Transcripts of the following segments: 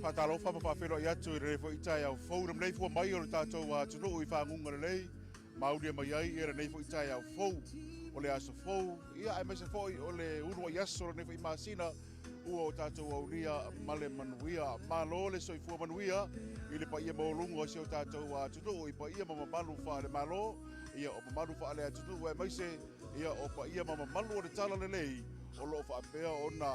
Faatalofa ma faafeiloai atu i lenei foi taeao fou i le maleifua mai o le tatou atunuu i faguga lelei ma aulia mai ai ia lenei foi taeao fou o le aso fou, ia aemaise foi o le uluai aso o lenei foi masina ua o tatou aulia ma le manuia. Malo le soifua manuia i le paia maualuga o si o tatou atunuu i paia ma mamalu faale-Malo, ia o mamalu faale-atunuu aemaise ia o paia ma mamalu o le Talalelei o lo o faapea ona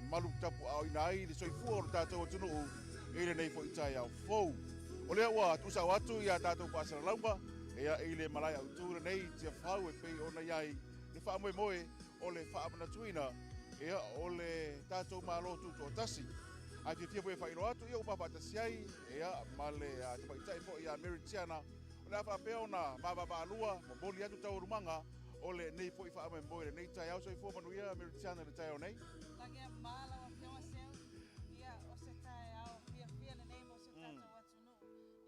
malu tapuaaoina ai le soifua o le tatou atunuu i lenei foi taeao fou. O lea ua tuusao atu ia tatou faasalalauga ia i le malae autu lenei i Tiafau e pei ona i ai le faamoemoe o le faamanatuina ia o le tatou Malo Tutoatasi. Ae fiafia foi e faailoa atu ia ua faatasi ai ia ma le tamaitai foi ia Mary Tiana o le a faapea ona vaavavaalua momoli atu taualumaga o lenei foi faamoemoe i lenei taeao. Soifua manuia Mary Tiana i le taeao nei. Lagia ma lau Afioga Seu, ia o se taeao fiafia lenei mo si o tatou atunuu.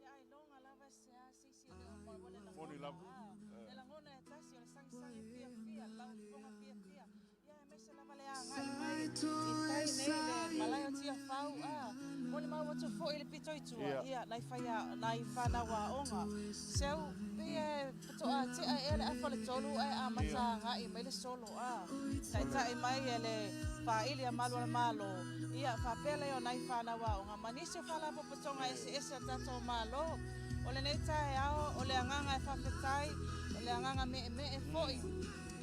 Ia ailoga lava se a se isi e le o maua le lagona, le lagona e tasi o le sagisagi fiafia, lau fofoga fiafia. Ia aemaise lava le agai mai i tai nei le malae o Tiafau, a molimau atu foi i le pito i tua, ia, nai faia, nai fanau aoga. Seu, pei e faatoa tea ea le afa o le tolu ae amata agai mai le solo, a taitai mai e le faaili a malu o le Malo, ia, faapea lea o nai fanau aoga ma nisi o faalapotopotoga eseese a le tatou Malo. O lenei taeao, o le agaga e faafetai, o le agaga meemee foi.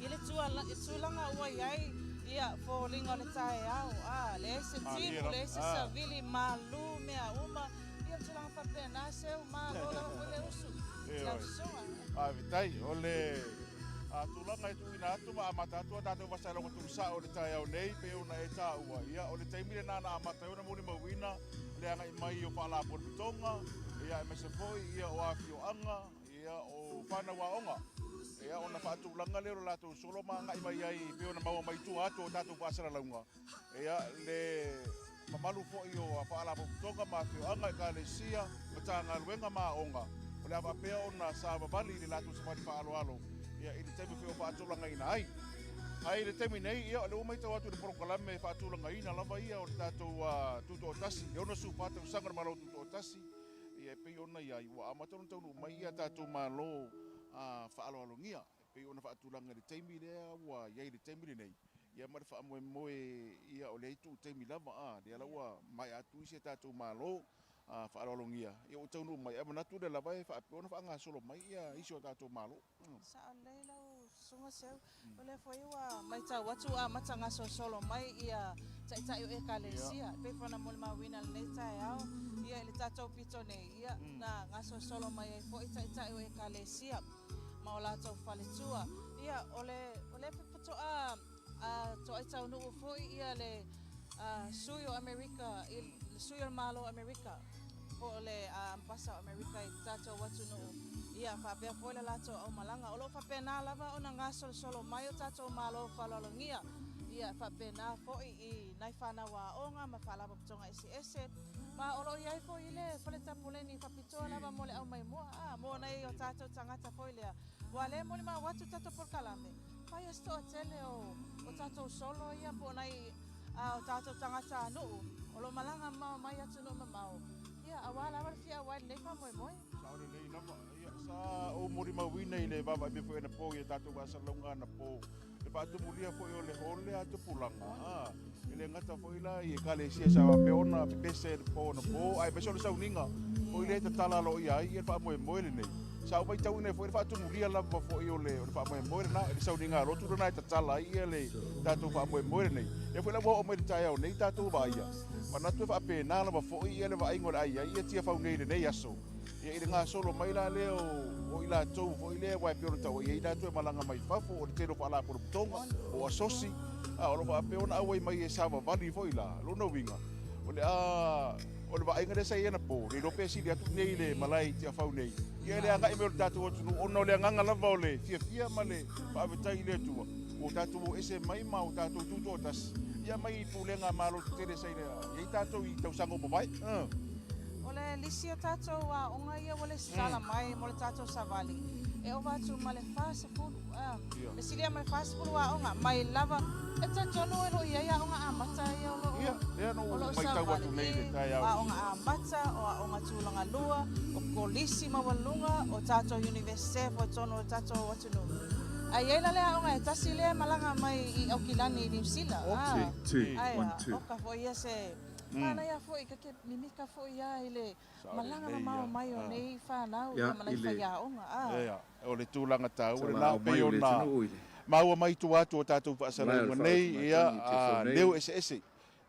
I le tulaga ua i ai ia foliga o le taeao, a leai se timu, leai se savili, malu mea uma, ia o tulaga faapena, seu malo lava foi le usu i lau susuga. Faafetai. O le tulaga e tuuina atu ma amata atu a tatou vasalauga tuusao i le taeao nei, pei ona e taua, ia o le taimi lena na amata ai ona molimauina le agai mai o faalapotopotoga, ia aemaise foi ia o afioaga, Ia, o fanau aoga, ia, ona faatulaga lea o le latou solo ma agai mai ai pei ona maua mai tua atu o tatou faasalalauga, ia, le mamalu foi o faalapotopotoga ma afioaga, ekalesia, matagaluega ma aoga, o le a faapea ona savavali i le latou savali faaaloalo, ia, i le taimi foi o faatulagaina ai. Ae i le taimi nei, ia, o lea ua matau atu i le polokalame faatulagaina lava ia o le tatou Tutoatasi, e 64 tausaga o le Malo Tutoatasi, Ia e pei ona i ai, ua amata ona taunuu mai ia tatou Malo faaaloalogia, e pei ona faatulaga i le taimi lea ua i ai i le taimi lenei, ia ma le faamoemoe ia o lea e tuu taimi lava, a, lea la ua maea atu isi a tatou Malo faaaloalogia, ia ua taunuu mai, ae manatu o lea lava e faapea ona faagasolo mai ia isi o tatou Malo. Sao lelei lau Susuga Seu, o lea foi ua matau atu ua amata gasolosolo mai ia Taitai o Ekalesia, e pei foi ona molimauina i lenei taeao ia i le tatou pito nei, ia na gasolosolo mai ai foi Taitai o Ekalesia ma o latou faletua. Ia o le o lea faatoa toai taunuu foi ia le Sui o Amerika i le Sui o le Malo o Amerika po o le Ambasa o Amerika i le tatou atunuu, ia faapea foi le latou aumalaga. O lo o faapena lava ona gasolosolo mai o tatou Malo faaaloalogia, ia faapena foi i nai fanau aoga ma faalapotopotoga eseese, ma o lo o i ai foi le fale tapuleni faapitoa lava mo le aumaimoa, a, mo nai o tatou tagata foi lea, ua le molimau atu tatou polokalame, fai o se toatele o tatou solo ia po o nai a o tatou tagatanuu o lo o malaga mamao mai atunuu mamao, ia, aua lava le fia auai i lenei faamoemoe. Sao lelei lava. Ia, sa ou molimauina i le vaavaai mai foi anapo i a tatou faasalalauga anapo, le faatumulia foi o le hall lea a tupulaga, a, e le gata foi la i ekalesia sa faapea ona pepese i le po anapo, aemaise o le sauniga foi lea e tatala aloaia ai le faamoemoe lenei. Sa ou matauina ai foi le faatumulia lava foi o le faamoemoe lena, le sauniga lotu lena e tatala ai le tatou faamoemoe lenei. Lea foi la ua oo mai i le taeao nei tatou vaaia, manatu e faapena lava foi le vaaiga o le a i ai ia Tiafau nei i lenei aso. Ia i le gasolo mai la lea o i latou foi lea aua e pei ona taua e i ai latou e malaga mai fafo, o le tele o faalapotopotoga, o asosi, a o lo o faapea ona auai mai e savavali foi la. O lona uiga, o le a o le vaaiga lea sa i ai anapo, le iloa pe sili atu nei i le malae i Tiafau nei, ia le agai mai o le tatou atunuu ona o le agaga lava o le fiafia ma le faafetai i le Atua ua tatou o ese mai ma ua tatou tutoatasi ia mai i pulega a Malo tetele sa i ai tatou i tausaga ua mavae. O le lisi o tatou aoga ia ua lesitala mai mo le tatou savali. E ova atu ma le 40, a, e silia ma le 40 aoga, mai lava, e talitonu e le o i ai aoga amata ia o lo o, Ia, lea na o ou lo o matau savali atu nei i le i taeao. aoga amata, o aoga tulaga lua, o kolisi maualuluga, o tatou Universite foi totonu o le tatou atunuu. Ae i ai la le aoga e tasi lea e malaga mai i Aukilani i Niu Sila, a, Two, ae one, a, two. oka foi ia se manaia foi, ka te mimika foi ia i le Sao malaga lelei mamao lava. mai o nei fanau Ia, ia ma i nai le faiaoga, a. Ia, o le tulaga taua lena talaao e mai pei o le ona atunuu i le maua mai i tua atu o tatou malae o le faasalalauga nei, ia, faautugatagi i Tiafau leo nei. eseese.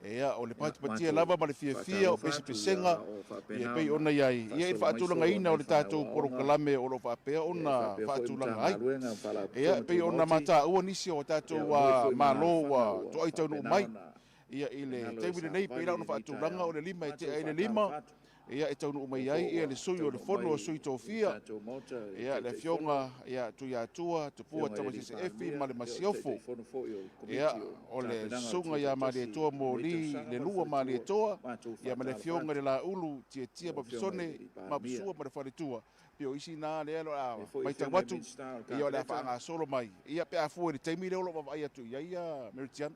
Ia, o le Ia, patipatia matou lava ma le fiafia o faatalofa atu, ia, pesepesega, o ia e faapena pei ona ona i ai, ia i le faasolo mai solo faatulagaina o nai le fanau tatou aoga, polokalame o lo o faapea ia e ona faapea foi faatulaga ai. Matagaluega ma Ia, e Faalapotopotoga pei ona Tumaoti, mataua nisi o ia tatou o nuu foi ma Malo alaalafaga ua ua toai taunuu faapena mai, ona ia i le galo e taimi lenei, pei savali la i ona lenei faatulaga taeao. o le 5 e Matou tea i le faatalofa 5, atu, ia e taunuu lea mai foi ai ia ua le sui o le taunuu Fono mai a Sui i le Tofia, tatou Maota i le ia le Taitaifono, Afioga ia Tuiatua Tupua Afioga i le Tamasese Efi Palemia, ma le ia o le Masiofo. Taitaifono foi o le Ia, Komiti o o le Tapenaga o le Susuga ia Tutoatasi Malietoa i lenei Moli tausaga le ma le Lua faletua. Malietoa, Matou ia ma le faatalofa Afioga i atu le Laulu Tiatia i lau Afioga i Mapisone le Palemia, Mapusua ma le Faletua. Pei o isi na lea o le a e foi matau Afioga i atu, Minisita o le ia o le a Kapeneta, faagasolo mai. Ia pe a fua i le taimi lea o lo o vaavaai atu i ai Mary Tiana.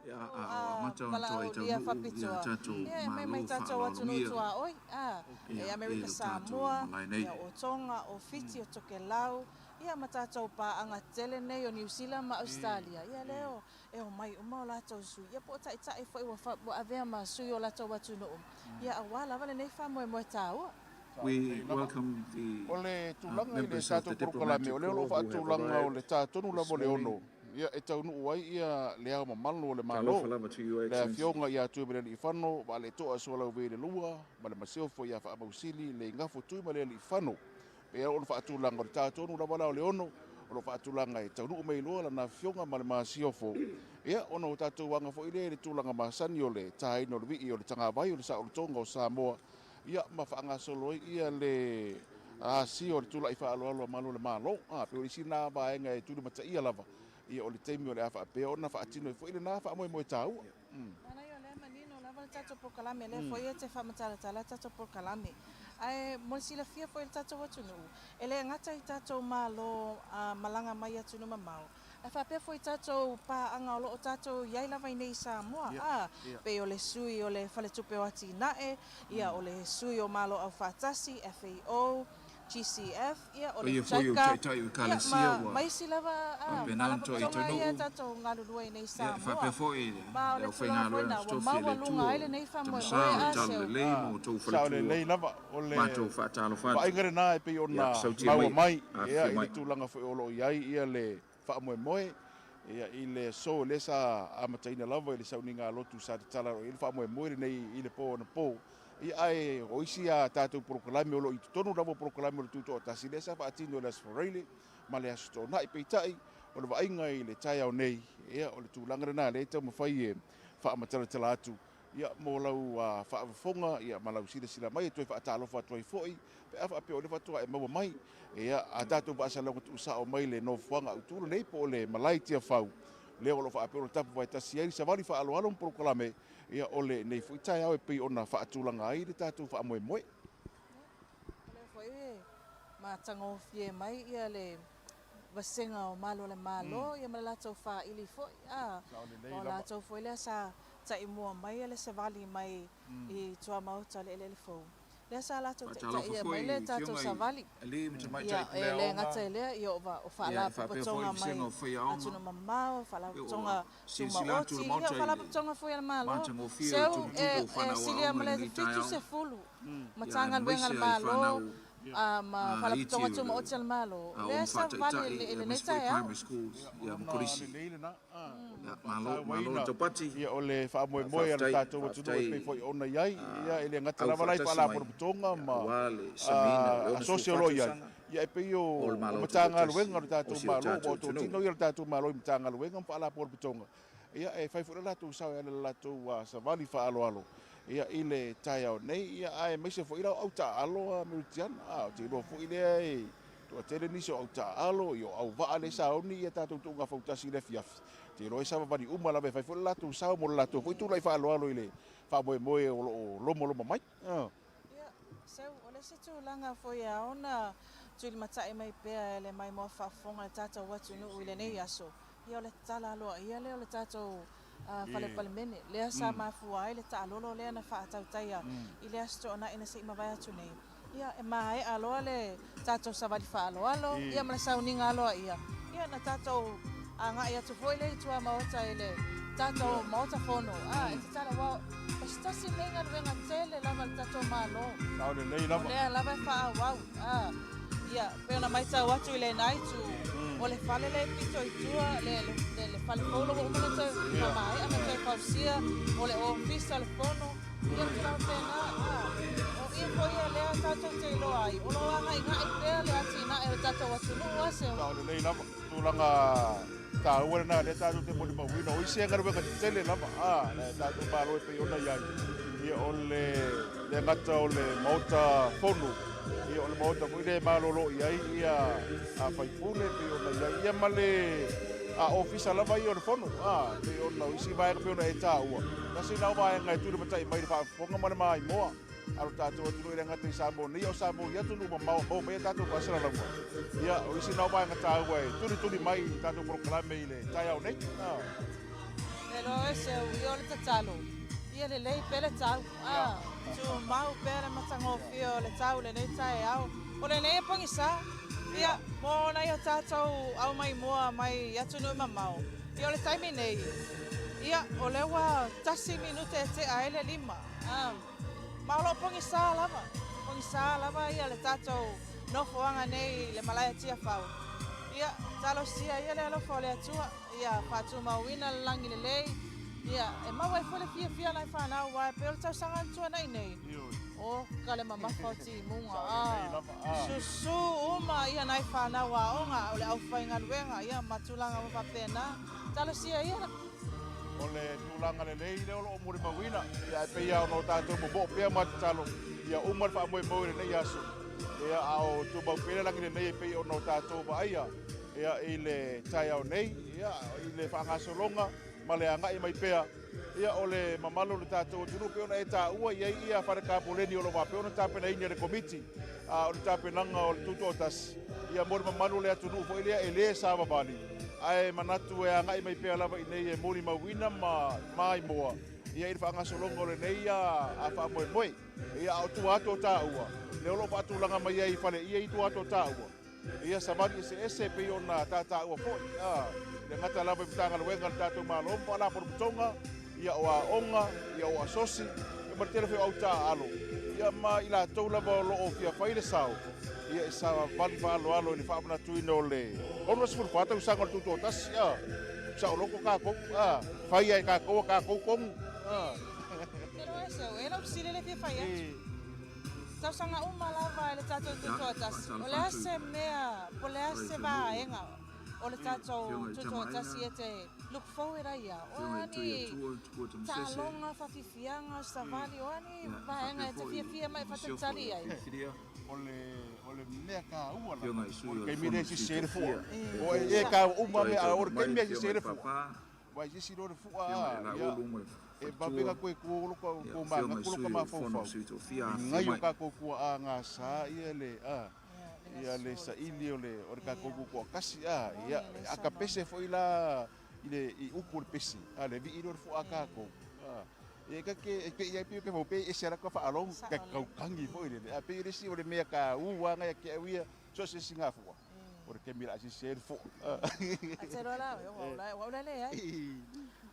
ia Tatou a o amata ona toai valaaulia taunuu ia faapitoa tatou ia e mai Malo mai tatou atunuu faaaloalogia tuaoi a e ia i Amerika lo tatou Samoa malae nei. ia o Tonga o Fiti o Tokelau ia ma tatou paaga tele nei o Niu Sila ma Australia ia lea o e omai uma o latou sui ia po o taitai foi ua ua avea ma sui o latou atunuu ia aua lava lenei faamoemoe taua. Sao lelei We lava. welcome the O le tulaga i le members of tatou the polokalame, diplomatic o lea o lo o corps who have faatulaga o arrived le ta tonu this lava o le morning. 6, ia e taunuu ai ia le ao mamalu o le Talofa Malo, lava to Your le Excellency. Afioga ia Tuimalealiifano Vaaletoa Sualauvi le Lua, ma le Masiofo ia Faamausili le Igafo Tuimalealiifano. Pei ona faatulaga o le ta tonu lava la o le 6, o lo o faatulaga e taunuu mai loa lana afioga ma le Masiofo. Ia, ona o tatou aga foi lea i le tulaga masani o le taina o le vii o le tagavai o le saolotoga o Samoa, ia ma faagasolo ai ia le asia o le tulai faaaloalo a Malo o le Malo. A, pei o le isi lena vaega e tulimataia lava, ia o le taimi o le a faapea ona faatino ai foi lena faamoemoe taua. Manaia o lea e manino lava le tatou polokalame, lea foi e te faamatalatala le tatou polokalame. Ae mo le silafia foi e le tatou atunuu, e le gata i tatou Malo malaga mai i atunuu mamao, ae faapea foi i tatou paaga o lo o tatou i ai lava i nei i Samoa, a, pei o le sui o le Faletupe o Atinae, ia o le sui o Malo Aufaatasi, FAO, GCF, ia o O le ia foi o JICA, taitai o ia Ekalesia ma ua ma isi lava a faapena ona toai faalapotopotoga ia e taunuu, tatou galulue ai nei i ia e faapea Samoa. foi Ma o le le tulaga foi aufaigaluega lena ua totofi a le maualuga Atua ai o lenei Tamasa faamoemoe o le a Tala seu. Lelei ma outou Sao faletua, lelei lava, o le matou faatalofa atu, vaaiga lena e pei ia ona sautia maua mai, mai ia afifio i le mai. tulaga foi o lo o i ai ia le faamoemoe ia i le aso lea sa amataina lava i le sauniga lotu sa tatala i le faamoemoe lenei i le po anapo. Ia ae o isi a tatou polokalame o lo o i totonu lava o polokalame o le Tutoatasi lea sa faatino i le Aso Faraile ma le Aso Toonai. Peitai o le vaaiga i le taeao nei, ia o le tulaga lena lea e taumafai e faamatalatala atu ia mo lau faafofoga ia ma lau silasila mai e toe faatalofa atu ai foi pe a faapea o lea faatoa e maua mai ia a tatou faasalalauga tuusao mai le nofoaga autu lenei po o le malae i Tiafau lea o lo o faapea ona tapu faatasi ai le savali faaaloalo ma polokalame ia o lenei foi taeao e pei ona faatulaga ai le tatou faamoemoe. O lea foi e matagofie mai ia le vasega o Malo o le Malo ia ma le latou faili foi a Sao lelei o lava. latou foi lea sa taimua mai le savali mai i tuamaota o le eleele fou lea sa latou Faatalofa taitaia foi mai le i tatou Afioga i savali alii ma tamaitai ia e le puleaoga, gata i lea ia o o ia e faapea foi le faalapotopotoga vasega mai o faiaoga, atunuu mamao ia ua faalapotopotoga silasila atu tumaoti le ia o Maota i le faalapotopotoga foi a le Malo matagofie o le seu tumutumu e o fanau silia aoga ma i le lenei taeao, 70 ia Matagaluega a aemaise le ai Malo fanau ma iti faalapotopotoga o le tumaoti a le Malo aoga lea savali faataitai, i lenei aemaise foi taeao. primary schools, Ia, ia ma ona kolisi. lelei lena, o le Ia, malo, malo le faatauaina taupati, ia o le faamoemoe a le faafetai, tatou atunuu e faafetai pei foi ona i ai, ia e le gata au lava la i faatasi mai, faalapotopotoga ia, ma aua le samiina o le asosi o lo o 64 i ai, tausaga ia e pei o le o Malo Matagaluega o Tutoatasi le o tatou si o Malo, ua tatou atunuu. totino ia le tatou Malo i Matagaluega ma faalapotopotoga, ia e fai foi le latou sao e ala i le latou savali faaaloalo ia i le taeao nei, ia aemaise foi la o autaaalo a Meritiana, ou te iloa foi lea e toatele nisi o autaaalo, ia o auvaa lea e sauni ia tatou tuugafautasi i le afiafi. Te iloa e savavali uma lava e fai foi le latou sao mo le latou foi tulai faaaloalo i le faamoemoe o lo o lomoloma mai. Ia, seu o lea le isi tulaga foi e ao ona tulimatai mai pea e le maimoa faafofoga a le tatou atunuu i lenei aso, ia o le tala aloaia lea o le tatou Fale Palemene, lea sa mafua ai le taalolo lea na faatautaia i le Aso Toonai na se i mavae atu nei. Ia, e maea loa le tatou savali faaaloalo, ia ma le sauniga aloaia, ia na tatou agai atu foi lea i tuamaota i le tatou Maota Fono, a, e tatalo, aua o se tasi lenei galuega tele lava a le tatou Malo, o lea lava e faaauau, a, ia, pei ona matau atu i lena itu, o le fale lea e pito i tua, le, le, le fale fou la ua uma ona toe faamaea ma toe fausia, o le Ofisa o le Fono, Ia tulaga faapena, a, o i foi ia lea tatou te iloa ai, o lo o agaigai pea le atinae o le tatou atunuu a se. Sao lelei lava, tulaga taua lena lea tatou te molimauina, o isi galuega tetele lava a le tatou Malo e pei ona i ai, ia o le le gata o le Maota Fono, ia o le Maota foi lea e malolo i ai ia a faipule e pei ona i ai, ia ma le a ofisa lava ia o le Fono, a pei ona o isi vaega pei ona e taua, tasi lena o vaega e tulimatai mai i le faafofoga ma le maimoa a lo tatou atunuu e le gata i Samoa nei, a o Samoa i atunuu mamao e maua mai ai a tatou faasalalauga. Ia, o isi na o vaega taua e tulituli mai i tatou polokalame i le taeao nei. E loa oe seu, ia o le tatalo, ia lelei pea le tau, a, tumau pea le matagofie o le tau i lenei taeao. O lenei e pogisa, ia, mo nai o tatou aumaimoa mai atunuu mamao, ia o le taimi nei, ia, o lea ua tasi minute e tea ai le 5, a, ma o lo o pogisa lava, pogisa lava ia le tatou nofoaga nei i le malae Tiafau. Ia, talosia ia le alofa o le Atua. Ia faatumauina le lagi lelei, ia e maua ai foi le fiafia o nai fanau aua e pei o le tausaga na tuanai nei, oka le mamafa o timuga, a susu uma ia nai fanau aoga o le aufaigaluega ia ma tulaga uma faapena. Talosia ia le. O le tulaga lelei lea o lo o molimauina, ia e pei lava ona o tatou momoo pea ma tatalo ia uma le faamoemoe i lenei aso, ia a o tumau pea le lagi lelei e pei ona o tatou vaaia. Ia, i le taeao nei, ia, i le faagasologa ma le agai mai pea, ia, o le mamalu o le tatou atunuu, pei ona e taua i ai ia fale kapoleni o lo o faapea ona tapenaina e le Komiti, a o le tapenaga o le Tutoatasi, ia, mo le mamalu o le atunuu foi lea e le savavali, ae manatu e agai mai pea lava i inei e molimauina ma maimoa, ia, i le faagasologa o lenei a faamoemoe. Ia, a o tua atu o taua, lea o lo o faatulaga mai ai i fale ia i tua atu o taua, Ia savali eseese e pei ona tataua foi, a, le gata lava i Matagaluega a le tatou Malo ma Faalapotopotoga, ia o aoga, ia o asosi, ia ma le tele foi o au taaalo, ia ma i latou lava o lo o fia fai le sao, ia e savali faaaloalo i le faamanatuina o le 64 tausaga o le Tutoatasi, a, saoloto tatou, a, fai lava e tatou a tatou tonu, a. Te roa e seu, e lau fesili le fia fai atu. Tausaga uma lava e le tatou Tutoatasi, o le a se mea, po o le a se vaega o le tatou Tutoatasi e te look forward ai ia? O a ni taaloga, faafiafiaga, savali, o a ni vaega e te fiafia ma e faatalitali ai? O le mea taua lava, o le taimi lea e sisi ai le fua. O e taua uma mea, a o le taimi lea e sisi ai le fua. Ua i sisi loa le fua a, ia, e vave na toe tu lo ka ko ma ko lo ka mafaufau. I ngai o tatou tuaa gasa ia le a, ia le saili o le o le tatou tutoatasi a, ia, a ka pese foi la i le i upu o le pese, a le vii lea o le fua a tatou. A, ia e ka ke e pei ai pei ke fau pei ese ala ka faalogo ka kautangi foi lele. A pei o le isi o le mea taua na ia te au ia, so o se isi gafua. O le taimi o le a sisi ai le fua. A te roa la, ua ula, ua ula leai.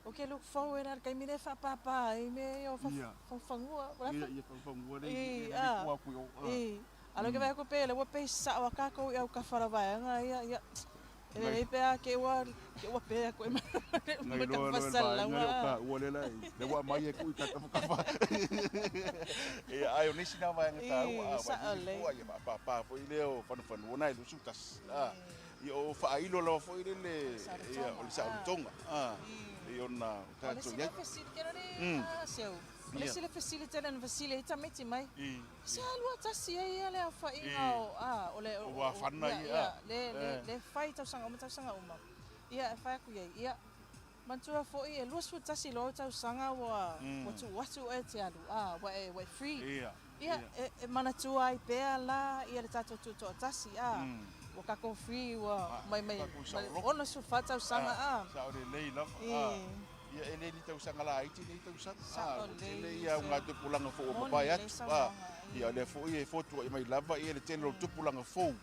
O ke look forward a le taimi lea e faapapa ai mea ia o fagufagufanua. Ia, ia fagufaguua le i le kua aku i o. I, a ke vaai atu pei lea ua pei sao a tatou i autafa o le vaega ia, ia, e lelei pe a ke ua, ke ua pe atu ai ma le faasalasalauga. Nai loa loa le vaega lea o taua lea la e, lea ua aumai e tuu i ta tafatafa. Ia, ae o nisi na vaega taua, a, ua i fua, ia faapapa foi lea o fanufanua na e 21. A, ia o faailo lava foi lele, ia, o le saolotoga, a, i ona o tatou i ai. O le isi fesili, ke rore a seu, o le isi le fesili tele na fesili ai tamaiti mai, se alu a tasi ai ia le aofaiga o, a, o le, o whana ia, le, le, le fai tausaga uma tausaga uma. Ia, e fai atu i ai, ia, manatua foi e 21 loa ou tausaga ua, ua tuu atu oe e te alu, a, ua e, ua e free. Ia, e manatua ai pea la ia le tatou tutoatasi, a, ua tatou free ua mai mai 64 tausaga, a. Sao lelei lava, a. Ia e le ni tausaga laiti nei tausaga, a, ua tele ia auga tupulaga fou ua mavae atu, a. Ia o lea foi e fotuai mai lava ia le tele o tupulaga fou.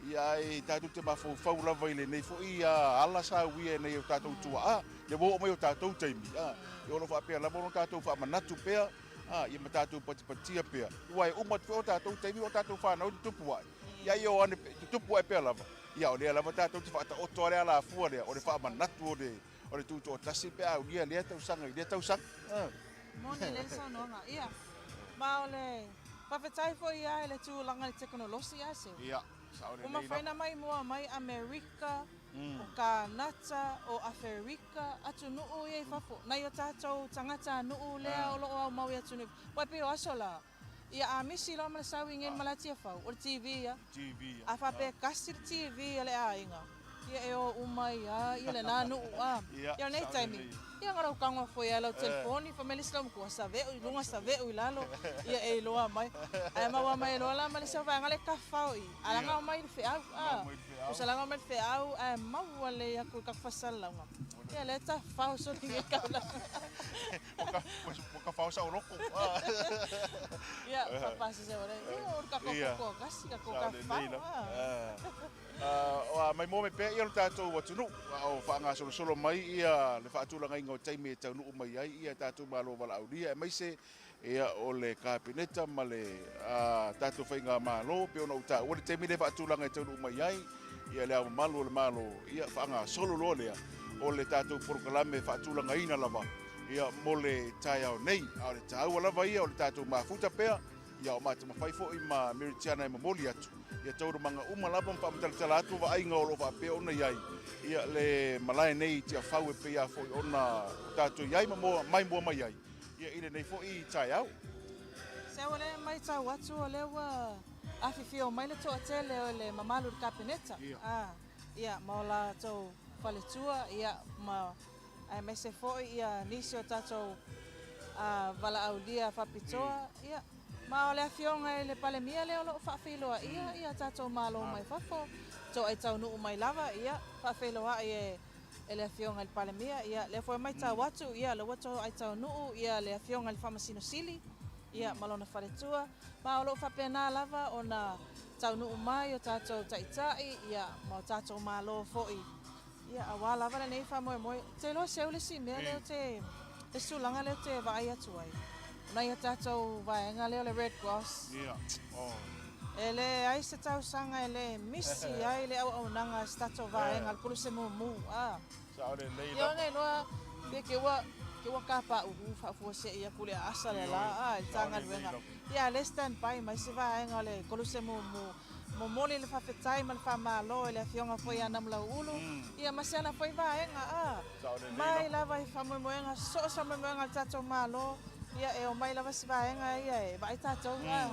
Ia ae tatou te mafaufau lava i lenei foi ala sa uia e nai o tatou tuaa, lea ua oo mai o tatou taimi, a, ia o lo o faapea lava ona tatou faamanatu pea, a, ia ma tatou patipatia pea, aua e uma atu foi o tatou taimi o tatou fanau e tutupu ae, ia ia o ane, tutupu ae pea lava, ia o lea lava tatou te faataoto a le alafua lea, o le faamanatu o le, o le tutoatasi pe a aulia lea tausaga i lea tausaga. Moni lelei le saunoaga. Ia, ma o le faafetai foi ia i le tulaga i le tekonolosi a Seu. Ia, sao lelei lava. Ua mafai ona maimoa mai Amerika, o Kanata, o Aferika, atunuu ia i fafo, nai o tatou tagatanuu lea o lo o aumau i atunuu i fafo. Aua e pei o aso la, ia a misi loa ma le sau i ngeni ma le Atiafau, o le TV ia. A faapea e kasi le TV a le aiga, ia e o uma ai lava ia lena nuu a. Ia o lenei taimi, ia na lou tago foi lava i lau telefoni, fai mai le isi laumatua, saveu i luga, saveu i lalo, ia e iloa mai. Ae maua mai loa la ma le isi au vaega lea e tafafao i i, a laga omai i le feau a. Tusa laga omai i le feau ae maua lelei atu i le tatou faasalalauga, ia lea e tafafao solo i le taulaga. Ua tafao saoloto. Ia, faapasese o le, ia o le tatou tutoatasi, tatou tafafao. A maimoa mai pea ia lo tatou atunuu, a o faagasolosolo mai ia le faatulagaina o taimi e taunuu mai ai ia tatou Malo valaaulia, aemaise ia o le Kapeneta ma le tatou Faigamalo, pei ona ou taua le taimi lea e faatulaga e taunuu mai ai ia Le Ao Mamalu o le Malo, ia faagasolo loa lea o le tatou polokalame e faatulagaina lava ia mo le taeao nei. A o le taua lava ia o le tatou mafuta pea, ia o matamafai foi ma Mary Tiana e momoli atu ia taualumaga uma lava ma faamatalatala atu vaaiga o lo o faapea ona i ai ia le malae nei i Tiafau e pei lava foi ona tatou i ai ma maimoa mai ai ia i lenei foi taeao. Se o lea e matau atu o lea ua afifio mai le toatele o le mamalu i le Kapeneta, ia, ma o latou faletua, ia, ma aemaise foi ia nisi o tatou valaaulia faapitoa, ia, ma o le Afioga i le Palemia lea o lo o faafeiloaia ia tatou Malo mai fafo, toai taunuu mai lava, ia, faafeiloai e e le Afioga i le Palemia, ia, lea foi e matau atu, ia, lea ua toai taunuu ia le Afioga i le Faamasino Sili, ia, ma lona faletua, ma o lo o faapena lava ona taunuu mai o tatou Taitai, ia, ma o tatou Malo foi, ia, aua lava lenei faamoemoe. Ou te iloa seu le isi mea lea ou te, le isi tulaga lea ou te vaai atu ai, o nai a tatou vaega lea o le Red Cross, e leai se tausaga e le misi ai le auaunaga a se tatou vaega o le Koluse Mumu, a. Ia ona iloa, pe ke ua, ke ua kapāʻūʻū faafuasei atu le aasa le la, a, i le ta galuega. Ia, a o lea e stand by mai se vaega o le Koluse Mumu. Momoli le faafetai ma le faamalo i le Afioga foi ia Namulauulu, ia ma si ana foi vaega, a, mai lava i faamoemoega, so o se faamoemoega a le tatou Malo, ia e omai lava si vaega ia e vaai tatou, a.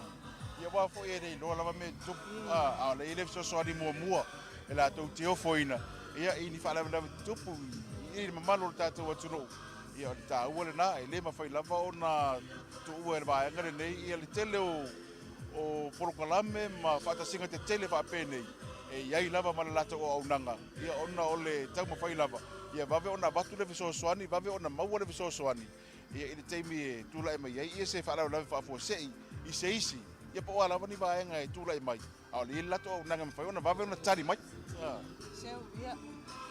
Ia aua foi e le iloa lava mea e tutupu, a, a o lea e i ai le fesoasoani muamua e latou te ofoina, ia, i ni faalavelave tutupu i le mamalu o le tatou atunuu. Ia, o le taua lena, e le mafai lava ona tuua e le vaega lenei ia le tele o o polokalame ma faatasiga tetele faapenei e i ai lava ma le latou auaunaga, ia ona o le taumafai lava ia vave ona avatu le fesoasoani, vave ona maua le fesoasoani ia i le taimi e tulai mai ai ia se faalavelave faafuasei i se isi, ia po o a lava ni vaega e tulai mai, a o le i ai le latou auaunaga e mafai ona vave ona tali mai. Seu, ia,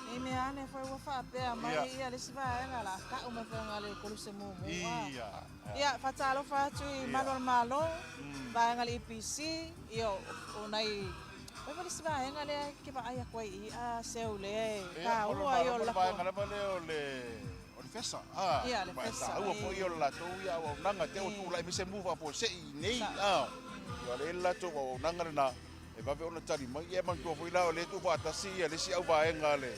nei mea ane foi ua faapea mai ia le isi vaega o le a tau mai foi agai le Koluse mumu. Ia. Ia, faatalofa atu i Malu o le Malo, vaega le EPC, ia, o nai, o ai foi le isi vaega lea e ke vaai atu ai i a seu lea e taua ai o le vaega lava lea o le o le fesa, a, ia, le fesa, taua foi o le latou ia auaunaga, te o tulai mai se mu faafuasei i nei, a, ia, o lea e i le latou auaunaga lena, e vave ona tali mai. Ia e manatua foi la o lea e tuufaatasi ia le isi auvaega a le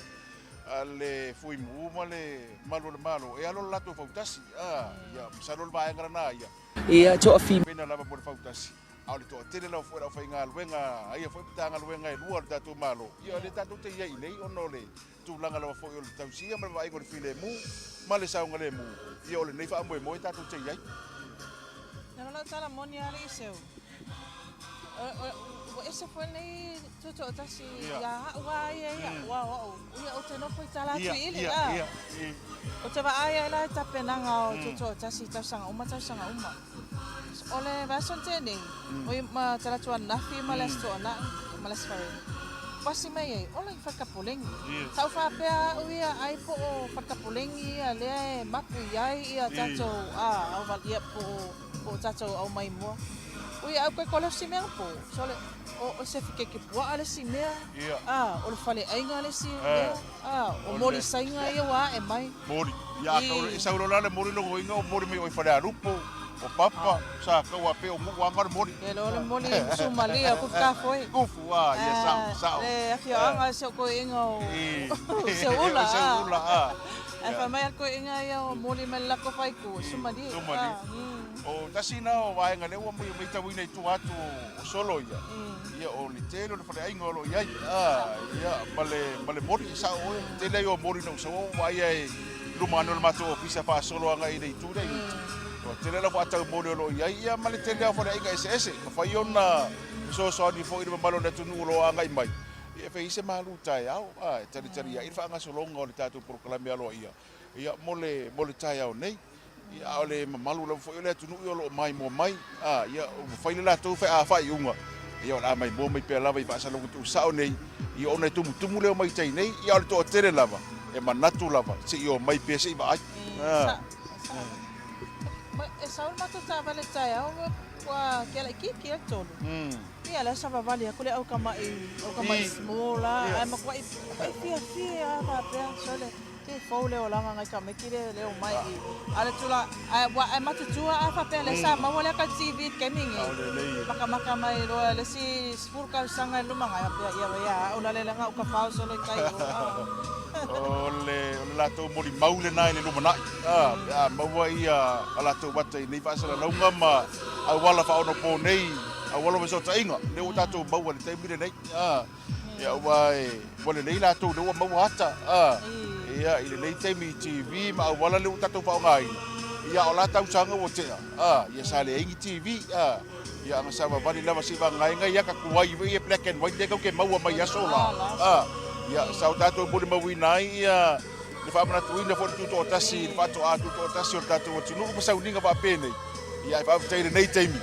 a le Fuimu ma le Malu o le Malo e alo le latou fautasi. A, ia, masalo le vaega lena ia. Ia, toafim. Mena lava mo le fautasi, a o le toatele lava foi o le aufaigaluega a ia foi Matagaluega e lua a le tatou Malo, ia o lea tatou te i ai nei ona o le tulaga lava foi o le tausia ma le vaaiga o le filemu ma le saogalemu, ia o lenei faamoemoe tatou te i ai. Na lau tala moni alii seu. Ua ese foi lenei tutoatasi ia a'u a ia ia, ua o a'u, ia ou te nofo i tala atu i ili, a. Ou te vaai ai la i tapenaga o tutoatasi i tausaga uma tausaga uma. O le vaiaso na tea nei, oi ma tala atu ananafi ma le Aso Toonai ma le Aso Faraile, pasi mai ai, ola i Falekapoleni. Sa ou faapea a'u ia ai po o Falekapoleni ia lea e mapu i ai ia tatou a, au ia po o po o tatou au mai mua. Ui au koe ko le isi mea po, sole, o, o se keke pua'a le isi mea, a, o le faleaiga le isi mea, a, o moli saiga ia ua a'e mai. Moli, ia a e sau loa la le moli lona uiga o moli mai oi Falealupo, o Papa, sa kau a pe o Nu'u aga le moli. Ke loa le moli Sumalia, kufu ka foi. Kufu, a, ia sa'o, sa'o. Le afioaga si o'u koe'iga o Seuula, a. Seuula, a. Ae fai mai a le koe'iga ia o moli mai le lako faiku, Sumalie. Sumalie. O tasi na o vaega lea ua matauina i tua atu o Solo ia, ia o le tele o le faleaiga o lo o i ai, ia, ma le, ma le moli, e sao oe, tele ai o moli na ou sau ou vaaia i luma ane o le matou ofisa faasolo agai i le itu lea i uta. Ua tele lava atau moli o lo o i ai, ia ma le tele lava o faleaiga eseese, mafai ona fesoasoani foi i le mamalu o le atunuu o lo o agai mai, ia e fai ai se malu taeao, e talitali ai le faagasologa o le tatou polokalame aloaia, ia, mo le, mo le taeao nei. Ia, a o le mamalu lava foi o le atunuu o lo o maimoa mai, a, ia, ua fai le latou faaiuga, ia, o le a maimoa mai pea lava i faasalaga tuusao nei, ia, ona e tumutumu leo mai tai nei, ia, a o le toatele lava, e manatu lava, se i omai pea se i vaai. E sau le matou taavale i le taeao, ua kealaikiki ai le tolu. Ia, lea sa vavali aku le aukamaʻi, aukamaʻi small la, ae matuai fiafia lava faapea, sole. Ke fou le olaga ngai ka meki le leo mai i ale tula ae ua ae matutua a faapea le sa maua lea ka TV kemi ngi makamaka mai loa le si sefulu tausaga i luma ngai faapea ia ia au la le langa uka fao solo i tai o le o le latou molimau lena i le lumanai a pe a maua ia a latou ata i nei faasalalauga ma auala faaonapo nei auala o fesootaiga lea ua tatou maua i le taimi lenei a Ia aua e ua lelei latou lea ua maua ata a ia i lenei taimi i TV ma auala lea ua tatou faaaogaina ia a o la tausaga ua tea a ia sa leai ni TV a ia ana sa vavali lava se i vagaina ia ka tuai foi ia black and white lea tatou te maua mai aso la a ia sa o tatou molimauina ai ia le faamanatuina foi le tutoatasi le faatoa tutoatasi o le tatou atunuu ma sauniga faapenei ia ae faafetai i lenei taimi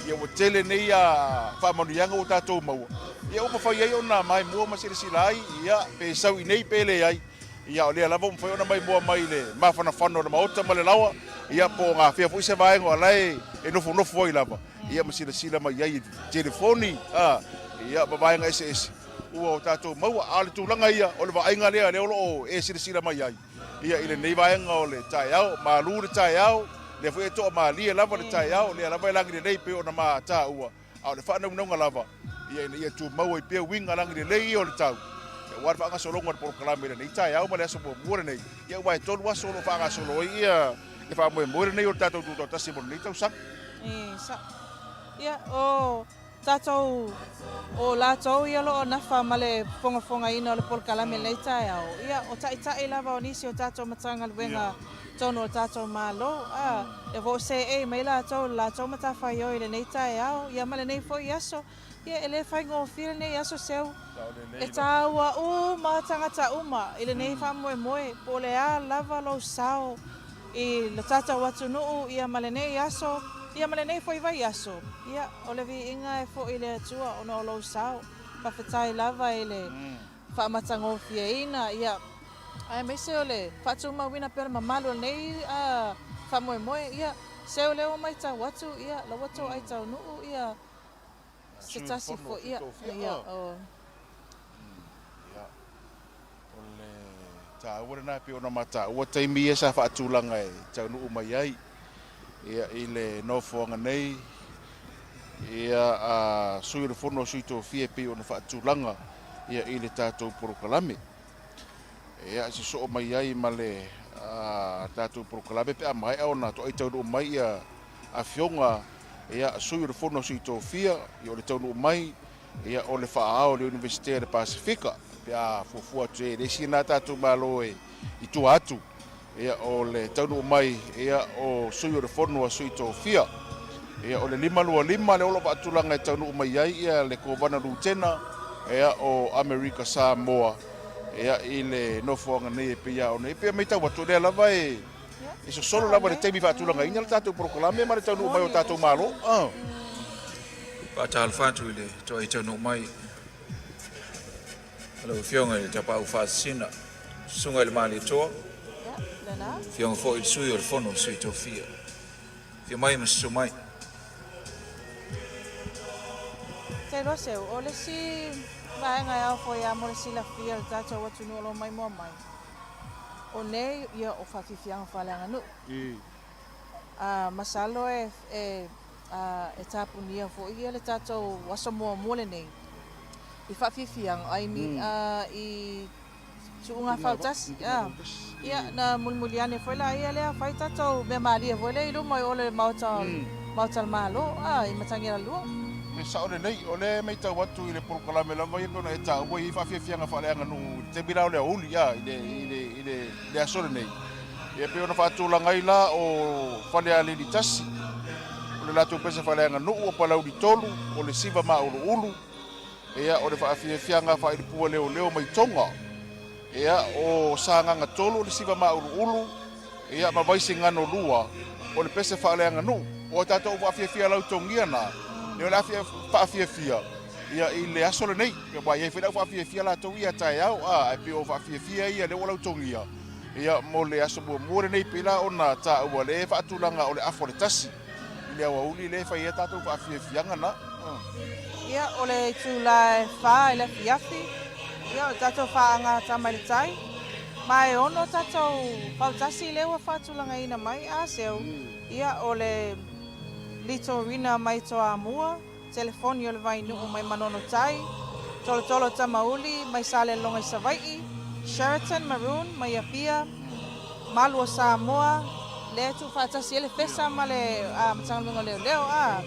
ia ua tele nei a faamanuiaga ua tatou maua Ia ua mafai ai ona maimoa ma silasila ai, ia, pe sau i nei pe leai, ia o lea lava ua mafai ona maimoa mai i le mafanafana o le Maota ma le laoa, ia po o gafea foi se vaega o la e nofonofo ai lava, ia ma silasila mai ai i telefoni, a, ia ma vaega eseese ua o tatou maua. A o le tulaga ia, o le vaaiga lea lea o lo o e silasila mai ai, ia i lenei vaega o le taeao, malu le taeao, lea foi e toamalie lava le taeao, lea lava e lagi lelei pei ona ma taua. a o le faanaunauga lava ia ina ia tumau ai pea uiga lagi lelei ia o le tau aua le faagasologa o le polokalame i lenei taeao ma le aso muamua lenei, ia aua e tolu aso o lo o faagasolo ai ia le faamoemoe lenei o le tatou Tutoatasi mo lenei tausaga. E sao. Ia, o tatou, o latou ia o lo o nafa ma le fogafogaina o le polokalame i lenei taeao, ia, o taitai lava o nisi o tatou Matagaluega tonu o le tatou Malo, a, lea foi ua seei mai latou i le latou matafaioi i lenei taeao, ia ma lenei foi aso. Ia, e le faigofie lenei aso seu. E taua uma tagata uma i lenei faamoemoe, po o le a lava lou sao i lo tatou atunuu, ia ma lenei aso, ia ma lenei foi vaiaso. Ia, o le viiga e foi i le Atua ona o lou sao. Faafetai lava i le faamatagofieina, ia, aemaise o le faatumauina pea o le mamalu o lenei faamoemoe, ia, seu lea ua matau atu, ia, la ua toai taunuu, ia, se tasi foi, ia, ia, o. Ia, o le taua lena e pei ona mataua taimi ia sa faatulaga e taunuu mai ai, ia, i le nofoaga nei, ia, a Sui o le Fono a Sui Tofia e pei ona faatulaga, ia, i le tatou polokalame. Ia, sosoo mai ai ma le tatou polokalame pe a maea ona toai taunuu mai ia afioga ia Sui o le Fono a Sui Tofia, ia o le taunuu mai ia o le faaao o le Iunivesite a le Pasefika pe a fuafua atu e le isi lena tatou Malo e i tua atu ia o le taunuu mai ia o Sui o le Fono a Sui Tofia. Ia, o le 525 lea o lo o faatulaga e taunuu mai ai ia le Kovana Lutena ia o Amerika Samoa ia i le nofoaga nei e pei lava ona i ai. E pei e matau atu, o lea lava e e sosolo lava i le taimi faatulagaina le tatou polokalame ma le taunuu mai o tatou Malo. Faatalofa atu i le toai taunuu mai a lau Afioga i le Tapaau Faasisina, Susuga i le Malietoa, Afioga foi i le Sui o le Fono a Sui Tofia. Afio mai ma susu mai. Te iloa seu, o le isi vaega e ao foi lava mo le silafia e le tatou atunuu o lo o maimoa mai, o nei ia o faafiafiaga faaleaganuu. Masalo e e tapunia foi ia le tatou aso muamua lenei i faafiafiaga ai i tuuga fautasi. Ia na mulimuli ane foi laia lea fai tatou mea malie foi lea i luma i o le Maota Maota o le Malo i Matagialalua. E sao lelei, o lea e matau atu i le polokalame lava ia pei ona e taua e i ai faafiafiaga faaleaganuu i le taimi la o le aoauli i le i le le aso lenei. Ia pei ona faatulaga ai la o Falealili 1, o le latou pese faaleaganuu, o Palauli 3, o le Siva Māuluulu, ia o le faafiafiaga faailipua leoleo mai Toga, ia o Sagaga 3, o le Siva Māuluulu, ia ma Vaisigano 2, o le pese faaleaganuu. O a tatou faafiafia lautogia na, lea o le a faafiafia ia i le aso lenei. Aua e i ai foi le au faafiafia latou ia taeao, ae pei o faafiafia ia lea ua lautogia ia mo le aso muamua lenei, pei la ona taua le faatulaga o le afa o le 1 i le aoauli lea e fai ai tatou faafiafiaga na. Ia, o le itula e 4 i le afiafi, ia o le tatou faaga tama i le tai, ma e 6 tatou fautasi lea ua faatulagaina mai, a seu, ia o le litorina mai Toamua, Telefoni o le Vainuu mai Manono Tai, Tolotolo Tamauli mai Salelologa i Savai'i, Sheraton Maroon mai Apia, Malu o Samoa, lea e tuufaatasi ai le Fesa ma le Matagaluega o Leoleo, a,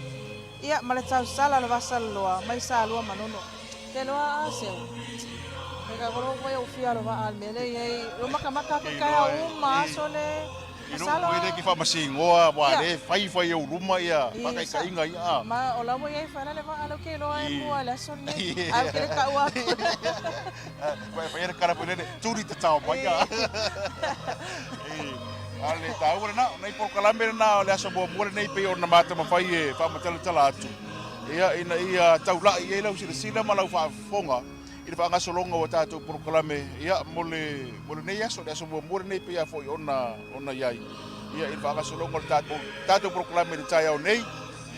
ia, ma le Tausala o le Vasaloloa mai Salua Manono. Te loa a seu. E ka kolo koe o fia lo waa le mele i ai. Lo makamaka ke kai au uma aso le. I lou koe lea e te faamasigoa aua lea e fai fai e ou luma ia faataitaiga ia a. Ma o la ua i ai fai la le vaa lea ou te iloa e mua i le aso lenei. Ae ou te le taua atu. Ua e faia le tala foi lele, tuli tatao mai a. A o le taua lena, o nai polokalame lena o le aso muamua lenei pei ona matamafai e faamatalatala atu, ia ina ia taulai ai lau silasila ma lau faafofoga i le faagasologa o a tatou polokalame ia mo le mo lenei aso, le aso muamua lenei pei lava foi ona ona i ai ia i le faagasologa o le tatou tatou polokalame i le taeao nei.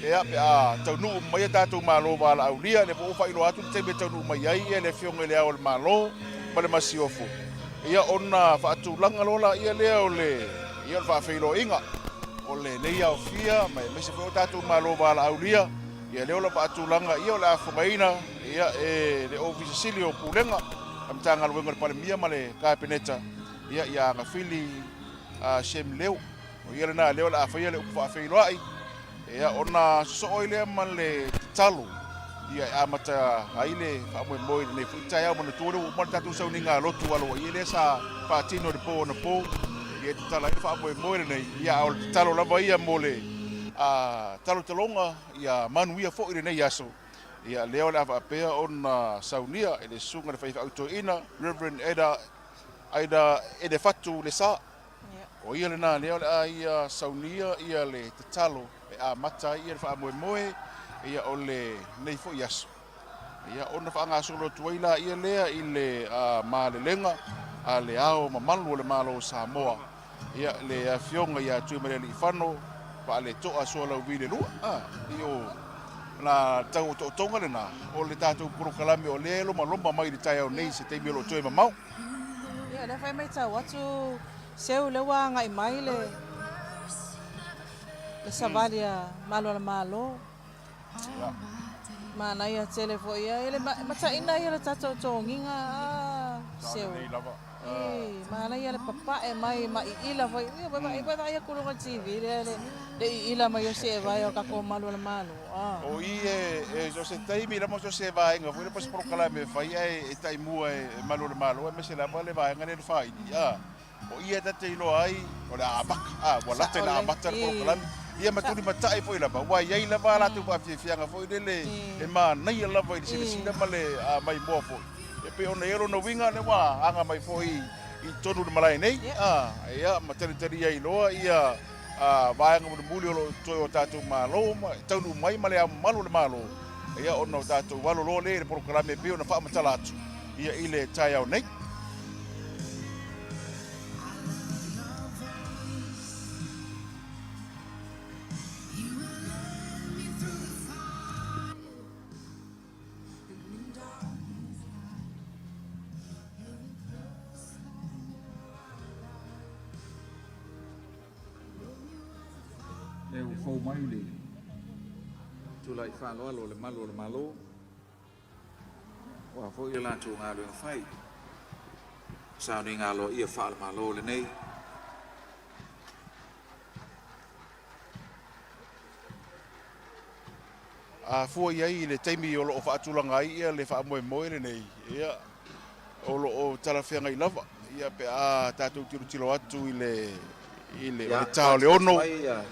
Ia pe a taunuu mai a tatou Malo valaaulia, lea foi ua faailoa atu le taimi e taunuu mai ai ia le Afioga i le Ao o le Malo ma le Masiofo, ia ona faatulaga loa laia lea o le ia o le faafeiloaiga o lenei aofia ma aemaise foi o tatou Malo valaaulia. Ia lea o lo o faatulaga ia o le a fogaina ia e le Ofisa Sili o Pulega a Matagaluega o le Palemia ma le Kapeneta ia ia Agafili Shem Leo. O ia lena lea o le a faia le upu faafeiloai ia ona sosoo ai lea ma le tatalo ia e amata ai le faamoemoe i lenei foi taeao. Manatua lea ua uma le tatou sauniga lotu aloaia lea sa faatino i le po anapo ia e tatala ai le faamoemoe lenei ia a o le tatalo lava ia mo le talotaloga ia manuia foi lenei aso. Ia lea o le a faapea ona saunia e le susuga i le faifeau toeaina Reverend Eda Aida Edefatu Lesa. O ia lena lea o le a ia saunia ia le tatalo e amata ai ia le faamoemoe ia o lenei foi aso. Ia ona faagasolo atu ai laia lea i le malelega a le Ao mamalu o le Malo o Samoa, ia le Afioga ia Tuimalealiifano Vaaleto'a Sualauvi le Lua. I o la tau otootoga lena o le tatou polokalame o lea e lomaloma mai i le taeao nei i se taimi o lo o toe mamao. Ia, o lea foi e matau atu seu lea ua agai mai le le savali a Malu o le Malo. Manaia tele foi ia, e mataina ia le tatou togiga a seu. E manaia le papae mai ma iila foi. Ia vaai vaai atu i luga o le TV lea le iila mai o se evae o tatou Malu o le Malo. O i e so o se taimi lava so o se vaega foi lea po o se polokalame e fai ae e taimua e Malu o le Malo aemaise lava le vaega lea i le faili. O ia e ta te iloa ai o le a amata, ua lata ina amata le polokalame. Ia ma tulimatai foi lava, ua i ai lava a latou faafiafiaga foi lele e manaia lava i le silasila ma le maimoa foi. E pei ona i ai lona uiga lea ua aga mai foi i totonu o le malae nei, ia ma talitali ai loa ia vaega mulimuli o lo o totoe o tatou Malo ma e taunuu mai ma le Ao Mamalu o le Malo, ia ona o tatou alo loa lea i le polokalame e pei ona faamatala atu ia i le taeao nei. Lea ua fou mai le tulai faaaloalo o le Malu o le Malo, aua foi le latou galuega fai, sauniga aloaia faale-Malo lenei. A fua i ai i le taimi o lo o faatulaga ai ia le faamoemoe lenei, ia, o lo o talafeagai lava, ia, pe a tatou tilotilo atu i le, i le, o le ta o le ono, ia,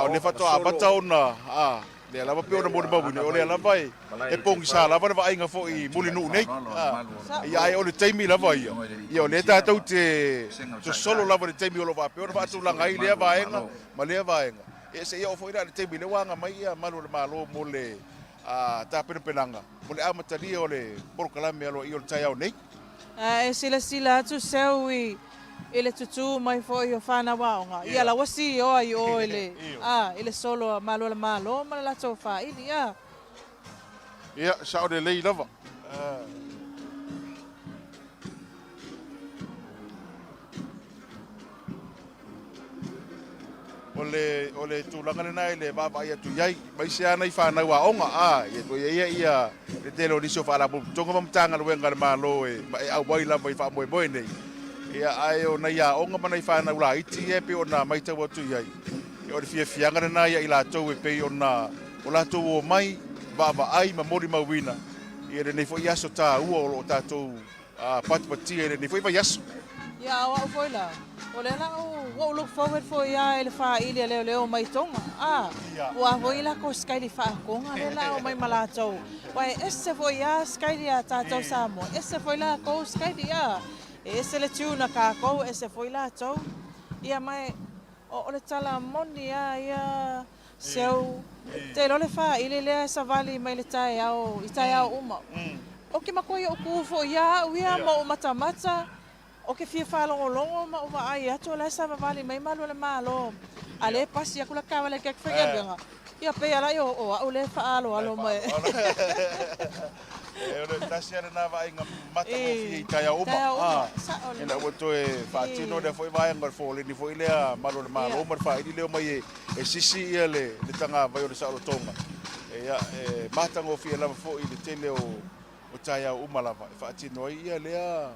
o lea faatoa amata ona, a, lea lava pei ona molimauina, o lea lava e, e pogisa lava le vaaiga foi i Mulinuu nei, a, ia, ae o le taimi lava ia, ia, o lea tatou te sosolo lava i le taimi o lo o faapea ona faatulaga ai lea vaega ma lea vaega. Ia seia oo foi la i le taimi lea ua aga mai ia malu o le Malo mo le tapenapenaga mo le amatalia o le polokalame aloaia o le taeao nei. A e silasila atu seu i le tutū mai foi o fanau aoga, ia la ua sioa i o i le, a, i le solo a malu o le Malo ma le latou faili, a. Ia, sao lelei lava. O le, o le tulaga lena i le vaavaai atu i ai, aemaise lava nai fanau aoga, a, ia toe i ai ia le tele o nisi o faalapotopotoga ma Matagaluega a le Malo e, e auai lava i faamoemoe nei. Ia, ae o nai aoga ma nai fanau laiti ia e pei ona matau atu i ai, ia o le fiafiaga lena ia i latou e pei ona o latou omai, vaavaai ma molimauina ia lenei foi aso taua o lo o tatou patipatia i lenei foi vaiaso. Ia, o au foi la, o lea la ua ou look forward foi a i le faili a leoleo mai Tonga, a, ua foi i lakou skaili faakoga lea la omai ma latou, ua e ese foi a skaili a tatou Samoa, ese foi lakou skaili, a, e ese le tune a kakou, ese foi latou, ia ma e, o le tala moni a ia Seu, te iloa le faili lea e savali mai le taeao i taeao uma. O ke makoa ia o ku foi ia au ia ma ou matamata, o ke fia faalogologo ma ou vaai atu o la e savavali mai malu o le Malo. A le pasi aku la kava le kek faigaluega, ia pei ala ia o au le faaloalo mai. E o le tasi lava lena vaaiga matagofie i taeao uma. Ina ua toe faatino lea foi vaega o le foleni foi lea malu o le Malo ma le faili lea omai e sisi ia le tagavai o le saolotoga. Ia, e matagofie lava foi i le tele o taeao uma lava e faatino ai ia lea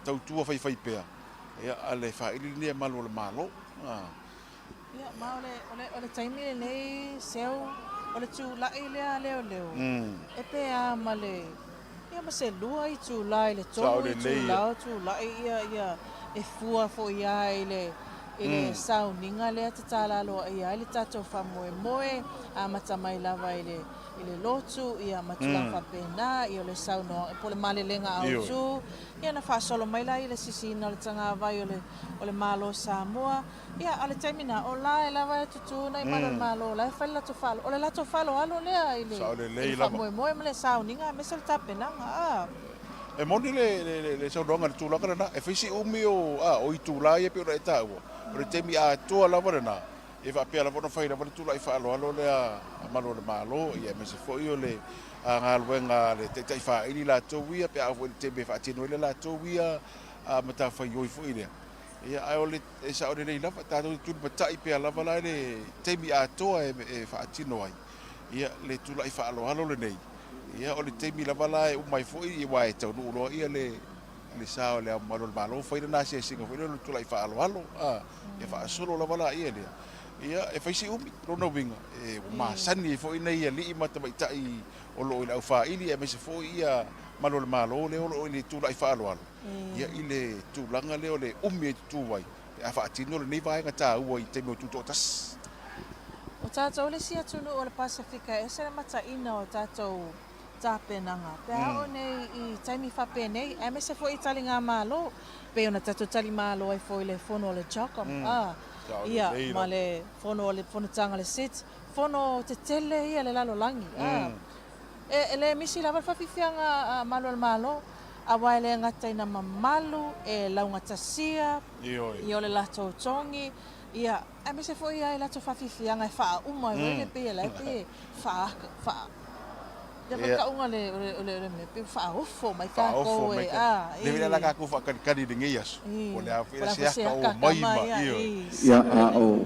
tautua faifaipea ia a le faili lenei a malu o le Malo. Ia, ma o le taimi lenei, Seu, o le tulai lea a leoleo, e pe a ma le, ia ma se lua itula i le tolu itula o tulai ia e fua foi a i le i le sauniga lea tatala aloaia ai le tatou faamoemoe, amata mai lava i le i le lotu, ia ma tulaga faapena, ia o le saunoaga po o le malelega autu, ia ona faasolo mai lea i le sisiina o le tagavai o le o le Malo o Samoa. Ia, a o le taimi lena, o la e lava e tutū nai malu o le Malo, o la e fai le latou faaaloalo, o le latou faaaloalo lea i le i le faamoemoe ma le sauniga aemaise o le tapenaga, a. E moni le saunoaga i le tulaga lena, e fai si umi o itula ia e pei ona e taua, o le taimi atoa lava lena, e faapea lava ona fai lava le tulai faaaloalo lea a Malu o le Malo, aemaise foi o le galuega a le Taitai Faili latou ia, pe a oo foi i le taimi e faatino ai le latou ia matafaioi foi lea. Ia, ae o le, e sao lelei lava, tatou te tulimatai pea lava la i le taimi atoa e faatino ai ia le tulai faaaloalo lenei. Ia, o le taimi lava la e uma ai foi, aua e taunuu loa ia le, le sa o Le Ao Mamalu o le Malo, fai lana asiasiga foi lea o le tulai faaaloalo, a, ia faasolo lava laia lea. Ia, e fai si umi, lona uiga, e ua masani ai foi nai alii ma tamaitai o lo o i le aufaili aemaise foi ia Malu o le Malo lea o lo o i le tulai faaaloalo, ia, i le tulaga lea o le umi e tutū ai pe a faatino lenei vaega taua i taimi o tutoatasi. O tatou le isi atunuu o le Pasefika e ese le mataina o tatou tapenaga pe a oo nei i taimi faapenei aemaise foi i taligamalo pei ona tatou talimalo ai foi i le fono a le CHOGM a ia ma le fono a le fonotaga a le SIDS, fono tetele ia a le lalolagi a e le misi lava le faafiafiaga a malu o le Malo aua e le gata ina mamalu e laugatasia ia o le latou togi ia Aemaise foi ia i latou faafiafiaga e faauma ai foi le pei e la e pei e faa faa le Ia. tauga le o le o le mea pei ua faaofo mai Faaofo tatou mai e ka a le vila la i kakou faakalikali i lenei aso i po o le a foi po o la le a se foi se aka aka o a mai tama ma ia ioe. i Ia, sao a lelei. o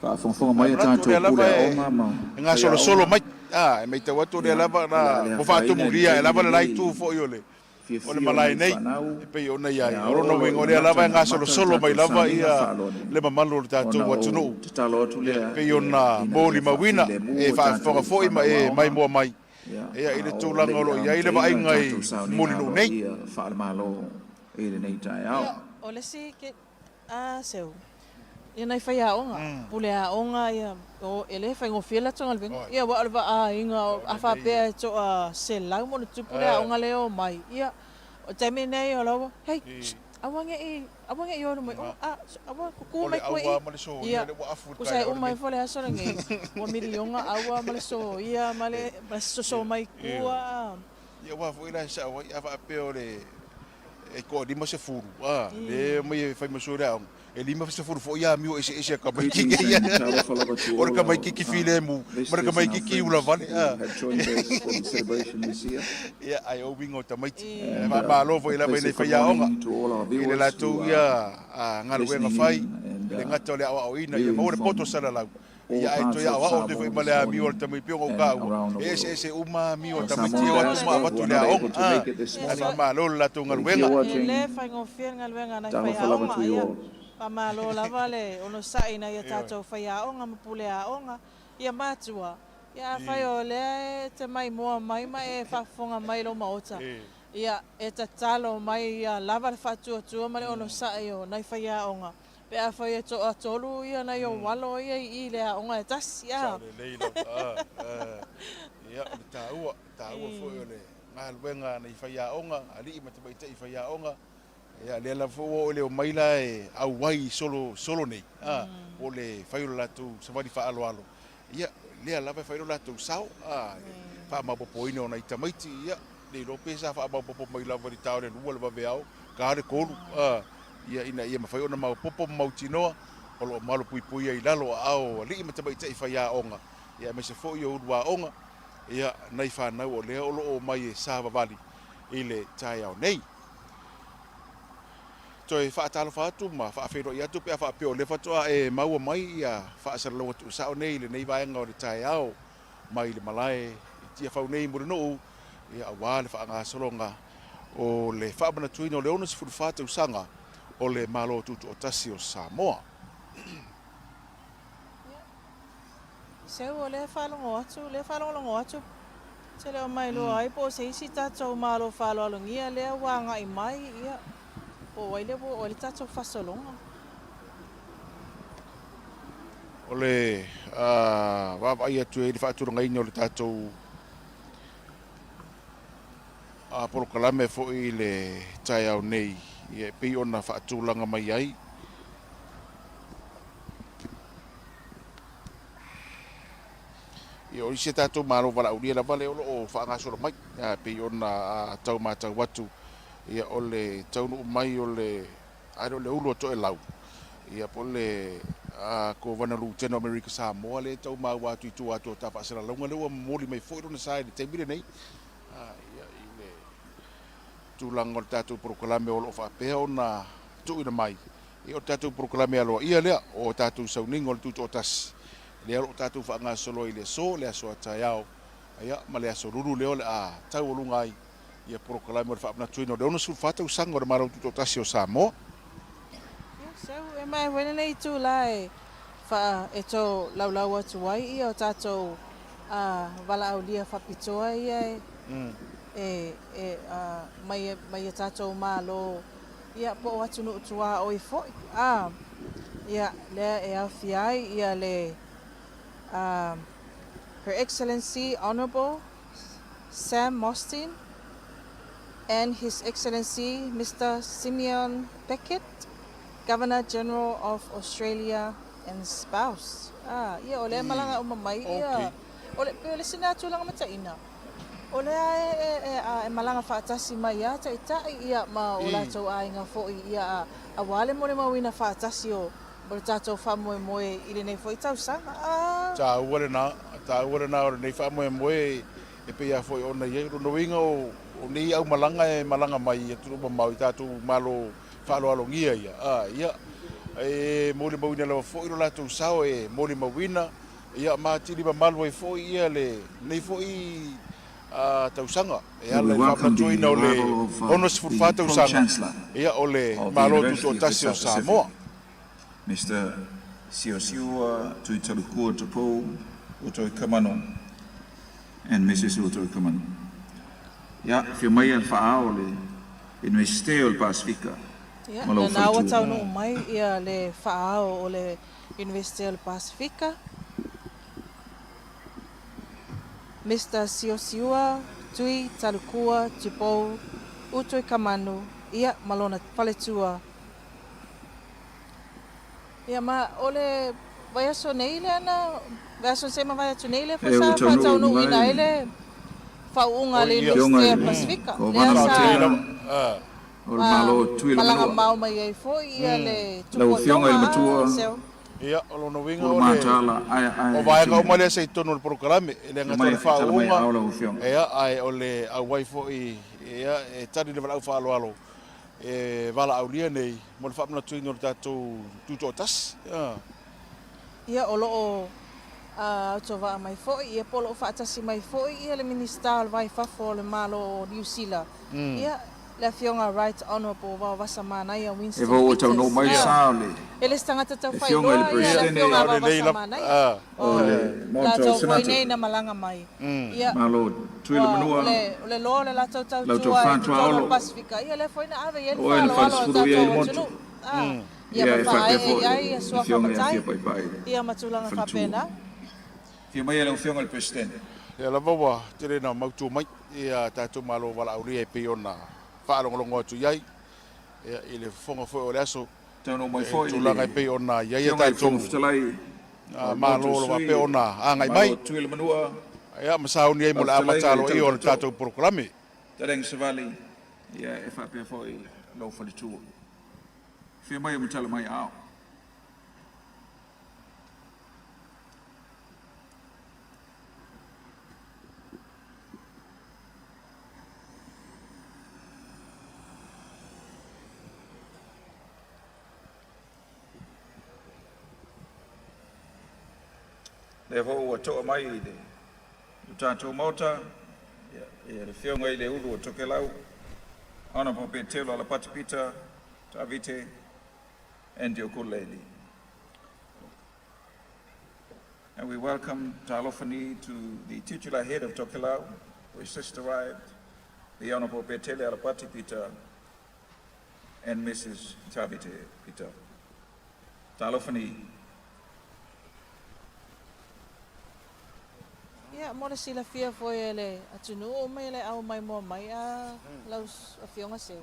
faafogafoga Ae mai a manatu o tatou lea pule lava e aoga ma e gasolosolo faiaoga, mai a e matau atu o lea ia, lava o na le a le ua afaina i le faatumulia e taimi lava le la lenei itu foi o le o le fiafia o malae nai nei fanau e pei ona i e ai. O lona aoolo uiga o ina lea mata lava e ina amata le gasolosolo mai tatou lava sauniga ia faaloa le mamalu o le ona tatou ou atunuu tatalo atu ia e lea pei ona ina ia molimauina faafilemu e o faafofoga tatou foi ma fanau e aoga maimoa mai ia, ia i a le o tulaga o le lo i o i ai le amataina le vaaiga i tatou sauniga Mulinuu nei. aloaia faale-Malo i lenei taeao. Ia, o le isi ke, a seu, ia nai faiaoga, pule aoga ia, o, e le faigofie le latou galuega. Oi. Ia, aua o le vaaiga, Sao a lelei faapea ia. e toa 100 ma ona tupu le aoga lea e omai, ia, o le taimi lenei o la ua, hei, sst, aua ne i, aua ne i o i luma i o, a, aua, kuku O le mai koe i ʻauā i. ma le soia Ia, lea ua afu i le tusa e taeao uma lenei. ai foi le aso lenei, ua miliona ʻaua ma le soia ma le, ma le soso mai Ioe. tua, a. Ia aua foi la e sao ai, a faapea o le e toalima sefulu, a, I. lea e omai e fai ma sui o le aoga, e 50 foi amio eseese a tamaiti Greetings ia. and talofa lava to O le all our tamaititi filemu ma le visitors and our tamaititi friends ulavale, who a. have joined us for the celebration this year. Ia, ae o uiga o tamaiti. Ae And I. faamalo a foi lava i nei pleasant good faiaoga morning to all our i le viewers who latou ia are galuega listening fai, in and e le gata o le aoaoina ia viewing maua le poto from salalau. all Ia ae toe parts of aoao atu Samoa foi ma this le amio a le morning tamaiti pei ona ou and taua, around the e world. eseese uma amio a Our tamaiti Samoan e o atu ma diaspora avatu who i are le not aoga. able to make it this Ae Ia, morning, faamalo le latou if galuega. you're E watching, le faigofie le galuega a nai talofa lava faiaoga, to you ia, all. faamalo lava le onosai i nai a Ioe. tatou faiaoga ma puleaoga, ia matua, ia afai o lea e te maimoa mai ma e faafofoga mai i lou maota, ia, e tatalo mai ia lava le faatuatua ma le onosai o nai faiaoga, pe afai e toatolu ia nai ou alo ia i i le aoga e tasi, a. Sao lelei lava. A, a. Ia, o le taua, taua foi o le galuega a nai faiaoga, alii ma tamaitai faiaoga. Ia, lea lava foi ua oo i le omai la e auai i solo, solo nei, a, po o le fai o le latou savali faaaloalo. Ia, lea lava e fai lo latou sao, a, i le faamaopoopoina o nai tamaiti, ia, le iloa pe sa faamaopoopo mai lava i le ta o le 2 le vaveao, ta o le 3, a, ia, ina ia mafai ona maopoopo ma mautinoa o lo o malupuipuia i lalo o aao o alii ma tamaitai faiaoga, ia, aemaise foi o uluaoga, ia, nai fanau o lea o lo o omai e savavali i le taeao nei. Toe faatalofa atu ma faafeiloai atu pe a faapea o lea faatoa e maua mai ia faasalalauga tuusao nei i lenei vaega o le taeao mai le malae i Tiafau nei i Mulinuu, ia aua le faagasologa o le faamanatuina o le 64 tausaga o le Malo Tutoatasi o Samoa. Seu o lea e faalogo atu, lea e faalogologo atu, te le o mailoa ai po o se isi tatou Malo faaaloalogia lea ua agai mai, ia, po o ai lea ua oo ai le tatou fasologa. O le vaavaai atu i le faatulagaina o le tatou polokalame foi i le taeao nei, ia e pei ona faatulaga mai ai. Ia, o isi a tatou Malo valaaulia lava lea o lo o faagasolo mai, e pei ona tau matau atu, ia, o le taunuu mai o le, a le o le ulu o Toelau, ia, po o le Kovana Lutena o Amerika Samoa lea e tau maua atu i tua atu o ta faasalalauga lea ua momoli mai foi lona sa i le taimi lenei, ia, i le tulaga o le tatou polokalame o lo o faapea ona tuuina mai. Ia, o le tatou polokalame aloaia lea o tatou sauniga o le Tutoatasi, lea o lo o tatou faagasolo ai i le aso, le aso a taeao, ia, ma le aso lulu lea o le a taualuga ai ia polokalame o le faamanatuina o le 64 tausaga o le Malo Tutoatasi o Samoa. Ia, seu, e mae foi lenei itula e faa, e tolaulau atu ai ia o tatou a valaaulia faapitoa ia e, e, e, a, mai, mai a tatou Malo ia po o atunuu tuaoi foi, a. Ia, lea e aofia ai ia le Her Excellency Honourable Sam Mostyn and His Excellency Mister Simeon Beckett, Governor General of Australia and spouse. Ah, ia o lea e malaga uma mai ia o le pei o le sina tulaga mataina o lea e malaga faatasi mai a taitai ia ma o latou aiga foi ia aua le molimauina faatasi o le tatou faamoemoe i lenei foi tausaga. Ah. Taua lena, taua lena o lenei faamoemoe e pei lava foi ona i ai. O lona uiga o nei aumalaga e malaga mai i atunuu mamao i tatou Malo faaaloalogia ia, a, ia, e molimauina lava foi lo latou sao e molimauina, ia, ma atili mamalu ai foi ia lenei foi tausaga e And ala we i le welcome the faamanatuina o le arrival of 64 the tausaga Pro-Chancellor ia o le of the Malo University of the Tutoatasi o South Pacific, Samoa. Mister Siosiua Tuitalukua Tupou Utoikamanu and Mrs Utoikamanu. Ia, afio mai le faa-ao o le Iunivesite o le Pasefika Ia, ma lou lena ua faletua. taunuu mai ia le faa-ao o le Iunivesite o le Pasefika, Mister Siosiua Tui Talukua Tupou Utoikamanu, ia, ma lona faletua. Ia, ma o le vaiaso nei lea na, vaiaso se ma vai atu nei lea foi E sa ua taunuu faataunuuina mai ai le le faauuga a le Oi, ia. Afioga Iunivesite i o le Pasefika, Kovana lea sa Faafetai Matela lava. Ah. o le Malo Tui le malaga Manua. mao mai ai foi ia le Lau Afioga i le Tupuatoga Matua a Seo. Ia, o lona uiga Pulu o le Matala o aeae vaega uma tini. lea sa i totonu o le polokalame, e le Afio gata o mai le tala mai faauuga, aao lau Afioga. ia, ae o le auai foi, ia, e tali le valaau faaaloalo e valaaulia nei mo le faamanatuina o le tatou Tutoatasi. Ia. Ia, o lo o autovaa mai foi, ia, po o lo o faatasi mai foi ia le Minisita o le Va i Fafo o le Malo o Niu Sila, ia, le Afioga Right Honourable Vaovasamanaia E Winston vau ua taunuu Peters. mai le Ia, sa o le e le se tagata tau Afioga i le faailoa ia le Peresetene Afioga Sao lelei lava. Vaovasamanaia, o o le Maota o latou foi Senate. nei na malaga mai. Ia, Malo Tui le ua, o Manua, le, o le loa o le latou lau tautua tofa i totonu o le Tuaolo, Pasefika, ia lea foi na ave i ai le o oe na faaaloalo a le falesefulu i ai tatou le motu. atunuu. A, ia Ia ma e faapea faaee foi i ai le suafa Afioga ia matai, Fia Paepae le ia ma tulaga faletua. faapena. Afio mai lau Afioga i le Peresetene. Ia lava ua tele ina mautu mai ia tatou Malo valaaulia e pei ona faalogologo atu i ai i le fofoga foi o le aso Taunuu mai i le foi le tulaga e pei ona i ai a Afioga i le tatou Fofoga Fetalai o le Maota Malo o o lo o Sui, faapea ona agai Malo mai Tui le Manua, ia ma sauni ai mo lau le fetalaiga amata i le aloaia o le Tautito, tatou polokalame. Tadeng Savali, ia e faapea foi lou faletua. Afio mai o matala mai aao. Lea foi ua to'a mai i le lo tatou Maota ia le Afioga i le Ulu o Tokelau, Honourable Petelo Alapati Peter Tavite and your good lady. And we welcome Talofani to the titular head of Tokelau, who has just arrived, the Honourable Betele Alapati Peter and Mrs. Tavite Peter. Talofani. Ia, mo le silafia foi e le atunuu uma i le au maimoa mai a lau Afioga Seu,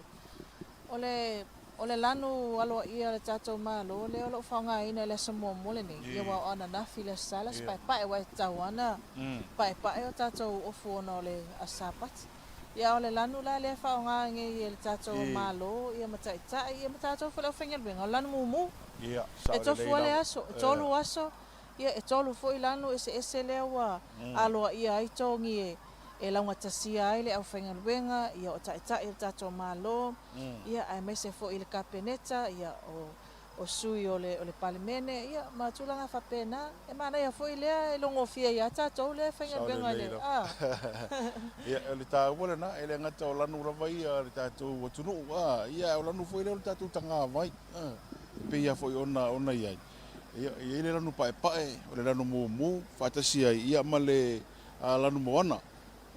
o le, o le lanu aloaia o le tatou Malo lea o lo o faaaogaina i le aso muamua lenei, ia aua o ananafi le Aso Sa le Aso Paepae, aua e tatau lava ona paepae o tatou ofu ona o le Aso Sapati. Ia, a o le lanu la lea e faaaoga nei e le tatou Malo ia ma taitai ia ma tatou foi le aufaigaluega, o le lanu mumu. E tofu lava le aso, e tolu aso Ia, e tolu foi lanu eseese lea ua aloaia ai togi e laugatasia ai le aufaigaluega, ia o taitai o le tatou Malo, ia aemaise foi i le Kapeneta, ia o o sui o le o le Palemene, ia ma tulaga faapena. E manaia foi lea e logofia ia tatou lea e faigaluega i le a. Ia, o le taua lena, e le gata o lanu lava ia a le tatou atunuu, a, ia a o lanu foi lea o le tatou tagavai, a, e pei lava foi ona ona i ai. Ia, e i ai le lanu paepae, o le lanu mumu, faatasi ai ia ma le lanu moana.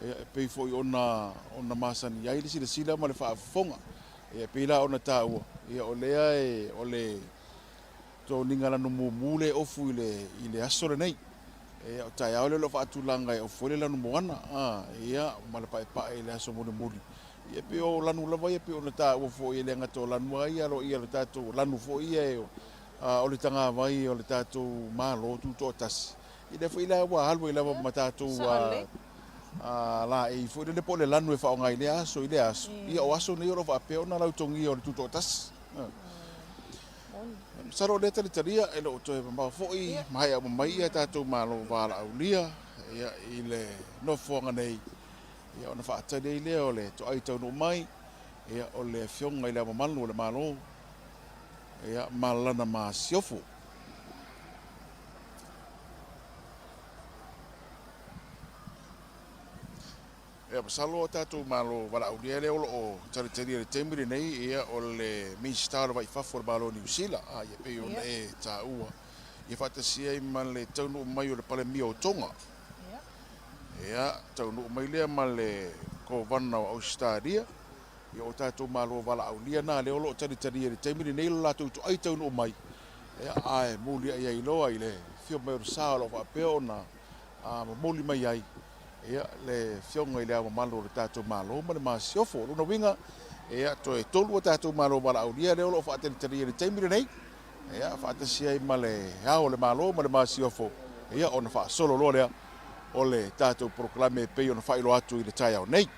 Ia, e pei foi ona ona masani ai le silasila ma le faafofoga. Ia, e pei la ona taua, ia o lea e, o le Toniga lanu mumu le ofu i le i le aso lenei. Ia, o taeao lea o lo o faatulaga e ofu ai le lanu moana, a, ia, ma le paepae i le aso mulimuli. Ia, pei o lanu lava ia pei ona taua foi e le gata o lanu lava ia aloaia o le tatou lanu foi ia e, o le tagavai o le tatou Malo Tutoatasi. Ia lea foi la ua alu ai lava ma tatou laei foi lele po o le lanu e faaaoga i lea aso i lea aso. Ia, o aso nei o lo o faapea ona lautogia o le Tutoatasi. Masalo o lea talitalia e le o toe mamao foi maea uma mai ia tatou malo valaaulia ia i le nofoaga nei ia ona faatali ai lea o le toai taunuu mai ia o le Afioga i Le Ao Mamalu o le Malo ia ma lana masiofo. Ia, masalo o tatou Malo valaaulia lea o lo o talitalia i le taimi lenei, ia, o le Minisita o le Vai i Fafo o le Malo o Niu Sila, a, ia, pei ona e taua, ia faatasi ai ma le taunuu mai o le Palemia o Tonga. Ia, taunuu mai lea ma le Kovana o Ausetalia, ia, o tatou Malo valaaulia na lea o lo o talitalia i le taimi lenei lo latou toai taunuu mai, ia, ae muliai ai loa i le afio mai o le sa o lo o faapea ona momoli mai ai ia, le Afioga i Le Ao Mamalu o le tatou Malo ma le Masiofo. O lona uiga, ia, toe tolu a tatou Malo valaaulia lea o lo o faatalitalia i le taimi lenei, ia, faatasi ai ma le Ao o le Malo ma le Masiofo, ia, ona faasolo loa lea o le tatou polokalame e pei ona faailoa atu i le taeao nei.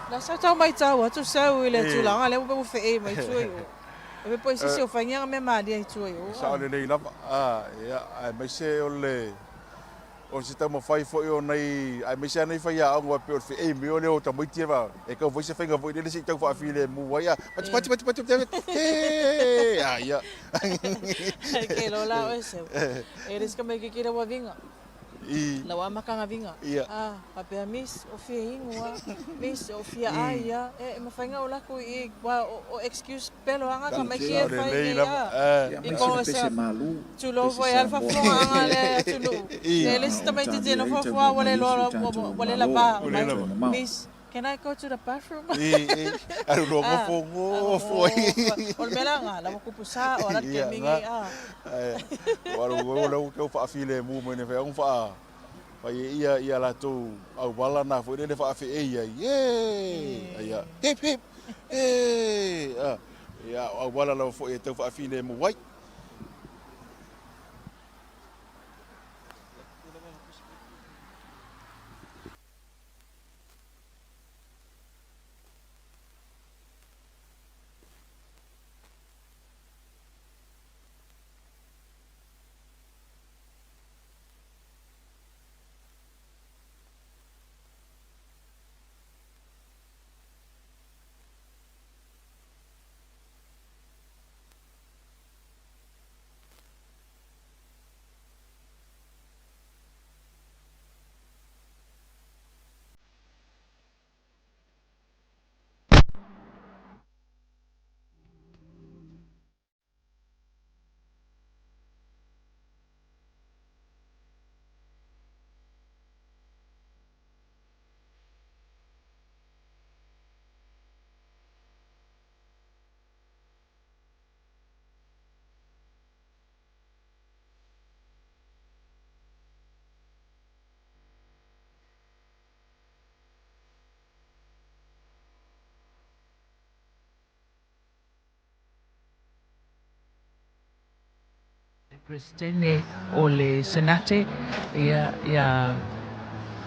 La sa tau maitau atu sau i le tulaga lea ua feei mai tua i o. E pe poi sisi o faingia mea malia i tua i o. Sao lelei lava. Ia, aemaise o le O se taumafai foi o nai, aemaise lava nai faiaoga aua e pei o le feei mai o lea o tamaiti ia, e tau fai se faiga foi lele se i tau faafilemu ai, a pati pati pati pati pati hee a ia. Ke lo la oe seu. E le se tamaititi lau aviga. I. Lau amataga viga. Ia. A, faapea miss o fia inu a, miss o fia ai a, e mafai na ou alu atu i i, ua o excuse pelo anga tamaiti e fai nei a. Ia aemaise le pese malu, Tulou pese foi a le Samoa. faafofogaaga a le atunuu. Ia, E le isi o tamaititi talia e ai nofo tau fua ua mai le isi loa o tatou ua le Malo lava o mai toe mamao. Miss, can I go to the bathroom? Alu loa Ah, gofo alu gofo ai. gofo. O le mea la lena, la ua tupu sa o ala le Ia, kemigi na. ah. Ae, o lau tau faafilemu mai nei fai faa fai e ia ia latou auala na foi lele faafeei ai. Ye! Aia, hip hip. Ye! Ah, ia o auala lava foi e tau faafilemu ai. Peresetene o le Senate, ia, ia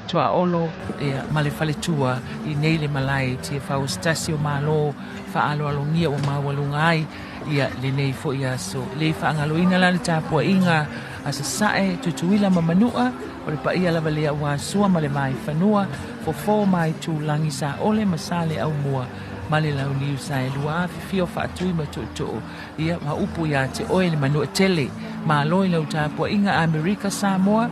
Tuaolo, ia, ma le faletua i nei le malae i Tiafau o se tasi o Malo faaaloalogia ua maualuga ai ia lenei foi aso. E le faagaloina la le tapuaiga a Sasae, Tutuila ma Manua, o le paia lava lea ua sua ma le Vaifanua, Fofo ma Aitulagi, Saole ma Saleaaumua ma le Launiu Saelua, afifio Faatui ma Tootoo, ia, ma upu ia te oe le manua tele. Malo i lau tapuaiga Amerika Samoa,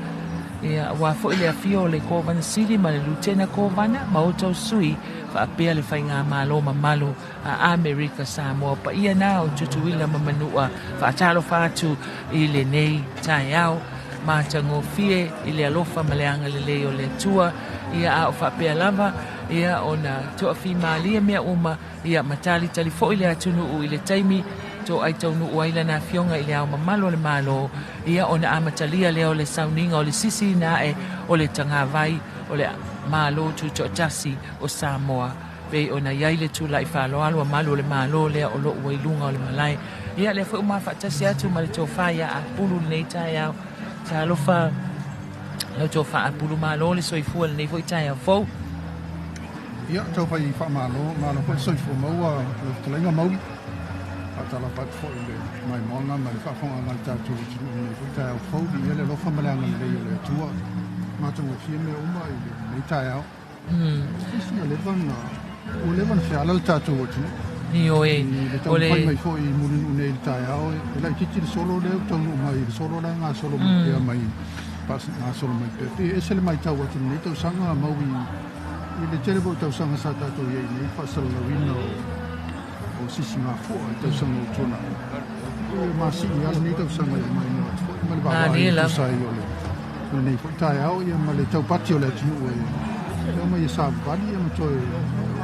ia, aua foi le afio o le Kovana Sili ma le Lutena Kovana ma outou sui faapea le faigamalo mamalu a Amerika Samoa. Paia na o Tutuila ma Manua, faatalofa atu i lenei taeao. matagofie i le alofa ma le agalelei o le Atua, ia a o faapea lava, ia ona toafimalie mea uma, ia ma talitali foi le atunuu i le taimi toai taunuu ai lana Afioga i le Ao Mamalu o le Malo, ia ona amatalia lea o le sauniga o le sisiina ae o le tagavai o le Malo Tutoatasi o Samoa. Pei ona i ai le tulai faaaloalo a Malu o le Malo lea o lo o ua i luga o le malae. Ia, lea foi ua mafaatasi atu ma le tofa ia Apulu i lenei taeao. Talofa lau tofa Apulu, malo le soifua i lenei foi taeao fou. Ia, taufai faamalo, malo foi le soifua maua lau fetalaiga Mauli. Faatalofa atu foi i le maimoaga ma le faafofogaaga a le tatou atunuu i lenei foi taeao fou. Viia le alofa ma le agalelei o le Atua. Matagofie mea uma i lenei taeao. Isi ua leva na ua leva na feala le tatou atunuu. Ioe, I le taumafai mai foi i Mulinuu nei i le taeao, e laitiiti le solo lea ua taunuu mai, le solo la e gasolo mai pea mai gasolo mai pea. Pei e ese le matau atu i lenei tausaga mau i le tele foi o tausaga sa tatou i ai nei faasalalauina o sisigafua i tausaga ua tuanai. E masii lava lenei tausaga i le maimoa atu foi ma le vaavaai e tusa ai o lenei foi taeao ia ma le taupati o le atunuu e omai e savavali ia ma toe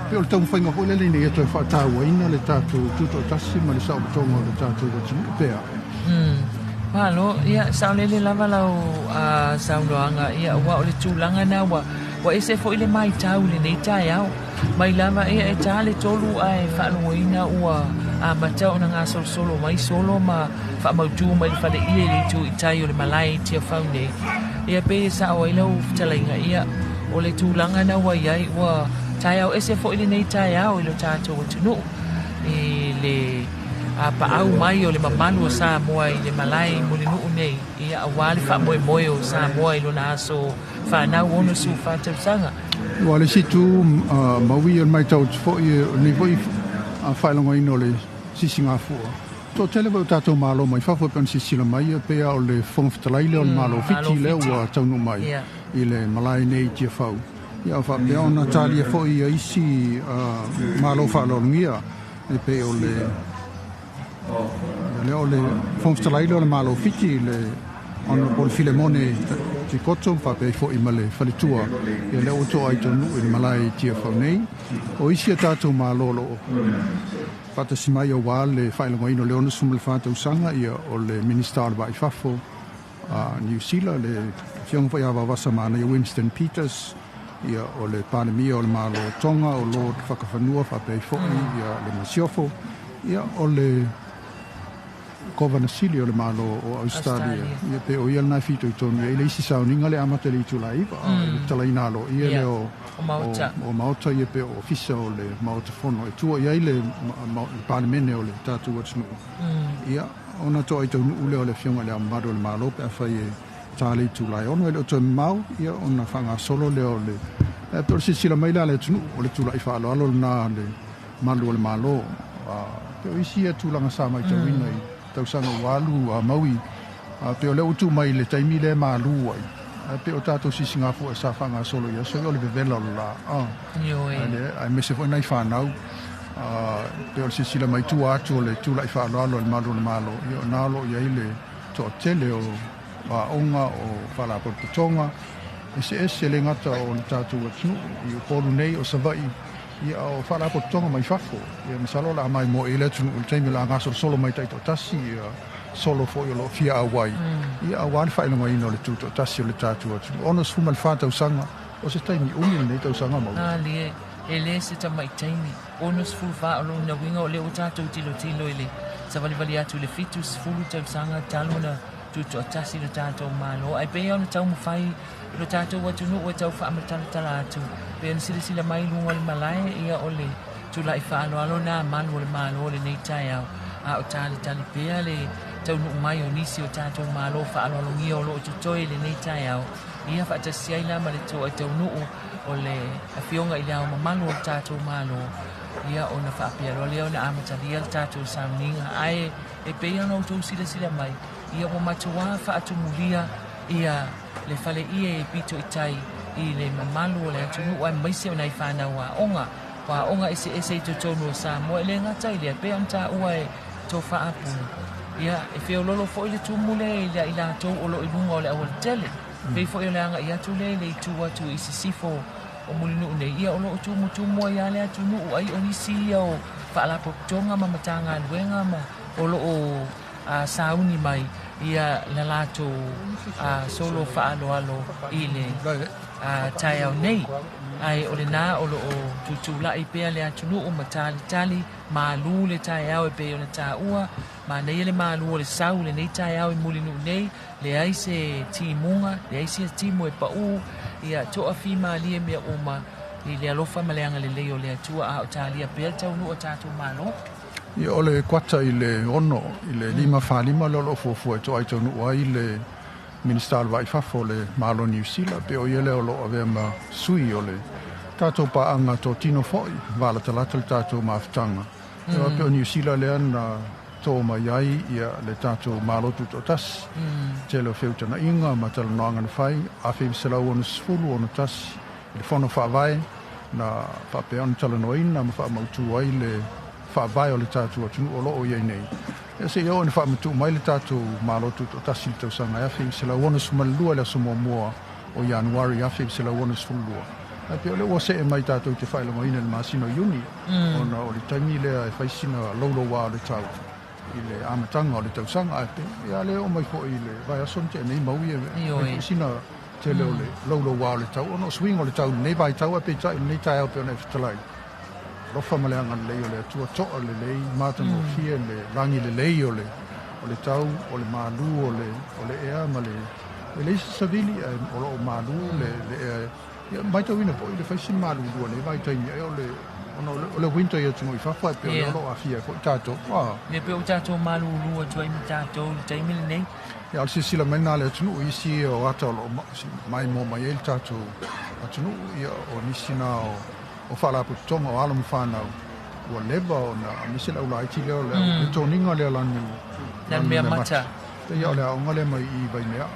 pei o le taumafaiga foi lele ina ia toe faatauaina le tatou tutoatasi ma le saolotoga o le tatou atunuu pea. Malo, ia saolele lava lau saunoaga, ia aua o le tulaga na ua ese foi le maitau i lenei taeao. Mai lava ia e ta le tolu ae faalogoina ua amata ona gasolosolo mai solo ma faamautu mai le faleie i le itu i tai o le malae i Tiafau nei. Ia pei e sao ai lau fetalaiga, ia o le tulaga na ua i ai ua taeao ese foi lenei taeao i lo tatou atunuu i le paau mai o le mamalu o Samoa i le malae i Mulinuu nei, ia aua le faamoemoe o Samoa i lona aso fanau 64 tausaga. Aua o le isi itu, maui o le matau atu foi, o lenei foi faailogaina o le sisigafua. Toatele foi o tatou malo mai fafo e pei ona silasila mai, e pei lava o le Fofoga Fetalai lea o le Malo o Fiti lea ua taunuu mai i le malae nei i Tiafau. Ia a faapea ona talia foi ia isi malo faaaloalogia e pei o le Ia lea o le Fofoga Fetalai lea o le Malo o Fiti, le Honourable Filemone Tikoto, faapea ai foi ma le faletua, ia lea ua to'a i taunuu i le malae i Tiafau nei. O isi a tatou Malo o lo o faatasi mai aua le faailogaina o le 64 tausaga, ia o le Minisita o le Va i Fafo a Niu Sila, le Afioga foi ia Vavasa Manaia Winston Peters, ia o le Palemia o le Malo o Tonga, o Lord Fakafanua, faapea ai foi ia le Masiofo, ia o le Kovana Sili o le Malo o Ausetalia, ia pe o ia lena e fitoitonu i ai le isi sauniga lea e amata i le itula 9 i le talaina aloaia lea o o Maota, ia pe o Ofisa o le Maota Fono e tua i ai le Palemene o le tatou atunuu. Ia ona toai taunuu lea o le Afioga i Le Ao Mamalu o le Malo pe afai e ta le itula e 6 e le o toe mamao, ia ona faagasolo lea o le e pei o le silasila mai la a le atunuu o le tulai faaaloalo lena a le malu o le Malo. Pei o isi ia tulaga sa matauina i tausaga ua alu a maui, pei o lea ua tuu mai i le taimi lea e malu ai, ae pei o tatou sisigafua sa faagasolo i aso ia o le vevela o le la, aemaise foi nai fanau. Pei o le silasila mai tua atu o le tulai faaaloalo a le malu o le Malo, ia o na o lo o i ai le toatele o aoga, o faalapotopotoga eseese, e le gata o le tatou atunuu i Upolu nei, o Savaii, ia a o faalapotopotoga mai fafo. Ia masalo o le a maimoa i ai le atunuu i le taimi o le a gasolosolo mai taitoatasi ia solo foi o lo o fia auai, ia aua le faailogaina o le tutoatasi o le tatou atunuu. 64 tausaga, o se taimi umi lenei tausaga Mauli. Malie, e le se tamai taimi. 64 o lona uiga o lea ua tatou tilotilo i le savalivali atu i le 70 tausaga talu ona tutoatasi lo tatou Malo. Ae pei ona taumafai lo tatou atunuu e tau faamatalatala atu, pei ona silasila mai i luga o le malae, ia o le tulai faaaloalo na malu o le Malo lenei taeao, a o talitali pea le taunuu mai o nisi o tatou Malo faaaloalogia o lo o totoe i lenei taeao, ia faatasi ai la ma le toa taunuu o le Afioga i le Ao Mamalu o le tatou Malo, ia ona faapea loa lea ona amatalia le tatou sauniga. Ae e pei ona outou silasila mai, ia ua matuā faatumulia ia le faleie e pito i tai i le mamalu o le atunuu aemaise o nai fanau aoga, o aoga eseese i totonu o Samoa. E le gata i lea, pei ona taua e Tofa Apulu, Ia, e feoloolo foi le tumu lea i i latou o lo o i luga o le aualatele. Pei foi o le agai atu lea i le itu atu i sisifo o Mulinuu nei, ia o lo o tumutumu ai lava le atunuu, ai o nisi ia o faalapotopotoga ma matagaluega ma o lo o sauni mai ia la latou solo faaaloalo i le taeao nei. Ae o lena o lo o tutulai pea le atunuu ma talitali malu le taeao e pei ona taua. Manaia le malu o le sau i lenei taeao i Mulinuu nei, leai se timuga, leai se timu e pau, ia toafimalie mea uma i le alofa ma le agalelei o le Atua a o talia pea le taunuu a tatou Malo. Ia, o le kuata i le 6 i le 5:45 lea o lo o fuafua e toai taunuu ai le Minisita o le Va i Fafo o le Malo o Niu Sila, pe o ia lea o lo o avea ma sui o le tatou paaga totino foi, valatalata le tatou mafutaga. Ia, pe o Niu Sila lea na tō mai ai ia le tatou Malo Tutoatasi. Tele o feutagaiga ma talanoaga na fai, 1961 i le Fono Faavae na faapea ona talanoaina ma faamautu ai le faavae o le tatou atunuu o lo o i ai nei. Ia seia oo ina faamatuu mai le tatou Malo Tutoatasi i le tausaga e 1962 i le aso 1 o Ianuari 1962. Ae pei o lea ua see mai tatou te faailogaina i le masina o Iuni, ona o le taimi lea e fai sina louloua o le tau i le amataga o le tausaga. Ae pei ia lea oo mai foi i le vaiaso na tea nei maui e fai foi sina tele o le louloua o le tau ona o suiga o le tau i lenei vaitau. Ae peitai i lenei taeao pei ona e fetalai, alofa ma le agalelei o le Atua, toa lelei, matagofie le lagi lelei o le o le tau, o le malu o le o le ea ma le e leai se savili, ae o lo o malu le le ea. Ia, matauina foi le fai sina malulua nei vaitaimi ai o le ona o le winter i atunuu i fafo, ae pei o lea o lo o aafia ai foi tatou. Ia pei ua tatou malulu atu ai ma tatou i le taimi lenei. Ia, o le silasila mai lena a le atunuu i isi o ata o lo o maimoa mai ai le tatou atunuu, ia o nisi na o faalapotopotoga o alo ma fanau ua leva ona aemaise le aulaiti lea o le toniga lea lanu Lanumeamata. Ia, o le aoga lea mai i Vaimea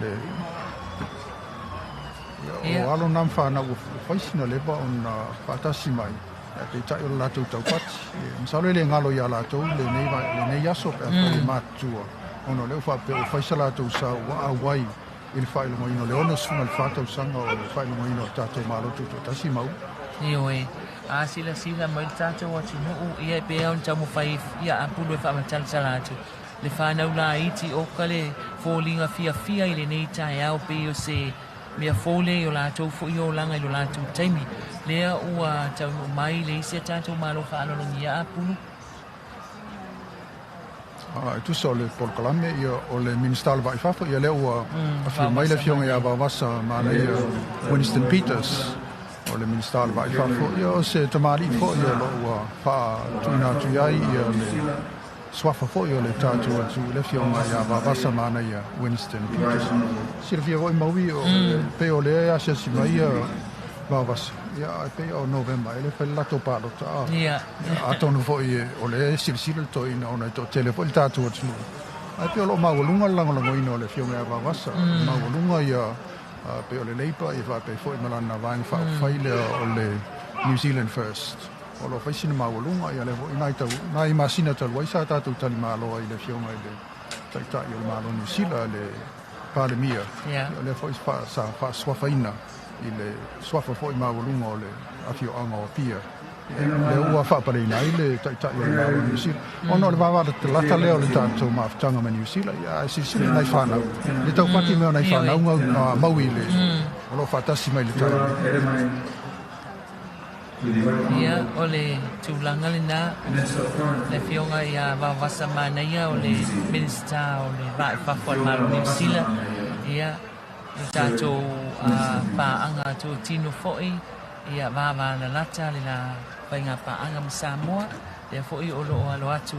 le ia o alo na ma fanau ua fai sina leva ona faatasi mai, ae peitai o le latou taupati. Masalo e le galo iā latou lenei aso pe afai e matutua, ona o lea ua faapea ua fai sa latou sao ua auai i le faailogaina o le 64 tausaga o le faailogaina o le tatou Malo Tutoatasi mau. Ioe, a silasila mai le tatou atunuu, ia e pei lava ona taumafai ia apulu e faamatalatala atu le fanau laiti oka le foliga fiafia i lenei taeao pei o se mea fou lea i o latou foi olaga i lo latou taimi lea ua taunuu mai le isi a tatou Malo faaaloalogia apulu. E tusa o le polokalame, ia, o le Minisita o le Va i Fafo, ia lea ua afio mai le Afioga ia Vaovasa Manaia Winston Peters, o le Minisita o le Va i Fafo, ia o se tamalii foi o lo o ua faatuina atu i ai ia le suafa foi o le tatou atu i le Afioga ia Vaovasa Manaia Winston Peters. Silafia foi maui o pei o lea e asiasi mai ia Vaovasa, ia ae pei o Novema e le fai le latou palota a. Atonu foi o lea e silasila le toeaina ona e toatele foi le tatou atunuu. Ae pei o lo o maualuga le lagolagoina o le Afioga ia Vaovasa, maualuga ia pei o le Labour ia faapea foi ma lana vaega faaupufai lea o le New Zealand First. O lo o fai sina maualuga ia lea foi nai tau nai masina talu ai sa tatou talimalo ai i le Afioga i le Taitai o le Malo o Niu Sila, le Palemia, ia o lea foi sa faasuafaina i le suafa foi maualuga o le afioaga o Apia, lea ua faapaleina ai le Taitai o le Malo o Niu Sila, ona o le vavalalata lea o le tatou mafutaga ma Niu Sila. Ia, ae silasila i nai fanau, le taupati mai o nai fanau maui le o lo o faatasi mai le taeao. Ia, o le tulaga lena, le Afioga ia Vaovasa Manaia o le Minisita o le Va i Fafo a le Malo o Niu Sila, ia, le tatou paaga totino foi, ia vavalalata le la faiga paaga ma Samoa, lea foi o lo o alo atu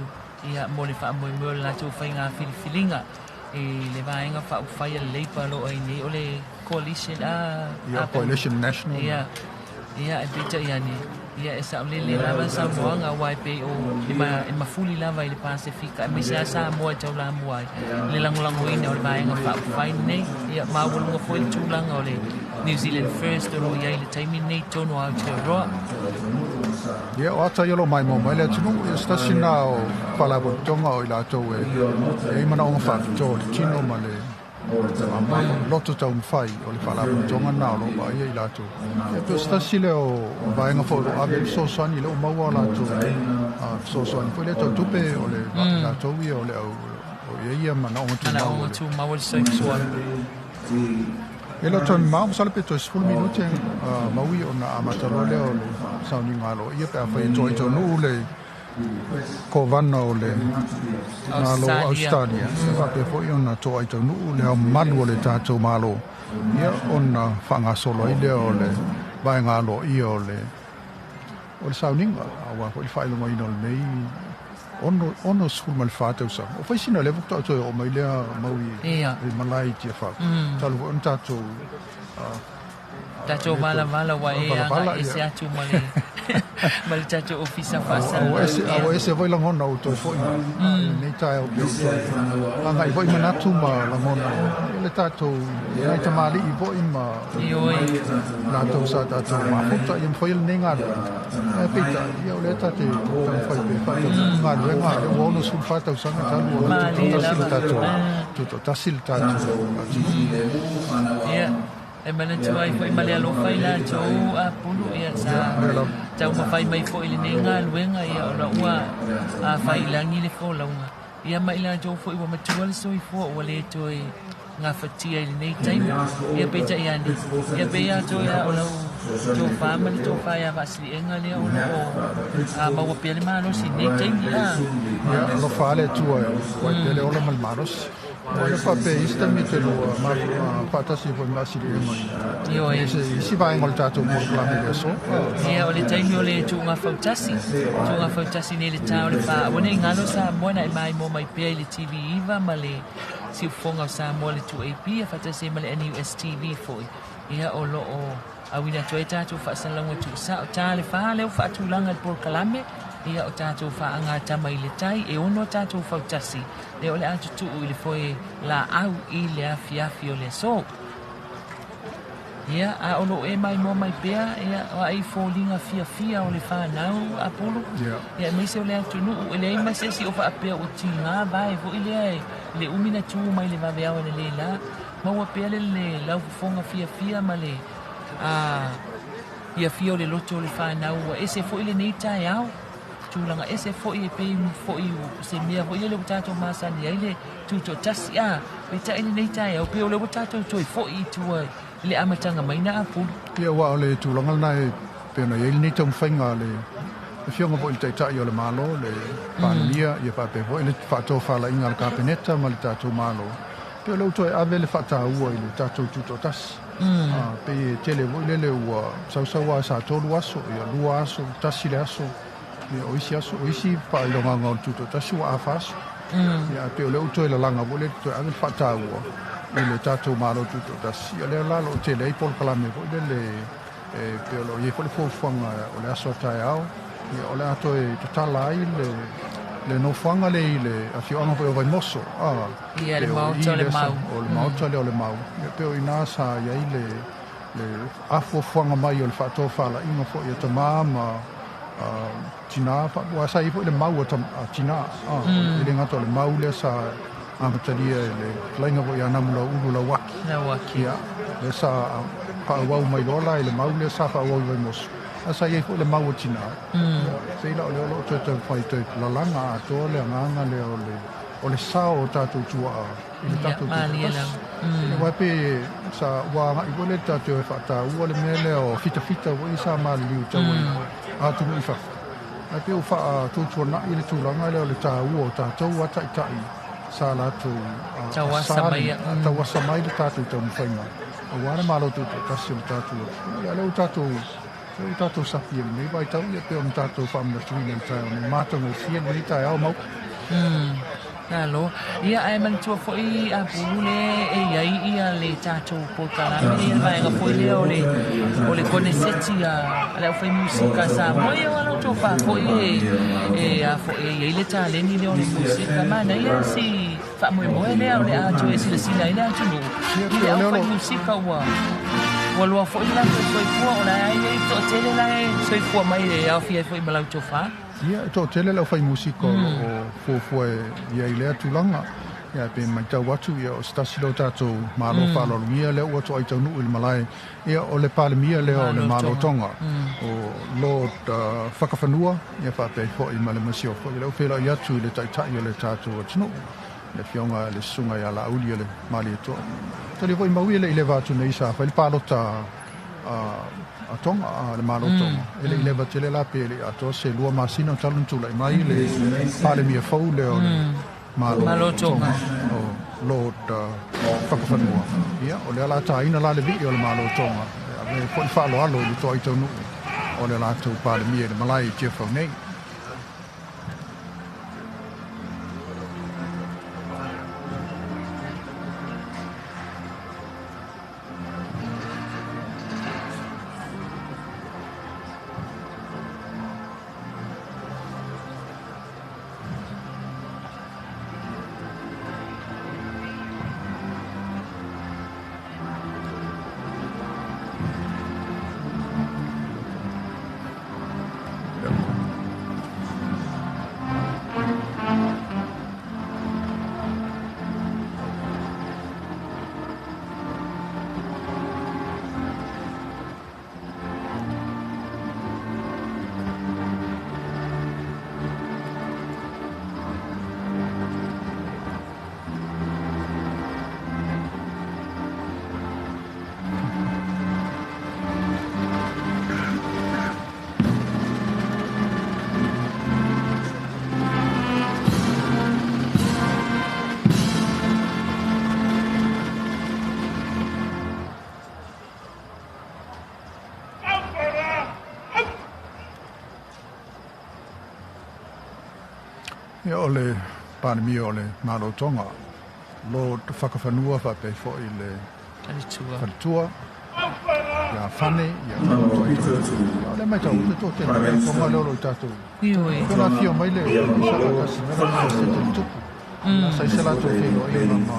ia mo le faamoemoe o le latou faiga filifiliga i le vaega faaupufai a le Labour o lo o ai nei o le Coalition a Ia, Coalition National. Ia, ia, e peitai ane, ia e saolele lava le saunoaga aua e pei o e, ma, e mafuli lava i le Pasefika aemaise lava Samoa e taulamua ai i le lagolagoina o le vaega faaupufai lenei. Ia maualuga foi le tulaga o le New Zealand First o lo o i ai i le taimi lenei i totonu o Aotearoa. Ia, o ata ia o lo o maimoa mai le atunuu, ia se tasi lena o faalapotopotoga o i latou e i ai manaoga faapitoa o le tino ma le loto taumafai o le faalapotopotoga lena o lo o vaaia i latou. Ia pei o se tasi lea o vaega foi o lo o ave ai le fesoasoani, lea ua maua a latou fesoasoani foi lea tau tupe o le latou ia o le au o i ai ia manaoga tumau o le soifua. E le o toe mamao, masalo pe toe 10 minute maui ona amata loa lea o le sauniga aloaia pe afai e toa i taunuu le Kovana o le Malo o Ausetalia, e faapea foi ona toa i taunuu le Ao Mamalu o le tatou Malo, ia ona faagasolo ai lea o le vaega aloaia o le sauniga, aua foi le faailogaina o lenei 64 tausaga. O fai sina leva faatoa toe oo mai lea mau i malae i Tiafau, talu foi ona tatou Tatou valavala ua e agai ese atu ma le ma le tatou ofisa faasalalau. A ua ese foi lagona ua toe foi mai i lenei taeao pei ua toe agai foi manatu ma lagona i le tatou nai tamalii foi ma latou sa tatou mafuta ia mafai lenei galuega. Ae peitai, ia o lea ta te taumafai pea e faataunuu galuega, lea ua 64 tausaga talu ona tutoatasi le tatou tutoatasi le tatou atunuu. E manatu ai foi ma le alofa i latou a Pulu, ia sa taumafai mai foi i lenei galuega, ia ona ua fai i lagi le folauga, ia ma i latou foi ua matua le soifua ua le toe gafatia i lenei taimi. Ia peitai ane, ia pei lava toe lava o lau tofa ma le tofa ia Vaasiliega lea o lo o maua pea le malosi i lenei taimi. Ia alofa lava le Atua e vaai pea le ola ma le malosi. Ua le faapea i isi taimi e te lua faatasi ai foi ma Asiliega i isi vaega o le tatou polokalame i le aso. Ia, o le taimi o le tuuga fautasi, tuuga fautasi nei i le ta o le fa. Aua ne i galo Samoa na e maimoa mai pea i le TV 9 ma le siufofoga o Samoa le 2AP, ia faatasi ai ma le NUS TV foi. Ia, o lo o auina atu ai tatou faasalalauga tuusao. Ta le fa lea ua faatulaga i le polokalame, ia o tatou faagatama i le tai, e ono tatou fautasi. Lea o le a tutuu i le foe laau i le afiafi o le aso. Ia, a o lo o e maimoa mai pea, ia, o ai foliga fiafia o le fanau a Pulu, ia, aemaise o le atunuu, e leai ma se isi o faapea ua tiga vae foi lea e le umi na tu mai le vaveao e le la, maua pea le le laufofoga fiafia ma le a fiafia o le loto o le fanau, ua ese foi lenei taeao. Tulaga ese foi e pei foi o se mea foi lele ua tatou masani ai le tutoatasi, a peitai lenei taeao pei o lea ua tatou toe foi i tua i le amataga mai na apulu. Ia, aua o le tulaga lena e pei ona i ai lenei taumafaiga a le Afioga foi i le Taitai o le Malo, le Palemia, ia faapea foi le faatofalaiga a le Kapeneta ma le tatou Malo, pei o lea ua toe ave le faataua i le tatou tutoatasi. Pei e tele foi lele ua sausau lava sa 3 aso, ia 2 aso, 1 le aso. Ia, o isi aso, o isi faailogaga o le tutoatasi ua afa aso. Ia, ae pei o lea ua toe lalaga foi lele, toe ave le faataua i le tatou Malo tutoatasi. Ia, lea la o lo o tele ai polokalame foi lele e pei o lo o i ai foi le fuafuaga o le aso a taeao, ia, o le a toe tatala ai le nofoaga lea i le afioaga foi o Vaimoso. Ia, le maota o le Mau. O le maota lea o le Mau. Ia, pei o i ina sa i ai le afuafuaga mai o le faatofalaiga foi a tama ma tina, ua sa i ai foi le mau a tina, e le gata o le mau lea sa amatalia e le fetalaiga foi ia Namulauulu Lauaki. Ia, lea sa faaauau mai loa la i le mau lea sa faaauau i Vaimoso, ae sa i ai foi le mau a tina. Ia, pei la o lea o lo o toe taumafai toe lalaga atoa le agaga lea o le sao o tatou tuaa i le tatou tutoatasi. Aua e pei sa ua agai foi lea i le tatou e faataua le mea lea o fitafita foi sa maliliu tau ai atunuu i fafo. Ae pei ua faatuatuanai le tulaga lea o le taua o tatou a taitai sa latou tauasa mai le tatou taumafaiga aua le Malo Tutoatasi o le tatou atunuu. Ia lea ua tatou lea ua tatou sapi i lenei vaitau, ia pei ona tatou faamanatuina i le taeao nei, matagofie lenei taeao mau. Malo. Ia, ae manatua foi a Pulu le e i ai ia le tatou polokalame, ia le vaega foi lea o le o le koneseti a le aufai musika a Samoa. Ia, o lau tofa foi e a foi e i ai le taleni lea o le musika. Manaia si faamoemoe lea o le a toe silasila ai le atunuu i le aufai musika ua Ua lua foi le latou soifua, o la e i ai toatele la e soifua mai e aofia ai foi ma lau tofa. Ia, e toatele le aufai musika o lo o fuafua i ai i lea tulaga. Ia, pe matau atu, ia, o se tasi lea o tatou Malo faaaloalogia lea ua toai taunuu i le malae, ia, o le Palemia lea o le Malo Tonga, o Lord Fakafanua, ia faapea ai foi ma le Masiofo. Ia, lea ua feiloai atu i le Taitai o le tatou atunuu, le Afioga i le Susuga ia Laauli o le Malietoa. Tali foi mau ia le i leva atu nei sa fai le palota a Tonga, a le Malo Tonga. E le i leva tele la pe le i atoa se 2 masina talu ona tulai mai le Palemia fou lea o le Malo Tonga, o Lord Fakafanua. Ia, o lea la taina la le vii o le Malo Tonga, e ave foi faaaloalo i le toai taunuu o le latou Palemia i le malae i Tiafau nei. Ia, o le Palemia o le Malo Tonga, Lord Fakafanua faapea foi le Faletua ia Fane, ia o le matau te toatele o Tonga lea o lo o tatou ona afio mai le faatasi mai la se te tupu sa i se latou feiloaiga ma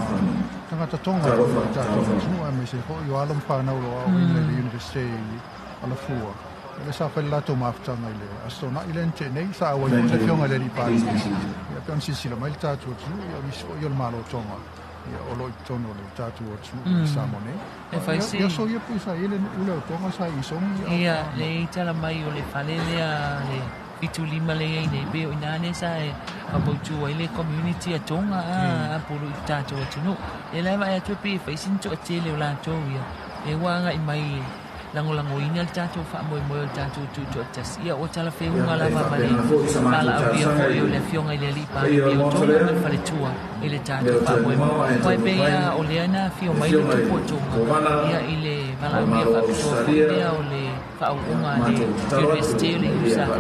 tagata Tonga o le tatou atunuu, aemaise foi o alo ma fanau o lo o aoaoina i le Universite i Alafua. O le sa fai le latou mafutaga i le Aso Toonai lea na tea nei, sa auai foi le Afioga i le Alii Palemia. Ia, pei ona silasila mai le tatou atunuu, ia o nisi foi o le Malo Tonga, ia o lo o i totonu o le tatou atunuu i Samoa nei. E fai si. Ia, so ia pei sa i ai le nuu lea o Tonga sa i Sogi. Ia, le i tala mai o le fale lea le 75 lea i ai nei, pei o i ina lea sa e faamautu ai le community a Tonga a pulu i le tatou atunuu. Ia la e vaai atu e pei e fai sina toatele o latou ia, lea ua agai mai e lagolagoina le tatou faamoemoe o le tatou tutoatasi. Ia ua talafeuga lava ma le valaaulia foi o le Afioga i le Alii Palemia o Tonga ma le Faletua i le tatou faamoemoe. Aua e pei lava o lea na afio mai le Tupu o Tonga ia i le valaaulia faapitoa foi lea o le faauuga a le Universite o le USAP.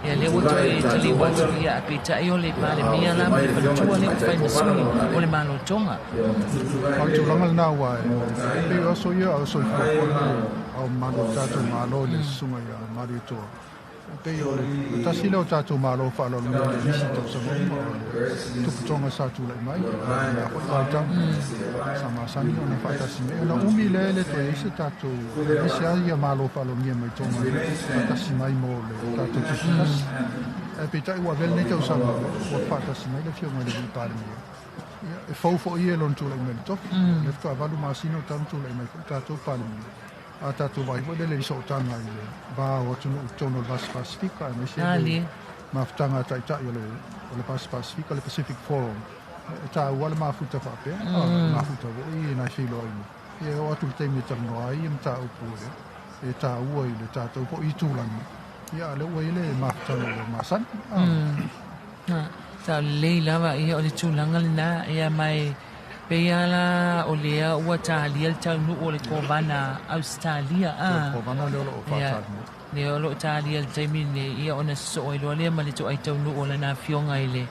Ia lea ua toe taliu atu, ia ae peitai o le Palemia la ma le Faletua lea ua fai ma sui o le Malo Tonga. O le tulaga lena aua e pei o aso ia a o soifua foi le ao mamalu o le tatou Malo i le Susuga ia Malietoa. E pei o le tasi lea o tatou Malo faaaloalogia i nisi tausaga uma o le Tupu Tonga sa tulai mai i lena foi vaitau sa masani ona faatasi mai. Ona umi lea e le toe i ai se tatou aemaise lava ia Malo faaaloalogia mai Tonga faatasi mai mo le tatou Tusi. Ae peitai ua avea lenei tausaga ua faatasi mai le Afioga i le Alii Palemia. Ia, e fou foi ia i lona tulai mai i le tofi. O lea faatoa 8 masina o talu tulai mai foi tatou Palemia. A tatou vaai foi lele i sootaga i le va o atunuu i totonu o le Vasi Pasifika, aemaise le mafutaga a taitai o le Vasi Pasifika, le Pacific Forum. E taua le mafuta faapea, a mafuta foi i nai feiloaiga. Ia e oo atu i le taimi e talanoa ai ia mataupu e taua i le tatou foi itulagi. Ia, a o lea ua i ai le mafutaga ua masani. Sa lelei lava ia o le tulaga lena, ia ma e pei lava la o lea ua talia le taunuu o le Kovana Ausetalia a. O le Kovana lea o lo o faatali nei. Lea o lo o talia i le taimi lenei, ia ona sosoo ai loa lea ma le toai taunuu o lana afioga i le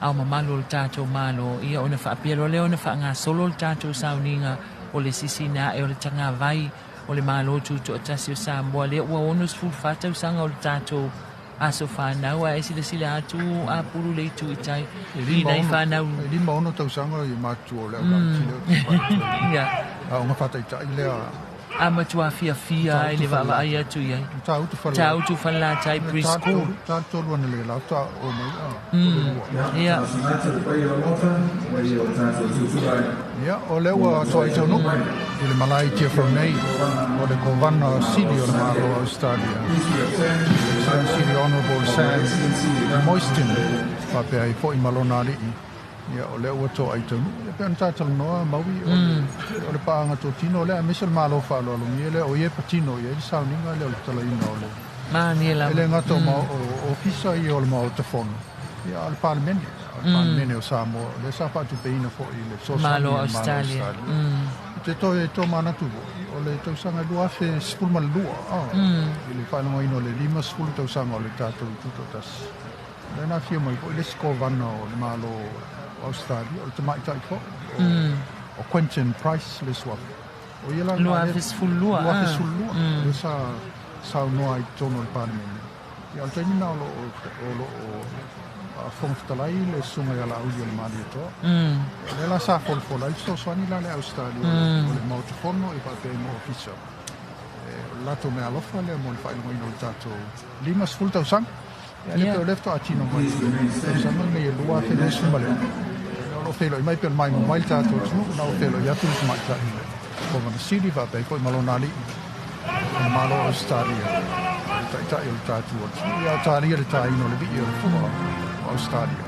Ao Mamalu o le tatou Malo, ia ona faapea loa lea ona faagasolo le tatou sauniga o le sisina ae o le tagavai o le Malo Tutoatasi o Samoa, lea ua 64 tausaga o le tatou aso fanau, ae silasila atu a pulu le itu i tai i nai fanau. E 56 tausaga i matutua o le au laiti lea ou te fai atu ai. Aoga faataitai lea A matua fiafia ai le vaavaai atu i ai. Matautu Falelatai. Matautu Falelatai Pre-School. Talu ana le la faatoa oo mai o le lua. Ia. Ia, o lea ua toai taunuu i le malae i Tiafau nei o le Kovana Sili o le Malo o Ausetalia, Excellency the Honourable Sam Moyston, faapea ai foi ma lona alii. Ia, o lea ua toai taunuu. Ia, pei ona ta talanoa, Maui, o le, o le paaga totino lea, aemaise o le Malo faaaloalogia lea, o ia e patino i ai le sauniga lea o le tatalaina o le Mania E lava. le gata o o ofisa ia o le Maota Fono, ia, a o le Palemene, o le Palemene o Samoa, o lea sa faatupeina foi i le fesoasoani Malo a le Malo Australia. Australia. I te toe tomanatu foi, o le tausaga 2012, i le faailogaina o le 50 tausaga o le tatou Tutoatasi. O lea na afio mai foi le isi kovana o le Malo o Australia, o le tamaitai foi, o Quentin Price le suafa. O ia la na 2012, ah. 2012, lea sa saunoa i totonu o le Palemene. Ia, o le taimi lena o lo o lo o Fofoga Fetalai le susuga ia Laauli o le Malietoa. O lea la sa folafola ai le fesoasoani la le Ausetalia o le Maota Fono e faapea ai ma Ofisa. O le latou meaalofa lea mo le faailogaina o le tatou 50 tausaga. Ia, le pei o lea faatoa tino mai i le tausaga lenei e 2026. O lo o feiloai mai pei ona maimoa mai le tatou atunuu, na ua feiloai atu le tamaitai i le Kovana Sili faapea ai foi ma lona alii o le Malo o Ausetalia, o le taitai o le tatou atunuu. Ia, o talia le taina o le vii o le fua o Ausetalia.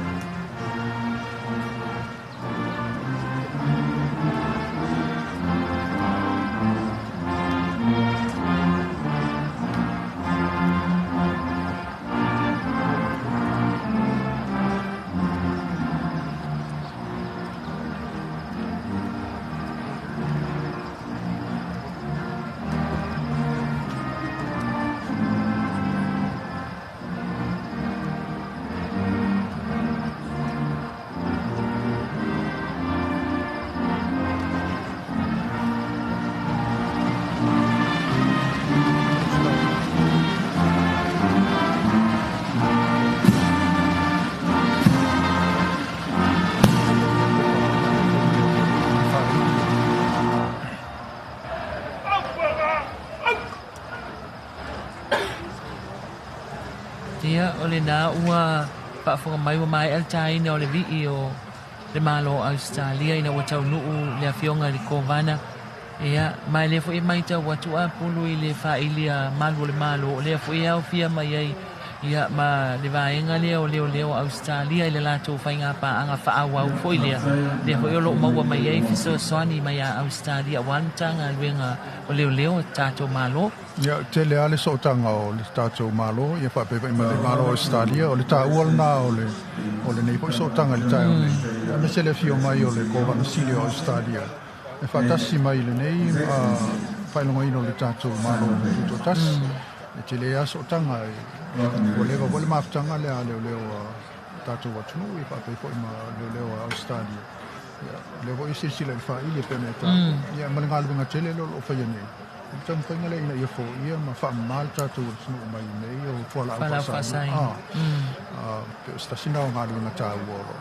Ia, o lena ua faafofoga mai ua maea le taina o le vii o le Malo o Ausetalia ina ua taunuu le afioga i le Kovana. Ia, ma e lea foi e matau atu a pulu i le faili a malu o le Malo, o lea foi e aofia mai ai ia ma le vaega lea o leoleo o Ausetalia i le latou faiga paaga faaauau foi lea, lea foi o lo o maua mai ai fesoasoani mai a Ausetalia aua le Matagaluega o Leoleo a tatou Malo. Ia, tele lava le sootaga o le tatou Malo ia faapea foi ma le Malo o Ausetalia. O le taua lena o le o lenei foi sootaga i le taeao nei, aemaise le afio mai o le Kovana Sili o Ausetalia e faatasi mai i lenei faailogaina o le tatou Malo Tutoatasi. E tele lava sootaga e ua leva foi le mafutaga lea a leoleo a tatou atunuu ia faapea foi ma leoleo a Ausetalia. Ia, o lea foi e silasila i le faili e pei ona e taua, ia ma le galuega tele lea o lo o faia nei. O le taumafaiga lea ina ia foia ma faamama le tatou atunuu mai mea ia o fualaau faasaina. Pei o se tasi lena o galuega taua o lo o.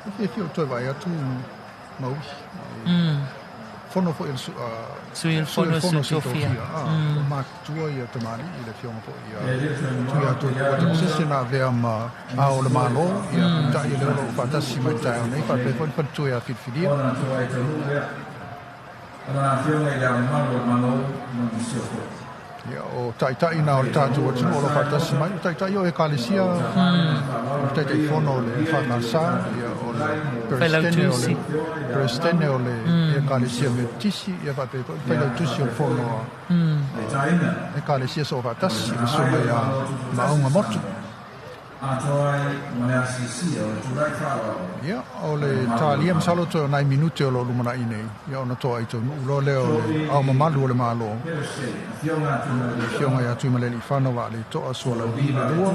E fiafia ou toe vaai atu Maui. Fono foi o le Sui o le Sui o Fono le a Fono a Sui Sui Tofia. Tofia. O matutua ia tamalii le afioga foi ia Tuiatua Tamasese na avea ma Ao o le Malo, ia peitai lea o lo o faatasi mai i le taeao nei, faapea foi le faletua ia Filifilia. Ia, o taitai na o le tatou atunuu o lo o faatasi mai, o taitai o Ekalesia, o le Taitaifono o le EFKS, ia, o le Peresetene o le Failautusi. Peresetene o le Ekalesia Metotisi, ia faapea foi le Failautusi o le Fono a Ekalesia Soofaatasi, le Susuga ia Maauga Motu. Ia, o le talia masalo toe o nai minute o lo o lumanai nei, ia ona toa ai taunuu loa lea o le Ao Mamalu o le Malo, le Afioga ia Tuimalealiifano Vaaleto'a Sualauvi le lua,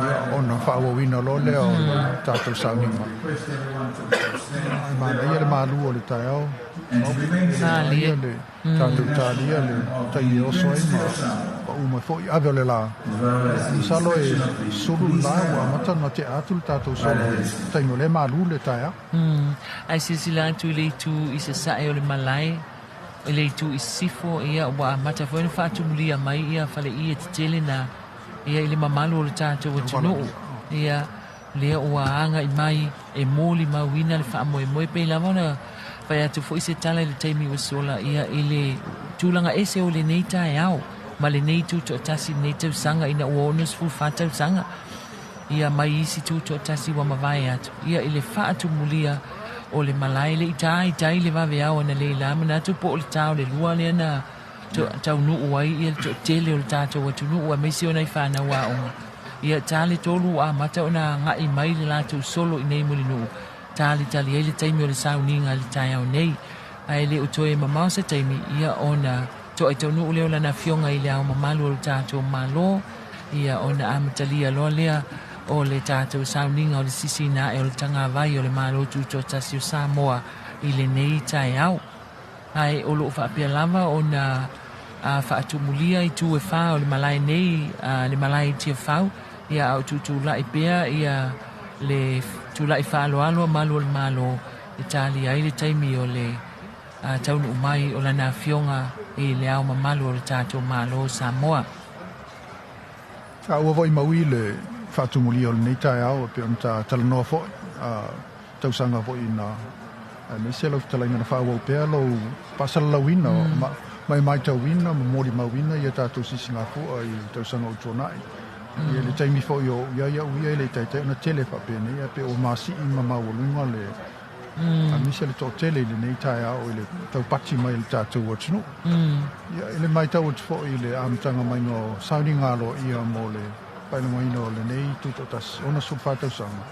ia ona faaauauina loa lea o le tatou sauniga. Ai manaia le malu o le taeao, Malie. manaia le tatou talia le taimi e oso ai ma pau mai foi ave o le la. Masalo e sulu le la ua amata ona tea atu le tatou solo i le taimi o lea e malu le taeao. Ae silasila atu i le itu i sasae o le malae, I le itu i sisifo, ia, ua amata foi ona faatumulia mai ia faleie tetele na, ia, i le mamalu o le tatou atunuu. Ia, lea ua agai mai e molimauina le faamoemoe, pei lava ona fai atu foi se tala i le taimi ua sola, ia, i le tulaga ese o lenei taeao ma lenei tutoatasi i lenei tausaga ina ua 64 tausaga, ia, mai isi tutoatasi ua mavae atu, ia, i le faatumulia o le malae le i ta i tai le vaveao analeila, manatu po o le ta o le lua lea na taunuu ai ia le toatele o le tatou atunuu aemaise o nai fanau aoga. Ia ta le tolu ua amata ona agai mai le latou solo i nei Mulinuu, talitali ai le taimi o le sauniga i le taeao nei. Ae le o toe mamao se taimi, ia ona toai taunuu lea o lana afioga i le Ao Mamalu o le tatou Malo, ia ona amatalia loa lea o le tatou sauniga o le sisiina ae o le tagavai o le Malo Tutoatasi o Samoa i lenei taeao. Ae o lo o faapea lava ona faatumulia itu e fa o le malae nei, le malae i Tiafau, ia a o tutulai pea ia le tulai faaaloalo a Malu o le Malo e talia ai le taimi o le taunuu mai o lana afioga i le Ao Mamalu o le tatou Malo o Samoa. A ua foi mau i le faatumulia o lenei taeao e pei ona ta talanoa foi a tausaga foi na aemaise lau fetalaiga na faaauau pea lou faasalalauina ma e matauina ma molimauina ia tatou sisigafua i tausaga ua tuanai. Ia le taimi foi o ou i ai au ia e le i taitai ona tele faapenei ae pei ua masii ma maualuga le aemaise le toatele i lenei taeao i le taupati mai o le tatou atunuu. Ia i le matau atu foi i le amataga maiga o sauniga aloaia mo le faailogaina o lenei tutoatasi 64 tausaga,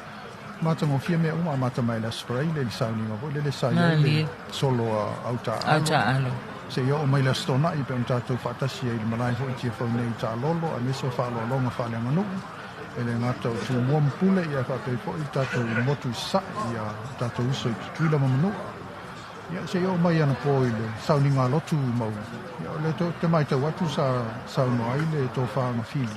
matagofie mea uma, amata mai le Aso Faraile i le sauniga foi lele sa i ai le solo a Autaaalo, seia oo mai le Aso Toonai pei ona tatou faatasi ai i le malae foi i Tiafau nei i Taalolo, aemaise o faaaloaloga faaleaganuu e le gata o Tumua ma Pule, ia faapea foi le tatou motu i Sasae, ia tatou uso i Tutuila ma Manua. Ia seia oo mai anapo i le sauniga lotu mau. Ia o lea te matau atu sa saunoa ai le tofa Gafili.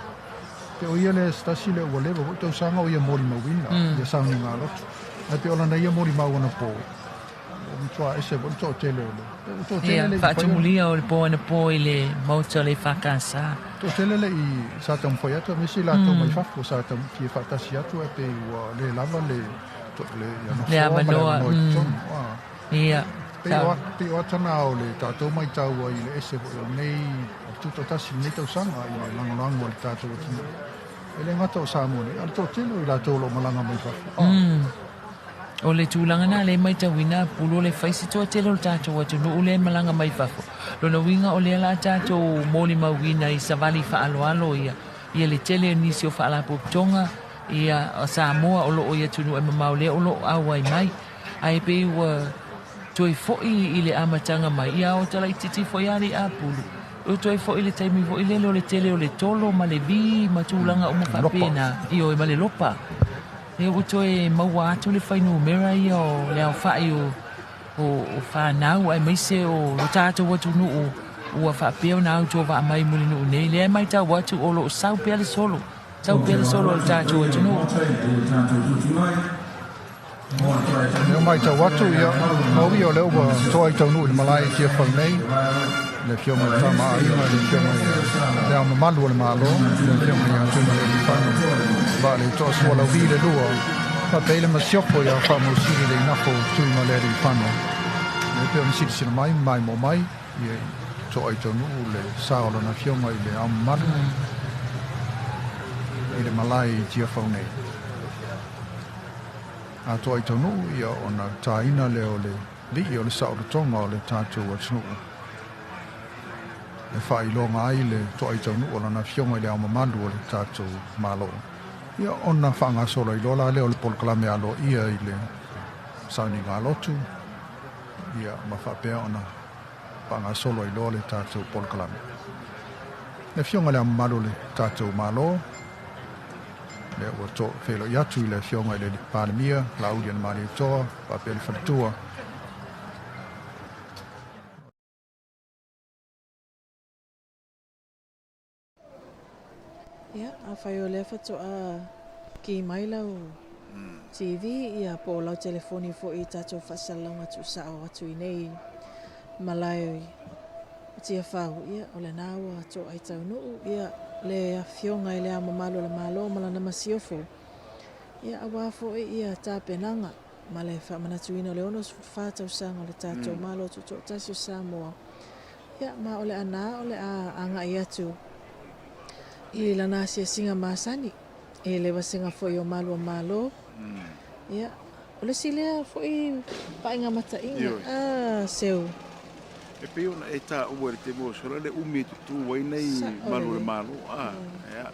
Pe o ia le se tasi lea ua leva foi tausaga o ia molimauina ia sauniga lotu. Ae pe o lana ia molimau anapo, ua matua ese foi le toatele o le ua toatele Ia, le i mafai ona faatumulia o le po anapo i le Maota o le EFKS. Toatele le i sa taumafai atu aemaise i latou mai fafo sa fia faatasi atu ae pei ua le lava le le ia Le nofoa ma le avanoa, avanoa i totonu. Ah. Ia, Pei o pei o ata na o le tatou matau ai i le ese foi o lenei tutoatasi i lenei tausaga i le lagolago a le tatou atunuu. E le gata o Samoa nei, a o le toatele o i latou o lo o malaga mai fafo. O le tulaga na lea e matauina pulu o le fai se toatele o le tatou atunuu lea e malaga mai fafo. Lona uiga o lea la a tatou molimauina i savali faaaloalo ia, ia le tele o nisi o faalapotopotoga ia Samoa o lo o i atunuu e mamao lea o lo o auai mai. Ae pei ua toe foi i le amataga mai, ia o talaitiiti foi lava le apulu. Ua toe foi i le taimi foi lele o le tele o le tolo ma le vi ma tulaga uma faapena, ioe ma le lopa. Lea ua toe maua atu le fuainumera ia o le aofai o o fanau aemaise o lo tatou atunuu ua faapea ona autovaa mai Mulinuu nei. Lea e matau atu o lo o sau pea le solo, sau pea le solo a le tatou atunuu. Lea ua matau atu, ia, mau ia o lea ua toa i taunuu i le malae i Tiafau nei, le Afioga i le Tama a Aiga, le Afioga i Le Ao Mamalu o le Malo, le Afioga ia Tuimalealiifano Vaaletoa Sualauvi le lua, faapea ai le masiofo ia Faamausili le Inafo Tuimalealiifano. Lea pei ona silasila mai ma maimoa mai, ia i toa i taunuu le sa o lana Afioga i Le Ao Mamalu i le malae i Tiafau nei. Atoa i taunuu ia ona taina lea o le lii o le saolotoga o le tatou atunuu e faailoga ai le toai taunuu o lana Afioga i Le Ao Mamalu o le tatou Malo. Ia ona faagasolo ai loa la lea o le polokalame aloaia i le sauniga lotu, ia ma faapea ona faagasolo ai loa le tatou polokalame. Le Afioga i Le Ao Mamalu o le tatou Malo, lea ua to feiloai atu i le Afioga i le Palemia, Laaulialemalietoa, faapea le faletua. Ia, afai o lea faatoa ki mai lau TV ia po o lau telefoni foi i tatou faasalalauga tuusao atu i nei malae o Tiafau, ia, o lena ua toai taunuu, ia, le afioga i le Ao Mamalu o le Malo ma lana masiofo, ia, aua foi ia tapenaga ma le faamanatuina o le 64 tausaga o le tatou Malo Tutoatasi o Samoa, ia, ma o le ana o le a agai atu i lana asiasiga masani i le vasega foi o Malu o Malo. Ia, o le isi lea foi vaaiga mata'iga a seu. E pei ona e taua i le taimi ua sola le umi e tutū ai nei malu o le Malo. A, ia.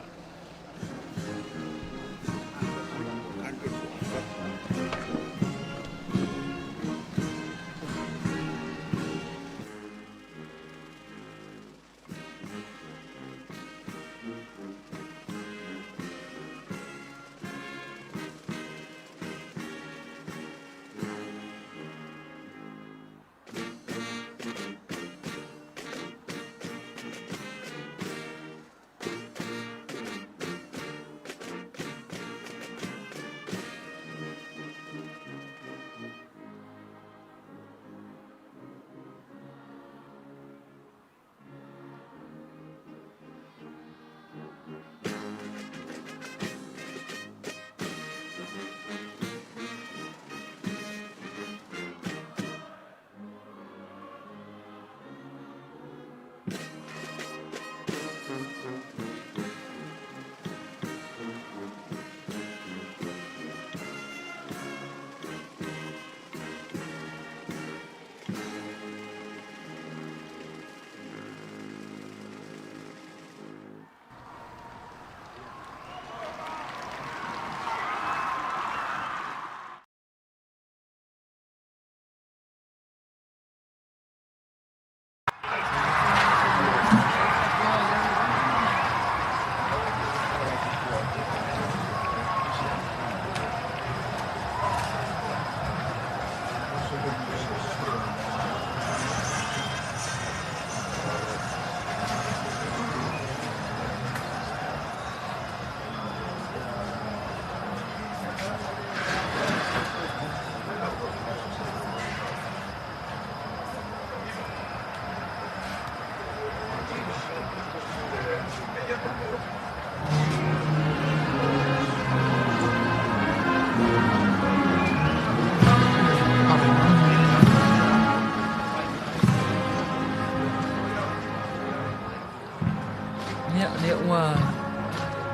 Ia, lea ua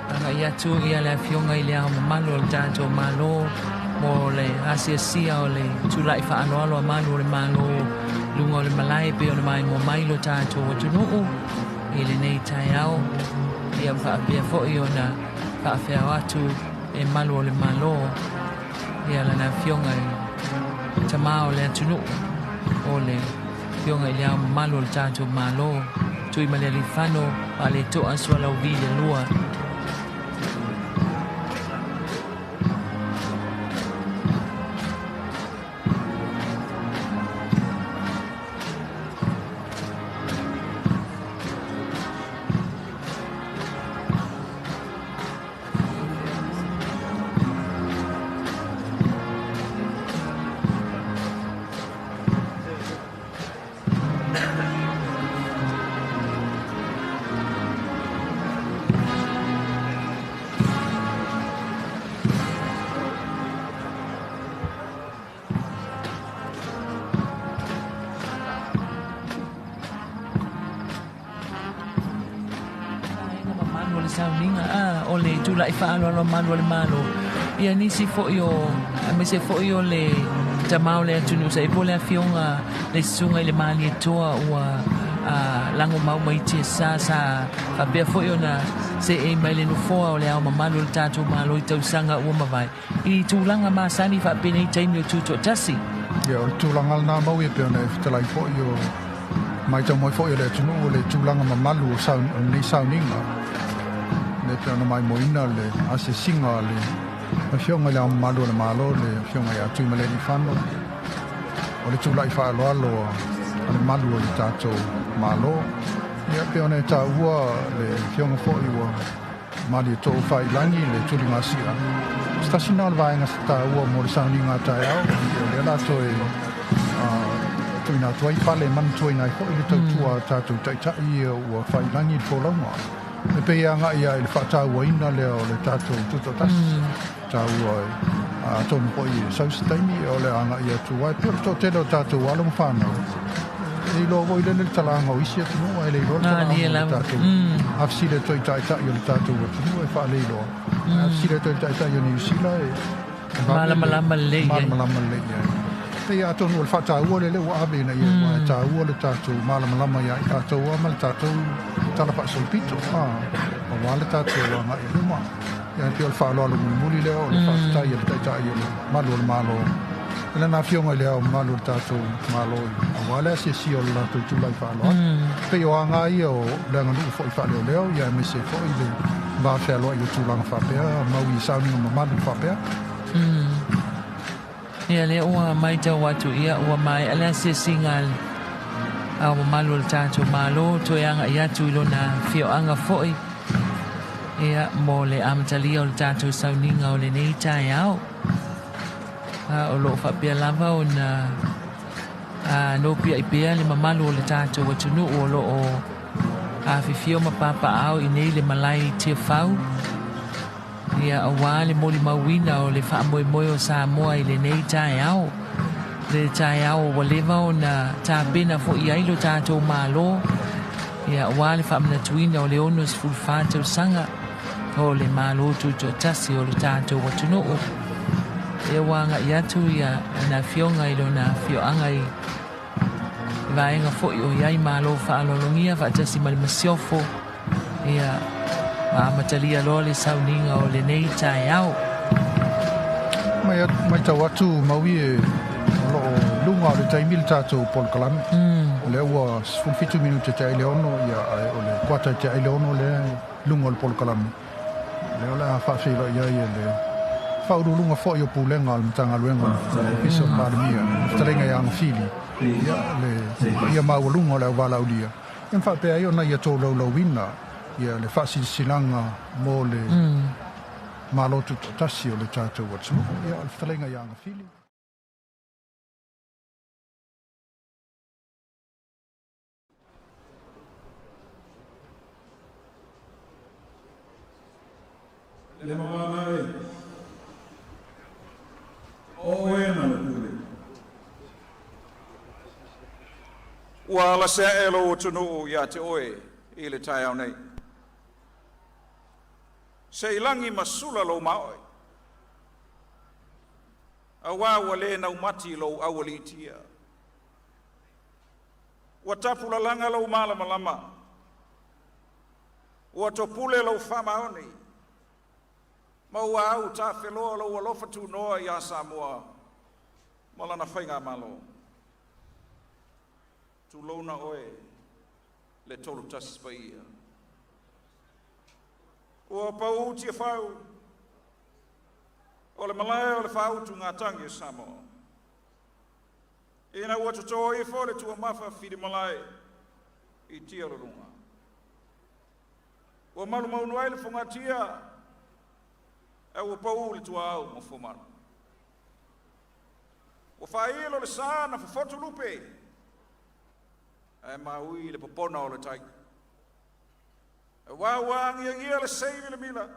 agai atu ia le Afioga i le Ao Mamalu o le tatou Malo mo le asiasia o le tula'i faaaloalo a malu o le Malo i luga o le malae pei ona maimoa mai lo tatou atunuu i lenei taeao, ia ma faapea foi ona faafeao atu e malu o le Malo ia lana Afioga i Tamā o le atunuu o le Afioga i le Ao Mamalu o le tatou Malo, Tuimalealiifano Vaaleto'a Sualauvi le Lua. Vaega mamalu o le sauniga a o le tula'i faaaloalo a malu o le Malo, ia nisi foi o aemaise foi o le tamā o le atunuu sa i ai po o le afioga le susuga i le Malietoa ua lago mau mai tiasa sa faapea foi ona seei mai le nofoa o le Ao Mamalu o le tatou Malo i tausaga ua mavae i tulaga masani faapenei taimi o tutoatasi. Ia, o le tulaga lena mau ia pei ona e fetalai foi o matau mai foi o le atunuu o le tulaga mamalu o saun, o lenei sauniga. Le pei ona maimoaina le asiasiga a le Afioga i le Ao Mamalu o le Malo, le Afioga ia Tuimalealiifano, o le tula'i faaaloalo a le malu o le tatou Malo. Ia, pei ona e taua le Afioga foi ua Malietoa Faiilagi le tuligasia. O se tasi lena o le vaega sa taua mo le sauniga a taeao, ia o lea la toe tuuina atu ai pale e manatuaina ai foi le tautua a tatou taitai ia ua faailagi le folauga. E pei e agai lava i le faatauaina lea o le tatou tutoatasi, taua atonu foi e sau se taimi o le agai atu ai. E pei o le toatele o tatou alo ma fanau, e iloa foi lele le talaga o isi atunuu ae le iloa le talaga o le tatou. A fesili atu ai i taitai o le tatou atunuu e faaleiloa, ae a fesili atu ai i taitai o Niu Sila e malamalama lelei i ai. Malamalama lelei i ai. Pei atonu o le faataua lea ua ave ina ia aua e taua le tatou malamalama ia i tatou lava ma le tatou tala faasolopito, aua le tatou agai i luma. Ia, e pei o le faaaloalo mulimuli lea o le faafetai a le Taitai o le Malu o le Malo i lana Afioga i Le Ao Mamalu o le tatou Malo aua le asiasia o le latou tulai faaaloalo. Pei o aga ia o le aganuu foi faaleoleo, ia aemaise foi le va fealoai o tulaga faapea, mau i sauniga mamalu faapea. Ia, lea ua matau atu ia ua maea le asiasiga a le Ao Mamalu o le tatou Malo toe agai atu i lona afioaga foi ia mo le amatalia o le tatou sauniga o lenei taeao. O lo o faapea lava ona nopiai pea le mamalu o le tatou atunuu o lo o afifio ma papaao i nei le malae i Tiafau, ia aua le molimauina o le faamoemoe o Samoa i lenei taeao. Le taeao ua leva ona tapena foi ai lo tatou Malo, ia aua le faamanatuina o le 64 tausaga o le Malo Tutoatasi o le tatou atunuu. Ia ua agai atu ia na afioga i lona afioaga i vaega foi o i ai Malo faaaloalogia faatasi ma le Masiofo, ia ma amatalia loa le sauniga o lenei taeao. Mai matau atu Maui e o lo o luga o le taimi le tatou polokalame. O lea ua 17 minute te ai le 6, ia ae o le kuata te ai le 6 lea e luga o le polokalame. Lea o le a faafeiloai ai e le faauluuluga foi o Pulega o le Matagaluega o le Ofisa o le Palemia, le fetalaiga ia Agafili, ia le paia maualuga o le auvalaaulia, ia ma faapea ai ona ia tolaulauina ia le faasilasilaga mo le Malo Tutoatasi o le tatou atunuu. Ia, o le fetalaiga ia Agafili. Le mavana e, o oe na le pule. Ua ala se ae lou atunuu ia te oe i le taeao nei. Se i lagi ma sula lou maoe. Auā ua le naumati lou aualiitia. Ua tapulalaga lou malamalama. Ua topule lou faamaoni. Ma ua au tafeloa lou alofa tunoa iā Samoa ma lana faigamalo. Tulouna oe le tolu tasi paia. Ua pau Tiafau o le malae o le faautugatagi o Samoa. Ina ua totō ifo le tuamafa filimalae i tia o luga. Ua malumaunu ai le fogatia, ae ua pau le tuaau ma fuamalu. Ua faailo le sa na fofotu lupe, ae maui le popona o le tai. Auā ua agiagia le sei milamila,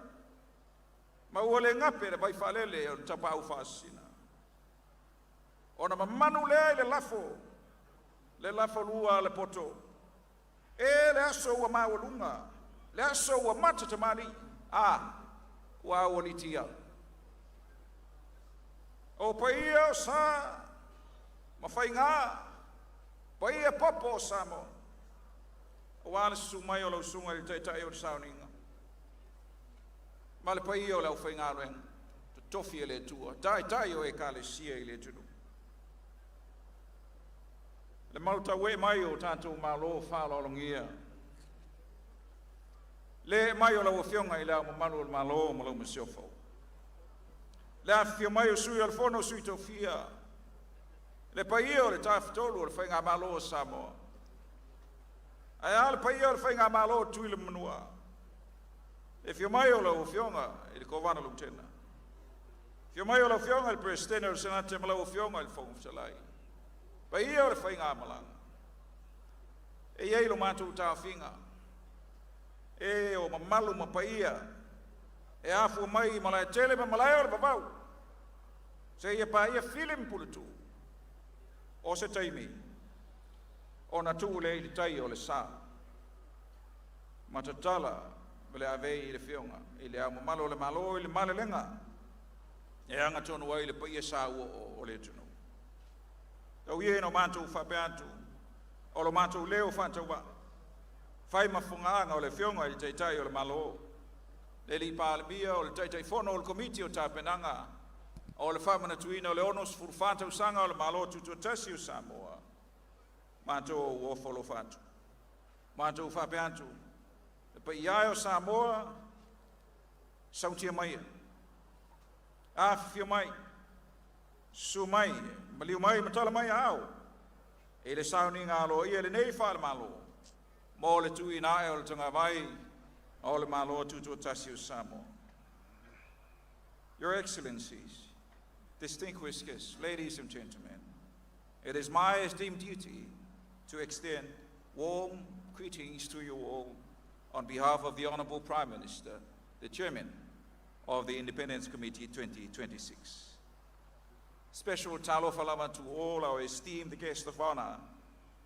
ma ua le gape le vai faalele o le tapaau faasisina. Ona mamanu lea i le lafo lua a le poto. E le aso ua maualuga, le aso ua mata tamalii, a ua aualiitia. O paia o sa ma faigā, paia popo o Samoa. Auā le susu mai o lau susuga i le taitai o le sauniga. Ma le paia o le aufaigaluega, totofi e le Atua, taitai o ekalesia i le atunuu. Le malutauee mai o tatou Malo faaaloalogia. Le mai o lau Afioga i le Ao Mamalu o le Malo ma lau Masiofo. Le afifio mai o Sui o le Fono o Sui Tofia. Le paia o le Tafatolu o le Faigamalo o Samoa. Ae a le paia o le Faigamalo o Tutuila ma Manua. Le afio mai o lau Afioga i le Kovana Lutena. Afio mai o lau Afioga i le Peresetene o le Senate ma lau Afioga i le Fofoga Fetalai. Paia o le faigamalaga, e i ai lo matou taofiga, e o mamalu ma paia, e afua mai i Malaetele ma malae o le vavau, seia paia Fili ma Puletuu, o se taimi ona tuu lea i le tai o le sa, ma tatala le avei i le Afioga i le Ao Mamalu o le Malo i le malelega e agatonu ai le paia sauoo o le atunuu. Tau ia ina o matou faapea atu, o lo matou leo faatauvaa, fai ma fofogaaga o le Afioga i le Taitai o le Malo, le alii Palemia o le Taitaifono o le Komiti o Tapenaga o le faamanatuina o le 64 tausaga o le Malo Tutoatasi o Samoa, matou ofo alofa atu. Matou faapea atu, le paia e o Samoa, sautia maia, afifio mai, susu mai, maliu mai ma tala mai aao i le sauniga aloaia lenei faale-Malo mo le tuuina ae o le tagavai o le Malo Tutoatasi o Samoa. Your Excellencies, distinguished guests, ladies and gentlemen, it is my esteemed duty to extend warm greetings to you all on behalf of the Honorable Prime Minister, the Chairman of the Independence Committee 2026. Special talofa lava to all our esteemed guests of honor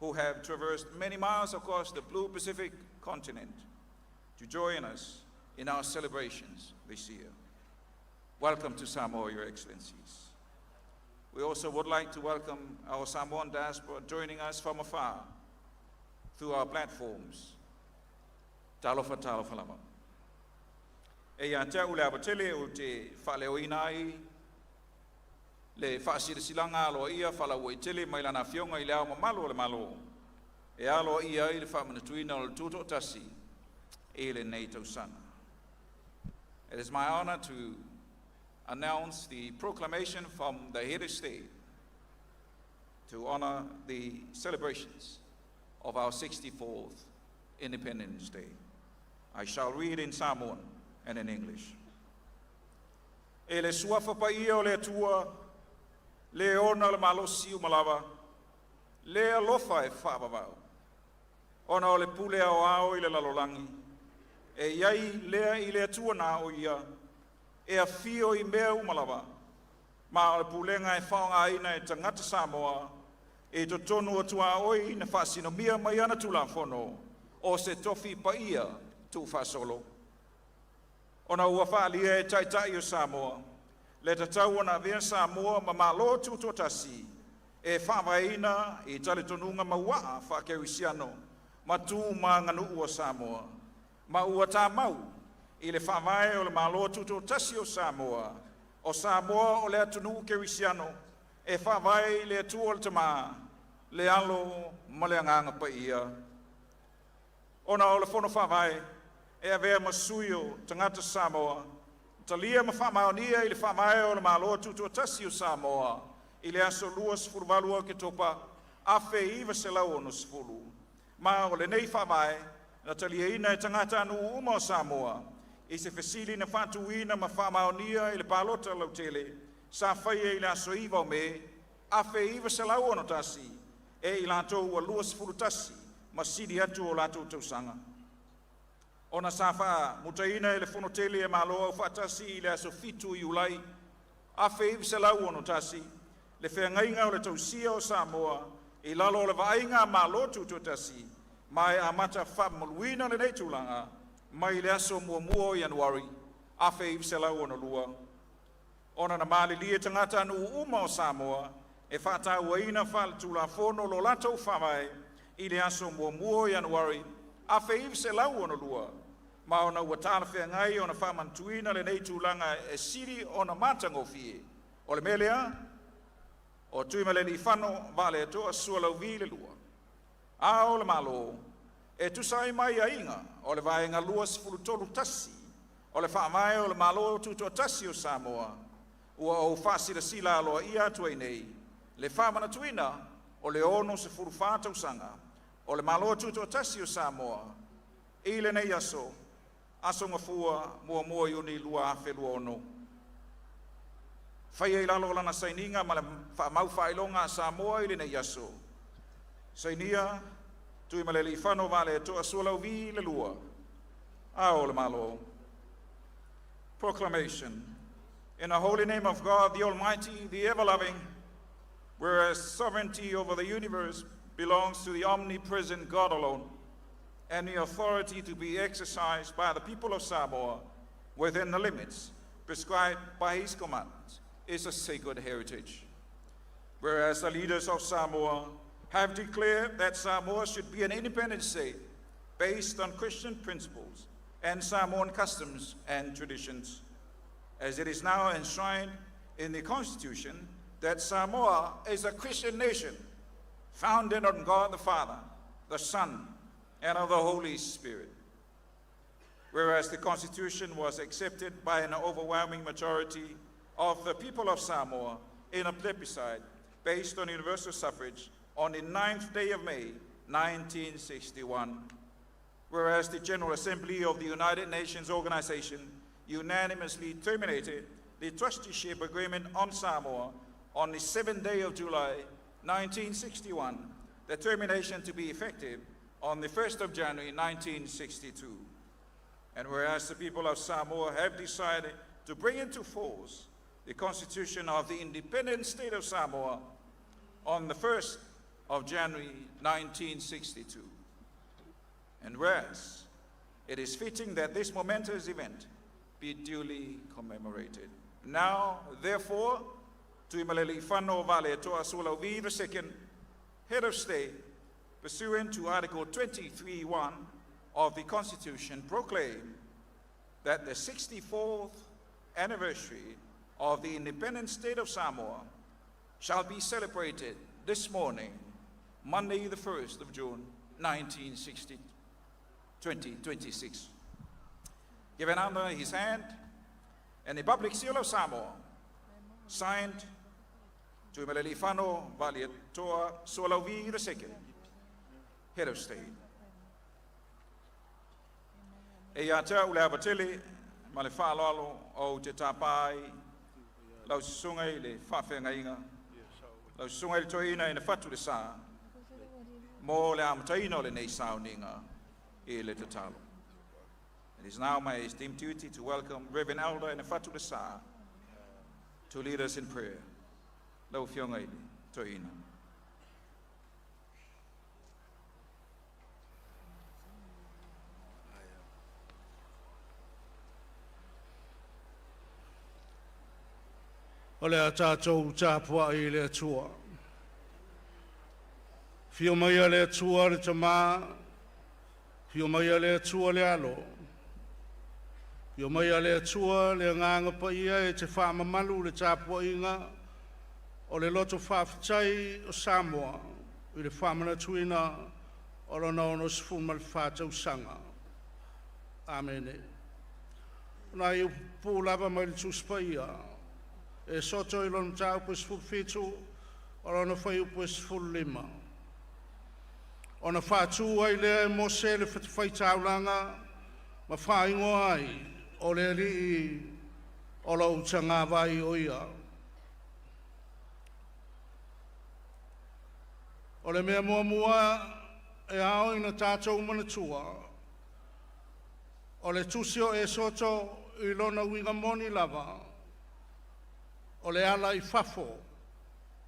who have traversed many miles across the blue Pacific continent to join us in our celebrations this year. Welcome to Samoa, Your Excellencies. We also would like to welcome our Samoan diaspora joining us from afar through our platforms. Talofa, talofa lava. E ia te au le ava tele ou te faaleoina ai le faasilasilaga aloaia faalauaitele mai lana Afioga i le Ao Mamalu o le Malo e aloaia ai le faamanatuina o le Tutoatasi i lenei tausaga. It is my honor to announce the proclamation from the head of state to honor the celebrations of our 64th Independence Day. I shall read in Samoan and in English. E le suafa paia o le Atua, le ona le malosi uma lava, le alofa e faavavau, ona o le pule aoao i le lalolagi, e iai lea i le Atua na o ia, e afio i mea uma lava, ma o le pulega e faaaogaina e tagata Samoa, i totonu o tuaoi na faasinomia mai ana Tulafono, o se tofi paia tuufaasolo. Ona ua faaalia e taitai o Samoa, le tatau ona avea Samoa ma Malo Tutoatasi e faavaeina i talitonuga mauaa faakerisiano ma tu ma aganuu a Samoa, ma ua tamau i le faavae o le Malo Tutoatasi o Samoa, o Samoa o le atunuu kerisiano e faavae i le Atua o le Tamā, le Alo ma le Agaga Paia. Ona o le Fono Faavae e avea ma sui o tagata Samoa, talia ma faamaonia i le faavae o le Malo Tutoatasi o Samoa i le aso 28 Oketopa 1960, ma o lenei faavae na taliaina e tagatanuu uma o Samoa i se fesili na faatuina ma faamaonia i le palota lautele sa faia i le aso 9 o Me 1961 e i latou ua 21 ma sili atu o latou tausaga. Ona sa faamutaina e le Fono Tele a Malo Aufaatasi i le aso 7 Iulai 1961 le feagaiga o le tausia o Samoa i lalo o le vaaiga a Malo Tutoatasi, ma e amata faamamaluina lenei tulaga mai le aso 1 o Ianuari 1962. Ona na malilie tagatanuu uma o Samoa e faatauaina faaletulafono lo latou faavae i le aso 1 o Ianuari 1962, ma ona ua talafeagai ona faamanatuina lenei tulaga e sili ona matagofie. O le mea lea, o Tuimalealiifano Vaaletoa Sualauvi II, Ao o le Malo, e tusa ai ma aiaiga o le Vaega 23(1) o le Faavae o le Malo Tutoatasi o Samoa, ua ou faasilasila aloaia atu ai nei le faamanatuina o le 64 tausaga o le Malo Tutoatasi o Samoa i lenei aso, Aso Gafua 1 Iuni 2026. Faia i lalo o lana sainiga ma le faamau faailoga a Samoa i lenei aso. Sainia, Tuimalealiifano Vaaletoa Sualauvi II, Ao o le Malo. Proclamation. In the holy name of God, the Almighty, the ever loving, whereas sovereignty over the universe belongs to the omnipresent God alone, and the authority to be exercised by the people of Samoa within the limits prescribed by his commands is a sacred heritage. Whereas the leaders of Samoa have declared that Samoa should be an independent state based on Christian principles and Samoan customs and traditions, as it is now enshrined in the Constitution that Samoa is a Christian nation founded on God the Father, the Son, and of the Holy Spirit. Whereas the Constitution was accepted by an overwhelming majority of the people of Samoa in a plebiscite based on universal suffrage on the 9th day of May, 1961. Whereas the General Assembly of the United Nations Organization unanimously terminated the trusteeship agreement on Samoa on the 7th day of July, 1961, the termination to be effective on the 1st of January, 1962. And whereas the people of Samoa have decided to bring into force the Constitution of the Independent State of Samoa on the 1st of January 1962. And whereas it is fitting that this momentous event be duly commemorated. Now, therefore, Tuimalealiifano Vaaletoa Sualauvi II, Head of State, pursuant to Article 23.1 of the Constitution, proclaim that the 64th anniversary of the independent state of Samoa shall be celebrated this morning, Monday, the 1st of June, 1960, 2026. Given under his hand and the public seal of Samoa, signed Tuimalealiifano Vaaletoa Sualauvi II, Head of State. E ia te au le ava tele ma le faaaloalo ou te tāpā ai lau susuga i le faafeagaiga, lau susuga i le toeaina Ina Fatu Le Sa, mo le amataina o lenei sauniga i le tatalo. It is now my esteemed duty to welcome Reverend Elder Inafatu Le Sa to lead us in prayer. Lau Afioga i le toeaina. O le a tatou tapuai i le Atua. Afio maia le Atua le Tamā, afio maia le Atua le Alo, afio maia le Atua le Agaga Paia e te faamamalu le tapuaiga o le loto faafetai o Samoa i le faamanatuina o lona 64 tausaga. Amene. O nai upu pupuu lava mai le Tusi Paia, Esoto i lona mataupu e 17, o lona fuaiupu e 15. Ona faatu ai lea e Mose le fatafaitaulaga ma faaigoa ai, o le Alii o lou tagavai o ia. O le mea muamua e ao ina tatou manatua, o le tusi o Esoto i lona uiga moni lava, o le ala i fafo,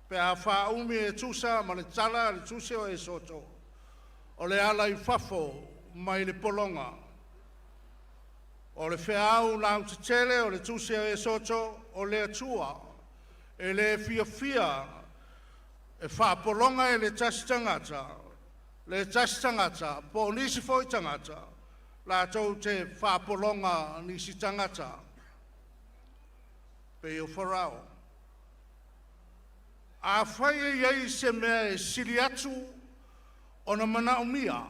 pe a faaumi e tusa ma le tala a le tusi o Esoto, o le ala i fafo mai le pologa. O le feau lautetele o le tusi a Esoto, o le Atua, e le fiafia e faapologa e le tasi tagata, le tasi tagata, po o nisi foi tagata, latou te faapologa nisi tagata, pei o Farao. Afai e i ai se mea e sili atu ona manaomia,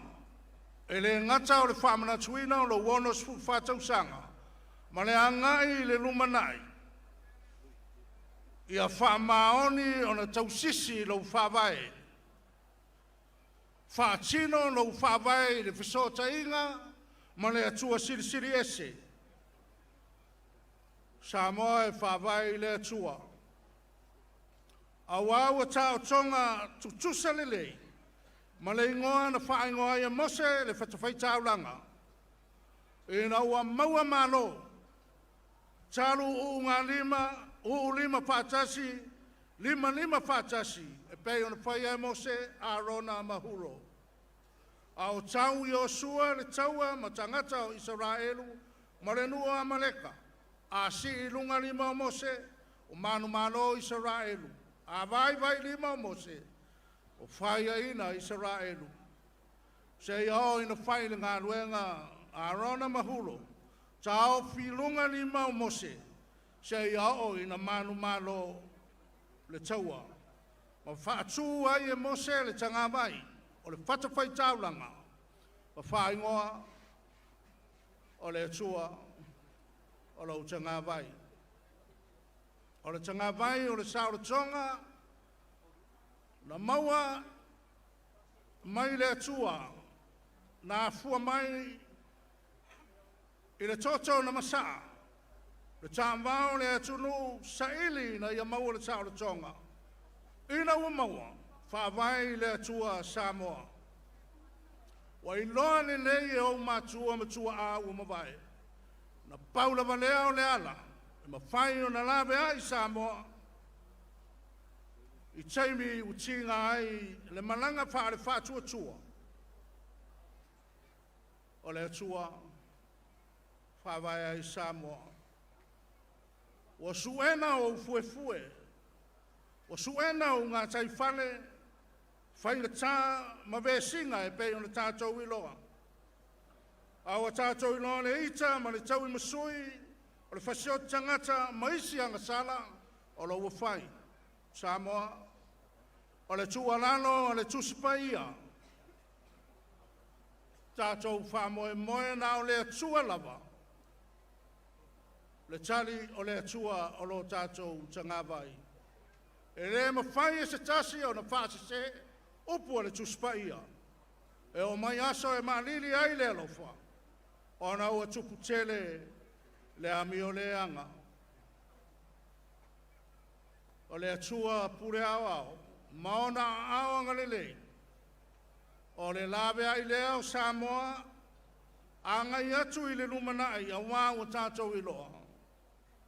e le gata o le faamanatuina o lou 64 tausaga ma le agai i le lumanai, ia faamaoni ona tausisi lou faavae, faatino lou faavae i le fesootaiga ma le Atua Silisili Ese. Samoa e faavae i le Atua. Auā ua taotoga tutusa lelei ma le igoa na faaigoa ai e Mose le fatafaitaulaga, ina ua maua malo, 8 uu lima uu lima faatasi, lima lima faatasi, e pei ona faia e Mose, Arona ma Hulo. A o tau Iosua le taua ma tagata o Isaraelu ma le nuu o Amaleka, a sii i luga lima o Mose, ua manumalo Isaraelu. A vaivai lima o Mose, ua faiaina Isaraelu, seia oo ina fai le galuega a Arona ma Hulo, taofi i luga lima o Mose, seia oo ina manumalo le taua. Ma faatū ai e Mose le tagavai o le fatafaitaulaga, ma faaigoa o le Atua o lou tagavai. O le tagavai o le saolotoga na maua mai le Atua, na afua mai i le toto na masaa, le tavao o le atunuu saili ina ia maua le saolotoga. Ina ua maua, faavae i le Atua Samoa. Ua iloa lelei e ou matua ma tuaa ua mavae, na pau lava lea o le ala e mafai ona laveai Samoa i taimi ua tiga ai le malaga faale-faatuatua o le Atua faavae ai Samoa. Ua su'ena ou fuefue, ua su'ena ou gataifale, faigata ma vesiga e pei ona tatou iloa. A ua tatou iloa le ita ma le tauimasui o le fasioti tagata ma isi agasala o lo o ua fai. Samoa, o le tuualalo a le Tusi Paia, tatou faamoemoe na o le Atua lava, le tali o le Atua o lo tatou tagavai. E le mafai e se tasi ona faasese upu a le Tusi Paia. E oo mai aso e maalili ai le alofa, ona ua tupu tele le amioleaga. O le Atua pule aoao ma ona aao agalelei, o le laveai lea o Samoa agai atu i le lumanai auā ua tatou iloa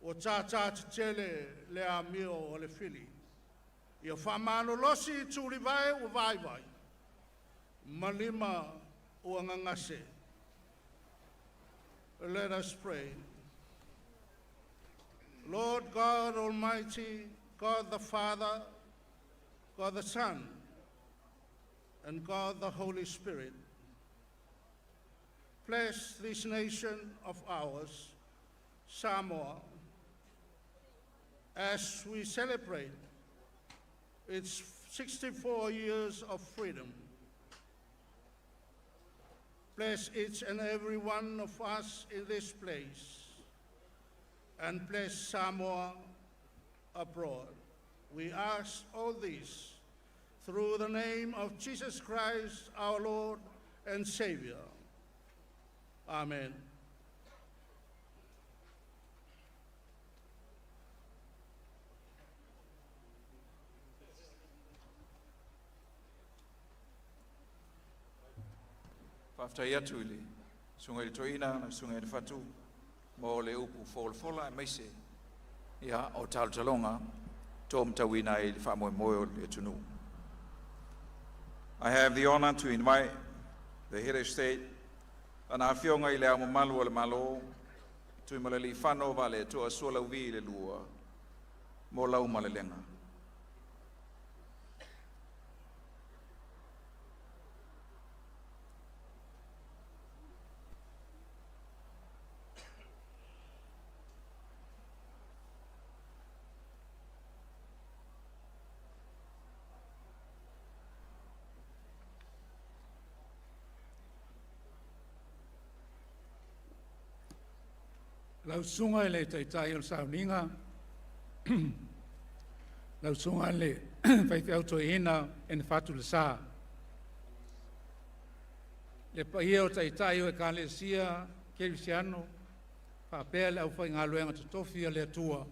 ua tātā tetele le amio a le fili. Ia faamalolosi i tulivae ua vaivai ma lima ua gagase. Let us pray. Lord God Almighty, God the Father, God the Son, and God the Holy Spirit, bless this nation of ours, Samoa, as we celebrate its 64 years of freedom. Bless each and every one of us in this place, and bless Samoa abroad. We ask all this through the name of Jesus Christ, our Lord and Savior. Amen. Faafetai atu i le susuga i le toeaina na susuga i le fatu mo le upu folafola aemaise ia o talotaloga to matauina ai le faamoemoe o le atunuu. I have the honor to invite the head of state, Lana Afioga i le Ao Mamalu o le Malo, Tuimalealiifano Vaaletoa Sualauvi le Lua, mo lau malelega. Lau Susuga i le Taitai o le Sauniga, lau Susuga i le Faifeau Toeaina Ene Fatu Lesa, le paia o Taitai o Ekalesia Kerisiano faapea le aufaigaluega totofi a le Atua.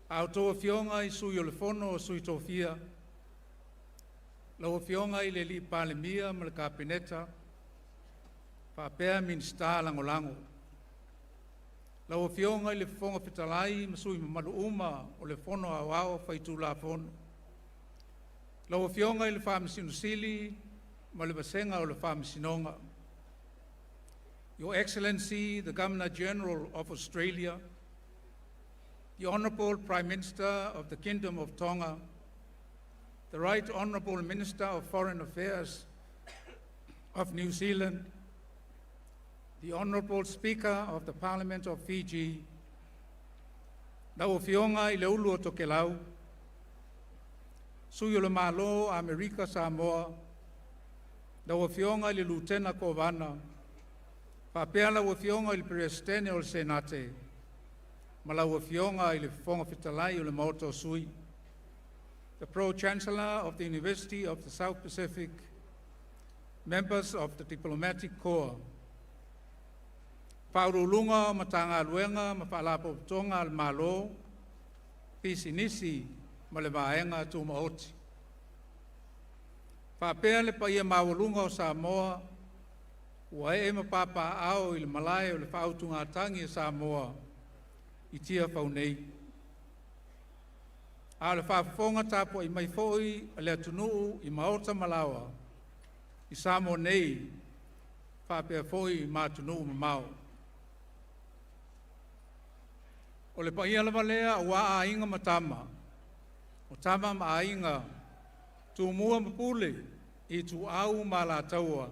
A outou afioga i sui o le fono o sui tofia, lau afioga i le alii Palemia ma le Kapeneta, faapea Minisita Lagolago. Lau Afioga i le Fofoga Fetalai ma sui mamalu uma o le Fono Aoao Faitulafono. Lau Afioga i le Faamasino Sili ma le vasega o le Faamasinoga. Your Excellency, the Governor-General of Australia, the Honorable Prime Minister of the Kingdom of Tonga, the Right Honorable Minister of Foreign Affairs of New Zealand, the Honorable Speaker of the Parliament of Fiji, lau Afioga i le ulu o Tokelau, sui o le Malo Amerika Samoa, lau Afioga i le Lutena Kovana, faapea lau Afioga i le Peresetene o le Senate, ma lau Afioga i le Fofoga Fetalai o le Maota o Sui. The Pro-Chancellor of the University of the South Pacific, members of the Diplomatic Corps, Faauluuluga o Matagaluega ma Faalapotopotoga a le Malo, Pisinisi ma le Vaega Tumaoti. Faapea le paia maualuga o Samoa ua ee ma papaaao i le malae o le faautugatagi a Samoa i Tiafau nei. A o le faafofoga tapuai mai foi a le atunuu i maota ma laoa i Samoa nei faapea foi ma atunuu mamao. O le paia lava lea aua Aiga ma Tama, o Tama ma Aiga, Tumua ma Pule, Ituau ma Alataua,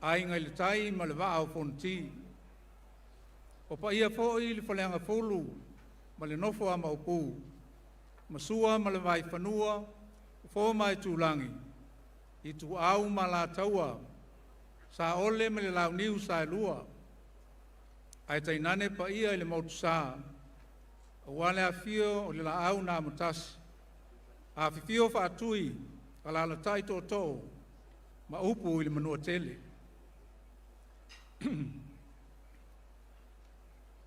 Aiga i le Tai ma le Vaa o Fonoti. O paia foi i le Faleagafulu ma le nofo a Maopu, ma Sua ma le Vaifanua, Fofo ma Aitulagi, Ituau ma Alataua, Saole ma le Launiu Saelua, ae tainane paia i le Motusa, aua le afifio o le Laau na Amotasi, afifio Faatui, alaalatai Tootoo ma upu i le Manuatele.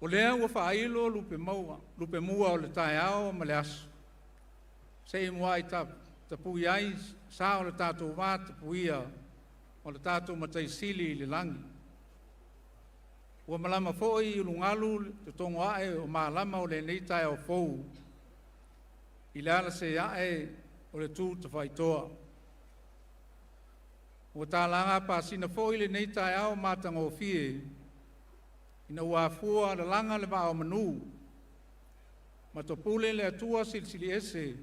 O lea ua faailo lupe maua, lupemua o le taeao ma le aso, se i muai tapui ai sa o le tatou vatapuia ma lo tatou Matai Sili i le lagi. Ua malama foi i ulugalu le totogo ae o malama o lenei taeao fou i le alase ae o le tu tafaitoa. Ua talaga apasina foi lenei taeao matagofie ina ua afua lalaga le vaa o manu ma topule le Atua Silisili Ese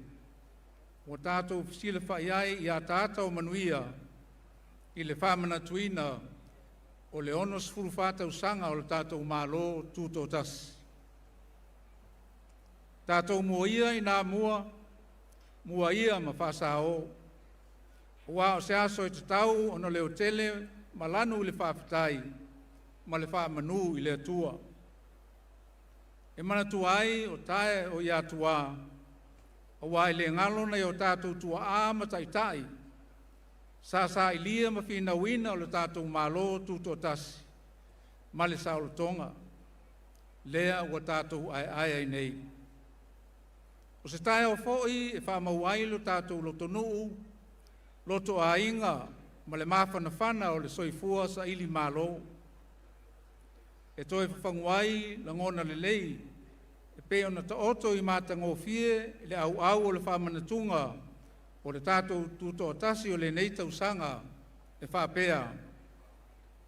ua tatou fesilafai ai i ataata o manuia i le faamanatuina o le 64 tausaga o le tatou Malo Tutoatasi. Tatou mua ia ina mua, mua ia ma faasao, aua o se aso e tatau ona leotele ma lanu le faafetai ma le faamanu i le Atua. E manatua ai o tae o Atuā, aua e le galo nai o tatou tuaa ma taitai sa sailia ma finauina lo tatou Malo Tutoatasi ma le saolotoga, lea ua tatou aeae ai nei. O se taeao foi e faamau ai lo tatou lotonuu, lotoaiga ma le mafanafana o le soifua sailimalo. E toe fafagu ai lagona lelei e pei ona taoto i matagofie le auau o le faamanatuga o le tatou Tutoatasi o lenei tausaga e faapea,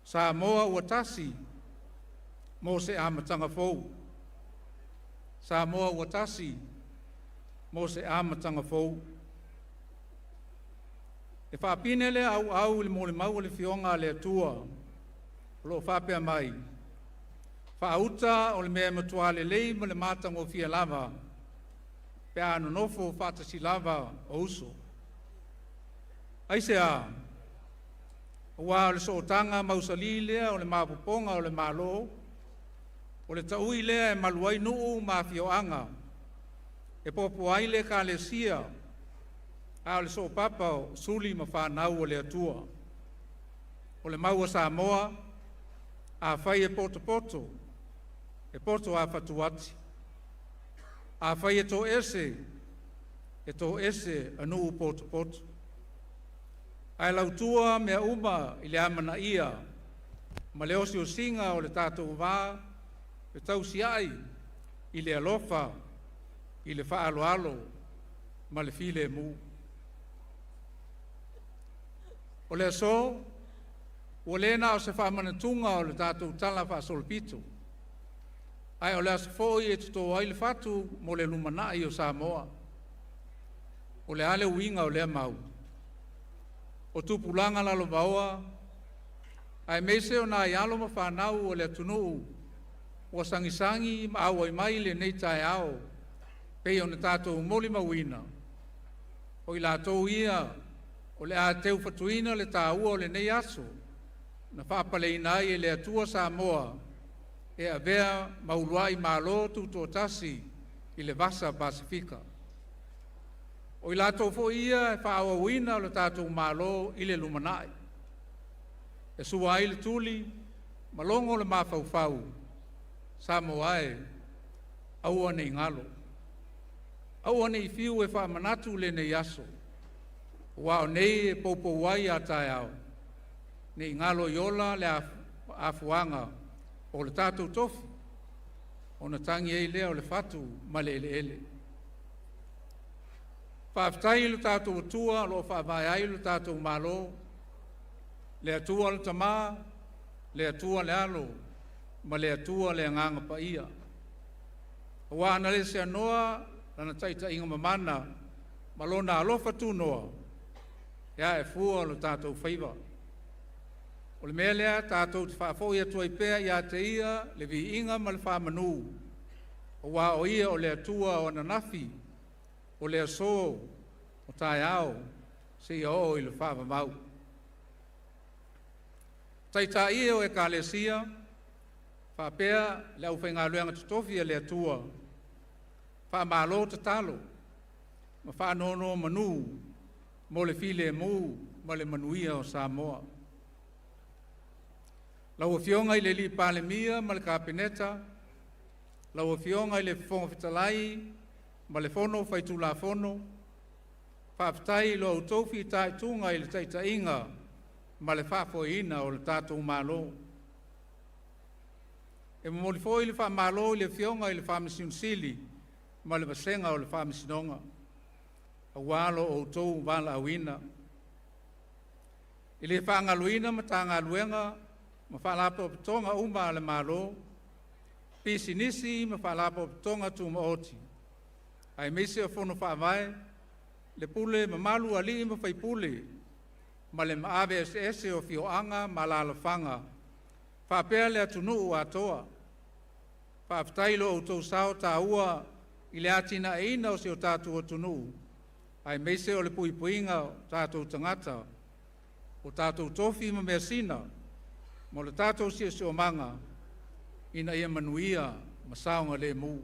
Samoa ua tasi mo se amataga fou. Samoa ua tasi mo se amataga fou. E faapine lea auau i le molimau a le Afioga a le Atua o lo o faapea mai, “Faauta o le mea e matua lelei ma le matagofie lava pe a nonofo faatasi lava o uso. Aisea? Aua o le sootaga mausali lea o le maopoopoga o le Malo, o le taui lea e malu ai nuu ma afioaga, e popo ai le Ekalesia, a o le soopapa o suli ma fanau a le Atua. O le mau a Samoa, afai e potopoto, e poto lava fatu ati. Afai e toese, e toese a nuu potopoto. Ae lautua mea uma i le amanaia ma le osiosiga o le tatou va fetausiai i le alofa, i le faaaloalo ma le filemu. O le aso, ua le na o se faamanatuga o le tatou Tala Faasolopito, ae o le aso foi e totō ai le fatu mo le lumanai o Samoa. O le a le uiga o lea mau? O tupulaga lalovaoa, aemaise o nai alo ma fanau o le atunuu ua sagisagi ma auai mai i lenei taeao, pei ona tatou molimauina, o i latou ia o le a teufatuina le taua o lenei aso na faapaleina ai e le Atua Samoa e avea ma uluai Malo Tutoatasi i le Vasa Pasefika. O i latou foi ia e faaauauina lo tatou Malo i le lumanai, e sua ai le tuli ma logo le mafaufau, Samoa e, aua ne i galo, aua ne i fiu e faamanatu lenei aso, ua o nei e poupou ai a taeao, ne i galo i ola le afuaga o le tatou tofi, ona tagi ai lea o le fatu ma le eleele. Faafetai i lo tatou Atua o lo o faavae ai lo tatou Malo, le Atua le Tamā, le Atua le Alo ma le Atua le Agaga Paia. Aua ana le seanoa Lana taitaiga mamana ma Lona alofa tunoa, e ae fua lo tatou faiva. O le mea lea tatou te faafoi atu ai pea ia te Ia le viiga ma le faamanu, aua o Ia o le Atua o ananafi, o le aso, o taeao, seia oo i le faavavau. Taitai e o Ekalesia, faapea le aufaigaluega totofi a le Atua, faamalo tatalo ma faanonomanu mo le filemu ma le manuia o Samoa. Lau Afioga i le Palemia ma le Kapeneta, lau Afioga i le Fofoga Fetalai ma le Fono Faitulafono, faafetai i lo outou fitaituga i le taitaiga ma le faafoeina o le tatou Malo. E momoli foi le faamalo i le Afioga i le Faamasino Sili ma le vasega o le Faamasinoga, aua lo outou valaauina. E le faagaloina Matagaluega ma Faalapotopotoga uma a le Malo, Pisinisi ma Faalapotopotoga Tumaoti, aemaise o Fono Faavae, le pule mamalu a alii ma faipule ma le maave eseese o afioaga ma alaalafaga faapea le atunuu atoa. Faafetai i lo outou sao taua i le atinaeina o si o tatou atunuu, aemaise o le puipuiga o tatou tagata, o tatou tofi ma measina, mo le tatou siosiomaga ina ia manuia ma saogalemu.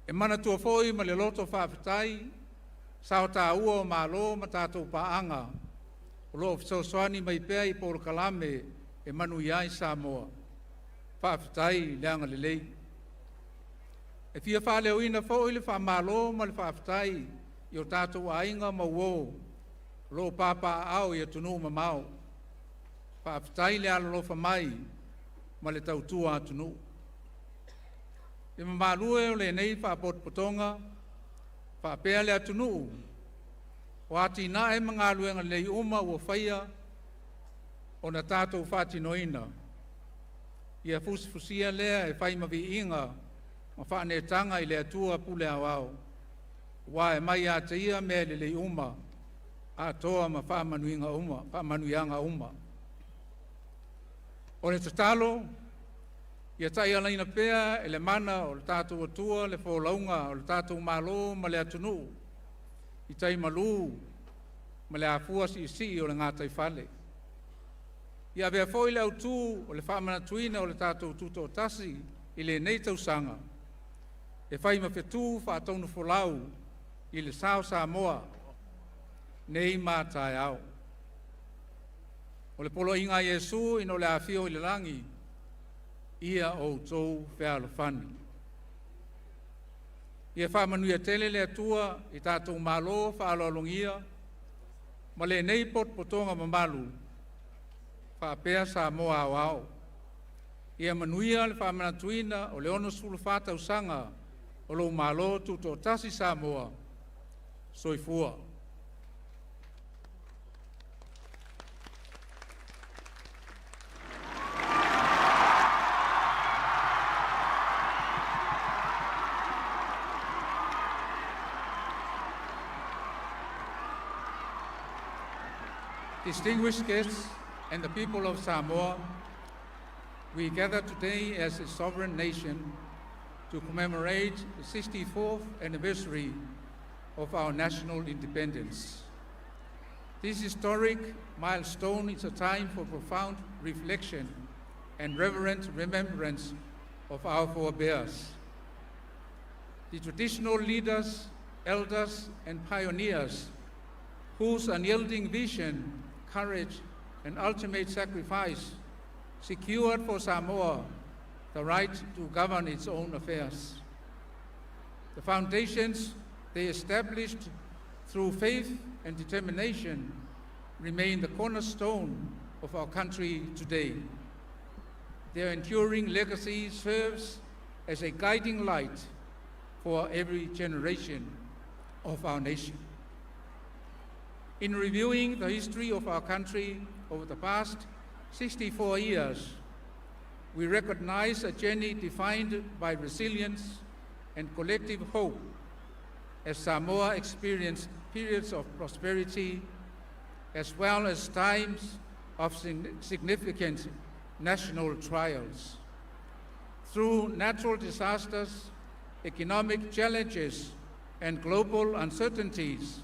E manatua foi ma le loto faafetai sao taua o malo ma tatou paaga o lo o fesoasoani mai pea i polokalame e manuia ai Samoa. Faafetai le agalelei. E fia faaleoina foi le faamalo ma le faafetai i o tatou aiga ma uo o lo o papaaao i atunuu mamao. Faafetai le alolofa mai ma le tautua atunuu. Le mamalu e o lenei Faapotopotoga faapea le atunuu, o atinae ma galuega lelei uma ua faia ona tatou faatinoina, ia fusifusia lea e fai ma viiga ma faaneetaga i le Atua Pule Aoao, aua e mai ia te Ia mea lelei uma atoa ma faamanuiaga uma, faamanuiaga uma. O le tatalo, ia taialaina pea e le mana o le tatou Atua le folauga o le tatou Malo ma le atunuu i tai malū ma le afua siisii o le gataifale. Ia avea foi le autu o le faamanatuina o le tatou Tutoatasi i lenei tausaga e fai ma fetu faatonufolau i le sa o Samoa nei ma a taeao. O le Poloaiga a Iesu ina o le afio i le lagi, ia outou fealofani. Ia faamanuia tele le Atua i tatou malo faaaloalogia ma lenei potopotoga mamalu faapea Samoa aoao. Ia manuia le faamanatuina o le 64 tausaga o lou Malo Tutoatasi Samoa. Soifua. Distinguished guests and the people of Samoa, we gather today as a sovereign nation to commemorate the 64th anniversary of our national independence. This historic milestone is a time for profound reflection and reverent remembrance of our forebears. The traditional leaders, elders, and pioneers whose unyielding vision, courage, and ultimate sacrifice secured for Samoa the right to govern its own affairs. The foundations they established through faith and determination remain the cornerstone of our country today. Their enduring legacy serves as a guiding light for every generation of our nation. In reviewing the history of our country over the past 64 years, we recognize a journey defined by resilience and collective hope as Samoa experienced periods of prosperity as well as times of significant national trials. Through natural disasters, economic challenges, and global uncertainties,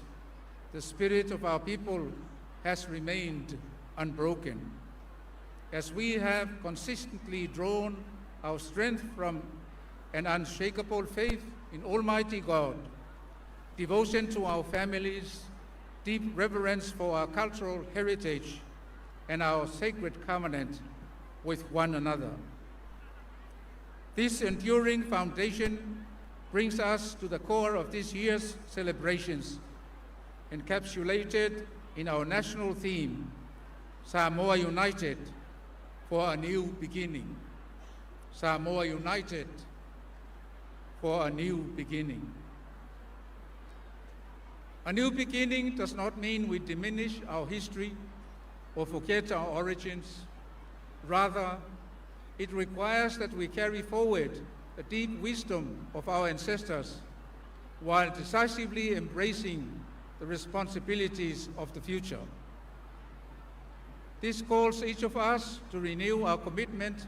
the spirit of our people has remained unbroken. As we have consistently drawn our strength from an unshakable faith in Almighty God, devotion to our families, deep reverence for our cultural heritage, and our sacred covenant with one another. This enduring foundation brings us to the core of this year's celebrations, encapsulated in our national theme, Samoa United for a New Beginning. Samoa United for a New Beginning. A new beginning does not mean we diminish our history or forget our origins. Rather, it requires that we carry forward the deep wisdom of our ancestors while decisively embracing the responsibilities of the future. This calls each of us to renew our commitment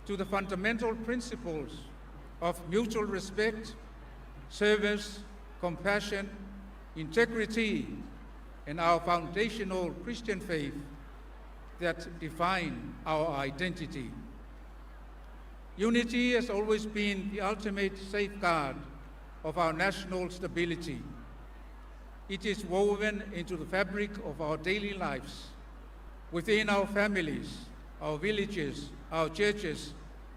to the fundamental principles of mutual respect, service, compassion, integrity, and our foundational Christian faith that define our identity. Unity has always been the ultimate safeguard of our national stability. It is woven into the fabric of our daily lives, within our families, our villages, our churches,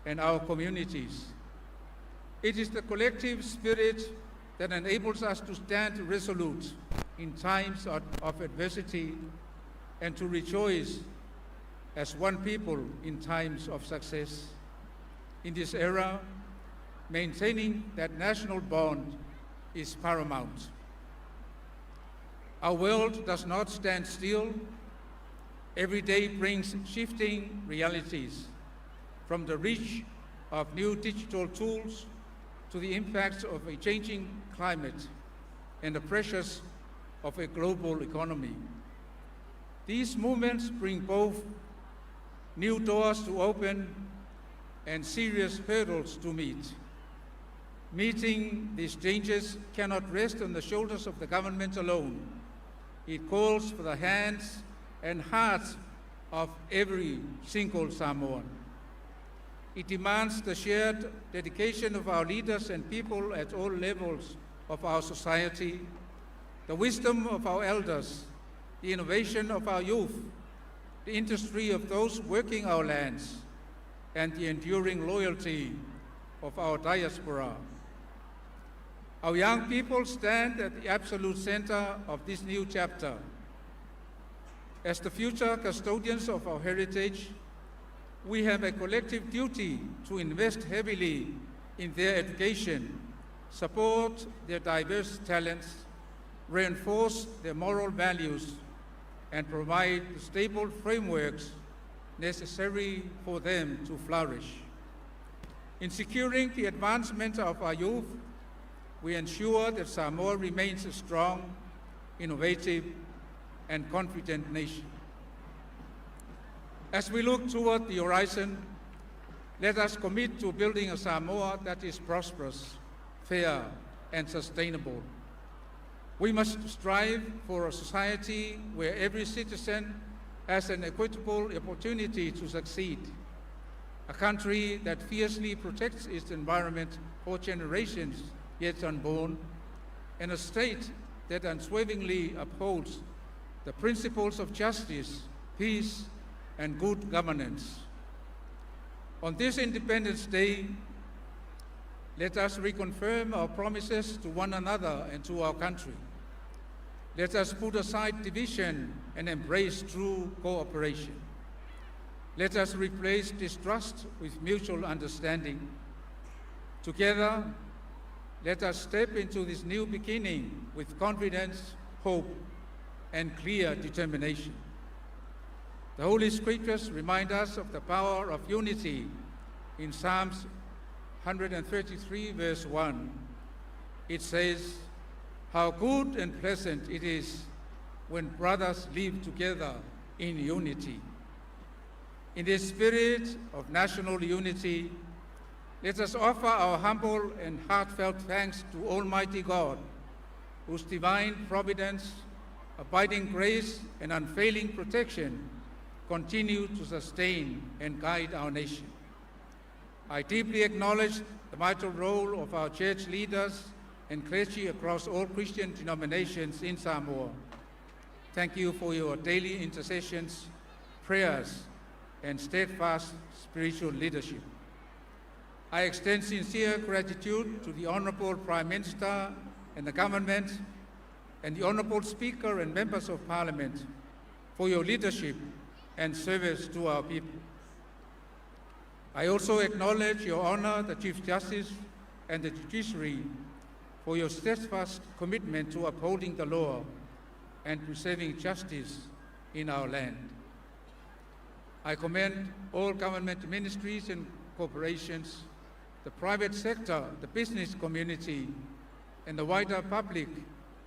and our communities. It is the collective spirit that enables us to stand resolute in times of adversity and to rejoice as one people in times of success. In this era, maintaining that national bond is paramount. Our world does not stand still. Every day brings shifting realities, from the reach of new digital tools to the impacts of a changing climate and the pressures of a global economy. These movements bring both new doors to open and serious hurdles to meet. Meeting these changes cannot rest on the shoulders of the government alone. It calls for the hands and hearts of every single Samoan. It demands the shared dedication of our leaders and people at all levels of our society, the wisdom of our elders, the innovation of our youth, the industry of those working our lands, and the enduring loyalty of our diaspora. Our young people stand at the absolute center of this new chapter. As the future custodians of our heritage, we have a collective duty to invest heavily in their education, support their diverse talents, reinforce their moral values, and provide the stable frameworks necessary for them to flourish. In securing the advancement of our youth, we ensure that Samoa remains a strong, innovative, and confident nation. As we look toward the horizon, let us commit to building a Samoa that is prosperous, fair, and sustainable. We must strive for a society where every citizen has an equitable opportunity to succeed, a country that fiercely protects its environment for generations yet unborn, and a state that unswervingly upholds the principles of justice, peace, and good governance. On this Independence Day, let us reconfirm our promises to one another and to our country. Let us put aside division and embrace true cooperation. Let us replace distrust with mutual understanding. Together, let us step into this new beginning with confidence, hope, and clear determination. The Holy Scriptures remind us of the power of unity in Psalms 133, verse 1. It says, "How good and pleasant it is when brothers live together in unity." In this spirit of national unity, let us offer our humble and heartfelt thanks to Almighty God, whose divine providence, abiding grace, and unfailing protection continue to sustain and guide our nation. I deeply acknowledge the vital role of our church leaders and clergy across all Christian denominations in Samoa. Thank you for your daily intercessions, prayers, and steadfast spiritual leadership. I extend sincere gratitude to the Honorable Prime Minister and the government, and the Honorable Speaker and members of Parliament for your leadership and service to our people. I also acknowledge Your Honor, the Chief Justice and the Judiciary, for your steadfast commitment to upholding the law and preserving justice in our land. I commend all government ministries and corporations, the private sector, the business community, and the wider public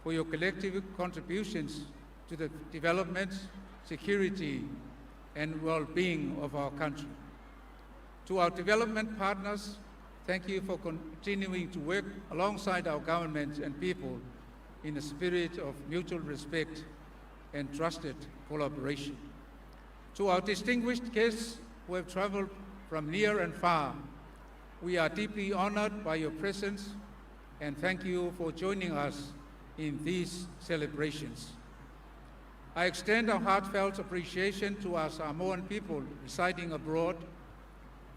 for your collective contributions to the development, security, and well-being of our country. To our development partners, thank you for continuing to work alongside our government and people in a spirit of mutual respect and trusted collaboration. To our distinguished guests who have traveled from near and far, we are deeply honored by your presence and thank you for joining us in these celebrations. I extend our heartfelt appreciation to our Samoan people residing abroad.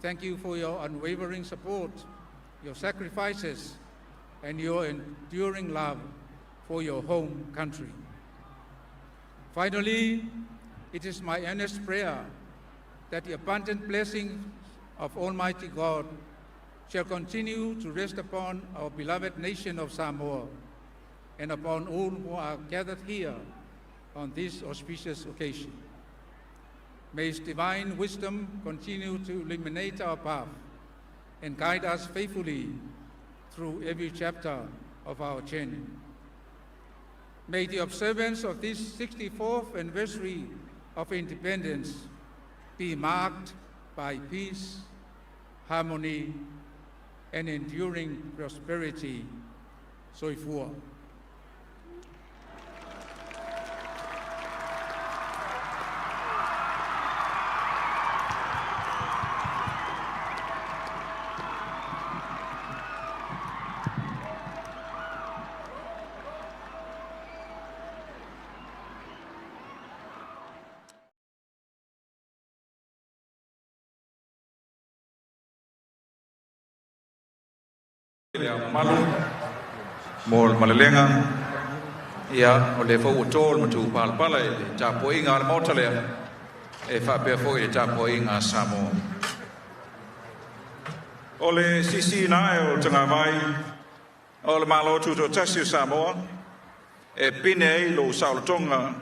Thank you for your unwavering support, your sacrifices, and your enduring love for your home country. Finally, it is my earnest prayer that the abundant blessings of Almighty God shall continue to rest upon our beloved nation of Samoa and upon all who are gathered here on this auspicious occasion. May His divine wisdom continue to illuminate our path and guide us faithfully through every chapter of our journey. May the observance of this 64th anniversary of independence be marked by peace, harmony, and enduring prosperity. Soifua. Le Ao Mamalu, Mo le malelega, ia, o lea foi ua to le matupalapala i le tapuaiga a le Maota lea, e faapea foi i le tapuaiga a Samoa. O le sisiina ae o le tagavai o le Malo Tutoatasi o Samoa, e pine ai lou saolotoga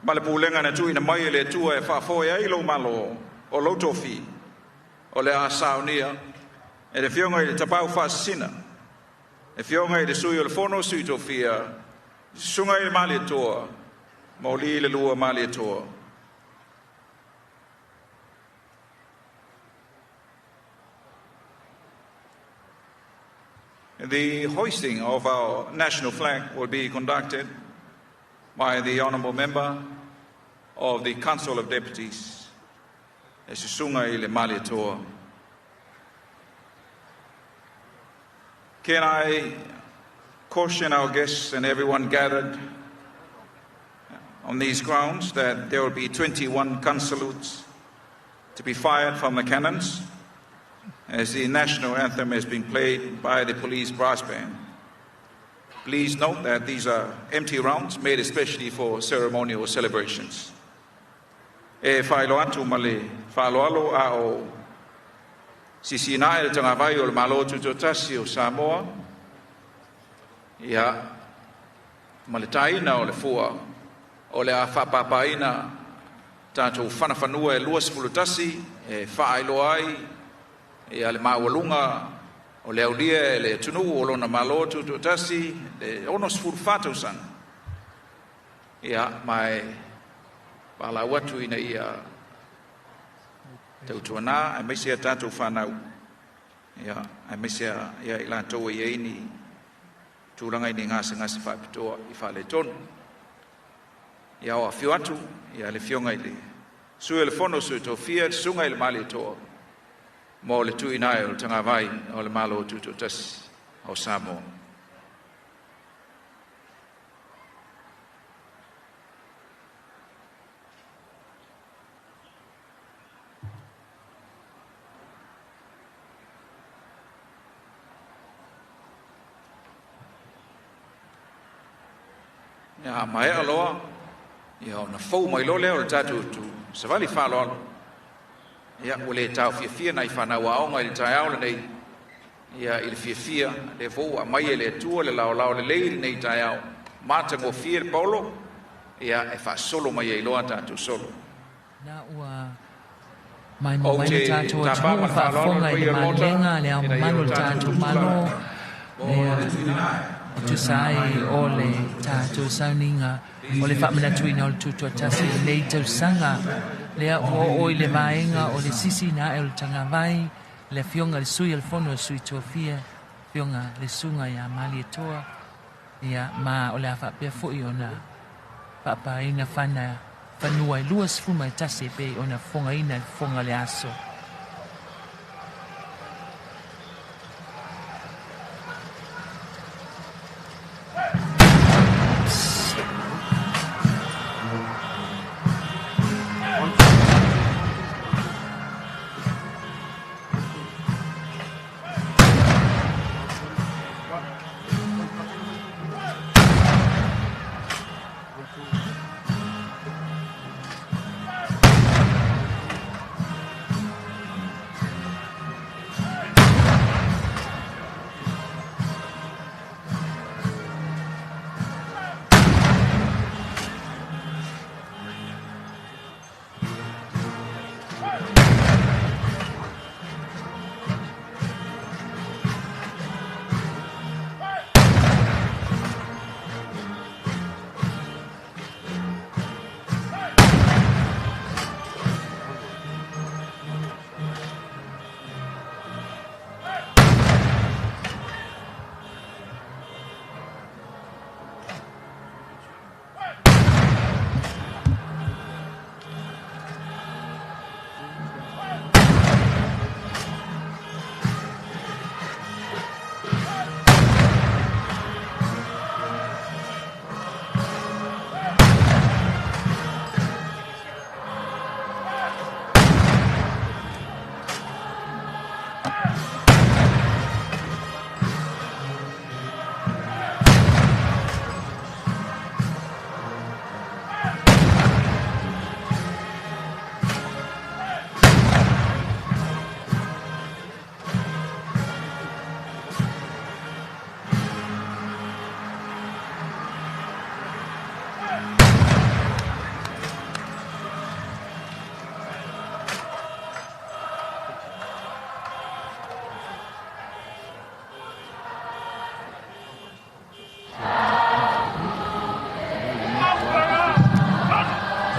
ma le pulega na tuuina mai e le Atua e faafoe ai lou Malo o lou tofi, o le a saunia e le Afioga i le Tapaau Faasisina, le Afioga i le Sui o le Fono a Sui Tofia, le Susuga i le Malietoa, Mauliilelua Malietoa. The hoisting of our national flag will be conducted by the Honourable Member of the Council of Deputies, le Susuga i le Malietoa. Can I caution our guests and everyone gathered on these grounds that there will be 21 gun salutes to be fired from the cannons as the national anthem is being played by the police brass band. Please note that these are empty rounds made especially for ceremonial celebrations. E faailoa atu ma le faaaloalo a o sisiina ae le tagavai o le Malo Tutoatasi o Samoa, ia, ma le taina o le fua, o le a faapapaina tatou fanafanua e 21 e faailoa ai ia le maualuga o le aulia e le atunuu o lona Malo Tutoatasi le 64 tausaga, ia, ma e valaau atu ina ia tautuana aemaise a tatou fanau, ia, aemaise ia i latou e i ai ni tulaga i ni gasegase faapitoa i faaletonu. Ia, o afio atu ia le Afioga i le Sui o le Fono Sui Tofia, le Susuga i le Malietoa, mo le tuuina ae o le tagavai o le Malo Tutoatasi o Samoa. Ia, a maea loa, ia, ona fou mai loa lea o le tatou savali faaaloalo. Ia, ua le taofiafia nai fanau aoga i le taeao lenei, ia, i le fiafia lea foi ua aumai e le Atua le laolao lelei i lenei taeao matagofie le paolo, ia, e faasolo mai ai loa tatou solo. Na ua maimoa Ou mai le te tatou tapā atunuu ma le faaaloalo faafofoga le i le paia o le Maota malelega a le Ao ina ia Mamalu o o le tatou tatou tutulai Malo, mo ia le tuuina ae e tusa ai o le tatou sauniga o le faamanatuina o le Tutoatasi i lenei tausaga. Lea ua oo i le vaega o le sisiina ae o le tagavai, le Afioga i le Sui o le Fono a Sui Tofia, Afioga le Susuga ia Malietoa, ia, ma o le a faapea foi ona faapaina fana fanua e 21 e pei ona fofogaina i le fofoga o le aso.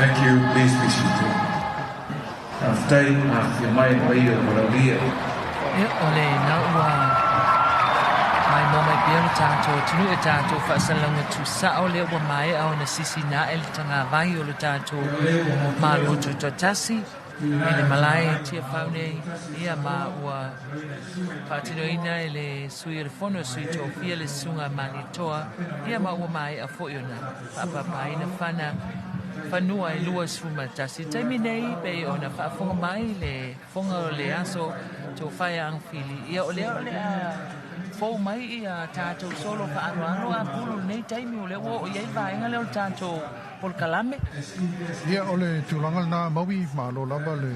Thank you. Please be seated. Faafetai, afifio mai le paia o le Valaaulia. Ia, o lena ua maimoa mai pea lo tatou atunuu e tatou faasalalauga tuusao lea ua maea ona sisina ae le tagavai o lo tatou Malo Tutoatasi i le malae i Tiafau nei, ia ma ua faatinoina e le Sui o le Fono a Sui Tofia le Susuga a Malietoa, ia ma ua maea foi ona faapapaina fana fanua e 21. I le taimi nei, pei ona faafofoga mai le fofoga o le aso Tofaia Agafili, ia o lea o le a fou mai ia tatou solo faaaloalo a pulu lenei taimi, o lea ua oo i ai le vaega lea o le tatou polokalame. Ia, o le tulaga lena Maui, malo lava le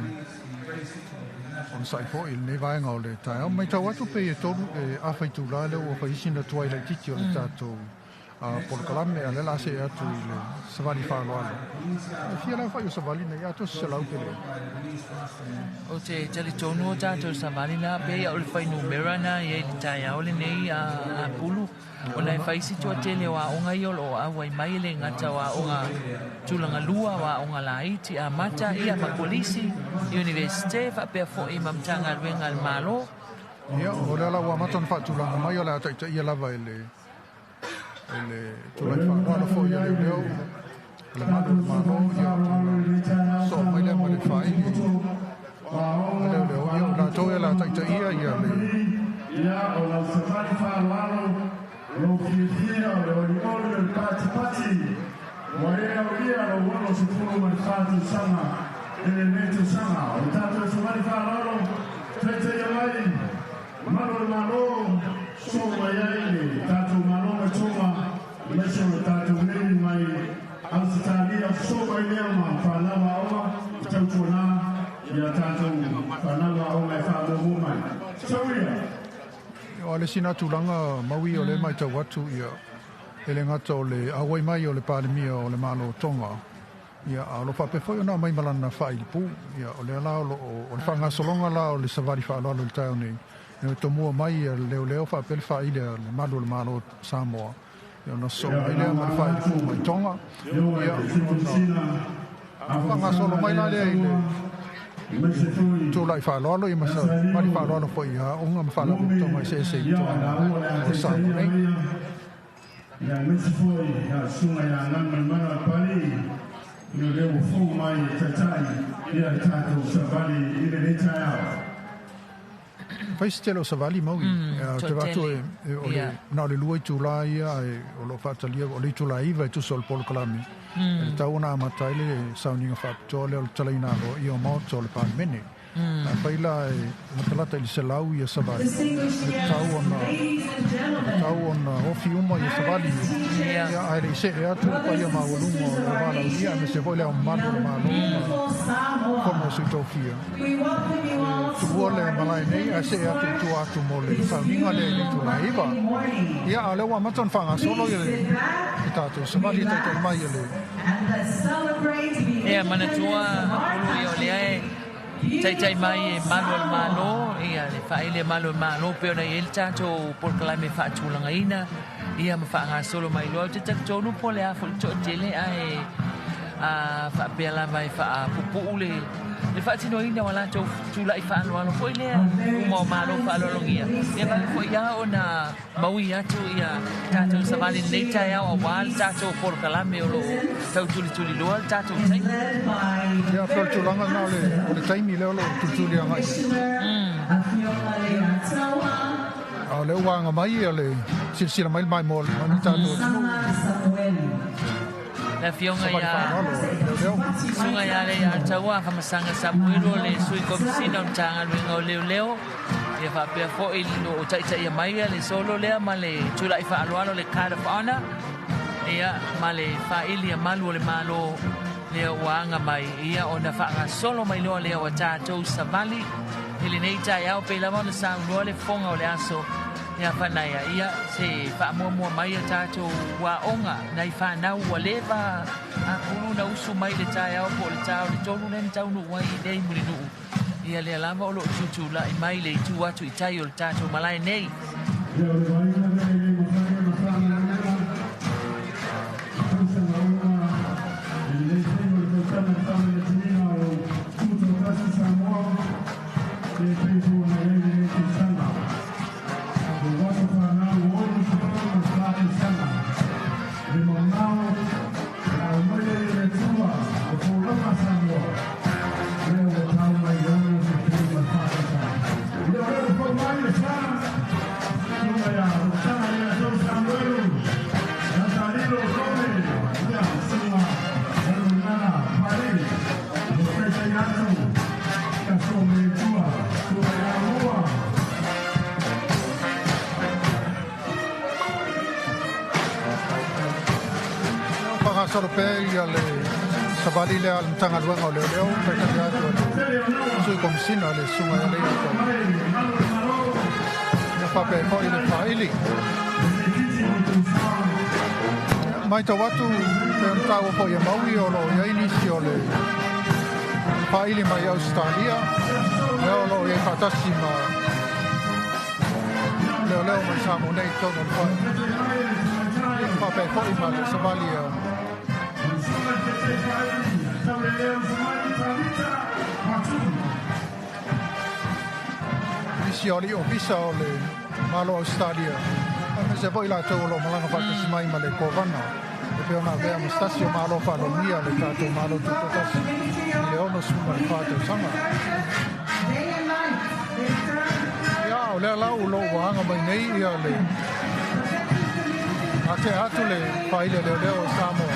onosai foi i lenei vaega o le taeao. Matau atu pei e tolu e afa itula lea ua fai sina tuai laitiiti o le tatou polokalame, a o lea o le a see atu i le savali faaaloalo. E fia le aofai o savali nei, atoa se 100 pe leai? Ou te talitonu o tatou savali na pei o le fuainumera na i ai i le taeao lenei a Pulu, ona e fai si toatele o aoga ia o lo o auai mai, e le gata o aoga tulaga lua, o aoga laiti amata, ia ma kolisi, Iunivesite, faapea foi ma Matagaluega a le Malo. Ia, o lea la ua amata ona faatulaga mai, o le a taitaia lava e le tulai faaaloalo foi a leoleo o le malu o le Malo, ia ona soo mai lea ma le faaili a leoleo, ia o latou e la taitaia ia le Ia, o lau savali faaaloalo, lou fiafia o le olioli o le patipati, ua e aulia lou 64 tausaga i lenei tausaga. O le tatou savali faaaloalo, taitaia mai malu o le Malo, soo mai ai le tatou Malo mai Toga, aemaise o le tatou nei mai Ausetalia, soo mai lea ma fanau aoga i tautuanā ia tatou fanau aoga e faamuamua mai. Tauia! O le sina tulaga Maui o le matau atu, ia e le gata o le auai mai o le Palemia o le Malo o Tonga, ia a o lo o faapea foi ona aumai ma lana faailipu. Ia o lea la o lo o le faagasologa la o le savali faaaloalo i le taeao nei, e tomua mai ia le leoleo faapea le faaili a le malu o le Malo o Samoa, ia ona sosoo mai lea ma le faailipu mai Tonga, ia ona faagasolo mai la lea i le tulai faaaloalo, ia ma savali faaaloalo foi i aoga ma faalapotopotoga eseese i totonu o Samoa nei. Ia, aemaise foi a susuga ia Galumalemana Papalii, ia o lea ua fou mai e taitai ia le tatou savali i lenei taeao. Fai se tele o savali Maui. Te vaatu e o le na o le 2 itula ia ae o lo o faatalia o le itula 9 e tusa o le polokalame. E tatau ona amata ai le sauniga faapitoa lea o le talaina aloaia o Maota o le Palemene. Afai la e latalata i le 100 ia savali, e tatau ona ofi uma ia savali ia, ae le i see atu le paia maualuga o le Valaaulia, aemaise foi le Ao Mamalu o le Malo ma Fono o Sui Tofia. E tuua le malae nei ae see atu i tua atu mo le sauniga lea i le itula 9. Ia, a o lea ua amata ona faagasolo ia le tatou savali e taitai mai e le Ia, manatua Pulu ia o lea e taitai mai e malu o le Malo, ia le faaili e malu o le Malo pei ona i ai le tatou polokalame faatulagaina, ia ma faagasolo mai loa. Ou te talitonu po o le a foi le toatele ae a faapea lava e faapupuu le faatinoina o a latou tulai faaaloalo foi lea uma o Malo faaaloalogia. Ia vave foi lava ona maui atu ia tatou savali i lenei taeao aua le tatou polokalame o lo o tau tulituliloa le tatou taimi. Ia, pei o le tulaga lena o le taimi lea o lo o tulituli agai i ai. A o lea ua aga mai ia le silasila mai le maimoa mai le tatou atunuu. Le afioga Savali ia faaaloalo leoleo. Susuga ia Leiataua Afamasaga Samuelu o le Sui Komisina o Matagaluega o Leoleo, ia faapea foi lo o taitaia mai le solo lea ma le tulai faaaloalo le Card of Honor, ia ma le faaili a malu o le Malo lea ua aga mai, ia ona faagasolo mai loa lea o tatou savali i lenei taeao pei lava ona saunoa le fofoga o le aso ia Fanaia, ia se faamuamua mai a tatou aoga nai fanau ua leva a pulu na usu mai le taeao po o le ta o le 3 lea na taunuu ai i nei Mulinuu, ia lea lava o lo o tutulai mai le itu atu i tai o le tatou malae nei. Ia, o le vaaiga lea e le mafai ona faagaloina i tausaga uma i lenei taimi o le tausaga. faagasolo pea ia le savali lea a le Matagaluega o Leoleo, taitaia atu e le Sui Komisina le Susuga ia Leiatau. Ia faapea ai foi le faaili. Matau atu pei ona taua foi e Maui o lo o i ai nisi o le faaili mai Ausetalia, lea o lo o i ai faatasi ma leoleo mai Samoa nei i totonu o le fale. Ia faapea ai foi ma le savali a nisi o alii ofisa o le Malo o Ausetalia, aemaise foi latou o lo o malaga faatasi mai ma le Kovana e pei ona avea ma se tasi o Malo faaaloalogia le tatou Malo Tutoatasi i le 64 tausaga. Ia, o lea la o lo o ua aga mai nei ia le atea atu le faaili a leoleo o Samoa,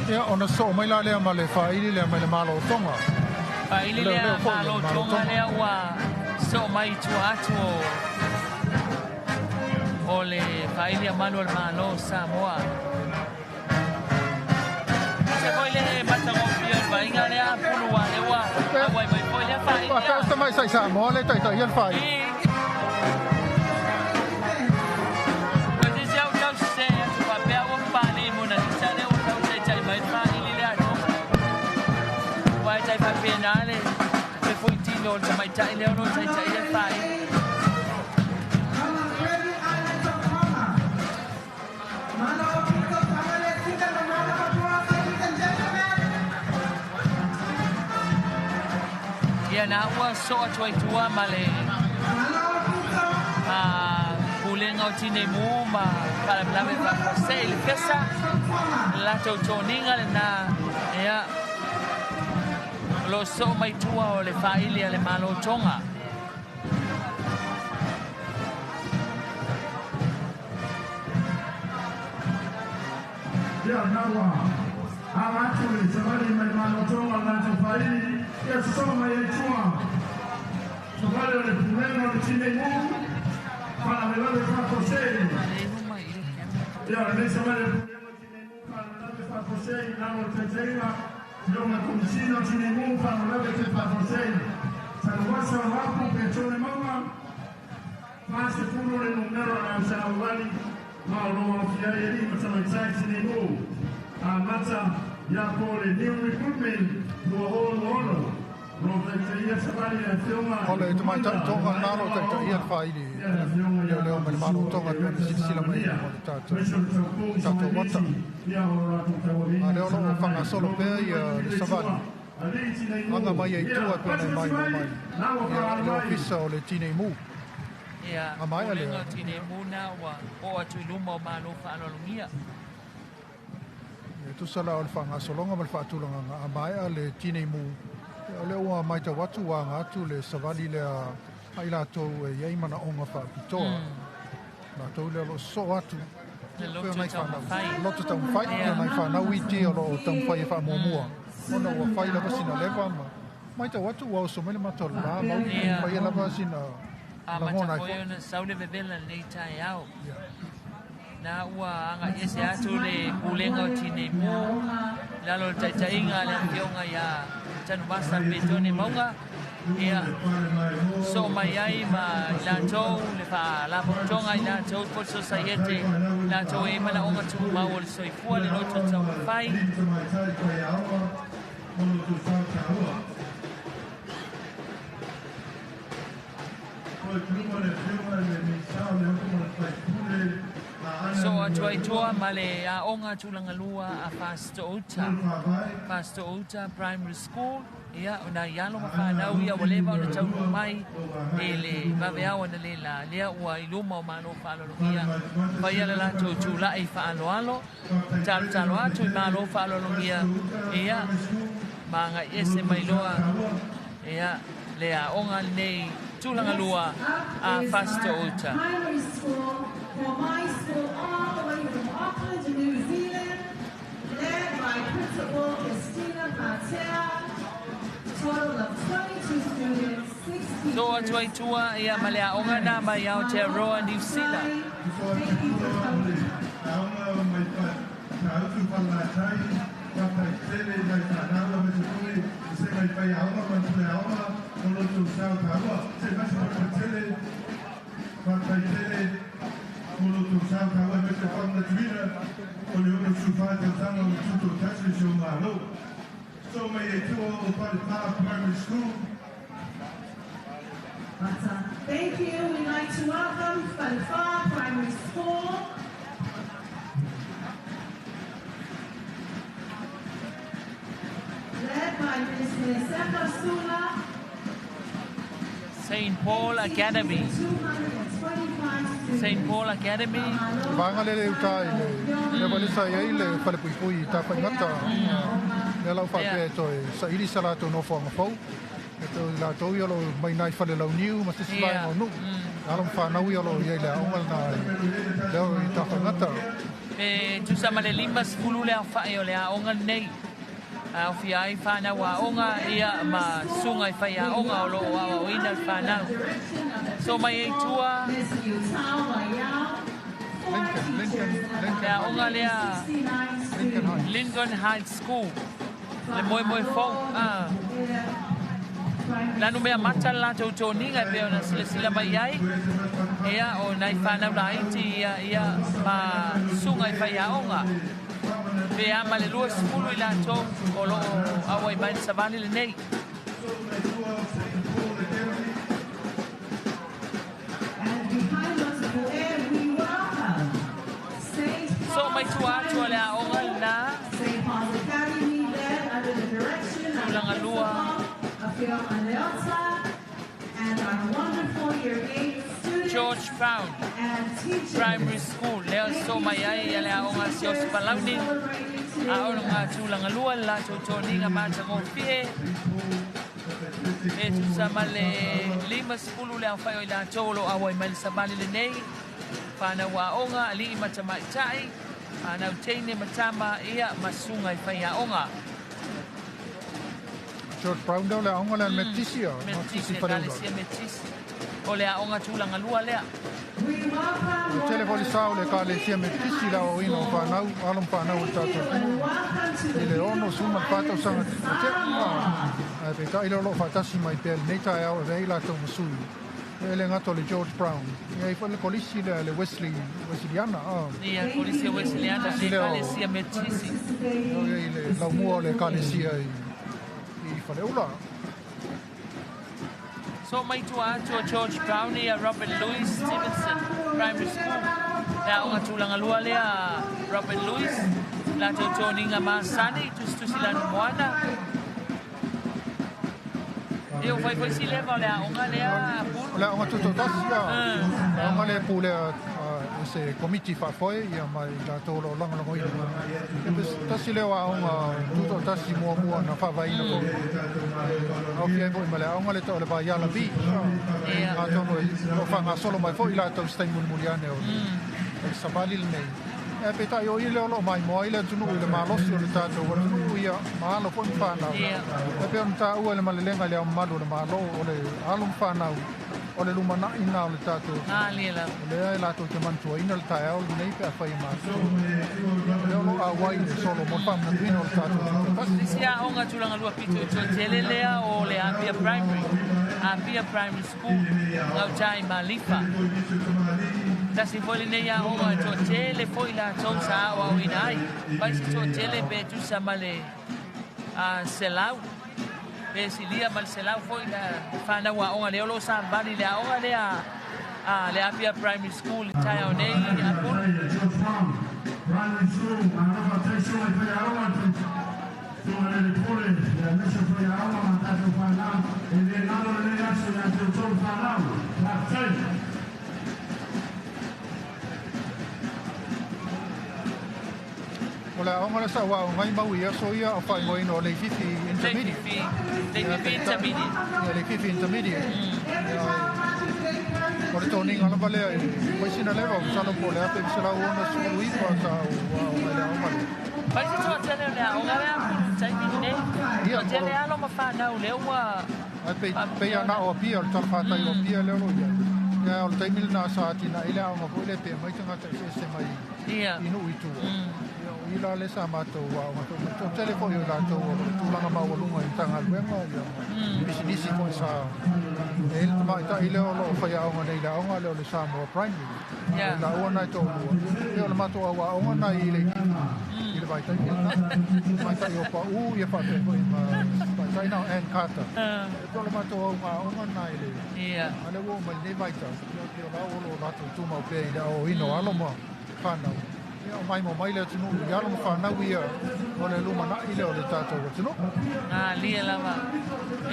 ia ona sosoo mai la lea ma le faaili lea mai le Malo o Tonga. Faaili lea Malo o Tonga lea ua sosoo mai i tua atu o le faaili a malu o le Malo o Samoa. Se foi le matagofie o le vaaiga lea pulu a lea ua auai mai foi lea faaili lea. Faapea o se tamaisai Samoa lea e taitaia le faaili. Ua sisi au tau sese atu faapea ua papalii mo Nalisa lea ua tau taitai mai le faaili lea a Tonga. Ua e tai faapena le fuitino o le tamaitai lea o lo o taitaia le faaili. Ia na ua soo atu ai tua ma le pulega o Tinei Mu ma faalavelave faafuasei le fesa le latou toniga lena ia o lo o soo mai tua o le faaili a le Malo o Tonga. Ia na ua aga atu le savali mai le Malo o Tonga le latou faaili ia sosoo mai ai tua savali o le pulega o le Tinei Mu faalavelave faafuasei. Ia lenei savali o le pulega o le Tinei Mu faalavelave faafuasei i lalo o le taitaiga Afioga Komisina o Tinei Mu faalavelave te faafuasei Tanuvasa o Apu Petone Mauga 40 le numera o le ausavavali ma o lo o aofia ai alii ma tamaitai Tinei Mu amata ia po o le New Recruitment 2026 o lo o taitaia savali le Afioga O le tamaitai Tonga lena o lo o taitaia le faaili leoleo mai le Malo o Tonga e pei ona silasila mai i luga o le tatou tatou ata. A lea o lo o faagasolo pea ia le savali aga mai ai i tua e pei ona e maimoa mai ia le ofisa o le Tinei Mu. Ia, A maea pulega lea. o Tinei Mu na ua oo atu i luma o Malo faaaloalogia. E tusa la o le faagasologa ma le faatulagaga a maea le Tinei Mu, o lea ua matau atu ua aga atu le savali lea a i latou e i ai manaoga faapitoa. Latou lea o lo o sosoo atu Le pei o loto nai fanau, taumafai. loto taumafai, pei o nai fanau iti o lo o taumafai e faamuamua ona ua fai lava sina leva ma matau atu ua oso mai le mata o le la mau, faia lava sina Amata lagona ai foi foi. ona sau le vevela i lenei taeao. Na ua agai ese atu le Pulega o Tinei Mu i lalo o le taitaiga a le Afioga ia Tanuvasa Petone Mauga, ia soo mai ai ma i latou le Faalapotopotoga i latou po o le Sosaiete i latou e i ai manaoga tumau o le soifua le loto taumafai. Soo atu ai tua ma le aoga tulaga lua a Fasitoo-uta, Fasitoo-uta Primary School, ia, o nai alo ma fanau ia ua leva ona taunuu mai i le vaveao analeila lea ua i luma o Malo faaaloalogia faia le latou tulai faaaloalo, talotalo atu i Malo faaaloalogia, ia, ma agai ese mai loa, ia, le aoga lenei tulaga lua a Is our Fasitoo-uta. primary school for my school all the way from Auckland, New Zealand, led by Principal Christina Patel. Total of 22 students, 6 Soo atu teachers. ai tua ia ma le aoga na mai Aotearoa, Niu Sila. Falelatai, faafetai tele i nai fanau aemaise foi i se mai faiaoga ma le puleaoga mo lo outou sao taua. Se i fai se faafetai tele, faafetai tele mo lo outou sao taua aemaise le faamanatuina o le 64 tausaga o le tutoatasi o si ou Malo. So mai ai tua o Falefa Primary School. But thank you. We'd like to welcome Falefa Primary School. Led by Ms. Mesefa Sula. St. Paul Academy. 225 students. St. Paul Academy. Vaega lea le uta i le leva le sa i ai le falepuipui i Tafaigata. Lea la ua faapea e toe saili sa latou nofoaga fou. E toe latou ia o lo o mai nai Falelauniu ma se isi vaega o Nuu. Alo ma fanau ia o lo o i ai i le aoga lena lea i Tafaigata. E tusa ma le 50 le aofai o le aoga lenei. Aofia ai fanau aoga ia ma susuga i faiaoga o lo o aoaoina le fanau. So mai ai tua le aoga lea Lincoln High School, le moemoe fou. Lanu mea mata le latou toniga e pei ona silasila mai ai, ia, o nai fanau laiti ia, ia ma susuga i faiaoga. Pe a ma le 20 i latou o lo o auai mai le savali lenei. And behind us there we welcome St. So mai tua atu o le aoga lena. St. Paul's Academy led under the direction of Tulaga lua. Principal Afio Aleota and our wonderful year 8 students George Brown and teachers. Primary School lea so mai ai le aoga a Siaosi Palauni. Aoga tulaga lua le latou toniga matagofie. E tusa ma le 50 le aofai o i latou o lo o auai mai le savali lenei. Whānau aoga, ali'i ma tamaitai, whānau teine ma tama, ia ma susuga i faiaoga. George Brown lea o le aoga lea a le Metotisi a Metotisi, Metotisi Faleula. Ekalesia Metotisi. O le aoga tulaga lua lea. Ua tele foi le sa o le Ekalesia Metotisi i le aoaoina o fanau, alo ma fanau o le tatou atunuu i le 64 tausaga ua tea. Ae peitai lea o lo o faatasi mai pea i lenei taeao e avea ai latou ma sui. E le gata o le George Brown, e i ai foi le kolisi lea le Wesley, Wesleyana. Ia, Kolisi Wesleyana, Tasi lea o Ekalesia Metotisi. O i ai le laumua o le Ekalesia i Faleula. So mai tua atu o George Brown ia Robert Louis Stevenson Primary School. Le aoga tulaga lua lea a Robert Louis, latou toniga masani, tusitusi lanu moana. E ua fai foi si leva o le aoga lea a Pulu. O le aoga tutoatasi, a. Le aoga lea e pulea e se komiti faafoe ia ma i latou o lo o lagolagoina. E tasi lea o aoga tutoatasi muamua na faavaeina foi. E aofia ai foi ma le aoga lea tau o le Vaiala B. Atonu o lo o faagasolo mai foi i latou i se taimi mulimuli ane o le savali lenei. Ae peitai o i lea o lo o maimoa ai le atunuu i le malosi o le tatou atunuu ia ma alo foi ma fanau. E pei ona taua i le malelega i le Ao Mamalu o le Malo, o le alo ma fanau o le lumanai lena o le tatou atunuu. O lea e latou te manatuaina le taeao lenei pe afai e matutua. O lea o lo o auai le solo mo le faamanatuina o le tatou tutoatasi. Isi aoga tulaga lua pito i toatele lea o le Apia Primary, Apia Primary School, gauta i Malifa. Tasi foi lenei aoga e toatele foi latou sa aoaoina ai. Fai se toatele pe tusa ma le 100, pe silia ma le 100 foi le fanau aoga lea o lo o savali i le aoga lea a le Apia Primary School i taeao nei a Pulu. O le aoga lea sa ua aoga ai mau i aso ia o faaigoaina o Leififi Intermediate. Leififi Intermediate. Ia, Leififi Intermediate. Ia, o le toniga lava lea i fai sina leva, masalo po o le 1969 sa ou aoga i le aoga lea. Fai se toatele o le aoga lea Pulu i taimi lenei. Toatele alo ma fanau lea ua. Ae pei, pei lava na o Apia, o le talafatai o Apia lea o lo o i ai. Ia, o le taimi lena sa atinae ai le aoga foi lea pe aumai tagata eseese mai i nuu i tua. Ia, o i la le sa matou aoga foi ma toatele foi o i latou o lo o tulaga maualuga i Matagaluega ia ma pisinisi foi sa e i ai le tamaitai lea o lo o faiaoga nei i le aoga lea o le Samoa Primary. O i laua na e toalua, ia o le matou au aoga na i Leikiki i le vaitaimi lena. Tamaitai o Pau ia faapea foi ma tamaitai na o Ann Carter. E pei o le matou auga aoga na i le a lea ua oo mai lenei vaitau, ia pei o la ua o lo o latou tumau pea i le aoaoina o alo ma fanau. Ia o maimoa mai le atunuu i alo ma fanau ia o le lumanai lea o le tatou atunuu. Malie lava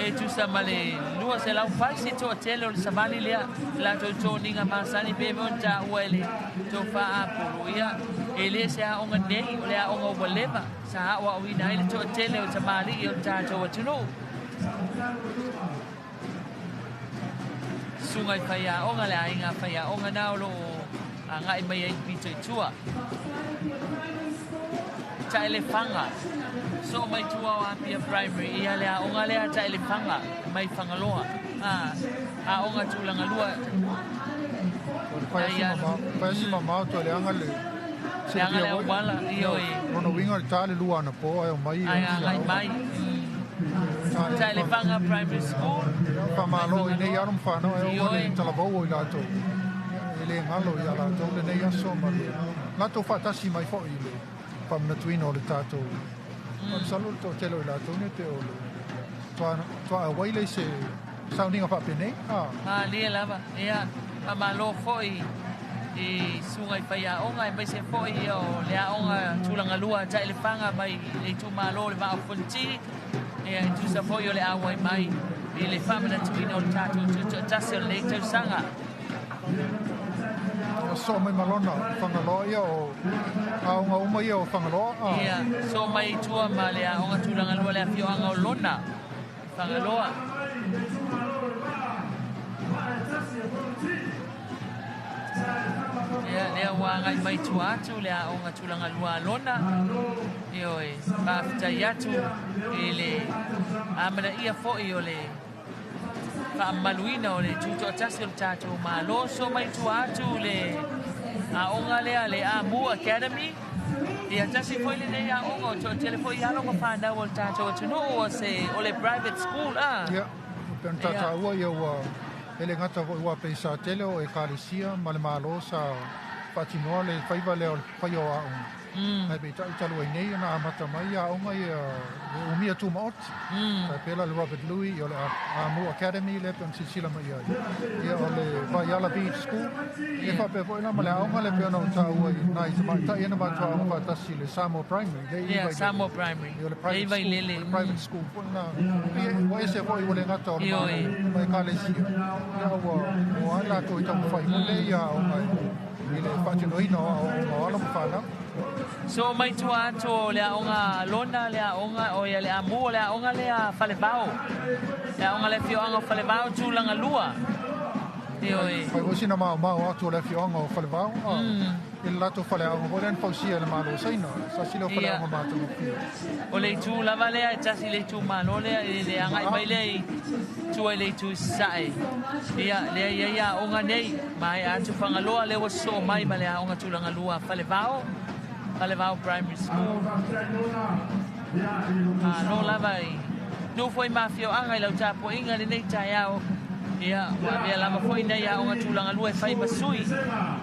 e tusa ma le 200 se toatele o le savali lea, le latou toniga masani pe mea ona taua e le tofa Apulu. Ia, e le se aoga nei, o le aoga ua leva sa aoaoina ai le toatele o tamalii o le tatou atunuu. Susuga i faiaoga, le aiga faiaoga na o lo o agai mai ai i pito i tua. Taelefaga, soo mai tua o Apia Primary, ia le aoga lea Taelefaga mai Fagaloa, a, aoga tulaga lua. O le fai asi mamao toe leaga le Leaga le auala, ioe. Lona uiga o le ta le 2 anapo ae omai Ae agai mai. Taelefaga Primary School. Faamalo i nei alo ma fanau ae oo le talavou o i latou. E le galo ia latou lenei aso ma le latou faatasi mai foi i le faamanatuina o le tatou. Masalo le toatele o i latou nei pe o le tuaauai lea i se sauniga faapenei. Malie lava, ia, faamalo foi i susuga i faiaoga aemaise foi o le aoga tulaga lua a Taelefaga mai le itumalo o le Vaa o Fonoti, ia, e tusa foi o le auai mai i le faamanatuina o le tatou tutoatasi o lenei tausaga. Ia soo mai ma lona Fagaloa ia o aoga uma ia o Fagaloa. Ia soo mai i tua ma le aoga tulaga lua le afioaga o Lona Fagaloa. Ia lea ua agai mai tua atu le aoga tulaga lua a Lona. Ioe, faafetai atu i le amanaia foi o le faamamaluina o le tutoatasi o le tatou Malo. So mai tua atu le aoga lea le Amu Academy. Ia tasi foi lenei aoga o toatele foi alo ma fanau o le tatou atunuu o se o le private school a. Ia, pei ona taua ia ua e le gata foi ua pei sa tele o ekalesia ma le Malo sa faatinoa le faiva lea o le faia o aoga. Ae peitai talu ai nei ona amata mai aoga ia le umia tumaoti. Tai pei la le Robert Louis, ia o le Amu Academy lea pei ona silasila mai ai. Ia o le Vaiala Beach School. Ia faapea foi la ma le aoga lea pei ona ou taua i nai tamaitai ia na matou aoga faatasi i le Samoa Primary. Lea i Vailele. Samoa Primary. Ia o le private school. O le private school foi lena. Pei ua ese foi ua le gata o le Malo ma ekalesia. Ia ua o ai latou i taumafai foi lea ia aoga i le faatinoina o aoaoga o alo ma fanau. So mai tua atu o le aoga Lona, le aoga o ia le Amu, o le aoga lea Falevao. Le aoga le afioaga o Falevao tulaga lua. Ioe. Fai foi sina maomao atu o le afioaga o Falevao i le latou faleaoga foi lea na fausia e le Malo o Saina. Sa sili o faleaoga matagofie. O le itu lava lea e tasi le itumalo lea i le agai mai lea i tua i le itu i Sasae. Ia, lea i ai aoga nei, maea atu Fagaloa lea ua sosoo mai ma le aoga tulaga lua Falevao, Falevao Primary School. Malo lava i nuu foi ma afioaga i lau tapuaiga i lenei taeao. Ia, ua avea lava foi nei aoga tulaga lua e fai ma sui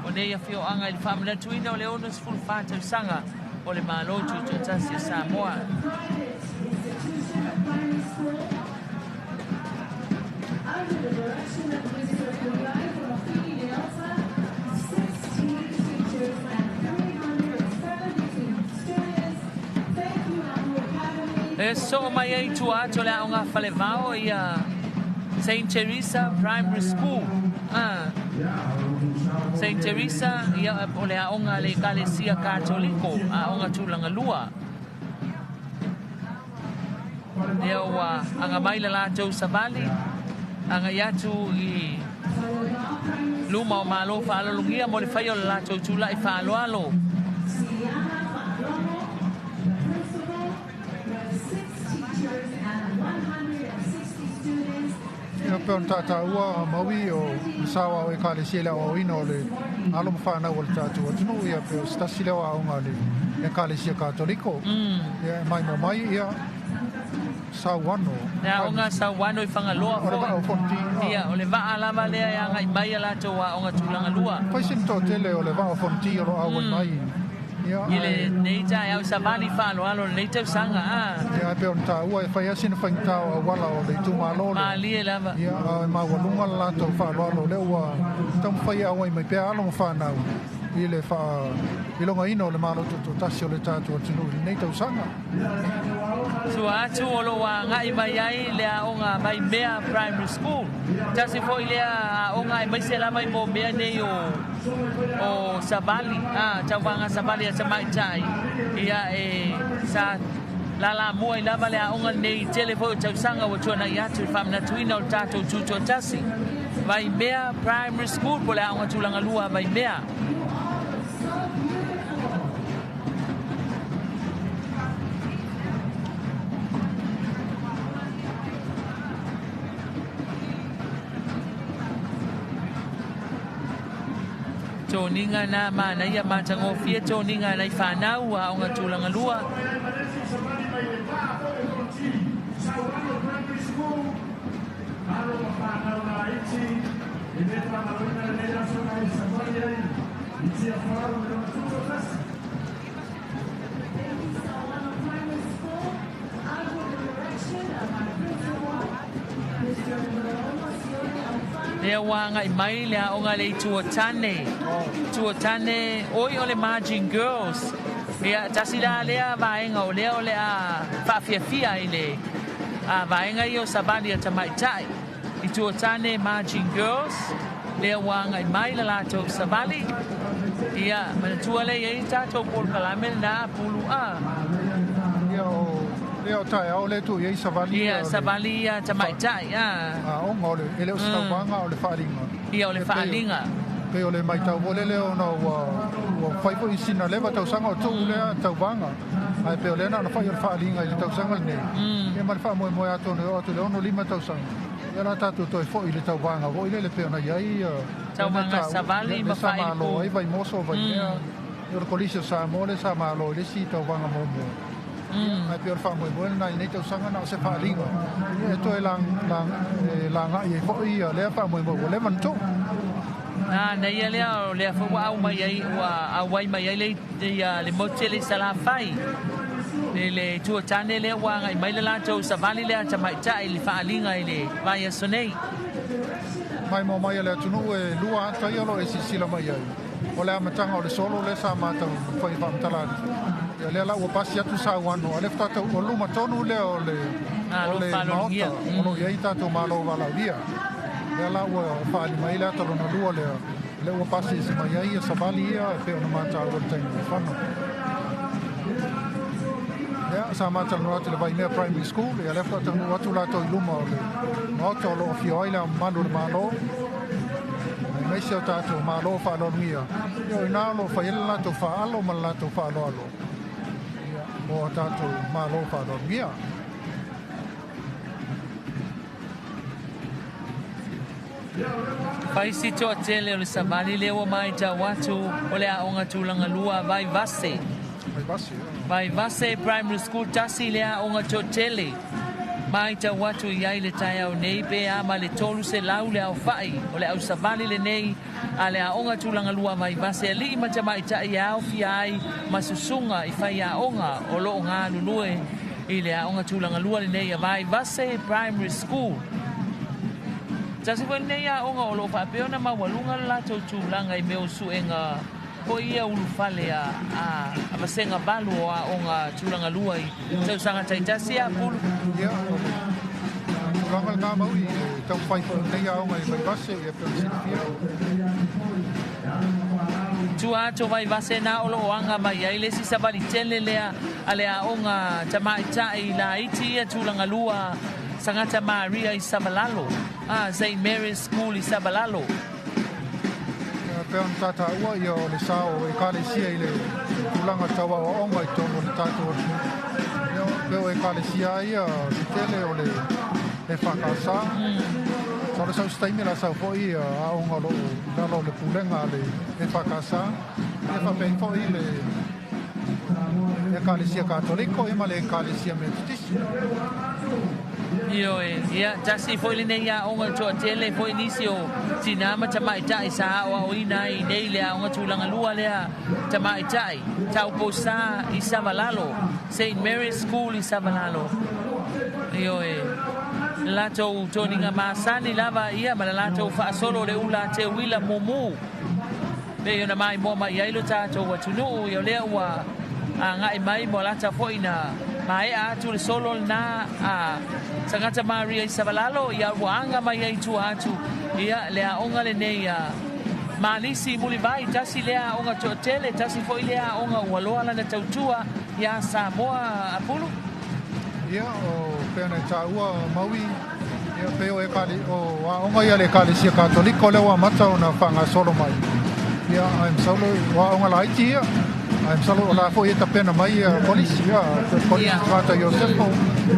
o nei afioaga i le faamanatuina o le 64 tausaga o le Malo Tutoatasi o Samoa. E soo mai ai tua atu o le aoga Falevao ia Saint Teresa Primary School. Saint Teresa ia o le aoga a le Ekalesia Katoliko, aoga tulaga lua. Lea ua aga mai le latou savali agai atu i luma o Malo faaaloalogia mo le faia o le latou tulai faaaloalo. Ia pei ona taua Maui o le sao ao ekalesia i le aoaoina o le alo ma fanau o le tatou atunuu, ia pei o se tasi lea o aoga a le Ekalesia Katoliko. Ia e maimoa mai ia Sauano. Le aoga Sauano i Fagaloa O le vaa o foi. Fonoti. Ia, o le vaa lava lea e agai mai a latou aoga tulaga lua. Fai sina toatele o le vaa o Fonoti o lo o auai mai. Ia, I lenei taeao i savali faaaloalo o lenei tausaga a. Ia, ae pei ona taua e fai lava sina faigata o auala o le itumalo lea. Malie lava. Ia, a e maualuga le latou faaaloalo o lea ua taumafai e auai mai pea alo ma fanau i le faailogaina o le Malo Tutoatasi o le tatou atunuu i lenei tausaga. Tua atu o lo o agai mai ai le aoga Vaimea Primary School. Tasi foi lea aoga aemaise lava i mea nei o savali, a, tauvaga savali a tamaitai. Ia e sa lalamua ai lava le aoga lenei i tele foi o tausaga ua tuanai atu i le faamanatuina o le tatou tutoatasi. Vaimea Primary School po o le aoga tulaga lua a Vaimea. Toniga na manaia matagofie toniga nai fanau aoga tulaga lua. Lea ua agai mai le aoga le Itu o Tane. Itu o Tane, oi o le Margin Girls. Ia, tasi la lea vaega o lea o le a faafiafia i le a vaega ia o savali a tamaitai. Itu o Tane Margin Girls, lea ua agai mai le latou savali. Ia, manatua lea e i ai tatou polokalame lena pulu a. Ia o lea o taeao lea e tuu i ai savali ia, savali ia tamaitai a. Aoga o le, e le o se tauvaga o le faaaliga. Ia o le faaaliga. Pei o le matau foi lele ona ua fai foi sina leva tausaga o tuu lea tauvaga. Ae pei o lea na ona fai o le faaaliga i le tausaga lenei. Ia ma le faamoemoe atonu e oo atu i le 65 tausaga. Ia la tatou toe foi i le tauvaga foi lele pei ona i ai tauvaga savali ma lea sa malo faailipu. ai Vaimoso o Vaimea. Ia o le Kolisi o Samoa lea sa malo i le isi tauvaga muamua. Ia, ae pei o le faamoemoe lena i lenei tausaga na o se faaaliga. Ia e toe lagai ai foi ia lea faamoemoe ua leva ona tuu. Ah, na ia lea o lea foi ua au mai ai, ua auai mai ai le, ia, le motu tele i Salafai. Le, le Itu o Tane lea ua agai mai le latou savali lea tamaitai i le faaaliga i le vaiaso nei. Maimoa mai a le atunuu e lua ata ia o lo o e silasila mai ai. O le amataga o le solo lea sa matou fai faamatala atu. Ia lea la ua pasi atu Sauano, a o lea faatoa tau o luma tonu lea o le Malo o le faaaloalogia. maota o lo o i ai tatou Malo valaaulia. Lea la ua faaali mai le ata lona lua lea, lea ua pasi ese mai ai ia savali ia e pei ona mataua i le taimi ua fano. Ia, sa matalanoa atu i le Vaimea Primary School, ia lea faatoa taunuu atu latou i luma o le maota o lo o afio ai le Ao Mamalu o le Malo, aemaise o tatou Malo faaaloalogia. Ia o i ina o lo o fai ai le latou faaalo ma le latou faaaloalo, ia, mo a tatou Malo faaaloalogia. Fai si toatele o le savali lea ua matau atu o le aoga tulaga lua Vaivase. Vaivase, ia. Vaivase Primary School tasi le aoga toatele. Matau atu i ai le taeao nei pe a ma le 300 le aofai o le ausavali lenei a le aoga tulaga lua Vaivase alii ma tamaitai e aofia ai ma susuga i faiaoga o lo o galulue i le aoga tulaga lua lenei a Vaivase Primary School. Tasi foi lenei aoga o lo o faapea ona maualuga le latou tulaga i mea o suega foi ia ulufale a vasega valu o aoga tulaga lua i tausaga taitasi a pulu. Ia, o le tulaga lena mau i le taumafai foi o lenei aoga i Vaivase, ia pei ona silafia. Tua atu o Vaivase na o lo o aga mai ai le isi savali tele lea a le aoga tamaitai laiti ia tulaga lua Sagata Maria i Savalalo, a St. Mary's School i Savalalo. Ia, pei ona tataua ia o le sa o Ekalesia i le tulaga tau aoaoga i totonu o le tatou atunuu. Ia, pei o Ekalesia ia le tele o le EFKS. Sa o le sau se taimi la sau foi ia aoga o lo o i lalo o le pulega a le EFKS. Ia faapea ai foi le Ekalesia Katoliko ia ma le Ekalesia Metotisi. Ioe, ia, tasi foi lenei aoga toatele foi nisi o tinā ma tamaitai sa aoaoina ai i nei le aoga tulaga lua lea tamaitai, Tauposa i Savalalo, Saint Mary's School i Savalalo. Ioe, le latou toniga masani lava ia ma le latou faasolo o le ula teuila mumu. Pei ona maimoa mai ai lo tatou atunuu, ia o lea ua agai mai ma lata foi na maea atu le solo lena a Sagata Maria i Savalalo, ia ua aga mai ai i tua atu ia le aoga lenei a Malisi Mulivai, tasi lea aoga toatele, tasi foi lea aoga ua loa lana tautua iā Samoa Apulu. Ia, o pei ona e taua Maui, ia pei o ekale, o aoga ia a le Ekalesia Katoliko lea ua amata ona faagasolo mai. Ia, ae masalo o aoga laiti ia, ae masalo o la foi e tapena mai ia kolisi, ia, le kolisi Tagata Iosefo,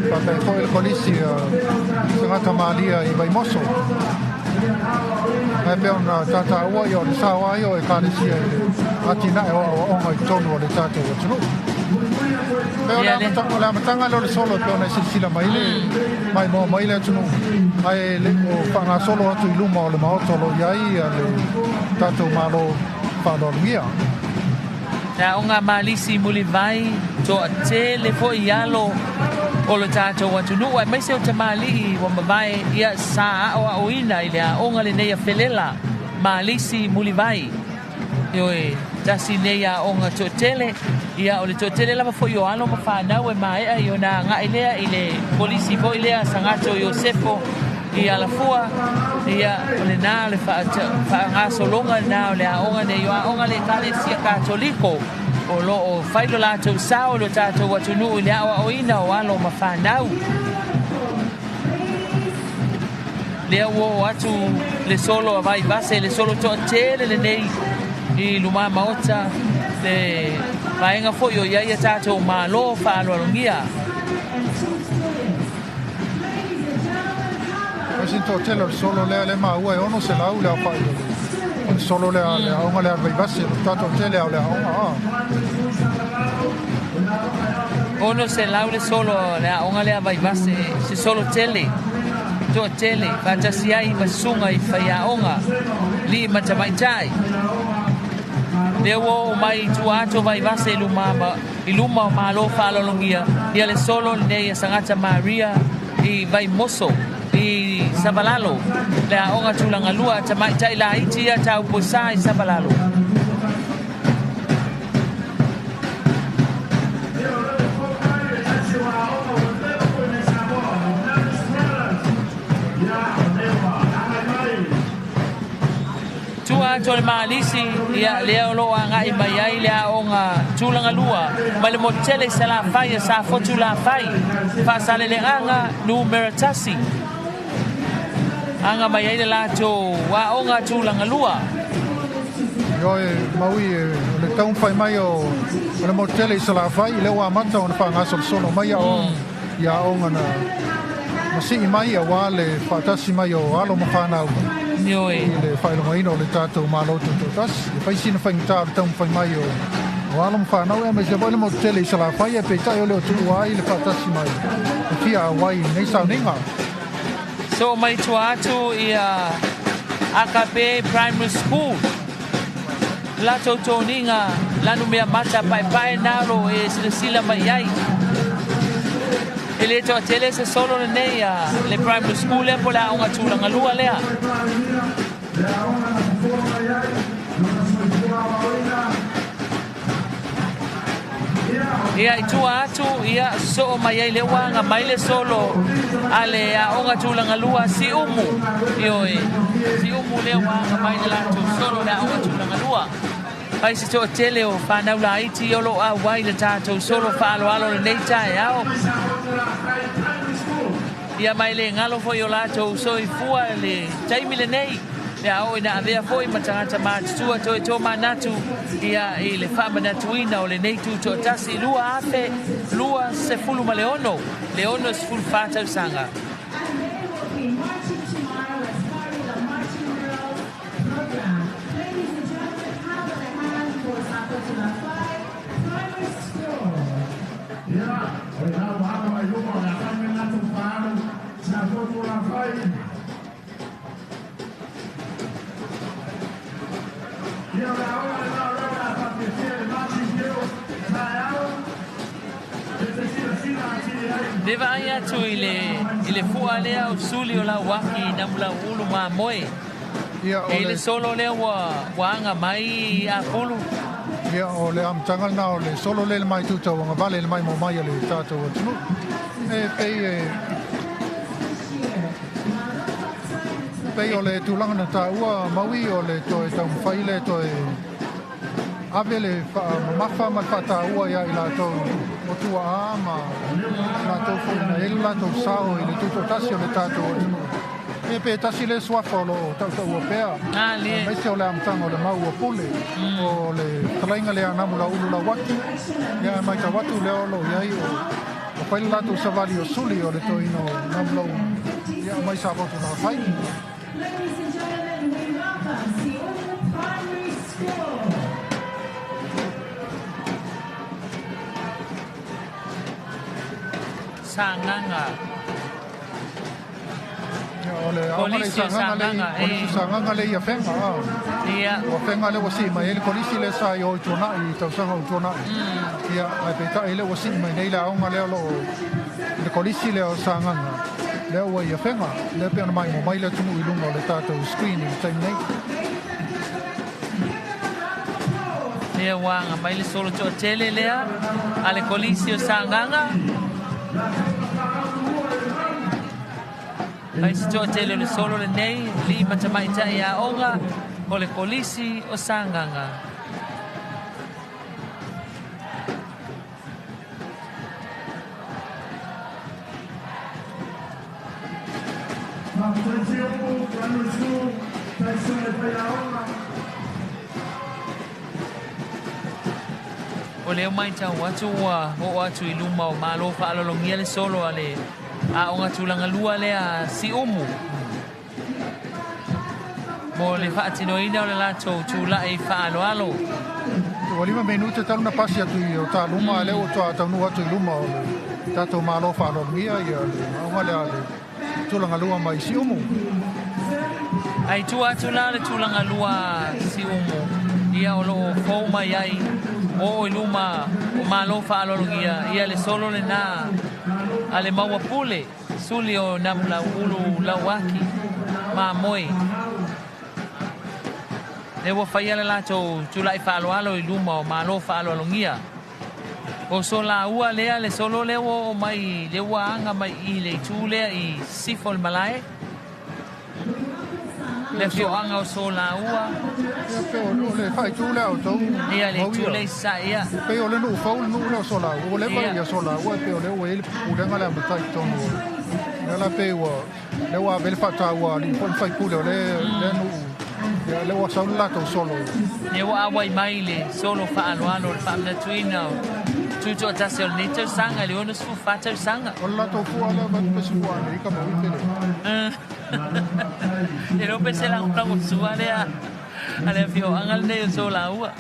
faapea foi le kolisi Tagata Malia i Vaimoso. Ae pei ona tataua ia o le sao lava ia o Ekalesia i le atinae o aoaoga i totonu o le tatou atunuu. Pei o le amata, o le amataga lea o le solo e pei ona e silasila mai le maimoa mai le atunuu, ae le o faagasolo atu i luma o le Maota o lo o i ai le tatou Malo faaaloalogia. Le aoga Malisi Mulivai, toatele foi i alo o lo tatou atunuu aemaise o tamalii ua mavae ia sa aoaoina i le aoga lenei a Felela Malisi Mulivai. Ioe, tasi nei aoga toatele, ia o le toatele lava foi o alo ma fanau e maea i ona agai lea i le kolisi foi lea Sagato Iosefo i Alafua, ia o lena le faagasologa lena o le aoga nei, o aoga le Ekalesia Katoliko o lo o fai lo latou sao i lo tatou atunuu i le aoaoina o alo ma fanau. Lea ua oo atu le solo a Vaivase, le solo toatele lenei i luma maota, le vaega foi o i ai a tatou Malo faaaloalogia. O se toatele o le solo lea le maua e 600 le aofai o le solo lea, le aoga lea a le Vaivase, o le toatele o le aoga. 600 le solo le aoga lea Vaivase, se solo tele, toatele, faatasi ai ma susuga i faiaoga, alii ma tamaitai. Lea ua oo mai i tua atu o Vaivase i luma, i luma o Malo faaaloalogia, ia le solo lenei a Sagata Maria i Vaimoso, i Savalalo, le aoga tulaga lua a tamaitai laiti ia Taupoesa i Savalalo. Tua atu o le Malisi, ia, lea o lo o agai mai ai le aoga tulaga lua mai le motu tele i Salafai a Safotu Lafai, Faasaleleaga numera 1. Aga mai ai le latou aoga tulaga lua. Ioe, Maui, o le taumafai mai o le motu tele i Salafai, lea ua amata ona faagasolosolo mai ia aoga na masii mai aua le faatasi mai o alo ma fanau Ioe. I le faailogaina o le tatou Malo Tutoatasi. E fai sina faigata o le taumafai mai o alo ma fanau e aemaise foi le motu tele i Salafai, ae peitai o le o tuua ai le faatasi mai e fia auai i lenei sauniga. So mai tua atu ia AKP Primary School. Latou toniga lanu mea mata paepae nalo e silasila mai ai. E le toatele se solo lenei a le primary school lea po le aoga tulaga lua lea. Ia i tua atu, ia soo mai ai le ua aga mai le solo a le aoga tulaga lua Siumu. Ioe, Siumu lea ua aga mai le latou solo le aoga tulaga lua. Ai se toatele o fanau laiti o lo o auai le tatou solo faaaloalo lenei taeao. Ia mai le galo foi o latou soifua le taimi lenei. Le a oo ina avea foi ma tagata matutua toe tomanatu ia i le faamanatuina o lenei tutoatasi 2026, le 64 tausaga. And they will be marching tomorrow as part of the Marching Girls program. Ladies and gentlemen, how about a hand for Safotu Lafai Primary School? Ia, o le lau aga mai luma o le a fai me latou faaalu sa fotulafai. Ia, o le aoga lena o lea o le a faafiafia i le marching drill taeao e te silasila atili ai. Le vaai atu i le, i le fua lea o suli o Lauaki i Namulauulu mamoe. Ia, o E i le le solo lea ua, ua aga mai Apulu. Ia, o le amataga lena o le solo lea i le mai tauagavale i le maimoa mai a le tatou atunuu. E pei e pei o le tulaga na taua Maui o le toe taumafai lea e toe ave le faamamafa ma le faataua ia i latou o tuaa ma latou foi na i ai le latou sao i le tutoatasi o le tatou atunuu. Ia pe tasi lea suafa o lo o tautaua pea, aemaise o le amataga o le mau ua pule, o le fetalaiga lea a Namulauulu Lauaki, ia ae matau atu lea o lo o i ai o o fai le latou savali o suli o le toeaina o Namulauulu, ia aumai sa Votulafai. Ladies and gentlemen, we welcome Siumu Primary School. Sagaga. Ia, o le aoga lea i Kolisi o Sagaga lea i, Sagaga, Kolisi o e. Sagaga lea i Afega, a. Ia. O Afega lea ua sii mai ai le Kolisi lea sa i o i Tuanai, i tausaga ua tuanai. Ia, ae peitai lea ua sii mai nei le aoga lea o lo o i le Kolisi lea o Sagaga, lea ua i Afega, lea pei ona maimoa mai le atunuu i luga o le tatou screen i le taimi nei. Lea ua aga mai le solo toatele lea a le Kolisi o Sagaga. Fai se toatele o le solo lenei, alii ma tamaitai aoga o le Kolisi o Sagaga. Faafetai Siumu Primary School, Tyson le faiaoga. O lea ua matau atu ua oo atu i luma o Malo faaaloalogia le solo a le aoga tulaga lua lea a Siumu mo le faatinoina o le latou tulai faaaloalo. Ua 5 minute talu na pasi atu i o ta luma, a lea ua toa taunuu atu i luma o le tatou Malo faaaloalogia ia le aoga lea a le tulaga lua mai Siumu. Ai tua atu la le tulaga lua Siumu, ia o lo o fou mai ai oo i luma o Malo faaaloalogia ia le solo lena a le maua pule suli o Namulauulu Lauaki Mamoe. Lea ua faia le latou tulai faaaloalo i luma o Malo faaaloalogia. O so laua lea le solo lea ua oo mai lea ua aga mai i le itu lea i sisifo o le malae. Le afioaga o Solaua. Ia, pe o le faaitu lea o tou. Ia, le itu lea i sasae, ia. Pei o le nuu fou le nuu lea o Solaua. Ua leva ia Solaua e pei o lea ua i ai le pulega lea a matai i totonu o lea la pei ua lea ua ave le faataua a alii foi ma faipule o lea nuu. Ia, lea ua sau le latou solo. Lea ua auai mai le solo faaaloalo o le faamanatuina o Tutoatasi o lenei tausaga i le 64 tausaga. O le latou fua lea avatu pe se fua Amerika ma ui pele. E le o pe se lagolago sua lea a le afioaga lenei o Solaua.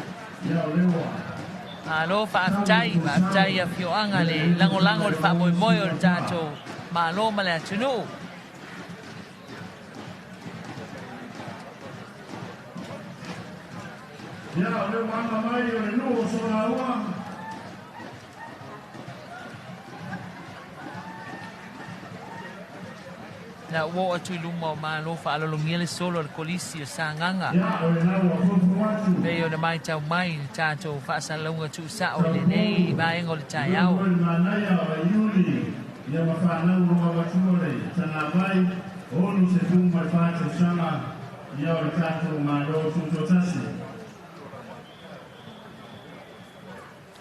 Malo faafetai, faafetai i afioaga le lagolago i le faamoemoe o le tatou Malo ma le atunuu. Ia, o lea ua aga mai o le nuu o Solaua. Na ua oo atu i luma o Malo faaaloalogia le solo a le Kolisi o Sagaga. Pei ona matau mai i le tatou faasalalauga tuusao i lenei vaega o le taeao.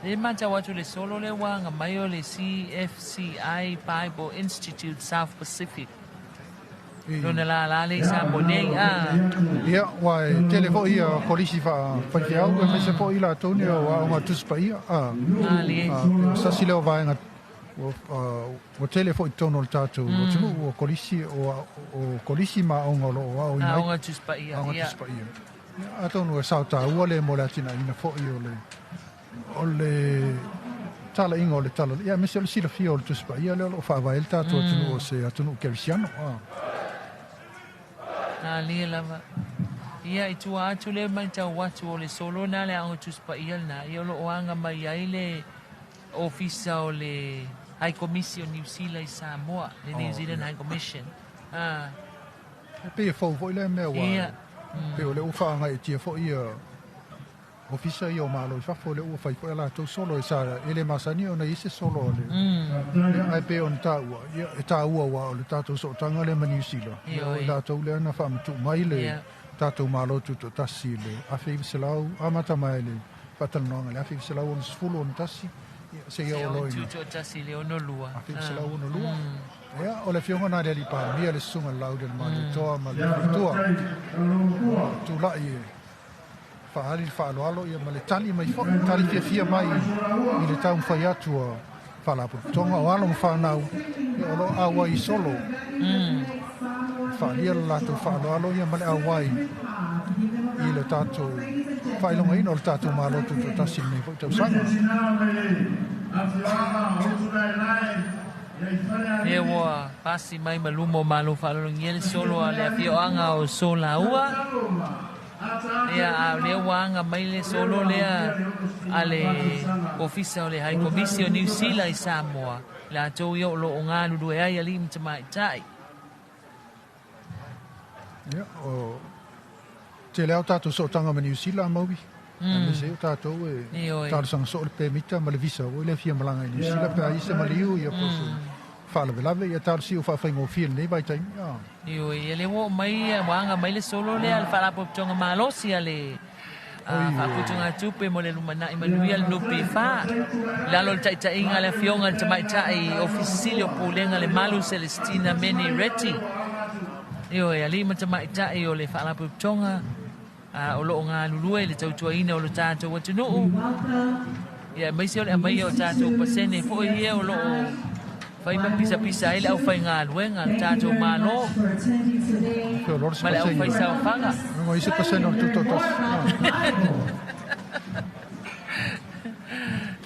Le matau atu le solo lea ua aga mai o le CFCI Bible Institute South Pacific. Lona lālā lea i Samoa nei, a. Ia, ua e tele foi ia kolisi faa-faifeau, aemaise foi i latou nei o Aoga Tusi Paia, a. Malie. A, se tasi lea o vaega ua tele foi i totonu o le tatou atunuu, o kolisi, o kolisi ma aoga o lo o aoina ai. Aoga Tusi Paia, ia. Aoga Tusi Paia. Ia, atonu e sao taua lea mo le atinaeina foi o le o le Talaiga o le tala, ia aemaise o le silafia o le Tusi Paia lea o lo o faavae ai le tatou atunuu o se atunuu kerisiano. Malie lava. Ia, i tua atu lea matau atu o le solo na le Aoga Tusi Paia lena, ia o lo o aga mai ai le Ofisa o le High Komisi o Niu Sila i Samoa, le New Zealand High Commission. E pei e fou foi lea mea ua pei o lea ua faagaiatia foi ia Ofisa ia o Malo i fafo lea ua fai foi a latou solo e sa e le masani ona i ai se solo a le ia ae pei ona taua ia e taua aua o le tatou sootaga lea ma Niu Sila ia o i latou lea na faamatuu mai le tatou Malo Tutoatasi i le 1900 amata mai le faatalanoaga i le 1961 ia seia oo loa i le Tutoatasi i le 62. 1962. Ia o le afioga na le Alii Palemia le Susuga i le Laaulialemalietoa ma le Faletua tulai e faaali le faaaloalo ia ma le tali mai foi, tali fiafia mai i le taumafai atu a Faalapotopotoga o alo ma fanau ia o lo o auai i solo. Faaalia le latou faaaloalo ia ma le auai i le tatou faailogaina o le tatou Malo Tutoatasi i lenei foi tausaga. Lea ua pasi mai ma luma o Malo Faaaloalogia le solo a le afioaga o Solaua. Ia, a o lea ua aga mai le solo lea a le Ofisa o le High Komisi o Niu Sila i Samoa, latou ia o lo o galulue ai alii ma tamaitai. Ia, o tele lava o tatou sootaga ma Niu Sila, Maui. Aemaise ai o tatou e talosaga soo le pemita ma le visa ua le fia malaga i Niu Sila pe a i se maliu ia po o se faalavelave ia talosia ua faafaigofie i lenei vaitaimi. Ioe, ia lea ua oo mai, ua aga mai le solo lea a le Faalapotopotoga Malosi a le Faaputugatupe mo le Lumanai Manuia, le NPF, i lalo o le taitaiga a le Afioga i le Tamaitai Ofisa Sili o Pulega le Malu Celestina Meni Reti. Ioe, alii ma tamaitai o le Faalapotopotoga o lo o galulue i le tautuaina o lo tatou atunuu, ia aemaise o le aumaia o tatou pasene foi ia o lo o fai ma pisapisa ai le aufaigaluega a le tatou Malo ma le aufaisaofaga.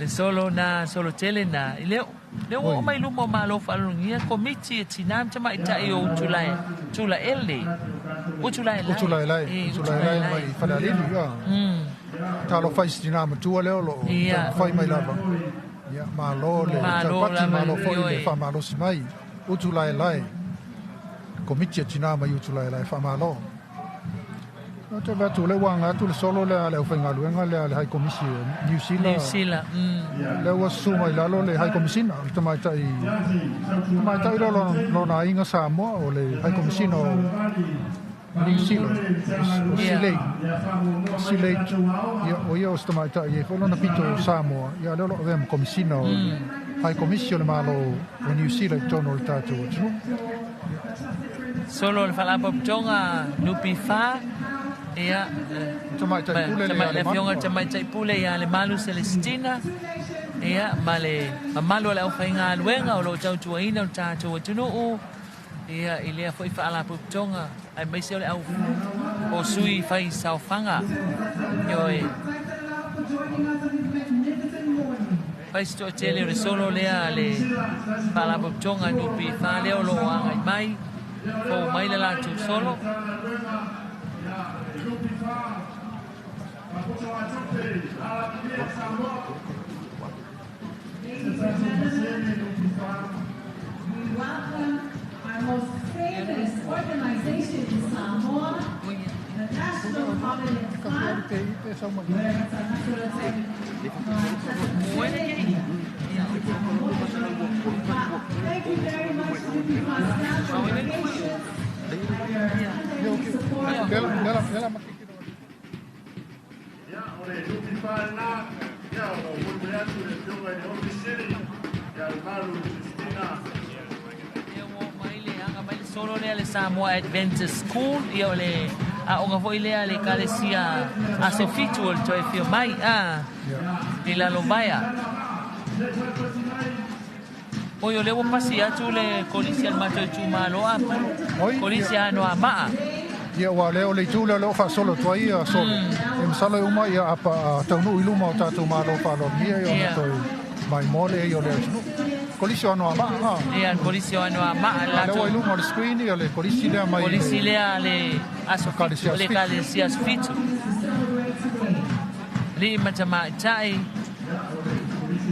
Le solo na, solo tele na. I le lea ua oo mai luma o Malo Faalologia Komiti e Tinā ma Tamaitai o Utulae, Tulaele, Utulaelae. Utulaelae, Utulaelae mai Falealili, ia. Talofa i si tinā matua lea o lo o taumafai mai lava. Ia, malo le taupati, malo foi le faamalosi mai. Utulaelae, Komiti a Tinā mai Utulaelae, faamalo. Ou te vaai atu o lea ua aga atu le solo lea a le aufaigaluega lea a le High Komisi o Niu Sila. Niu Sila. Lea ua susu mai lalo le High Komisina, o le tamaitai, tamaitai lea o lona aiga Samoa, o le High Komisina o Niu Sila, o Silei. Silei, ia, o ia o se tamaitai e i ai foi lona pito Samoa, ia lea o lo o avea ma Komisina o le High Komisi o le Malo o Niu Sila i totonu o le tatou atunuu. Solo o le Faalapotopotoga NPF, ia, Tamaitai Pule le Afioga i le Tamaitai Pule ia Lemalu Celestina, ia, ma le mamalu o le aufaigaluega o lo o tautuaina lo tatou atunuu, ia, i lea foi Faalapotopotoga, aemaise o le au o sui fai saofaga. Ioe. Fai se toatele o le solo lea a le Faalapotopotoga NPF lea o lo o agai mai, fou mai le latou solo. We welcome our most famous organization in Samoa, the National Provident Fund. Thank you very much, NPF staff, for your patience and your unending support. Ia, o le NPF lena, ia, o lo o molimoli atu i le Afioga i le Ofisa Sili, ia Lemalu Christina. Lea ua oo mai le aga mai le solo lea le Samoa Adventist School, ia o le aoga foi lea a le Ekalesia Aso Fitu o le toe afio mai a i Lalovaea. Oi, o lea ua pasi atu le kolisi a le matou itumalo a Pulu, kolisi a Anoamaa. Ia, ua lea o le itu lea o lea ua faasolo atu ai ia solo. E masalo e uma ia a taunuu i luma o tatou Malo faaaloalogia ia ona toe Maimoa le ai o le atunuu. Kolisi o Anoamaa. Ia, le Kolisi o Anoamaa le latou. Lea ua i luga o le screen ia le Kolisi lea mai. Kolisi lea le Aso Fitu, le Ekalesia Aso Fitu. Alii ma tamaitai,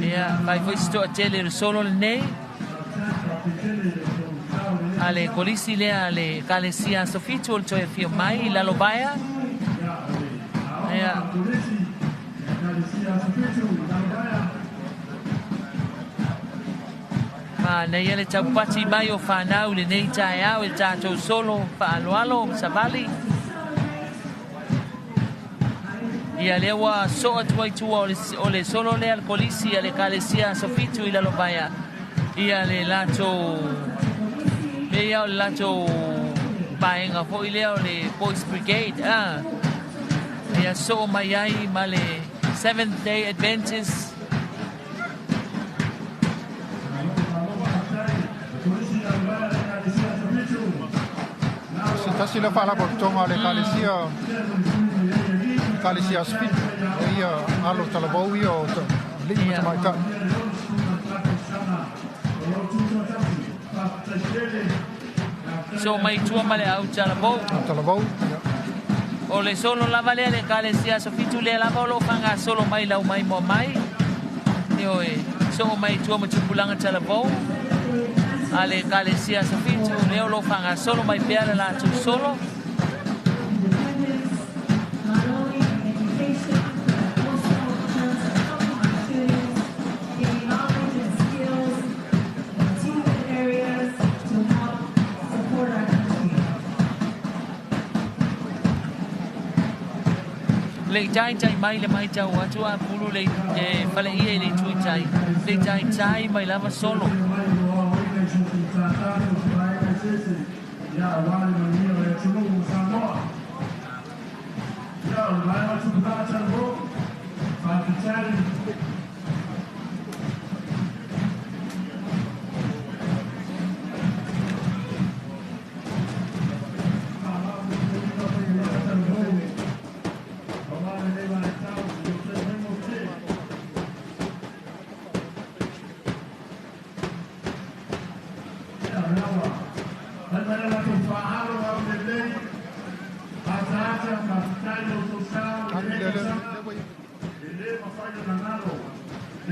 ia, fai foi se toatele o le solo lenei. A le Kolisi lea a le Ekalesia Aso Fitu o le toe afio mai i Lalovaea. Ia. Manaia le taupati mai o fanau i lenei taeao i le tatou solo faaaloalo ma savali. Ia lea ua soo atu ai tua o le solo lea le kolisi a le Ekalesia Aso Fitu i Lalovaea. Ia le latou mea ia o le latou vaega foi lea o le Boys Brigade. Ah. Ia soo mai ai ma le Seventh Day Adventist. Se tasi lea faalapotopotoga a le Ekalesia, Ekalesia Aso Fitu, e ia alo talavou ia o alii ma tamaitai. Soo mai tua ma le au talavou. Au talavou, ia. O le solo lava lea le Ekalesia Aso Fitu lea lava o lo o faagasolo mai lau maimoa mai. Ioe, soo mai tua ma tupulaga talavou a le Ekalesia Aso Fitu lea o lo o faagasolo mai pea le latou solo. Le i taitai mai le matau atu a pulu le faleia i le itu i tai, le i taitai mai lava solo.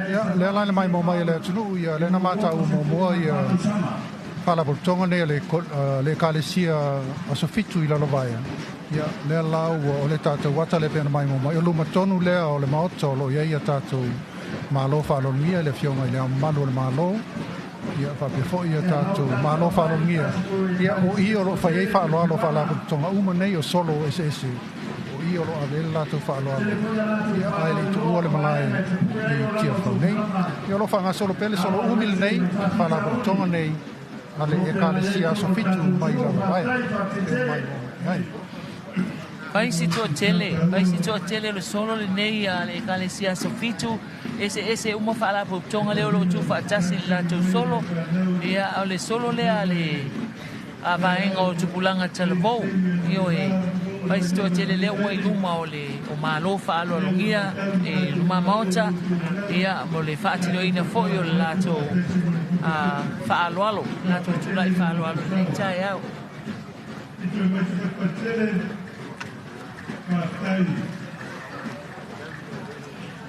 Ia, lea la le maimoa mai a le atunuu, ia lea na mataua muamua ia Faalapotopotoga nei a le le Ekalesia Aso Fitu i Lalovaea, ia lea la ua o le tatou ata lea pei ona maimoa mai, o luma tonu lea o le Maota o lo o i ai a tatou Malo faaaloalogia i le Afioga i Le Ao Mamalu o le Malo, ia faapea foi ia tatou Malo faaaloalogia, ia o i o lo o fai ai faaaloalo o Faalapotopotoga uma nei o solo eseese. O i o lo o ave ai le latou faaaloalo, ia, ae le i tuua le malae i Tiafau nei. Ia, o lo o faagasolo pea le solo umi lenei, Faalapotopotoga nei a le Ekalesia Aso Fitu mai Lalovaea, e pei ona maimoa mai ai. Fai si toatele, fai si toatele o le solo lenei a le Ekalesia Aso Fitu, eseese uma Faalapotopotoga lea o lo o tuufaatasi i le latou solo, ia, o le solo lea a le A vaega o tupulaga talavou, ioe, fai se toatele lea ua i luma o le o Malo faaaloalogia e luma maota, ia, mo le faatinoina foi o le latou a, faaaloalo, latou tulai faaaloalo i lenei taeao.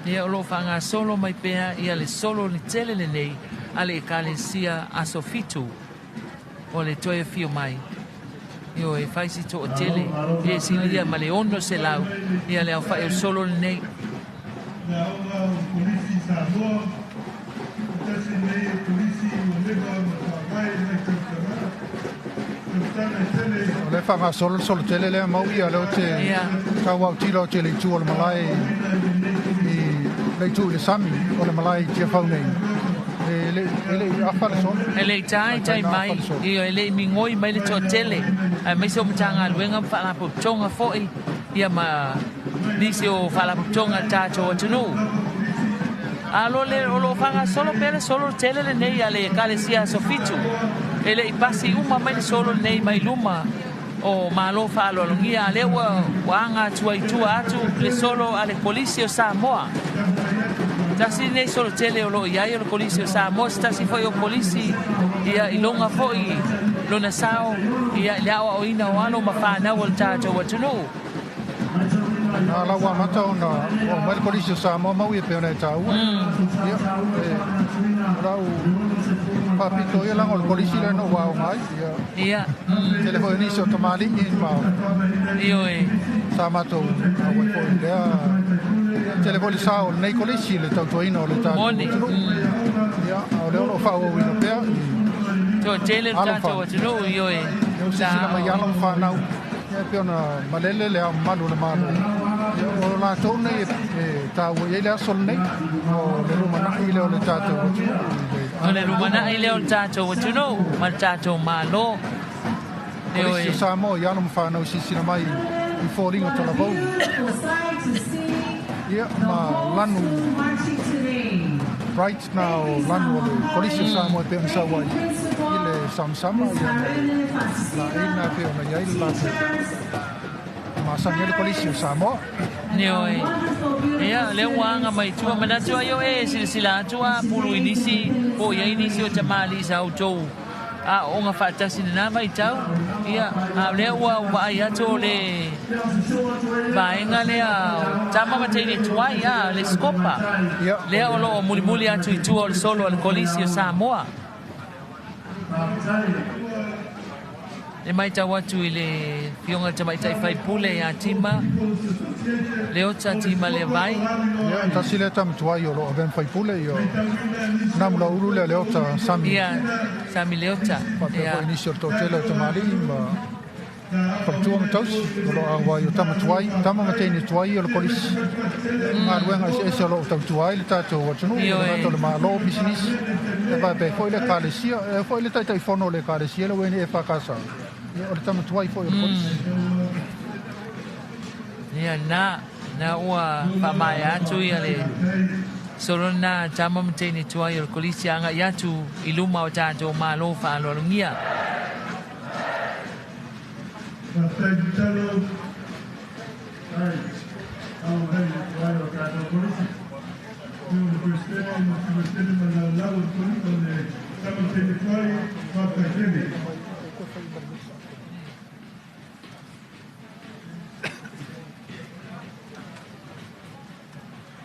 Ia, o lo o faagasolo mai pea ia le solo le tele lenei a le Ekalesia Aso Fitu. O le toe afio mai. Ioe, fai si toatele, e silia ma le 600, ia le aofai o solo lenei. Le aoga o le Kolisi i Samoa, o tasi lenei o Kolisi ua leva ona faavae mai tautalaga, tautala e tele. O lea e faagasolo le solo tele lea mau ia, lea ou te tau autilo atu i le itu o le malae i le itu i le sami o le malae i Tiafau nei. E le i afa le solo. E le i taitai mai, ioe, e le i migoi mai le toatele, aemaise o Matagaluega ma Faalapotopotoga foi, ia ma nisi o Faalapotopotoga a le tatou atunuu. A lo le, o lo o faagasolo pea le solo tele lenei a le Ekalesia Aso Fitu. E le i pasi uma mai le solo lenei mai luma o Malo faaaloalogia, a lea ua, ua aga atu ai tua atu le solo a le Kolisi o Samoa. Tasi lenei solo tele o lo o i ai o le Kolisi o Samoa, se tasi foi o Kolisi ia i loga foi lona sao ia i le aoaoina o alo ma fanau o le tatou atunuu. Na la ua amata ona oo mai le Kolisi o Samoa mau ia pei ona e taua. Ia, e, o lau faapito ia leaga o le Kolisi lea na ou aoga ai. Ia. Ia. Tele foi o nisi o tamalii ma Ioe. Sa matou auai foi i lea tele foi le sao o lenei Kolisi i le tautuaina o le tatou atunuu. Ia, a o lea o lo o faaauauina pea i Toatele le tatou atunuu, ioe. Ia, ua silasila mai alo ma fanau, ia e pei ona malele le Ao Mamalu o le Malo, ia o latou nei e taua i ai le aso lenei, o le lumanai lea o le tatou atunuu i le O le lumanai lea o le tatou atunuu ma le tatou Malo. Kolisi o Samoa i alo ma fanau silasila mai i foliga talavou ia ma lanu bright na o lanu o le Kolisi o Samoa e pei ona sau ai i le samasama ia ma le laei na e pei ona i ai le latou masani ai le Kolisi o Samoa. Ioe. Ia, lea ua aga mai tua manatu ai o e silasila atu a pulu i nisi po o i ai nisi o tamalii sa outou aooga faatasi i lena vaitau. Ia, a o lea ua vaai atu o le vaega lea o tama ma teine tuai, a, le Scopa, lea o lo o mulimuli atu i tua o le solo a le Kolisi o Samoa. E matau atu i le Afioga i le Tamaitai Faipule ia Tima Leota Tima Levai. Ia, e tasi lea tama tuai o lo o avea ma faipule, ia o Namulauulu lea Leota Sami. Ia, Sami Leota. Faapea foi nisi o le toatele o tamalii ma faletua ma tausi o lo o auai o tama tuai, tama ma teine tuai o le Kolisi. Galuega eseese o lo o tautua ai le tatou atunuu, e le gata o le Malo, pisinisi, e faapea foi le Ekalesia, e foi le Taitaifono o le Ekalesia le Ueni EFKS, ia o le tama tuai foi o le Kolisi. Ia na, na ua faamaea atu ia le solo na tama ma teine tuai o le Kolisi agai atu i luma o tatou Malo faaaloalogia. Faafetai tatalo ai ao hai le tuai o tatou Kolisi. Io le Presidente ma le Presidente ma la lau o le o le tama teine tuai, faafetai tele.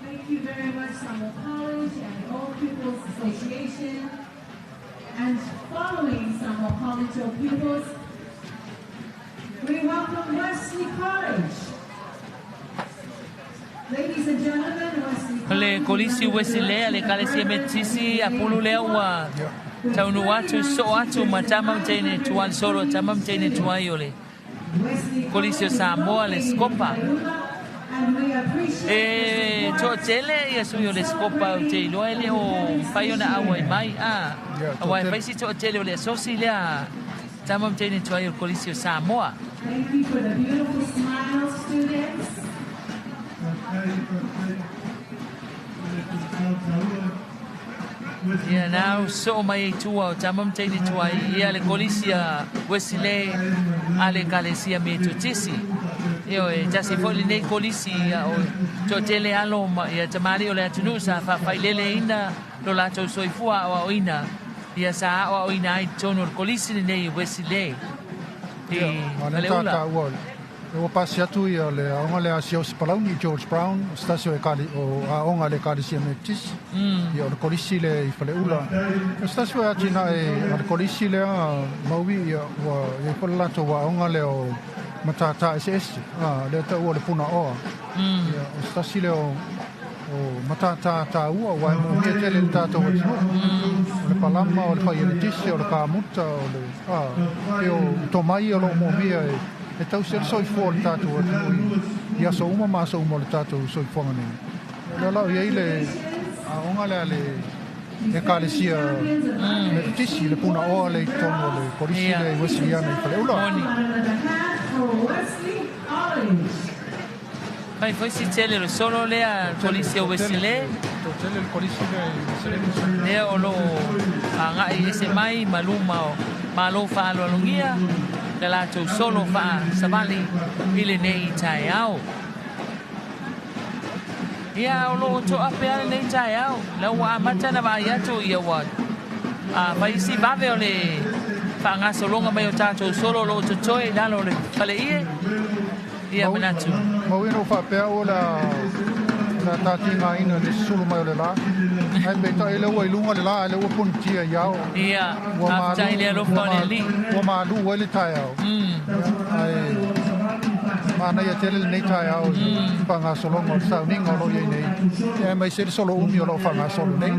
Thank you very much, Samoa College and the Old Pupils Association. And following Samoa College Old Pupils, we welcome Wesley College. Ladies and gentlemen, Wesley O le Kolisi Wesilea, le Ekalesia Metotisi, apulu lea ua taunuu atu, soo atu ma tama ma teine tuai le solo a tama ma teine tuai o le Kolisi o Samoa, le Scopa. E toatele ia sui o le Scopa ou te iloa e le o mafai ona auai mai, a, aua e fai si toatele o le asosi lea tama ma teine tuai o le Kolisi o Samoa. Thank you for the beautiful smiles, students. Ia na soo mai ai tua o tama ma teine tuai ia le Kolisi a Wesley a le Ekalesia Metotisi. Ioe, tasi foi lenei Kolisi ia o toatele alo ma ia tamalii o le atunuu sa faafaileleina lo latou soifua aoaoina ia sa aoaoina ai i totonu o le Kolisi lenei Wesley i Ia, a o lea Faleula. ta taua lea ua pasi atu ia le aoga lea a Siaosi Palauni, George Brown, o se tasi o ekale, o aoga a le Ekalesia Metotisi, ia o le Kolisi lea i Faleula. O se tasi foi atinae a le Kolisi lea, Maui, ia ua i ai foi le latou aoga lea o matata eseese, a, lea taua o le Punaoa. Ia, o se tasi lea o o matata taua aua e moomia tele i le tatou atunuu. O le palama, o le fai eletise, o le kamuta, o le, a, e o tomai o lo o moomia e e tausi ai le soifua o le tatou atunuu i aso uma ma aso uma o le tatou soifuaga nei. O lea la o i ai le aoga lea a le Ekalesia Metotisi, le Punaoa lea i totonu o le Kolisi lea i Wesleyana i Faleula. Moni. Fai foi si tele o le solo lea Kolisi o Wesley. Toatele le Kolisi lea i Wesley. Lea o lo o agai ese mai ma luma o Malo faaaloalogia le latou solo faasavali i lenei taeao. Ia, o loo to'a pea lenei taeao. La ua amata ona vaai atu ia ua a fai si vave o le faagasologa mai o tatou solo o loo totoe i lalo o le faleie. Ia manatu. Mauina ua faapea ua le a tatigaina i le susulu mai o le la. Ae peitai lea ua i luga le la ae lea ua punitia i ao. Ia, faafetai i le alofa o le Alii. Ua malu ai le taeao. Ae manaia tele lenei taeao i le faagasologa o le sauniga o lo o i ai nei, aemaise le solo umi o lo o faagasolo nei.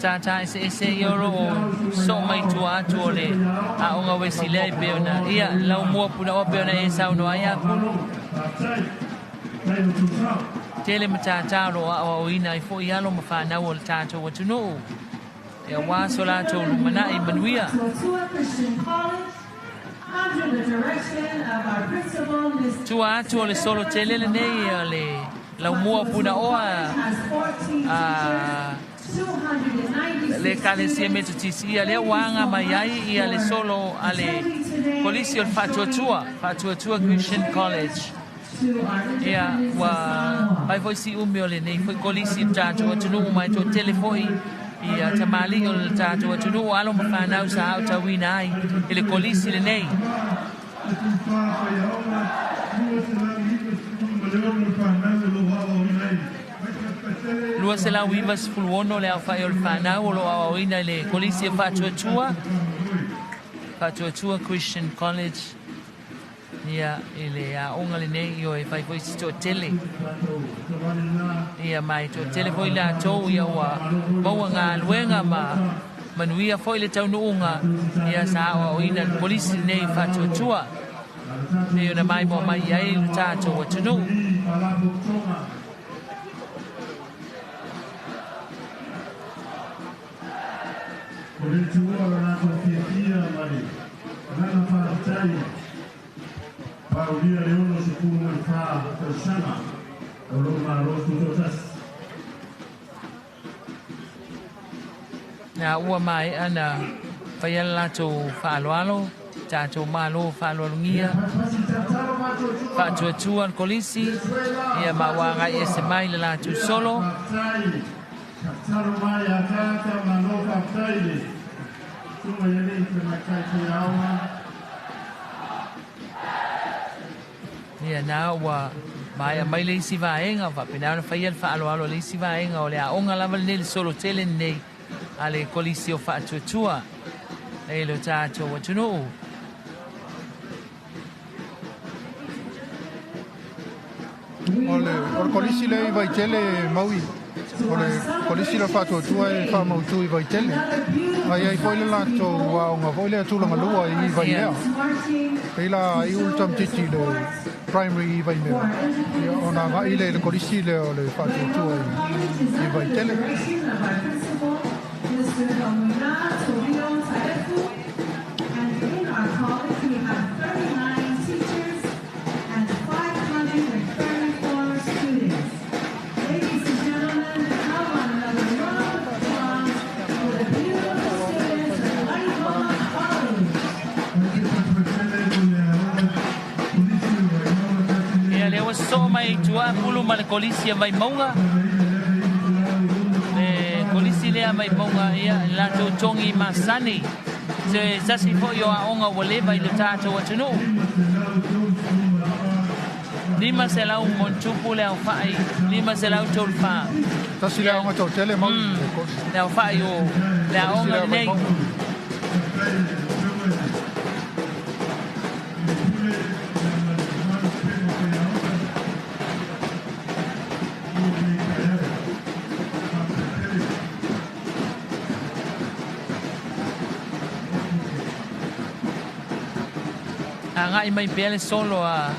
Tātā eseese ia o loo soo mai tua atu o le aoga Wesilea e pei ona ia laumua punaoa pei ona e saunoa ai Apulu. Tele matata o loo aoaoina ai foi alo ma fanau o le tatou atunuu aua so latou lumanai manuia. Tua atu o le solo tele lenei o le laumua punaoa a le Ekalesia Metotisi ia lea ua aga mai ai ia le solo a le Kolisi o le Faatuatua, Faatuatua Christian College. Ia, ua fai foi si umi o lenei foi kolisi i le tatou atunuu ma e toatele foi ia tamalii o le tatou atunuu, alo ma fanau sa aotauina ai i le kolisi lenei. 296 le aofai o le fanau o lo o aoaoina i le Kolisi o Faatuatua, Faatuatua Christian College, ia, i le aoga lenei, ioe, e fai foi si toatele. Ia, ma e toatele foi latou, ia, ua maua galuega ma manuia foi le taunuuga, ia, sa aoaoina i le Kolisi lenei Faatuatua, pei ona maimoa mai i ai lo tatou atunuu. O le tuua o latou fiafia ma le agaga faafetai paulia le 64 tausaga o lou Malo Tutoatasi. Na ua maea na faia le latou faaaloalo, tatou Malo faaaloalogia, faatuatua le Kolisi, ia ma ua agai ese mai le latou solo. Tatalo mai ataata malo faafetai le susuga i alii tamaitai faiaoga. Ia na ua maea mai le isi vaega, faapena ona faia le faaaloalo a le isi vaega o le aoga lava lenei, le solo tele lenei a le Kolisi o Faatuatua i lo tatou atunuu. O le, o le kolisi lea i Vaitele Maui, o le kolisi lea Faatuatua e faamautu i Vaitele. A i ai foi le latou aoga foi lea tulaga lua i Vaimea. Pei la iu le tamaitiiti i le primary i Vaimea, ia ona agai lea i le kolisi lea o le Faatuatua i Vaitele. And 534 students. Ladies and gentlemen, how about another round of applause for the beautiful students of Vaimauga College. Ia lea ua sosoo mai i tua Pulu ma le Kolisi a Vaimauga. Le Kolisi lea a Vaimauga, ia, le latou togi masani. Se tasi foi o aoga ua leva i lo tatou atunuu. 500 montupu le aofai, 534. Tasi le aoga toatele mau. Le aofai o le aoga lenei. Agai mai pea le solo a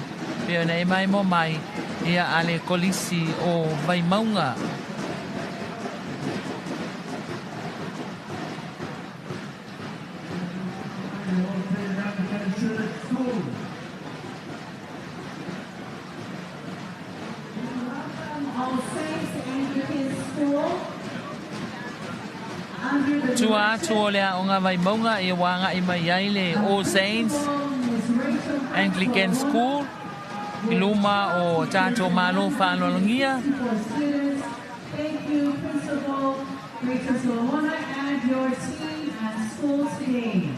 pei ona e maimoa mai ia a le Kolisi o Vaimauga. Tua atu o le Aoga Vaimauga ia ua agai mai ai le All Saints Anglican School i luma o tatou Malo faaaloalogia. Thank you, Principal Rachel Solomona and your team at school today.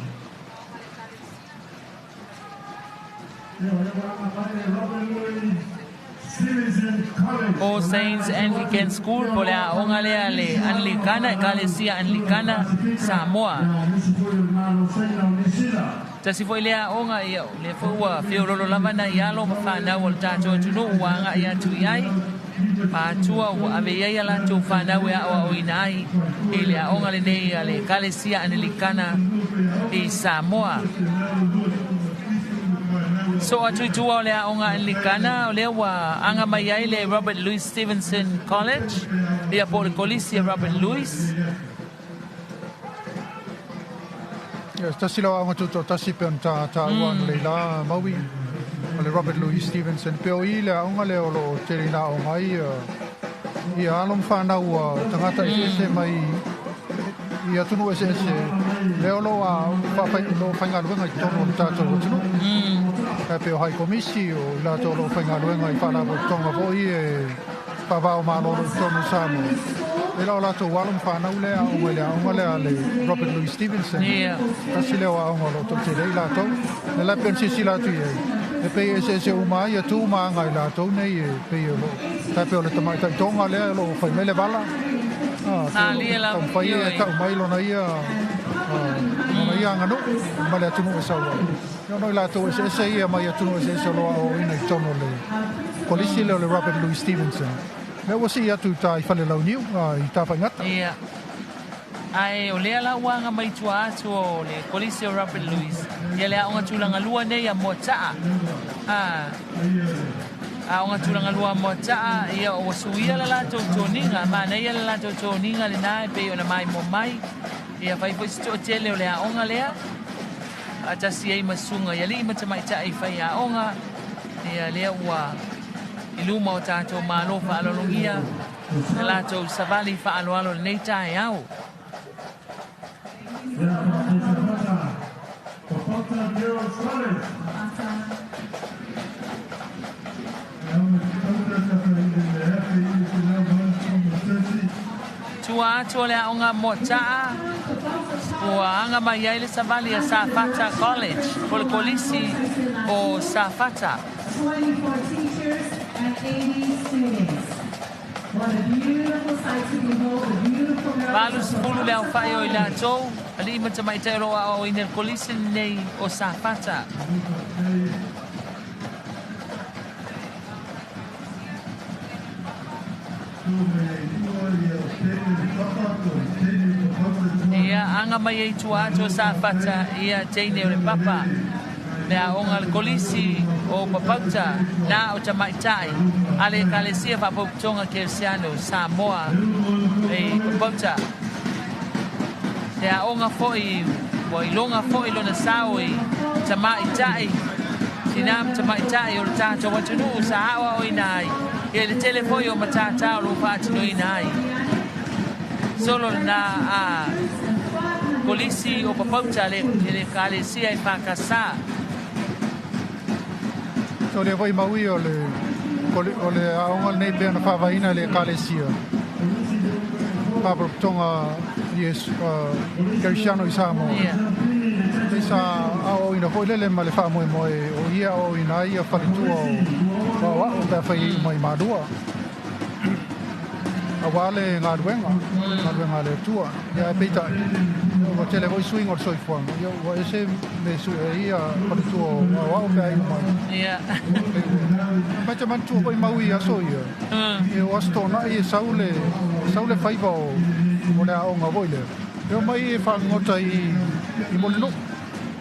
All Saints Anglican School po le aoga lea le Anlikana, Ekalesia Anlikana, Samoa. Tasi foi lea aoga ia o lea foi ua feololo lava nai alo ma fanau o le tatou atunuu ua agai atu i ai. Matua ua ave i ai a latou fanau e aoaoina ai i le aoga lenei a le Ekalesia Anelikana i Samoa. So atu i tua o le aoga Anelikana, o lea ua aga mai ai le Robert Louis Stevenson College, ia po o le Kolisi a Robert Louis. Ia, se tasi lau aoga tutoatasi pei ona ta taua analeila Maui, o le Robert Louis Stevenson. Pei o i le aoga lea o lo o tele ina aoga ai ia alo ma fanau tagata eseese mai i atunuu eseese lea o lo o lo o faigaluega i totonu o le tatou atunuu. E pei o Hai Komisi, o i latou o lo o faigaluega i faalapotopotoga foi e faavao malo i totonu o Samoa. E la o latou alo ma fanau lea aoga i le aoga lea a le Robert Louis Stevenson. Tasi lea o aoga o lo o toatele ai latou. Le la pei ona silasila atu i ai, e pei e eseese uma ai tu ma aga i latou nei e pei o lo o tai pei o le tamaitai Tonga lea o lo o fai mai le vala. Ah, pei o lo o taumafai e tau mai lona ia lona ia aganuu ma le atunuu e sau ai. Ia ona o i latou eseese ia mai atunuu eseese o lo o aoaoina i totonu o le kolisi lea o le Robert Louis Stevenson. Lea ua sii atu i uta i Falelauniu, i Tafaigata. Ia. Ae o lea la ua aga mai tua atu o le Kolisi o Robert Louis, ia le aoga tulaga lua nei a Moataa. A, aoga tulaga lua a Moataa, ia ua suia la latou toniga, manaia le latou toniga lena e pei ona maimoa mai. Ia fai foi se toatele o le aoga lea, faatasi ai ma susuga i alii ma tamaitai faiaoga, ia lea ua i luma o tatou Malo faaaloalogia na latou savali faaaloalo lenei taeao. Tua atu o le aoga Moataa ua aga mai ai le savali a Safata College po le Kolisi o Safata. 24 teachers and 80 students. What a beautiful sight to behold, the beautiful girls of 80 le aofai o i College. latou, alii ma tamaitai o lo o aoaoina i le Kolisi lenei o Safata. Ia aga mai ai tua atu o Safata ia teine o le papa le aoga a le Kolisi o Papauta na o tamaitai a le Ekalesia Faapotopotoga Kerisiano Samoa i Papauta. Le aoga foi ua iloga foi lona sao i tamaitai, tinā ma tamaitai o le tatou atunuu sa aoaoina ai ia i le tele foi o matata o lo o faatinoina ai. Solo lena a Kolisi o Papauta le Ekalesia e FKS. So lea foi Maui o le o le aoga lenei pei ona faavaeina e le Ekalesia Faalapotopotoga Iesu Kerisiano i Samoa. Pei sa aoaoina foi lele ma le faamoemoe o ia aoaoina ai ia faletua o aoao pe afai e iu mai Malua aua le galuega, galuega a le Atua. Ia ae peitai, ua tele foi suiga o le soifuaga, ia ua ese me sue ai ia faletua o aoao pe a iu mai. Pei ua ma e te manatua foi Maui i aso ia, ia o Aso Toonai e sau le sau le faiva o o le aoga foi lea, e omai e fagogota i i Mulinuu.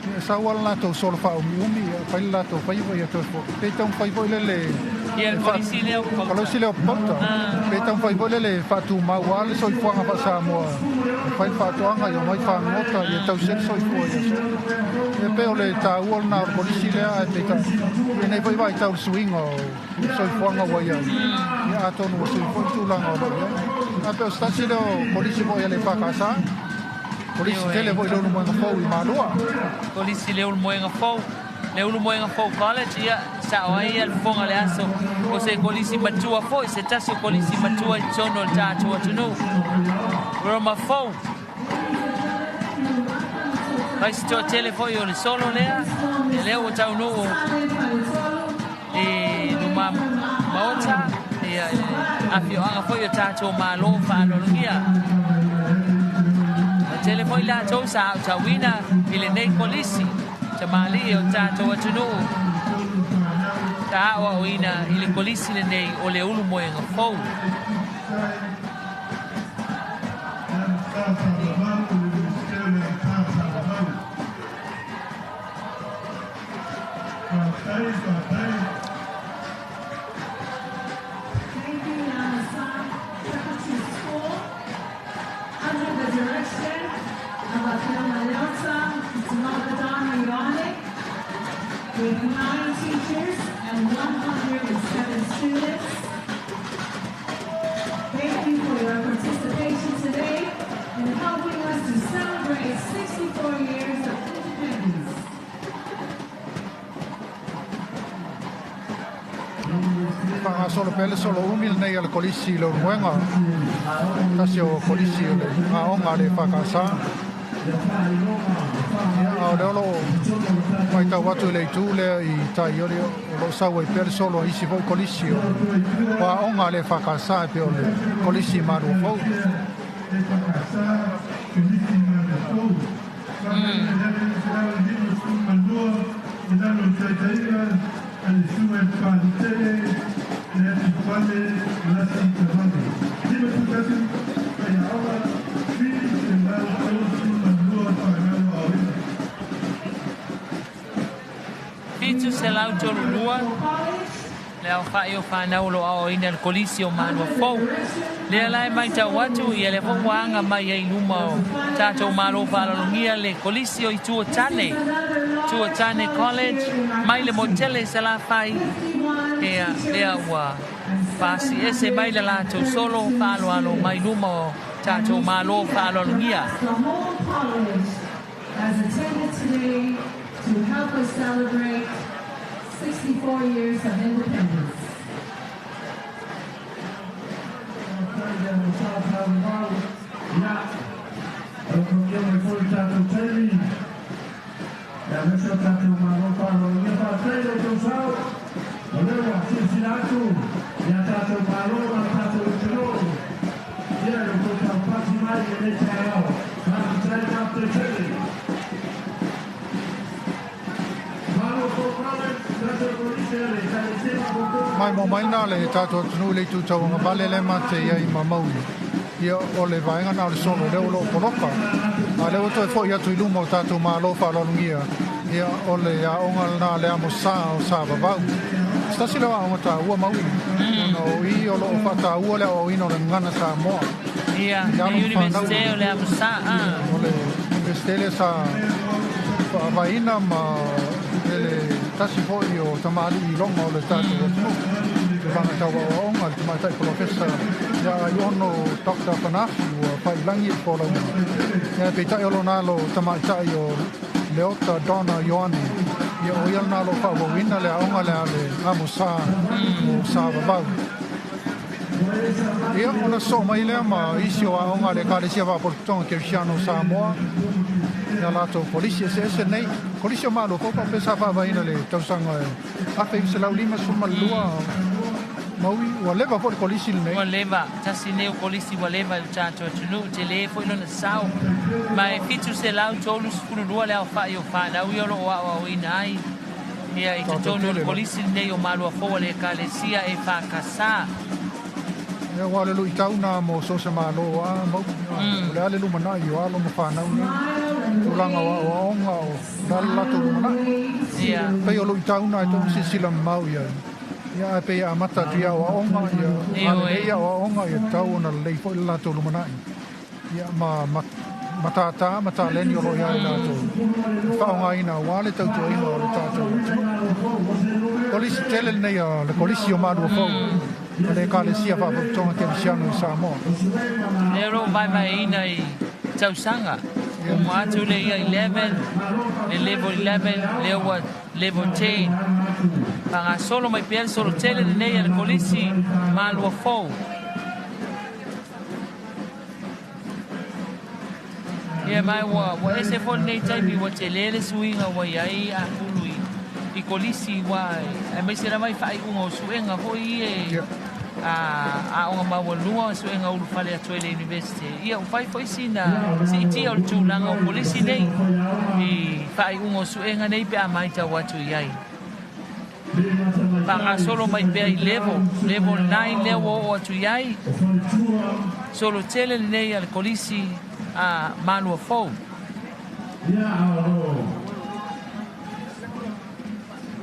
Ia sau lava le latou solo faaumiumi, ia fai le latou faiva ia toe foi. Pe taumafai foi lele Ia le kolisi lea o Papauta. Kolisi lea o Papauta. Pe taumafai foi lele e faatumau lava le soifuaga faa-Samoa, e fai le faatoaga, ia omai fagogota, ia tausi ai le soifua i aso. Ia pei o le taua lena o le kolisi lea, ae peitai, i lenei foi vaitau i le suiga o le soifuaga ua i ai, ia atonu ua sui foi le tulaga o lo o i ai. Ae pei o se tasi lea o kolisi foi a le EFKS. Kolisi tele foi le Ulumoega Fou i Malua. Kolisi le Ulumoega Fou. Le Ulumoega Fou College, ia, sa'o ai ia le fofoga o le aso. O se kolisi matua foi, se tasi o kolisi matua i totonu o le tatou atunuu. Roma Fou. Fai se toatele foi o le solo lea, ia lea ua taunuu i luma maota, ia, afioaga foi o tatou Malo faaaloalogia. Ua tele foi latou sa aotauina i lenei kolisi, tamalii o tatou atunuu sa aoaoina i le kolisi lenei o le Ulumoega Fou. Thank you, Yamasa Preparatory School, under the direction of Afioga Leota Tamagadana Ioane, with 9 teachers and 107 students. Thank you for your participation today in helping us to celebrate 64 years of independence. Faagasolo pea le solo umi lenei a le Kolisi i le Ulumoega, tasi o Kolisi o le aoga a le EFKS. Ia, a o lea o lo o matau atu i le itu lea i tai o lo o sau ai pea le solo a isi foi Kolisi o aoga a le EFKS e pei o le Kolisi i Malua Fou. 732 le aofa'i o fanau o lo o aoaoina i le Kolisi o Malua Fou. Lea la e matau atu, ia lea foi ua aga mai ai i luma o tatou Malo faaaloalogia le Kolisi o Itu o Tane, Itu o Tane College, mai le Motele i Salafai, ia lea ua paasi ese mai le latou solo faaaloalo mai luma o tatou Malo faaaloalogia. The whole college has attended today to help us celebrate 64 years of independence. Maimoa mai lena le tatou atunuu i le itu tauagavale lea ma te i ai ma Maui. Ia, o le vaega lena o le solo lea o lo o poloka. A lea ua toe foi atu i luma o tatou Malo faaaloalogia, ia, o le aoga lena le Amosa o Sa-Vavau. Se tasi lea o aoga taua Maui, ona o i o lo o faataua le aoaoina o le gagana Samoa. Ia, I le alo ma fanau. Iunivesite o le Amosa, a. O le Iunivesite lea sa faavaeina ma e le tasi foi o tamalii iloga o le tatou atunuu, tulaga tau aoaoga, le tamaitai polofesa ia Aiono Dr. Fanafi ua faiilagi i le folauga. Ia, peitai o lona alo tamaitai o Leota Donna Ioane, ia o ia lena o lo o faaauauina le aoga lea a le Amosa o Sa-Vavau. Ia, ona sosoo mai lea ma isi o aoga a le Ekalesia Faapotopotoga Kerisiano o Samoa, ia latou kolisi eseese nei. Kolisi o Malua fou faapea sa faavaeina i le tausaga e 1952 Maui, ua leva foi le kolisi lenei. Ua leva, tasi nei o kolisi ua leva i le tatou atunuu, tele foi lona sao, ma e 732 le aofa'i o fanau ia o lo o aoaoina ai ia i totonu o le kolisi lenei o Malua Fou a le Ekalesia EFKS. Ia, aua o le luitau na mo so o se Malo a Maui, o le a le lumanai o alo ma fanau nei, tulaga o aoaoga, o le a le latou lumanai. Pei o luitau na e tatau ona silasila mamao i ai. Ia, ae pei e amata atu i aoaoga, ia, a lelei aoaoga, ia tatau ona lelei foi le latou lumanai. Ia, ma matata ma taleni o lo o i ai latou e faaaogaina aua le tautuaina o le tatou atunuu. Kolisi tele lenei a le Kolisi o Malua Fou a le Ekalesia Faapotopotoga Kerisiano i Samoa. Lea o lo o vaevaeina i tausaga. Uma atu le Year 11, le Level 11, lea ua Level 10. Faagasolo mai pea le solo tele lenei a le Kolisi Malua Fou. Ia mai ua ese foi lenei taimi ua tele le suiga ua i ai apulu i kolisi ua aemaise lava i faaiuga o suega foi ia aoga maualua suega ulufale atu ai le University. Ia ua fai foi sina siitia o le tulaga o kolisi nei i faaiuga o suega nei pe a matau atu i ai. Faagasolo mai pea i level, level 9 lea ua oo atu i ai. Solo tele lenei a le Kolisi a Malua Fou. Ia a o lo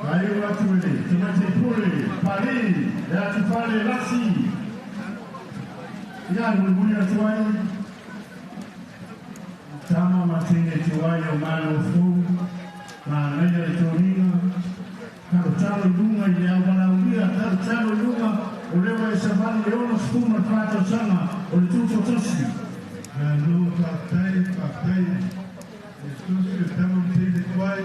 faaiu atu i le Tamaitai Pule, Pali, le Atifale Lasi. Ia e mulimuli atu ai tama ma teine tuai o Malo Fou, manaia le toniga, talotalo i luga i le auvalaulia, talotalo i luga o lea ua e savali i le 64 tausaga o le tutoatasi. Malo faafetai, faafetai i le tusi o tama ma teine tuai,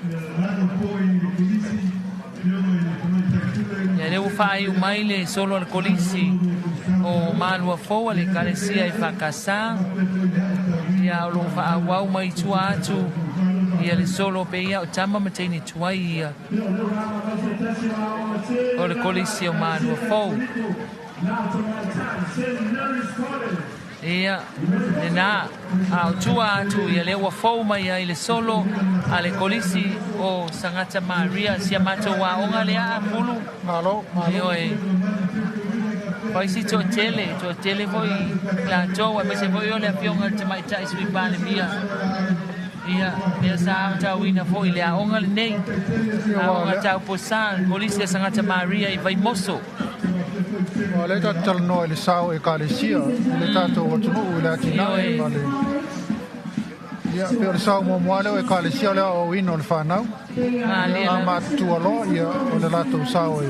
ia lalo foi i le Kolisi, afioga i le Tamaitai Pule. Ia lea ua faaiu mai le solo a le Kolisi o Malua Fou a le Ekalesia EFKS. Ia o lo o faaauau mai tua atu ia le solo pe ia o tama ma teine tuai ia o le Kolisi o Malua Fou. Ia, lena, a o tua atu ia lea ua fou mai ai le solo a le Kolisi o Sagata Maria, si a matou aoga lea apulu. Malo, malo. Ioe. Fai si toatele, toatele foi latou, aemaise foi o le afioga i le Tamaitai Sui Palemia. Ia, lea sa aotauina foi le aoga lenei, aoga tau posa, Kolisi a Sagata Maria i Vaimoso. Ua lea tatou talanoa i le sao Ekalesia i le tatou atunuu i le atinae ma le ia pei o le sao muamua lea o Ekalesia o le aoaoina o le fanau. Ia, a matutua loa ia o le latou sao e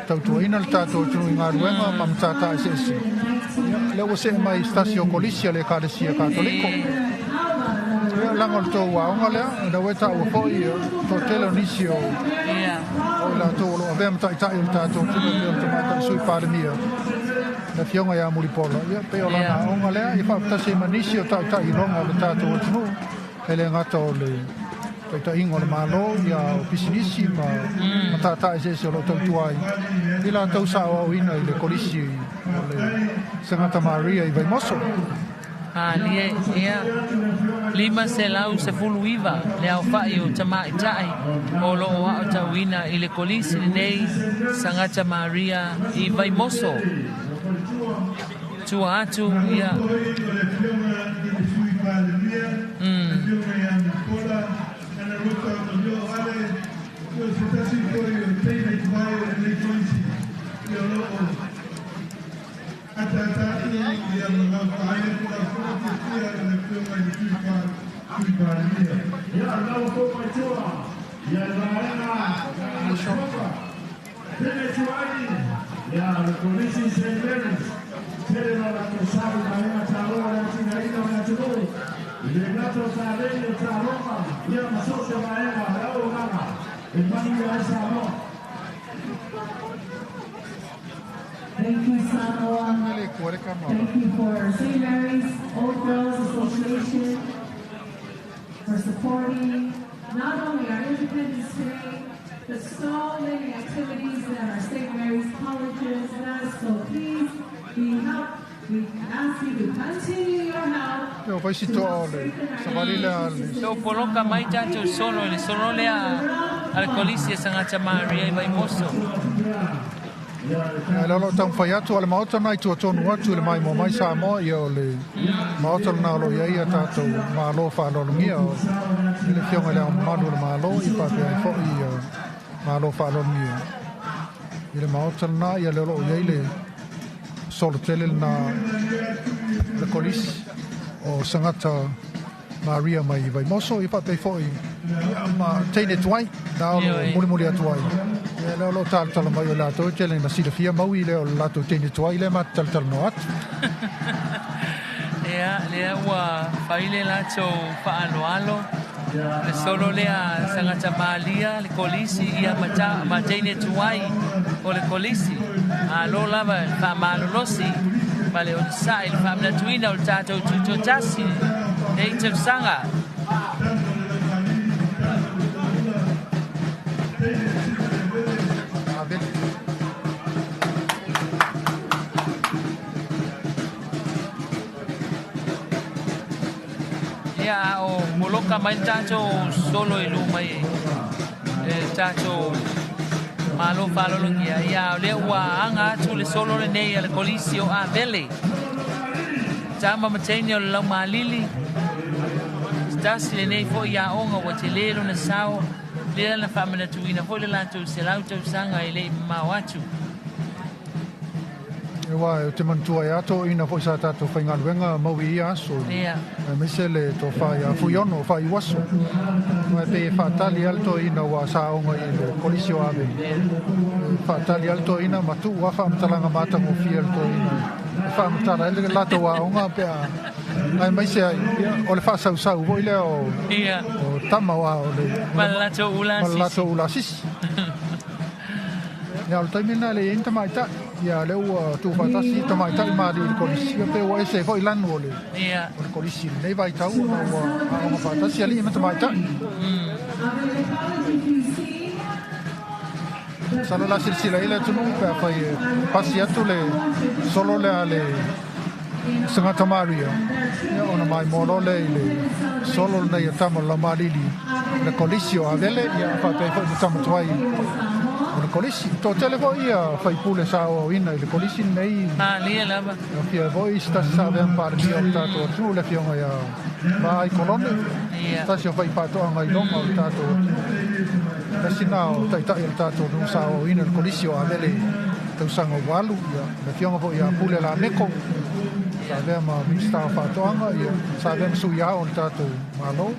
tautuaina le tatou atunuu i galuega ma matata eseese. Ia, lea ua see mai i se tasi o kolisi a le Ekalesia Katoliko. Ia, leaga o le tou aoga lea, ina ua e taua foi ia toatele o nisi o o i latou o lo o avea ma taitai o le tatou atunuu e pei o le Tamaitai Sui Palemia, le Afioga ia Mulipola. Ia, pei o lana aoga lea, ia faatasi ai ma nisi o taitai iloga o le tatou atunuu, e le gata o le taitaiga o le Malo, ia o pisinisi ma matata eseese o lo o tautua ai i latou sa aoaoina i le Kolisi o le Sagata Maria i Vaimoso. Malie, ia, 519 le aofai o tamaitai o lo o aotauina i le Kolisi lenei Sagata Maria i Vaimoso. Tua atu, ia. Thank you, Samoa. Thank you for St. Mary's Old Girls Association for supporting not only our Independence Day, but so many activities that our St. Mary's Colleges does. So please, we help. We ask you to continue your help. Ia, fai si toa o le savali lea a le So poloka mai tatou solo i le solo lea a le Kolisi a Sagata Maria i Vaimoso. Ia, lea o lo o taumafai atu a le Maota lena i tua tonu atu i le maimoa mai Samoa, ia o le Maota lena o lo o i ai a tatou Malo faaaloalogia, o le Afioga i Le Ao Mamalu o le Malo, ia faapea ai foi ia Malo faaaloalogia i le Maota lena, ia lea o lo o i ai le solo tele lena le Kolisi o Sagata Maria mai i Vaimoso, ia faapea foi ia, ma teine tuai, na o lo o mulimuli atu ai. Ia, lea o lo o talatala mai o latou e tele ina silafia maui lea o le latou teine tuai lea ma te talatalanoa atu. Ia, lea ua fai le latou faaaloalo, le solo lea tagata malia le kolisi ia ma, ta, ma teine tuai o le kolisi. Malo lava le faamalolosi ma le onosai le faamanatuina o le tatou tutoatasi nei tausaga. Ia, a o moloka mai le tatou solo i luma i le tatou Malo faalologia. Ia, o lea ua aga atu le solo lenei a le Kolisi o Avele. Tama ma teine o le Laumalili. Se tasi lenei foi aoga ua tele lona sao, lea na faamanatuina foi le latou 100 tausaga e le i mamao atu. Aua ou te manatua ai lava toeaiina foi sa tatou faigaluega mau i ia aso, aemaise le tofa ia Fuiono Faaiuaso. Aua e pei e faatali lava le toeaina aua sa aoga i le Kolisi o Avele. E faatali lava le toeaina ma tuu lava faamatalaga matagofie a le toeaina e faamatala ai le latou aoga pe a aemaise ai o le faasausau foi lea o tama o le ma le latou ulasisi. Ia, o le taimi lena e le i ai ni tamaitai. Ia, lea ua tuufaatasi tamaitai ma alii i le kolisi, ia pe ua ese ai foi lanu o le, o le kolisi i lenei vaitau ona ua aoga faatasi alii ma tamaitai. Masalo la silasila i le atunuu pe afai e pasi atu le solo lea a le Sangata Maria, ia ona maimoa loa lea i le solo lenei a tama o le Laumalili le Kolisi o Avele, ia faapea ai foi ma tama tuai o le Kolisi. Toatele foi ia faipule sa aoaoina i le Kolisi lenei. Malie lava. E afio ai foi se tasi sa avea ma Palemia o le tatou atunuu, le afioga ia Vaai Kolone, se tasi o faifaatoaga i loma o le tatou atunuu. Tasi lena o taitai o le tatou atunuu sa aoaoina i le Kolisi o Avele tausaga ua alu, ia, le afioga foi ia Pule Lameko, sa avea ma Minisita o Faatoaga, ia, sa avea ma sui ao o le tatou Malo.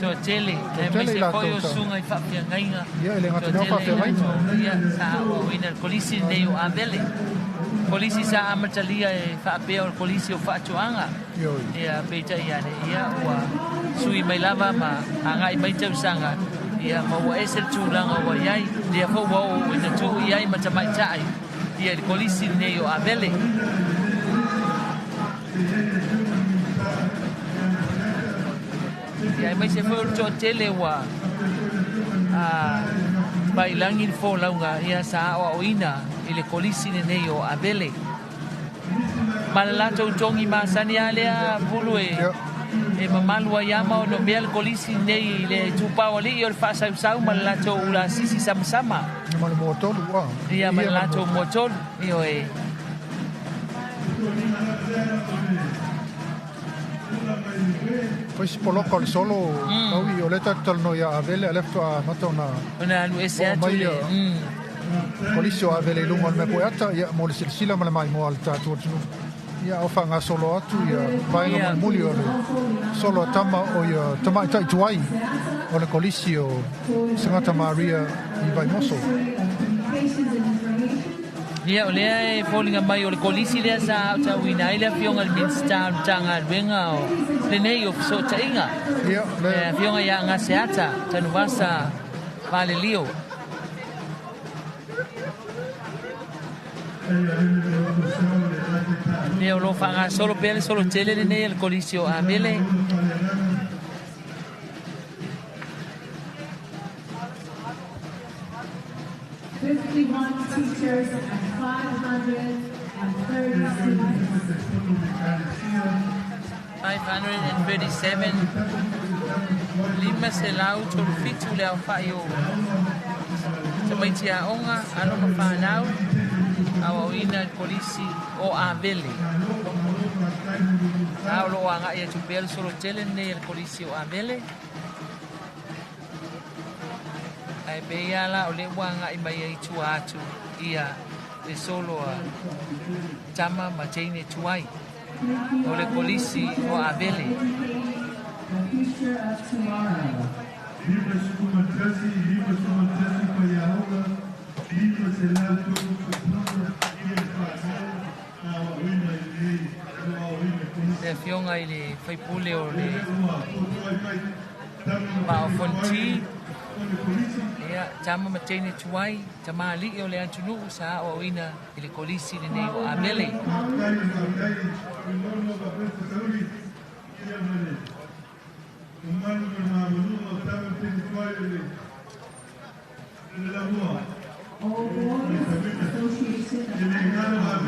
Toatele, aemaise foi o susuga i faafeagaiga. Ia, e le gata i lea o faafeagaiga. Ia, sa aoaoina le kolisi lenei o Avele. Kolisi sa amatalia e faapea o le kolisi o faatoaga. Ia, peitai ane, ia, ua sui mai lava ma agai mai tausaga, ia, ma ua ese le tulaga ua i ai, lea foi ua oo ina tuu i ai ma tamaitai, ia, i le kolisi lenei o Avele. Ia, aemaise foi o le toatele ua pailagi le folauga, ia, sa aoaoina i le kolisi lenei o Avele. Ma le latou togi masani lava lea pulu e, e mamalu ai lava ma ono mea le kolisi nei i le itupa o alii o le faasausau ma le latou ulasisi samasama. Ma le muatolu, a. Ia, ma le latou muatolu, ioe. Fai si poloka o le solo, Maui, o lea tatou talanoa ia Avele, a o lea faatoa amata ona Ona alu ese atu le, Kolisi o Avele i luga o le mea poeata, ia, mo le silasila ma le maimoa a le tatou atunuu. Ia, a o faagasolo atu ia vaega mulimuli o le solo a tama o ia tamaitai tuai o le Kolisi o Sagata Maria i Vaimoso. Ia, o lea e foliga mai o le kolisi lea sa aotauina ai le Afioga i le Minisita o le Matagaluega o lenei o Fesootaiga, Ia, le le Afioga ia Gaseata Tanuvasa Valelio. Ia, o lo o faagasolo pea le solo tele lenei a le kolisi o Avele. Teachers and 530 students. 537, 537 le aofai o tamaiti aoga, alo ma fanau, aoaoina i le Kolisi o Avele. A o lo o agai atu pea le solo tele lenei a le Kolisi o Avele. Ae pei lava la o lea ua agai mai ai i tua atu ia le solo a tama ma teine tuai o le Kolisi o Avele. Le afioga i le faipule o le Vaa o Fonoti, ia, tama ma teine tuai, tamalii o le atunuu sa aoaoina i le kolisi lenei o Avele. Old Boys Association of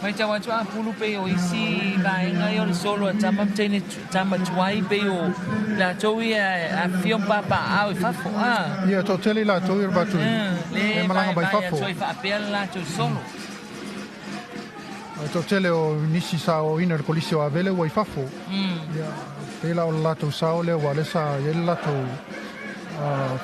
Matau atu a pulu pei o isi vaega ia o le solo a tama ma teine tama tuai pei o latou ia afifio ma papaaao i fafo a. Ia, toatele i latou ia o le matou Le e malaga mai vaevae fafo. atu ai faapea le latou solo. Ae toatele o nisi sa aoaoina i le Kolisi o Avele ua i fafo. Ia, pei la o le latou sao lea aua o lea sa i ai le latou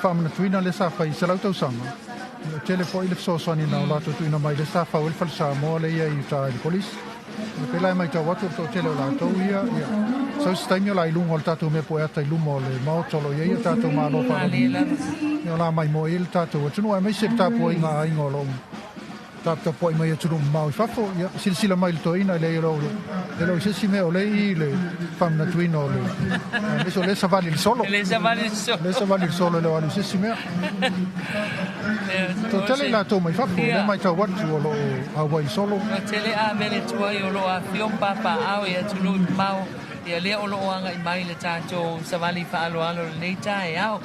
faamanatuina lea sa fai i 100 tausaga. Ia, tele foi le fesoasoani na o latou tuuina mai lea sa fau ai le Fale Samoa lea e i ai i uta i le Kolisi. Ia, pei la e matau atu o le toatele o latou ia, ia, sau se taimi o le a i luga o le tatou mea pueata i luma o le Maota o lo o i ai o tatou Malo faaaloalogia. Ia, o le a maimoa i ai le tatou atunuu aemaise le tapuaiga a aiga o lo o Taputapuai mai atunuu mamao i fafo, ia, silasila mai i le toeaina, e leai e le o i se isi mea o lea e i i le faamanatuina o le, aemaise o lea e savali i le solo. O lea e savali i le solo. O lea e savali i le solo e le o alu i se isi mea. Toatele i latou mai fafo, o lea e matau atu o lo o auai i le solo. Toatele a mele tuai o lo o afifio ma papaaao i atunuu mamao, ia lea o lo o agai mai i le tatou savali faaaloalo i lenei taeao.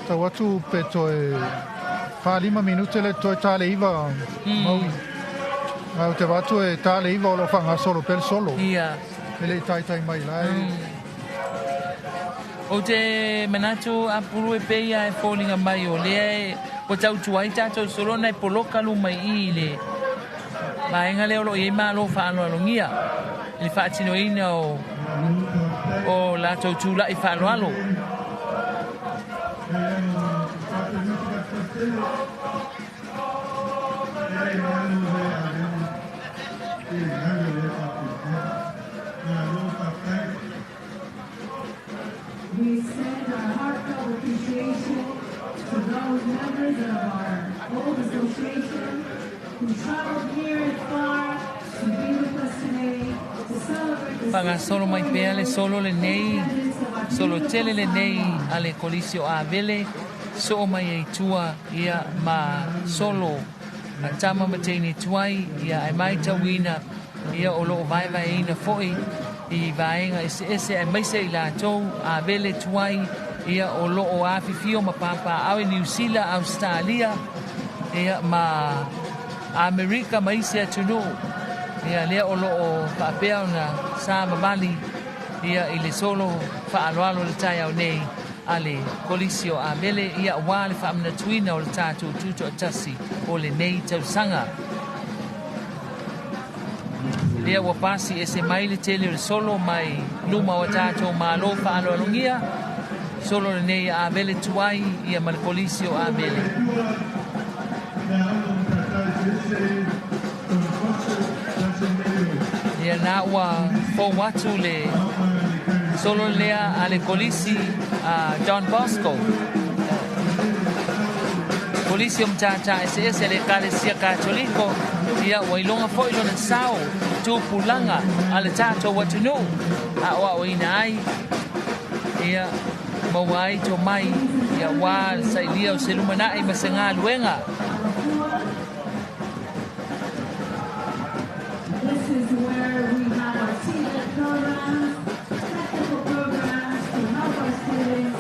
Tau atu pe toe 4, 5 minute le toe ta le 9 Maui. Ae ou te vaai atu e ta le 9 o lo o faagasolo pea le solo. Ia. E le i taitai mai la e. Ou te manatu Apulu e pei lava e foliga mai o lea e ua tautua ai tatou solo ona e poloka luma i i i le vaega lea o lo o i ai malo faaaloalogia i le faatinoina o o latou tulai faaaloalo. We extend our heartfelt appreciation to those members of our old association who traveled near and far to be with us today to celebrate the Faagasolo mai pea le solo lenei, solo tele lenei a le Kolisi o Avele, soo mai ai tua ia ma solo a tama ma teine tuai, ia ae maitauina ia o lo o vaevaeina foi i vaega eseese aemaise i latou Avele tuai ia o lo o afifio ma papaaao i Niu Sila, Ausetalia ia ma Amerika ma isi atunuu ia lea o lo o faapea ona sa mavali ia i le solo faaaloalo i le taeao nei a le Kolisi o Avele ia aua le faamanatuina o le tatou Tutoatasi o lenei tausaga. Lea ua pasi ese mai le tele o le solo mai luma o a tatou Malo faaaloalogia, solo lenei a Avele tuai ia ma le Kolisi o Avele. Ia na ua fou atu le solo lea a le Kolisi a Don Bosco. Kolisi o Matata Eseese a le Ekalesia Katoliko, ia ua iloga foi lona sao tupulaga a le tatou atunuu aoaoina ai, ia maua ai tomai, ia aua le sailia o se lumanai ma se galuega. This is where we have our TVET programs, technical programs to help our students.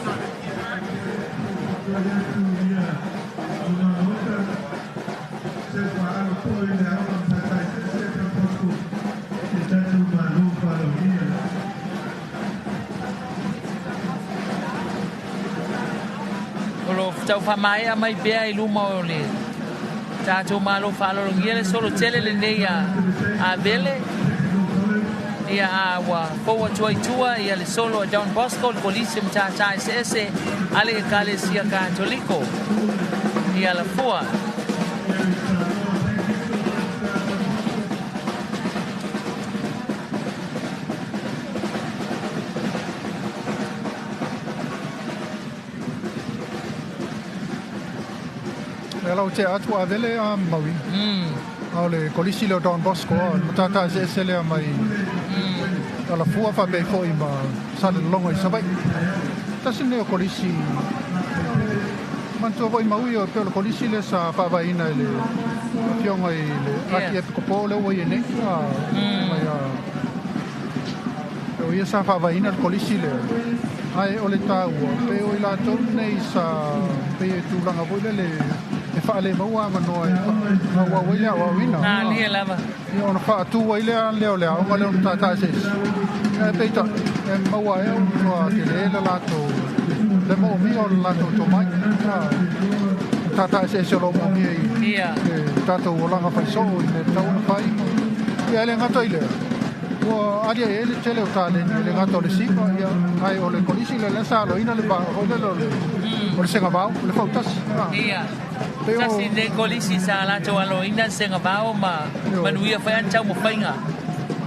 O lo o tau faamaea mai pea i luma o le tatou Malo faaaloalogia le solo tele lenei a Avele. Ia a ua fou atu ai tua ia le solo a Don Bosco, le Kolisi o Matata Eseese a le Ekalesia Katoliko i Alafua. ua tea atu ua avele a maui. A o le Kolisi lea o Don Bosco, o le matata eseese lea mai Alafua faapea ai foi ma Salelologa i Savaii. Tasi lenei o Kolisi, o le manatua foi maui e pei o le Kolisi lea sa faavaeina e le Afioga i le Akiepikopo lea ua i ai nei, mai a O ia sa faavaeina le kolisi lea, ae o le taua, pei o i latou nei sa pei e tulaga foi lele e faalemaua avanoa e faaauau ai le aoaoina. Malie lava. Ia ona faatu ai lea lea o le aoga lea ona tata eseese. Ae peitai, e maua ai ua matua tele le latou le moomia o le latou tomai. Tata eseese o lo o moomia i le tatou olaga faisoo i mea e tatau ona fai. Ia e le gata i lea, Ua aliae ai le tele o taleni e le gata o le siva, ia, ae o le kolisi lea lea sa aloina le va foi lele o le, o le segavao, o le fautasi. Ah. Ia. Pei o- Tasi lenei kolisi sa latou aloina le segavao ma manuia foi a le taumafaiga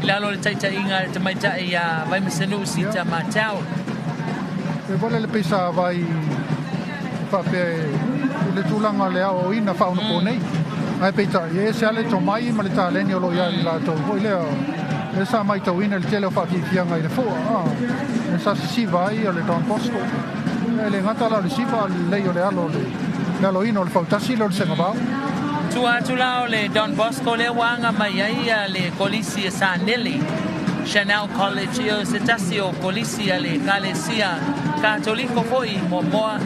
i lalo o le taitaiga a le tamaitai ia Vaimasanuu Sita Matau. E foi lele pei sa vai faapea i le tulaga o le aoaoina faaonaponei. Ae peitai, e ese lava le tomai ma le taleni o lo o ia i latou foi lea, lea sa matauina i le tele o faafiafiaga i le fua, lea sa sisiva ai o le Don Bosco. E le gata la o le siva, a o le lelei o le alo o le aloina o le fautasi lea o le segavao. Tua atu la o le Don Bosco lea ua aga mai ai le Kolisi e Sanele, Chanel College, ia o se tasi o Kolisi a le Ekalesia Katoliko foi i Moamoa.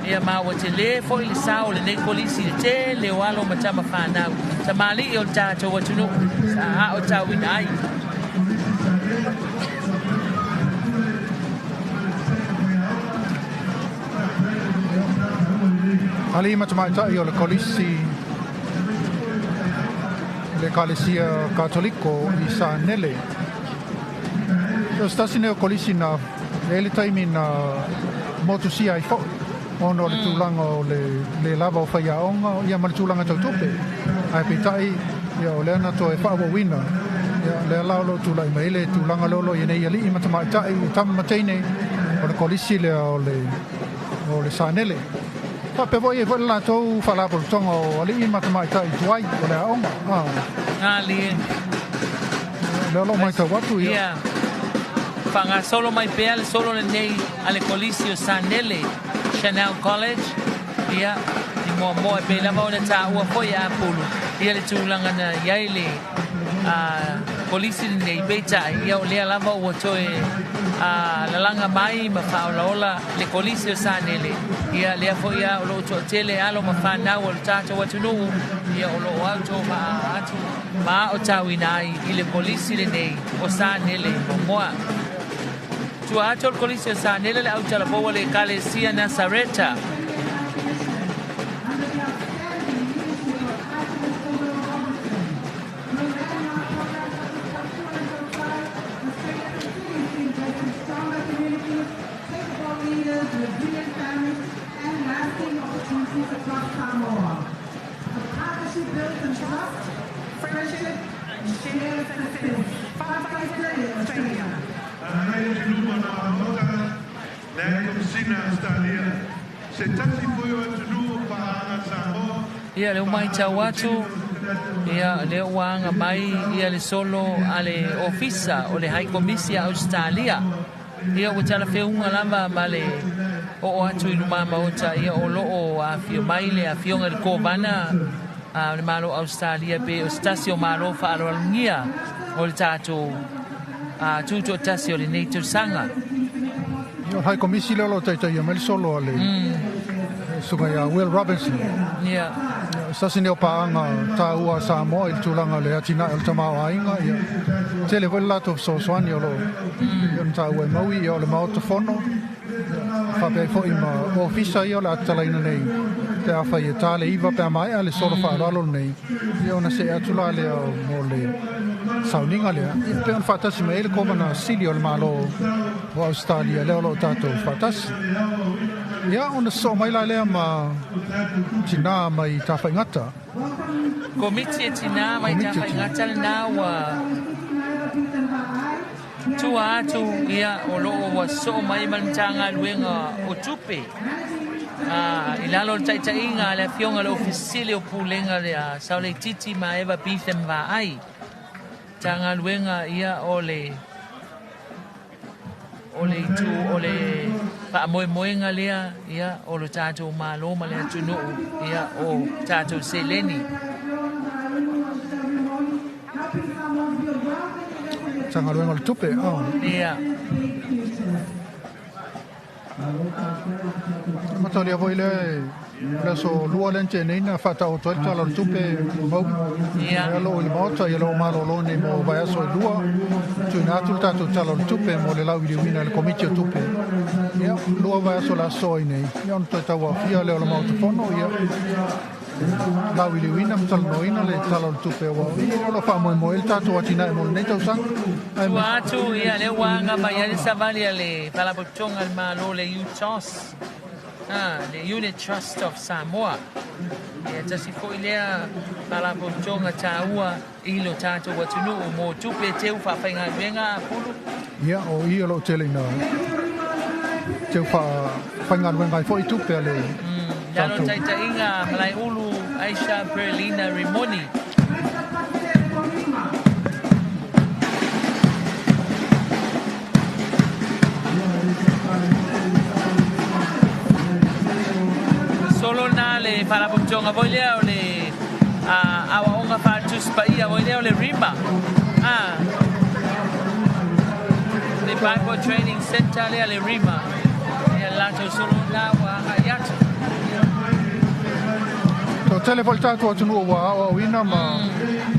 Ia ma ua tele foi le sao o lenei Kolisi i le tele o alo ma tama fanau, tamalii o le tatou atunuu sa aotauina ai. Alii ma tamaitai o le Kolisi le Ekalesia Katoliko i Sanele. O se tasi nei o kolisi na e i ai le taimi na motusia ai foi ona o le tulaga o le le lava o faiaoga ia ma le tulaga tau tupe. Ae peitai ia o lea na toe faaauauina ia lea la o lo o tulai mai ai le tulaga lea o lo o i ai nei alii ma tamaitai, tama ma teine o le kolisi lea o le o le Sanele. Faapea foi e i ai foi le latou faalapotopotoga o alii ma tamaitai tuai o le aoga. Galie. Lea o lo o matau atu ia. Ia. Faagasolo mai pea le solo lenei a le Kolisi o Sanele, Chanel College, ia, i Moamoa e pei lava ona taua foi e Apulu ia le tulaga na i ai le Kolisi lenei, peitai, ia o lea lava ua toe lalaga mai ma faaolaola le Kolisi o Sanele, ia lea foi a o lo o toatele alo ma fanau o le tatou atunuu, ia o lo o autovaa atu ma aotauina ai i le Kolisi lenei o Sanele i Moamoa. Tua atu o le Kolisi o Sanele le autalapoua le Ekalesia Nasareta. Ia lea ua matau atu, ia lea ua aga mai ia le solo a le Ofisa o le Hai Komisi a Ausetalia. Ia ua talafeuga lava ma le oo atu i lumamaota, ia o lo o afio mai le afioga i le Kovana a le Malo o Ausetalia pe o se tasi o Malo faaaloalogia o le tatou tutoatasi o lenei tausaga. Ia, o le Hai Komisi lea o lo o taitaia mai le solo a le susuga ia Will Robinson. Ia. Se tasi nei o paaga taua a Samoa i le tulaga o le atinae o le tamaoaiga, ia, tele foi le latou fesoasoani o lo o pei ona taua e Maui, ia, o le Maota Fono, ia, faapea ai foi ma ofisa ia o le a tatalaina nei pe afai e ta le 9 pe a maea le solo faaaloalo lenei, ia ona see atu la lea mo le sauniga lea, ia, pei ona faatasi mai ai le Kovana Sili o le Malo o Ausetalia lea o lo o tatou faatasi. Ia, ona sosoo mai la lea ma tinā mai Tafaigata. Komiti e tinā mai Tafaigata lenā ua tua atu, ia, o lo o ua sosoo mai ma le Matagaluega o Tupe. I lalo o le taitaiga a le Afioga i le Ofisa Sili o Pulega ia Saoleititi ma Eva Beetham Vaai, Matagaluega ia o le o le itu o le faamoemoega lea ia o lo tatou Malo ma le atunuu ia o tatou seleni. Matagaluega o le Tupe. Ia. Matalia foi lea le aso lua lea na tea nei na faataoto ai le Tala o le Tupe Maui. Ia loo i le Maota, ia loo malolo nei mo vaiaso e lua, tuuina atu le tatou Tala o le Tupe mo le lauiliuina e le Komiti o Tupe. Ia, lua vaiaso le aso ai nei, ia ona toe tauaofia lea o le Maota Fono, ia lauiliuina ma talanoaina le Tala o le Tupe, aua o i o lo o faamoemoe ai le tatou atinae mo lenei tausaga. Tua atu, ia, lea ua aga mai ai le savali a le Faalapotopotoga a le Malo, le UTOS, le Unit Trust of Samoa. Ia, tasi foi lea Faalapotopotoga taua i lo tatou atunuu mo tupe teu faafaigaluega a Pulu. Ia, o i o lo o tele ina teu faafaigaluega ai foi tupe a le Lalo taitaiga Malaeulu Aisha Perlina Rimoni. Solo na le Faalapotopotoga foi lea o le aoaoga faatusi paia foi lea o le RIMA. Le Bible Training Center lea le RIMA. Ia latou solo na ua agai atu. Toatele foi le tatou atunuu ua aoaoina ma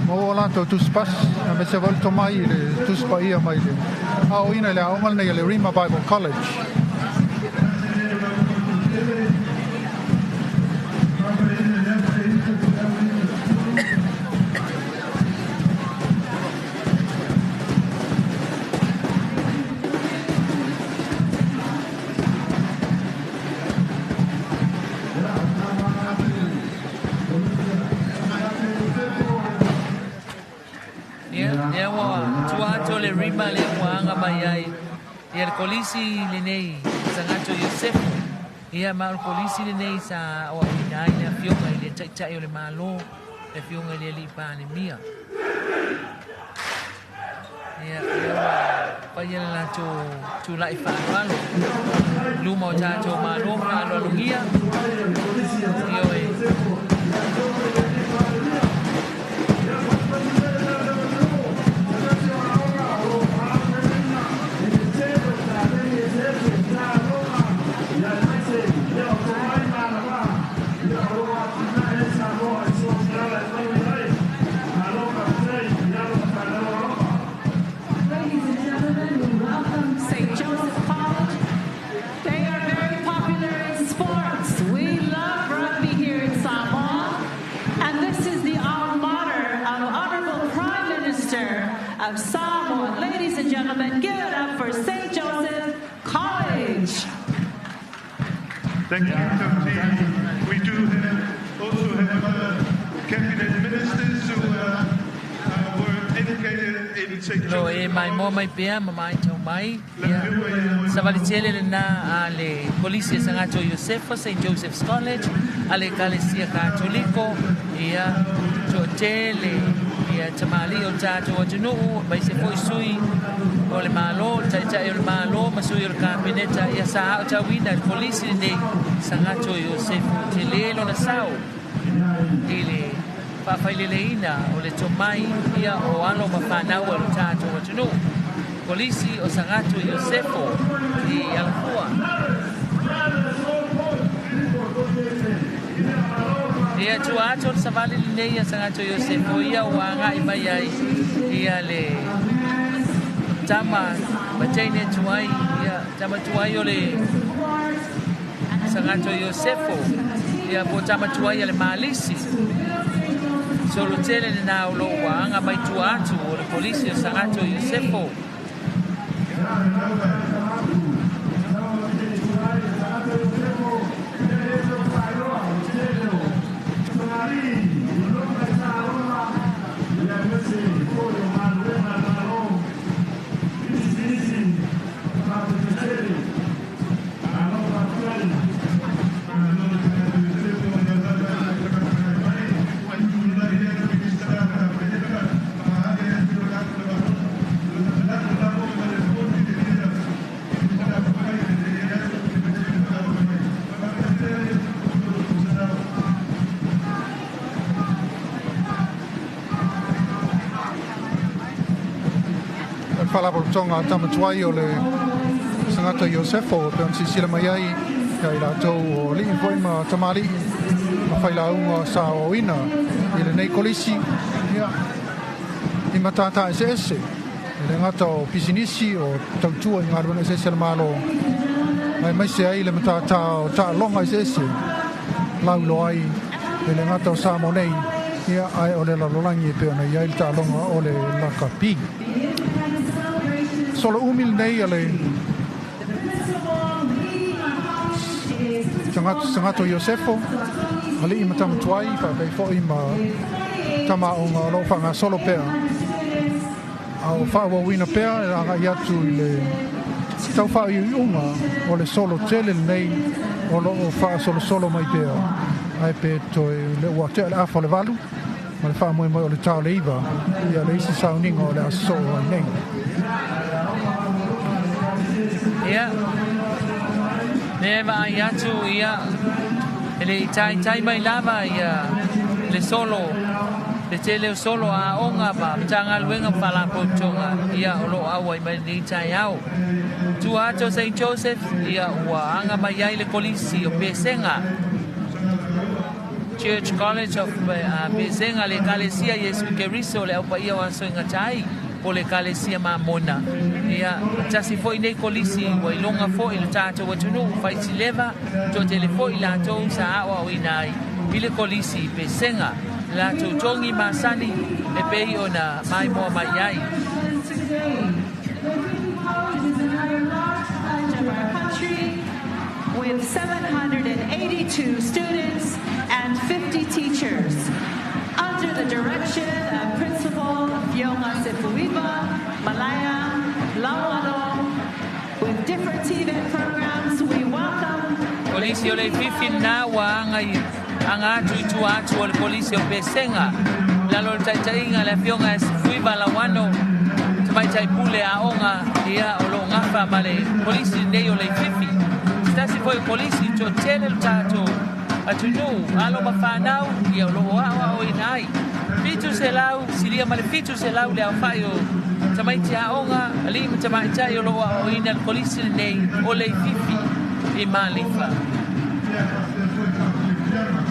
maua latou tusi pasi, aemaise foi le tomai i le tusi paia mai le aoaoina i le aoga lenei a le Rima Bible College. Ia, lea ua tua atu o le Rima lea ua aga mai ai ia le kolisi lenei Sagato Iosefo. Ia, ma o le kolisi lenei sa aoaoina ai le Afioga i le Taitai o le Malo, le Afioga i le Alii Palemia. Ia, lea ua faia le latou tulai faaaloalo i luma o tatou Malo faaaloalogia. Ioe. Ladies and gentlemen, we welcome St. Joseph College. They are very popular in sports. We love rugby here in Samoa. And this is the alma mater of Honorable Prime Minister of Samoa. Ladies and gentlemen, give it up for St. Joseph College. Thank you, Tauti. We do have, also have other cabinet ministers who were educated in St. Lo Joseph e maimoa mai pea ma maitau mai. Ia, savali tele lena a le Kolisi e Sagato Iosefa, St. Joseph's College, a le Ekalesia Katoliko, ia, toatele, ia, tamalii o le tatou atunuu, aemaise foi sui o le Malo, le Taitai o le Malo ma sui o le Kapeneta, ia sa aotauina i le Kolisi lenei Sagato Iosefu. Tele lona sao i le faafaileleina o le tomai ia o alo ma fanau a lo tatou atunuu. Kolisi o Sagato Iosefo i Alafua. Ia tua atu o le savali lenei a Sagato Iosefo ia ua agai mai ai ia le tama ma teine tuai, ia tama tuai o le Sagato Iosefo, ia po tama tuai a le Malisi. Solo tele lena o lo ua aga mai tua atu o le Kolisi o Sagato Iosefo. le Faalapotopotoga a Tama Tuai o le Sagata Iosefo e pei ona silasila mai ai ia i latou o alii foi ma tamalii ma failauga sa aoaoina i lenei kolisi ia i matata eseese e le gata o pisinisi o tautua i galuega eseese a le Malo aemaise ai le matata o taaloga eseese lauiloa ai e le gata o Samoa nei ia ae o le lalolagi e pei ona i ai le taaloga o le lakapi. Solo umi lenei a le Sagato Iosefo, alii ma tama tuai, faapea foi ma tama aoga o lo o faagasolo pea a o faaauauina pea e agai atu i le tau faaiuiuga o le solo tele lenei o lo o faasolosolo mai pea ae pe toe le ua tea le afa o le 8 ma le faamoemoe o le ta o le 9 ia le isi sauniga o le a sosoo ai nei. Ia, lea e vaai atu, ia, e le i taitai mai lava ia le solo, le tele o solo a aoga ma Matagaluega ma Faalapotopotoga, ia, o lo o auai mai lenei taeao. Tua atu o Saint Joseph, ia, ua aga mai ai le Kolisi o Pesega, Church College of Pesega, le Ekalesia Iesu Keriso, le Au Paia o Aso e Gata Ai, po o le Ekalesia Mamona. Ia, tasi foi nei kolisi ua iloga foi i lo tatou atunuu, Faisileva, toatele foi i latou sa aoaoina ai i le kolisi i Pesega, latou togi masani e pei ona maimoa mai ai. With 782 students and 50 teachers. Under the direction of Principal Fionga Sefuiva, Malaya, Lawano, with different TVET programs, we welcome Kolisi o Leififi lena ua aga atu i tua atu o le Kolisi o Pesega i lalo o le taitaiga a le Afioga ia Sefuiva Lawano, tamaitai pule aoga ia o lo o gafa ma le Kolisi lenei o Leififi. Se tasi foi o Kolisi toatele lo tatou atunuu, alo ma fanau ia o lo o aoaoina ai. 700, silia ma le 700 le aofai o tamaiti aoga, alii ma tamaitai o lo o aoaoina le Kolisi lenei o Leififi i Malifa.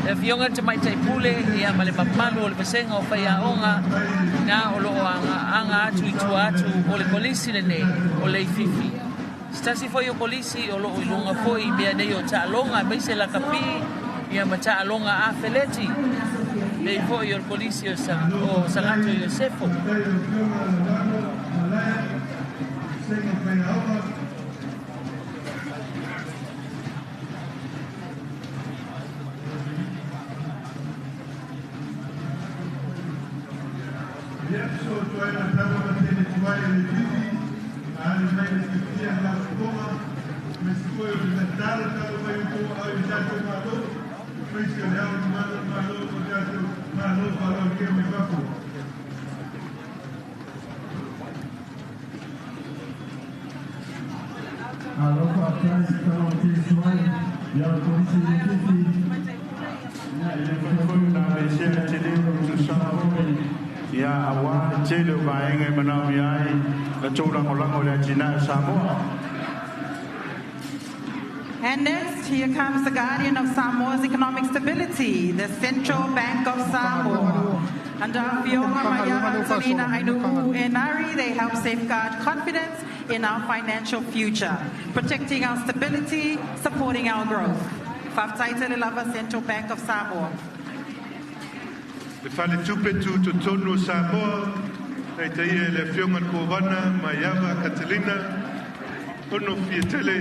Le Afioga i le Tamaitai Pule ia ma le mamalu o le vasega o faiaoga na o lo o aga atu i tua atu o le Kolisi lenei o Leififi. Se tasi foi o Kolisi o lo o i luga foi i mea nei o taaloga aemaise lakapi ia ma taaloga afeleti pei foi o le Kolisi o Sagato Iosefo. And next, here comes the guardian of Samoa's economic stability, the Central Bank of Samoa. Under Afioga Maiava Antonina Ainu'u Enari, they help safeguard confidence in our financial future, protecting our stability, supporting our growth. Faafetai tele lava Central Bank of Samoa. Le Faletupe Tutotonu o Samoa, taitaia e le Afioga i le Kovana Maiava Catalina Ono Fiatele.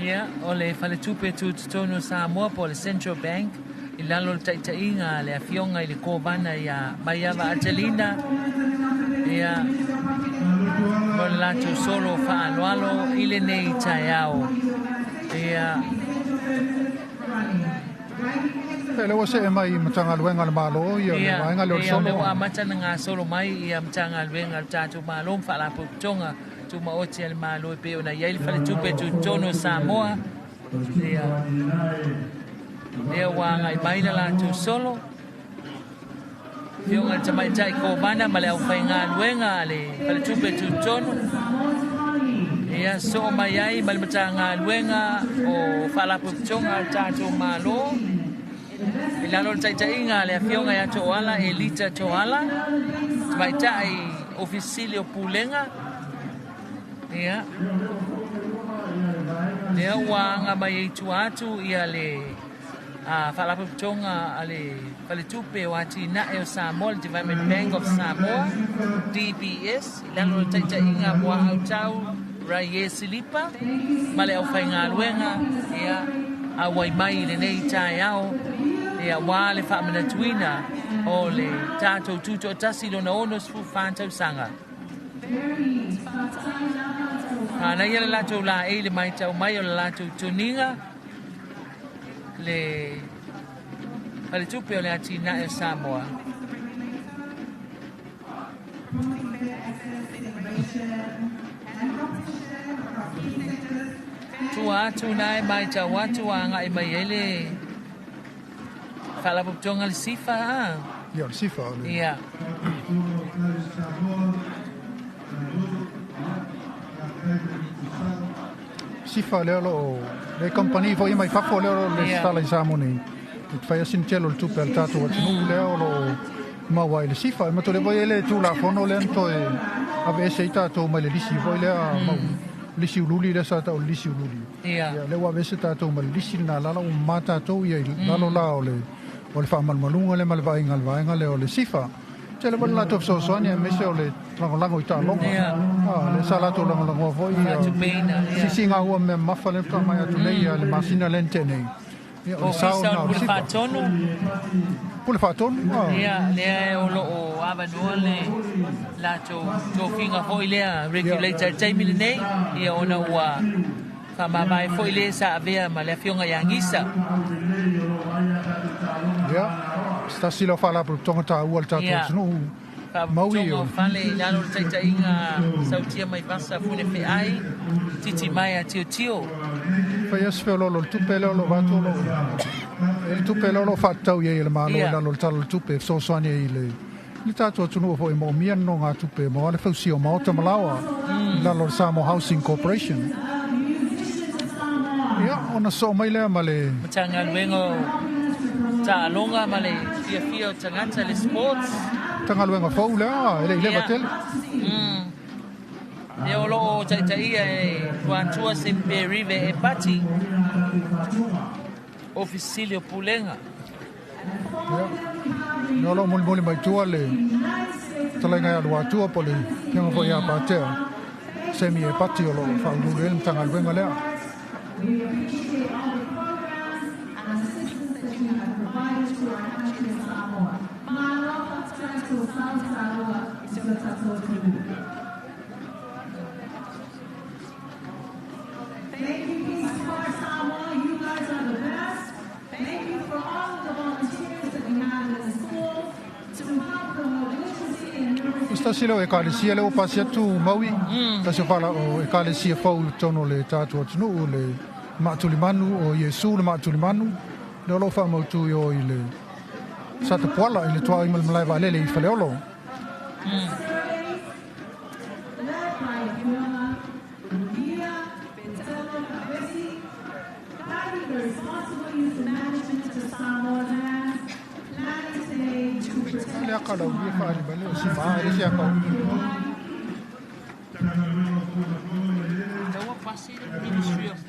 Ia, o le Faletupe Tutotonu o Samoa po o le Central Bank, i lalo o le taitaiga a le Afioga i le Kovana ia Maiava Atelina, ia, mo le latou solo faaaloalo i lenei taeao. Ia. E lea ua see mai i Matagaluega a le Malo ia le vaega lea o le solo. Ia, o lea ua amata ona gasolo mai ia Matagaluega a le tatou Malo ma Faalapotopotoga Tumaoti a le Malo e pei ona i ai le Faletupe Tutotonu o Samoa. Ia, lea ua agai mai le latou solo. Afioga i le Tamaitai Kovana ma le aufaigaluega a le Faletupe Tutotonu, ia soo mai ai ma le Matagaluega o Faalapotopotoga a le tatou Malo, i lalo o le taitaiga a le Afioga ia Toala Elita Toala, Tamaitai Ofisa Sili o Pulega, ia, lea ua aga mai ai tua atu ia le Faalapotopotoga a le Faletupe o Atinae o Samoa, le Development Bank of Samoa, DBS, i lalo o le taitaiga a Muaau Tau Raie Silipa ma le aufaigaluega, ia, auai mai i lenei taeao, ia, aua le faamanatuina o le tatou Tutoatasi lona 64 tausaga. Manaia le latou laei le maitau mai o le latou toniga le Faletupe o le Atinae o Samoa. Tua atu na e maitau atu a agai mai ai le Faalapotopotoga le SIFA a? Ia, le SIFA. Le... Ia. SIFA lea o lo o le kamupani foi mai fafo lea o lo o resitala i Samoa nei. E te fai lava sina tele o le tupe a le tatou atunuu lea o lo o maua ai le SIFA. E matua foi ai le Tulafono lea na toe aveese ai tatou mai le lisi foi lea mau lisi uliuli lea sa tau o le lisi uliuli. Ia. Ia, lea ua aveese tatou mai le lisi lena lala ua mama tatou ia i lalo la o le o le faamalumaluga lea ma le vaaiga a le vaega lea o le SIFA. Tele foi le latou fesoasoani aemaise o le lagolago i taaloga. Ah, lea sa latou lagolagoa foi ia sisiga ua mea mamafa lea faatoa maea atu nei le masina lea na tea nei. Ia, o le sao Ofisa o lena le o le Pule SIFA. Faatonu. Pule Faatonu, ah. Ia, lea o lo o avanoa le latou tofiga foi lea regulator i le taimi lenei, ia ona ua faamavae foi le sa avea ma le afioga ia Gisa. Ia, se tasi lea o faalapotopotoga taua a le tatou atunuu. Maui Faalapotopotoga o fale i lalo o le taitaiga Sautia Maivasa Funefeai, Titi Maea Tiotio. Fai lava si feoloolo o le tupe lea o lo o avatu o lo o e le tupe lea o lo o faatatau i ai e le Malo i lalo o le Tala o le Tupe e fesoasoani ai i le le tatou atunuu foi e moomia nonogatupe mo le fausia o maota ma laoa i lalo o le Samoa Housing Corporation. Ia, ona sosoo mai lea ma le Matagaluega o Taaloga ma le Fiafia o Tagata, le Sports. Matagaluega fou lea, e le i leva tele. Ia o lo o taitaia e Luatua Semperive Epati, Ofisa Sili o Pulega. Ia, o lo o molimoli mai tua le fetalaiga ia Luatua po o le afioga foi ia Patea Semi Epati o lo o faauluulu i ai le Matagaluega lea. Thank you, Peace Corps Samoa. You guys are the best. Thank you for all of the volunteers that we have in the schools to help promote literacy and numeracy. O se tasi lea o Ekalesia lea ua pasi atu Maui, tasi o fala o Ekalesia fou i totonu o le tatou atunuu, le Maatulimanu o Iesu le Maatulimanu, lea o lo o faamautu i o i le Satapuala i le tuaoi ma le malae vaalele i Faleolo. Led by Afioga Lugia Betelo Kavesi, guiding the responsible use and management of Samoa lands, planning today to protect Le aka lau ia whaari mai le o si maa e le si aka o. Taua pasi le Ministry of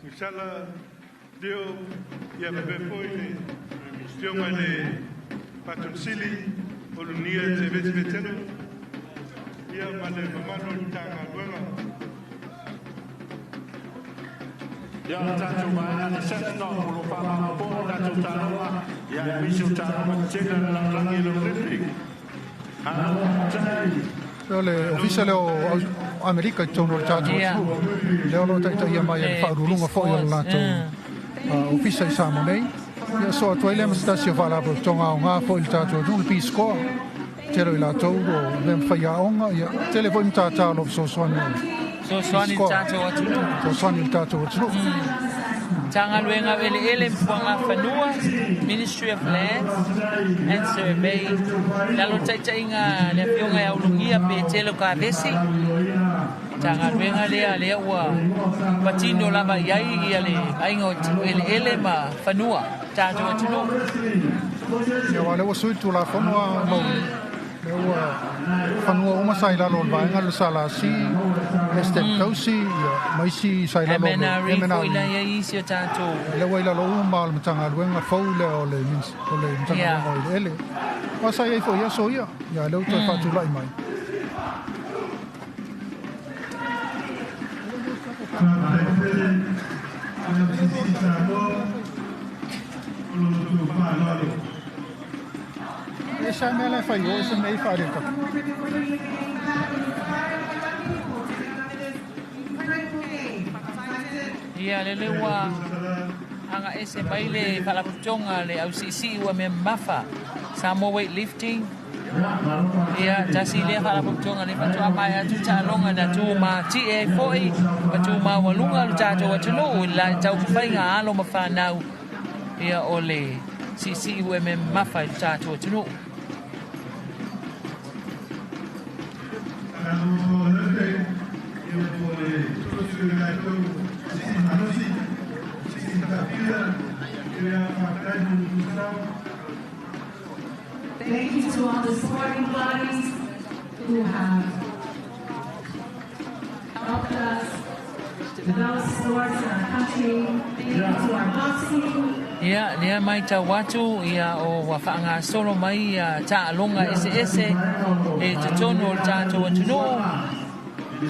Misala Leo ia faapea foi le Afioga i le Faatonu Sili o Lunia Tevete Vetelo ia ma le mamalu o le Matagaluega. Ia o tatou vaega le Sentinel o lo o faamamapo le tatou taaloga ia aemaise o taaloga tetele a le lalolagi e le Olympic. O le ofisa lea o Amerika i totonu o le tatou atunuu, lea o lo o taitaia mai e le faauluuluga foi o le latou ofisa i Samoa nei. Ia sosoo atu ai lea ma se tasi o faalapotopotoga aoga foi i le tatou atunuu, le Peace Corps. Tele o i latou o avea ma faiaoga, ia tele foi matata o lo o fesoasoani ai. Fesoasoani i le tatou atunuu. Fesoasoani i le tatou atunuu. Matagaluega o Eleele ma Fuagafanua, Ministry of Lands and Survey, i lalo o le taitaiga a le Afioga ia Ulugia Petelo Kavesi. Matagaluega lea lea ua patino lava i ai ia le vaaiga o eleele ma fanua o tatou atunuu. Ia, aua o lea ua sui le Tulafono a Mauli, lea ua fanua uma sa i lalo o le vaega le SLC, Estate Tausi, ia, ma isi sa i lalo o le MNRE foi MNRE. la i ai isi o tatou. Lea ua i lalo uma o le Matagaluega fou lea o le o le Matagaluega o Eleele. Aua sa i ai foi i aso ia, ia lea ua toe faatulai mai. E sa mea la e fai o, e se mea i faaletaka. Ia, lele ua agaese mai le Faalapotopotoga a le Ausiisii ua mea mamafa, Samoa Weightlifting. Ia, tasi lea Faalapotopotoga lea faatoa maea atu taaloga na tumatie ai foi ma tumaualuga lo tatou atunuu i le taumafaiga a alo ma fanau ia o le siisii ua mea mamafa i lo tatou atunuu. Thank you to all the sporting bodies who have helped us develop sports in our country. Thank you to our boxing. Ia, lea maitau atu, ia, o ua faagasolo mai ia taaloga eseese i totonu o le tatou atunuu.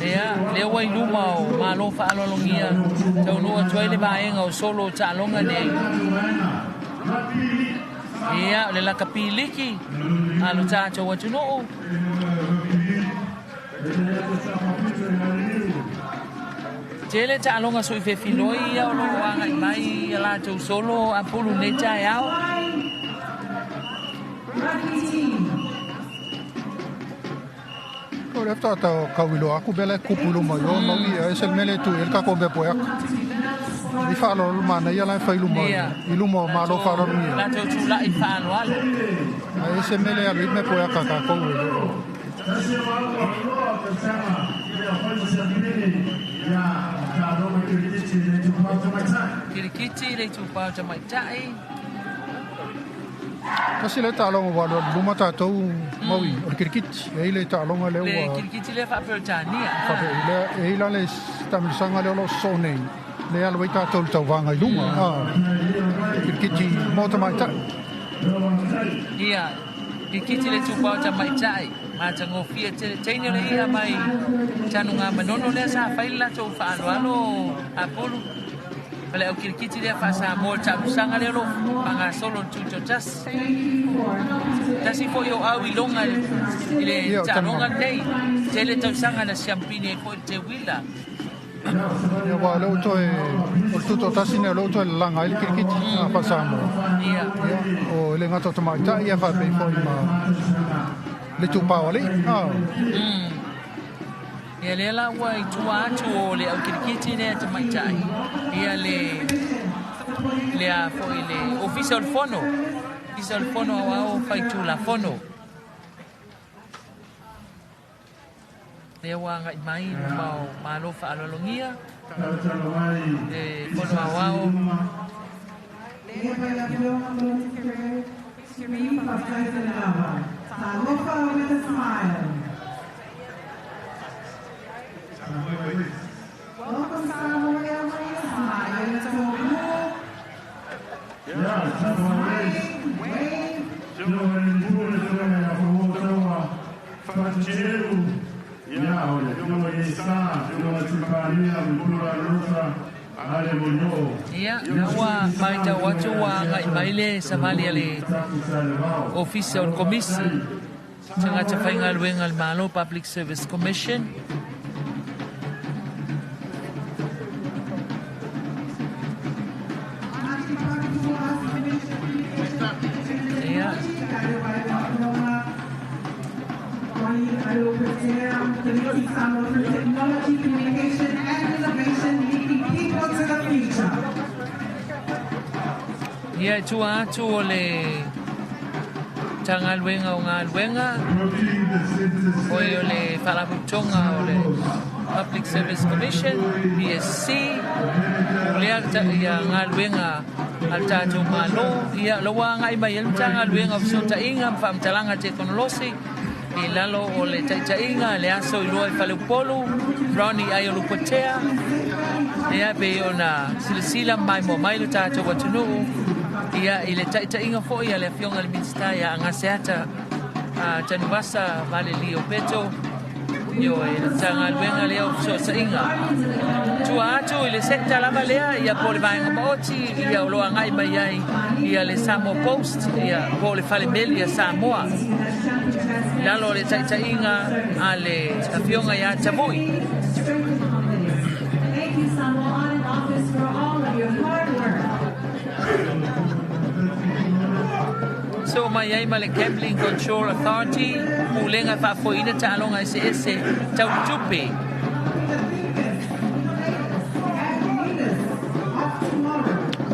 Ia, lea ua i luma o Malo faaaloalogia taunuu atu ai le vaega o solo o taaloga nei. Ia, o le lakapi liki a lo tatou atunuu. Tele taaloga sui fefiloi ia o lo o agai mai ia latou solo a pulu nei taeao. O le faatoa tau kauiloa atu mea la e tupu i luma i o maui e ese le mea lea e tu i ai le tatou mea poeaka. I faaaloalo manaia la e fai i luma i luma o Malo faaaloalogia. Latou tulai faaaloalo. Ae ese mea lea e alu i ai le mea poeaka a tatou e le o. Kirikiti le itupa o tamaitai. Tasi lea taaloga ua alualu i luma tatou maui o le kirikiti. E i ai le taaloga lea ua. Le kirikiti lea faa-Peretania. Lea e i ai la le taamilosaga lea o lo o sosoo nei, lea e alu ai tatou i le tauvaga i luga, kirikiti mo tamaitai. Ia, kirikiti le itupa o tamaitai, matagofie tele. Teine o le i'a mai Tanugamanono lea sa fai le latou faaaloalo apulu. O le au kirikiti lea faa-Samoa le taamilosaga lea o lo o faagasolo i le Tutoatasi. Tasi foi o au iloga i le taaloga lenei, tele tausaga na siampini ai foi le teuila. Ia, aua o lea ua toe, o le Tutoatasi lenei o lea ua toe lalaga ai le kirikiti faa-Samoa. Ia, o e le gata o tamaitai ae faapea foi ma le itupa o alii. Ia lea la ua i tua atu o le au kirikiti lea tamaitai, ia le, le a foi le Ofisa o le Fono, Ofisa o le Fono Aoao Faitulafono. Lea ua agai mai i luma o Malo faaaloalogia, le Fono Aoao. Ia, la ua maitau atu ua agai mai le savali a le Ofisa o le Komisi Tagata Faigaluega a le Malo, Public Service Commission. Ia. Ia, i tua atu o le Matagaluega o Galuega, oi o le Faalapotopotoga o le Public Service Commission, PSC, pulea ia galuega a le tatou Malo. Ia, o la ua agai mai ai le Matagaluega o Fesootaiga ma Faamatalaga Tekonolosi i lalo o le taitaiga le aso i lua i Faleupolu, Ronnie Aiolupotea, ia pei ona silasila ma maimoa mai lo tatou atunuu, ia i le taitaiga foi a le Afioga i le Minisita ia Agaseata Tanuvasa Valelio Peto, ioe, le Matagaluega lea o Fesootaiga. Tua atu i le sector lava lea, ia po o le vaega maoti, ia o lo o agai mai ai ia le Samoa Post, ia po o le fale meli a Samoa. I lalo o le taitaiga a le Afioga ia Tavui. Thank you, Samoa Audit Office, for all of your hard work. Soo mai ai ma le Gambling Control Authority, pulega e faafoeina taaloga eseese tau tupe.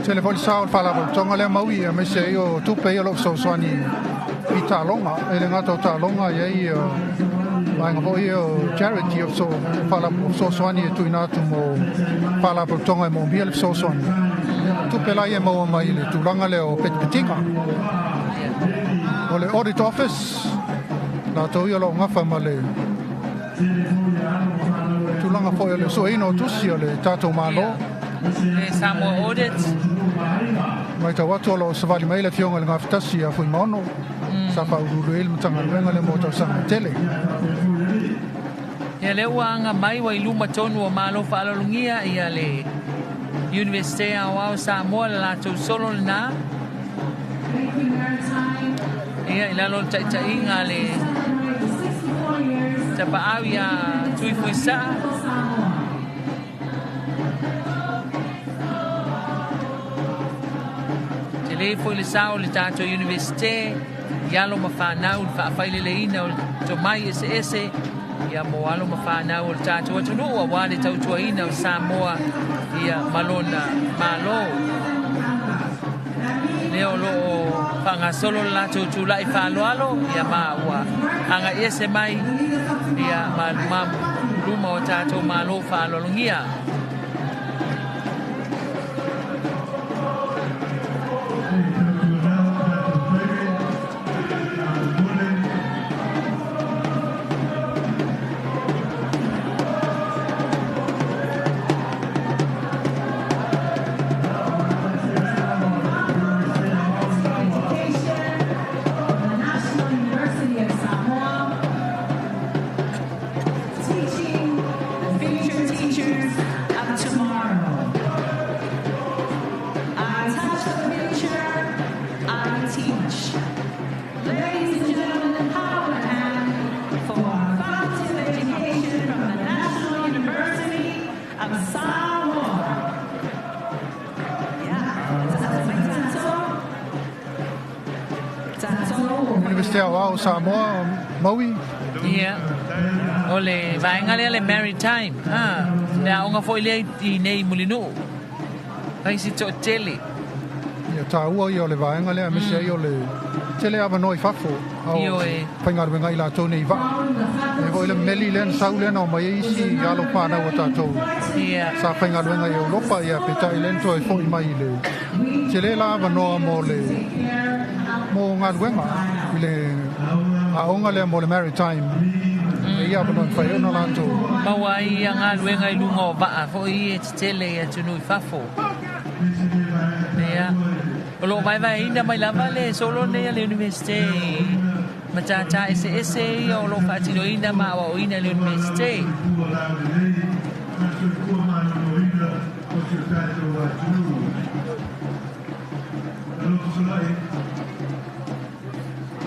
Tele foi le sao o le Faalapotopotoga lea Maui aemaise ai o tupe ia o lo o fesoasoani i taaloga. E le gata o taaloga, e i ai vaega foi ia o charity o fesoasoani e tuuina atu mo Faalapotopotoga e moomia le fesoasoani. Tupe la ia e maua mai i le tulaga lea o petipetiga. O le Audit Office, latou ia o lo o gafa ma le tulaga foi o le sueina o tusi o le tatou Malo. Le Samoa Audit. Matau atu o lo o savali mai le Afioga i le Gafatasi ia Fuimaono, sa faauluulu ai le Matagaluega lea mo tausaga e tele. Ia lea ua aga mai ua i luma tonu o Malo faaaloalogia ia le Iunivesite Aoao Samoa le latou solo lena. Ia i lalo o le taitaiga a le tapaau ia Tuifuisaa. Tele foi le sao o le tatou Iunivesite i alo ma fanau i le faafaileleina o tomai eseese ia mo alo ma fanau o le tatou atunuu aua le tautuaina o Samoa ia ma lona Malo. Lea o lo o faagasolo le latou tulai faaaloalo ia ma ua agai ese mai ia ma luma o tatou Malo faaaloalogia. Teaching the future teachers of tomorrow. I touch the future, I teach. Ladies and gentlemen, power and for our Faculty of Education from the National University of Samoa. Yeah. Iunivesite Aoao o Samoa, Maui. Ia, o le vaega lea le Maritime, ha, le aoga foi lea i nei i Mulinuu. Vaisi toatele. Ia, taua ia o le vaega lea, aemaise ai o le tele avanoa i fafo, a o faigaluega ai latou nei i vaa. E foi le meli lea na sau lea na omai ai isi alo fanau a tatou sa faigaluega i Europa, ia peitai lea na toe foi mai i le tele la avanoa mo le mo galuega i le aoga lea mo le Maritime. E ia avanoa e mafai ai ona latou maua ai ia galuega i luga o vaa foi e tetele i atunuu i fafo. Ia, o lo o vaevaeina mai lava le solo nei a le Iunivesite i matata eseese ia o lo o faatinoina ma aoaoina e le Iunivesite.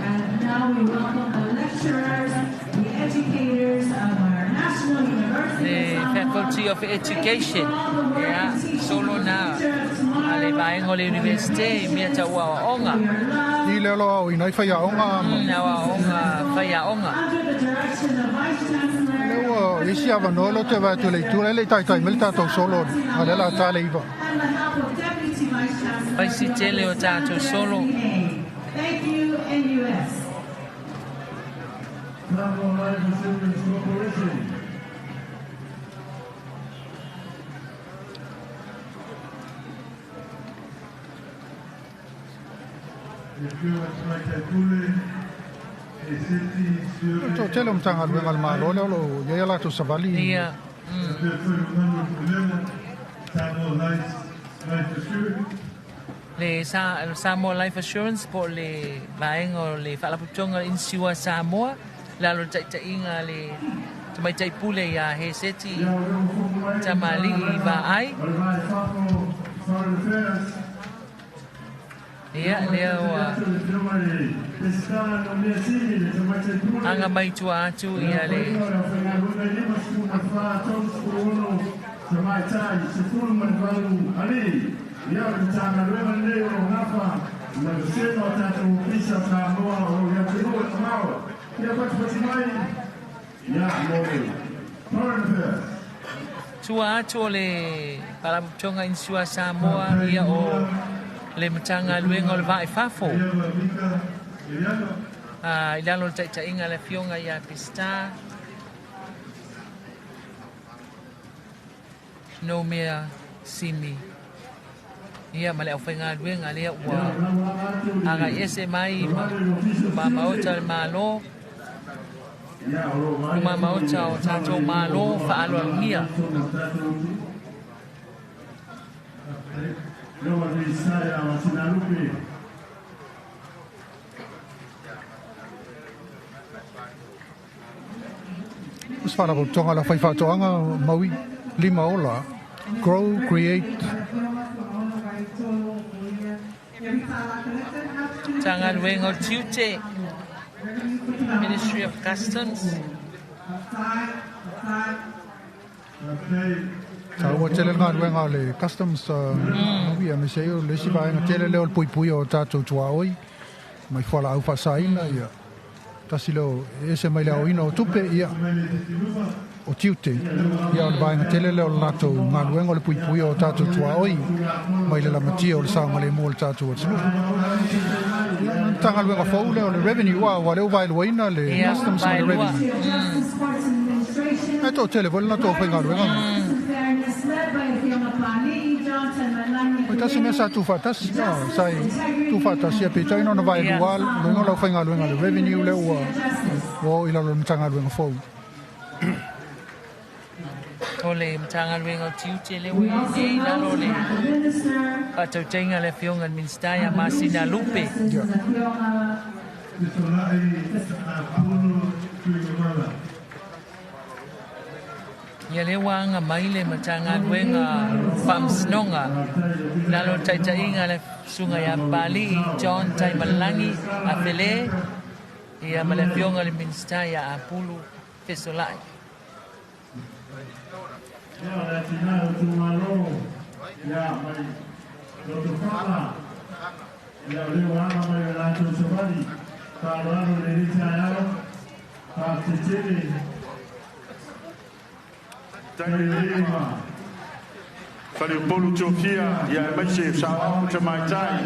And now we welcome the lecturers, the educators of our National University Le of Samoa. Faculty of Education, ia, solo na a le vaega o le Iunivesite i mea tau aoaoga. I le alo aoina ai faiaoga ma. Aoaoga faiaoga. Under the direction of Vice Chancellor Lea ua i ai si avanoa lea ou te vaai atu i le itu, la e le i taitai mai le tatou solo a lea o le a ta le 9. and the help of Deputy Vice Chancellor Faisi tele o tatou solo. Thank you, NUS. Samoa Life Assurance Corporation. O le toatele o Matagaluega a le Malo lea o lo o i ai a latou savali. Ia. Le Samoa Life Assurance po o le vaega o le Faalapotopotoga o le Insure Samoa, i lalo o le taitaiga a le Tamaitai Pule ia Heseti Tamalii Vaai. Ia, lea ua aga mai tua atu ia le Tua atu o le Faalapotopotoga Insua Samoa ia o le Matagaluega o le Vaa i Fafo i lalo o le taitaiga a le Afioga ia Peseta Noumea Simi ia ma le aufaigaluega lea ua agai ese mai ma Maota o le Malo luma maota o tatou Malo faaaloalogia. O se Faalapotopotoga a le Aufaifaatoaga Maui Lima Ola, Grow, Create, Matagaluega o Tiute, Ministry of Customs. Taua tele le galuega a le Customs Maui aemaise ai o le isi vaega tele lea o le puipuia o tatou tuaoi mai fualaau faasaina ia tasi lea o e ese mai le aoina o tupe ia o tiute ia o le vaega tele lea o le latou galuega o le puipuia o tatou tuaoi mai le lamatia o le saogalemu o le tatou atunuu. Ia, o le Matagaluega fou lea o le Revenue aua o lea ua vaeluaina le Customs ma le Revenue. Ae toatele foi le latou aufaigaluega. Oi tasi mea sa tuufaatasi, sa i tuufaatasi ia peitai na ona vaelua lava le aufaigaluega a le Revenue lea ua oo i lalo o le Matagaluega fou. O le Matagaluega o Tiute lea ua i ai nei i lalo o le faatautaiga a le Afioga i le Minisita ia Masina Lupe. Ia lea ua aga mai le Matagaluega o Faamasinoga i lalo o le taitaiga a le Susuga ia Papalii John Taimalelagi Afele ia ma le Afioga i le Minisita ia Apulu Fesolai. Faleupolu Tofia ia aemaise saoao ma tamaitai.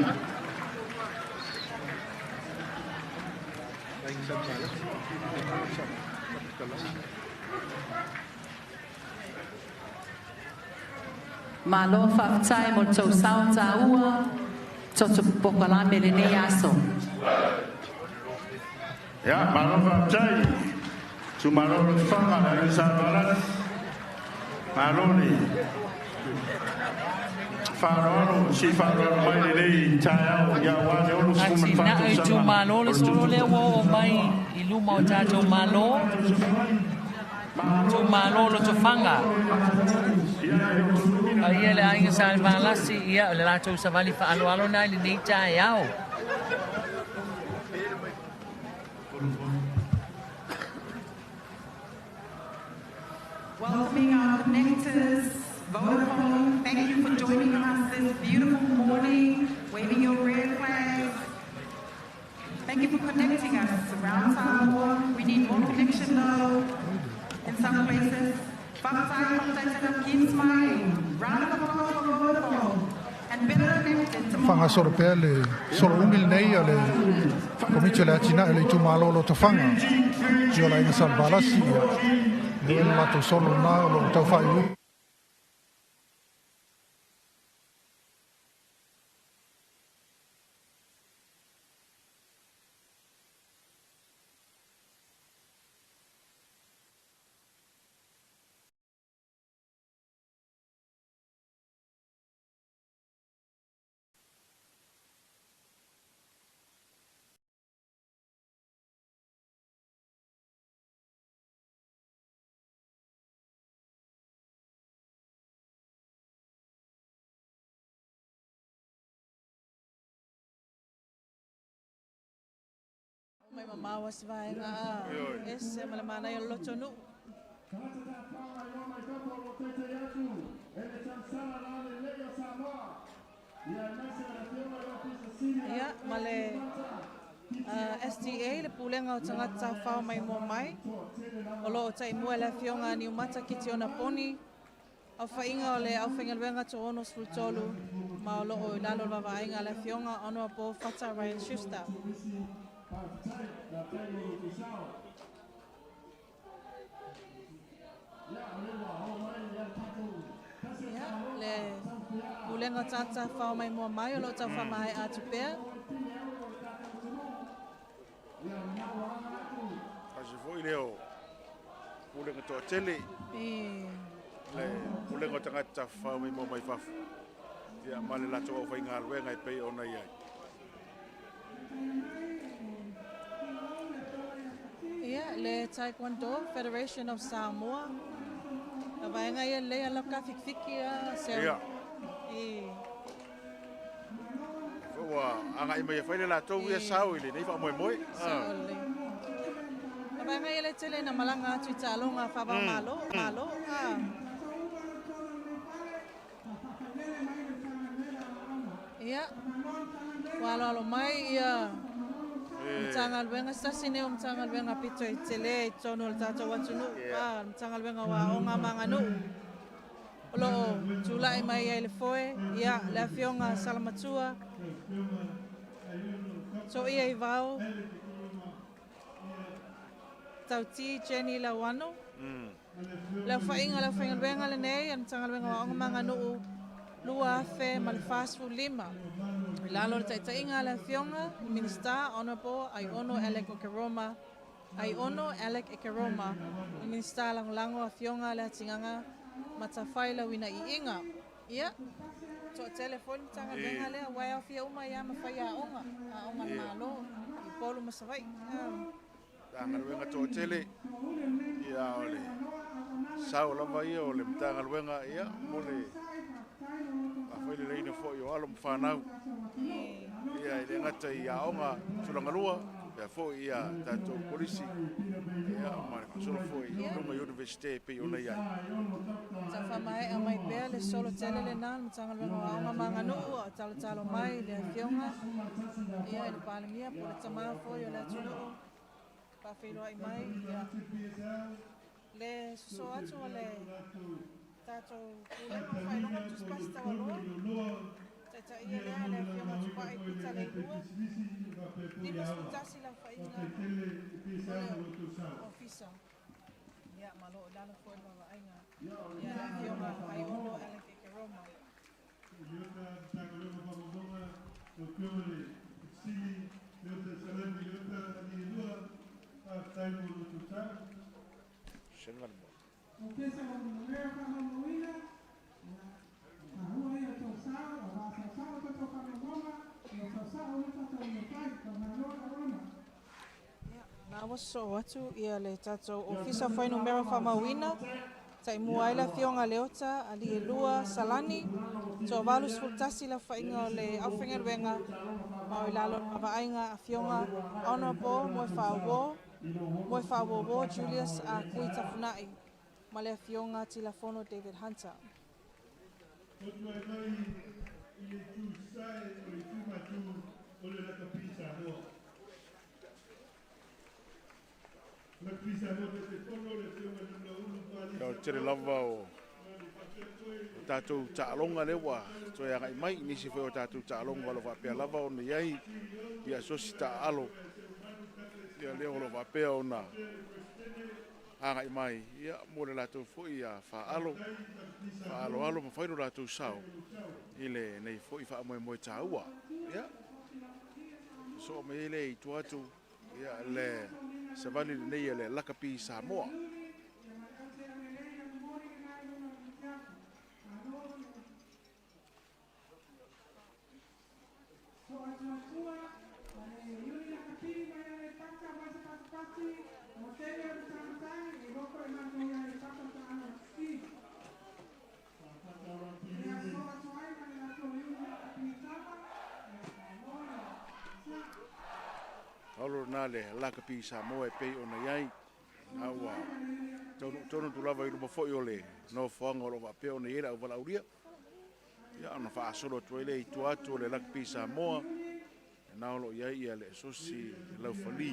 Malo faafetai mo le tou sao taua toto pokalame i lenei aso. Ia, malo faafetai. Itumalo o Lotofaga, le Aiga Sa Valasi. Malo le faaaloalo, si faaaloalo mai lenei taeao, ia aua le 64 Atinae tausaga itumalo o le le solo lea ua oo mai Samoa. i luma o tatou Malo, itumalo o Lotofaga. Paia le Aiga Sa Valasi, ia o le latou savali faaaloalo na i lenei taeao. Welcoming our connectors, Vodafone, thank you for joining us this beautiful morning, waving your red flags. Thank you for connecting us around Samoa. We need more connection though in some places. Whakatai, whakatai, keep smiling. Round of applause for Vodafone. And better connected tomorrow. Faagasolo pea le soloumi lenei a le Komiti o le Atinae o le Itumalo o Lotofaga i o le Aiga Salevalasi ia lea le latou solo lena o loo taufaaiuiu. Mai mamao a se vaega a ese ma le manaia o le loto nuu. Ia, ma le SDA, le Pulega o Tagata Tafafao Maimoa Mai, o lo o taimua e le Afioga a Niumata Kitiona Poni, aofaiga o le aufaigaluega 63, ma o lo o i lalo o le vaavaaiga a le Afioga Honourable Fata Ryan Schuster. Ia, le Pulega o Tagata Tafafao Maimoa Mai o lo o tau faamaea atu pea. Tasi foi lea o pulega toatele le pulega o tagata tafafao maimoa mai fafo ia ma le latou aufaigaluega e pei ona i ai. Ia, le Taekwondo Federation of Samoa. A vaega ia lelei a lau kafikifiki a seu. Ia. Ua agai mai e fai le latou ia sao i lenei faamoemoe. Sao lelei. A vaega ia le tele ina malaga atu i taaloga faava-o-Malo, Malo, a. Ia, ua aloalo mai ia Matagaluega, se tasi nei o Matagaluega pito i tele i totonu o le tatou atunuu, a, le Matagaluega o Aoga ma Aganuu. O lo o tulai mai ai le foe, ia, le Afioga Salamatua, Toia Ivao, Tauti Jenny Lauano. Le aofaiga o le aufaigaluega lenei a le Matagaluega o Aoga ma Aganuu 2045. I lalo o le taitaiga a le Afioga i le Minisita Honourable Aiono Alec Okeroma, Aiono Alec Ekeroma, le Minisita Lagolago Afioga Leatigaga Matafailauina Iiga. Ia, toatele foi le Matagaluega lea, aua e aofia uma ai lava ma faiaoga, aoga a le Malo i Upolu ma Savaii. Matagaluega toatele, ia o le sao lava ia o le Matagaluega ia mo le faafaileleina foi o alo ma fanau. Ia e le gata i aoga tulagalua, pea foi ia tatou kolisi, ia ma le faasolo foi i luga i Universite e pei ona i ai. Tau faamaea mai pea le solo tele lena le Matagaluega o Aoga ma Aganuu a o talotalo mai le Afioga ia i le Palemia po o le tama foi o le atunuu faafeiloai mai ia le soso atu o le tatou Pulega o Faailoga ma Tusi Pasi Taualoa, taitaia lea le Afioga Tupai Pita Leilua, 51 le aofaiga o le Ofisa. Ia, ma o lo o i lalo foi le vaavaaiga ia le Afioga Aiono Alec Ekeroma. Na ua sosoo atu ia le tatou Ofisa o Fuainumera Faamauina, taimua ai le Afioga Leota Alielua Salani, toa 81 le aofaiga o le aufaigaluega ma o i lalo o le vaavaaiga Afioga Honourable Moefaauo Moefaauouo Julius A. Kui Tafunai ma le Afioga Tilafono David Hunter. Ia o le tele lava o tatou taaloga lea ua toe agai mai i nisi foi o tatou taaloga o lo o faapea lava ona i ai ia asosi taaalo ia lea o lo o faapea ona agai mai ia mo le latou foi faaalo faaaloalo ma fai lo latou sao i lenei foi faamoemoe taua. Ia sosoo mai ai lea i tua atu ia le savali lenei a le Lakapi Samoa. Olo na le Lakapi Samoa e pei ona i ai a ua taunuu tonu atu lava i luma foi o le nofoaga o lo o faapea ona i ai le auvalaaulia. Ia ona faasolo atu ai lea i tua atu o le Lakapi Samoa na o lo o i ai ia le asosi laufali.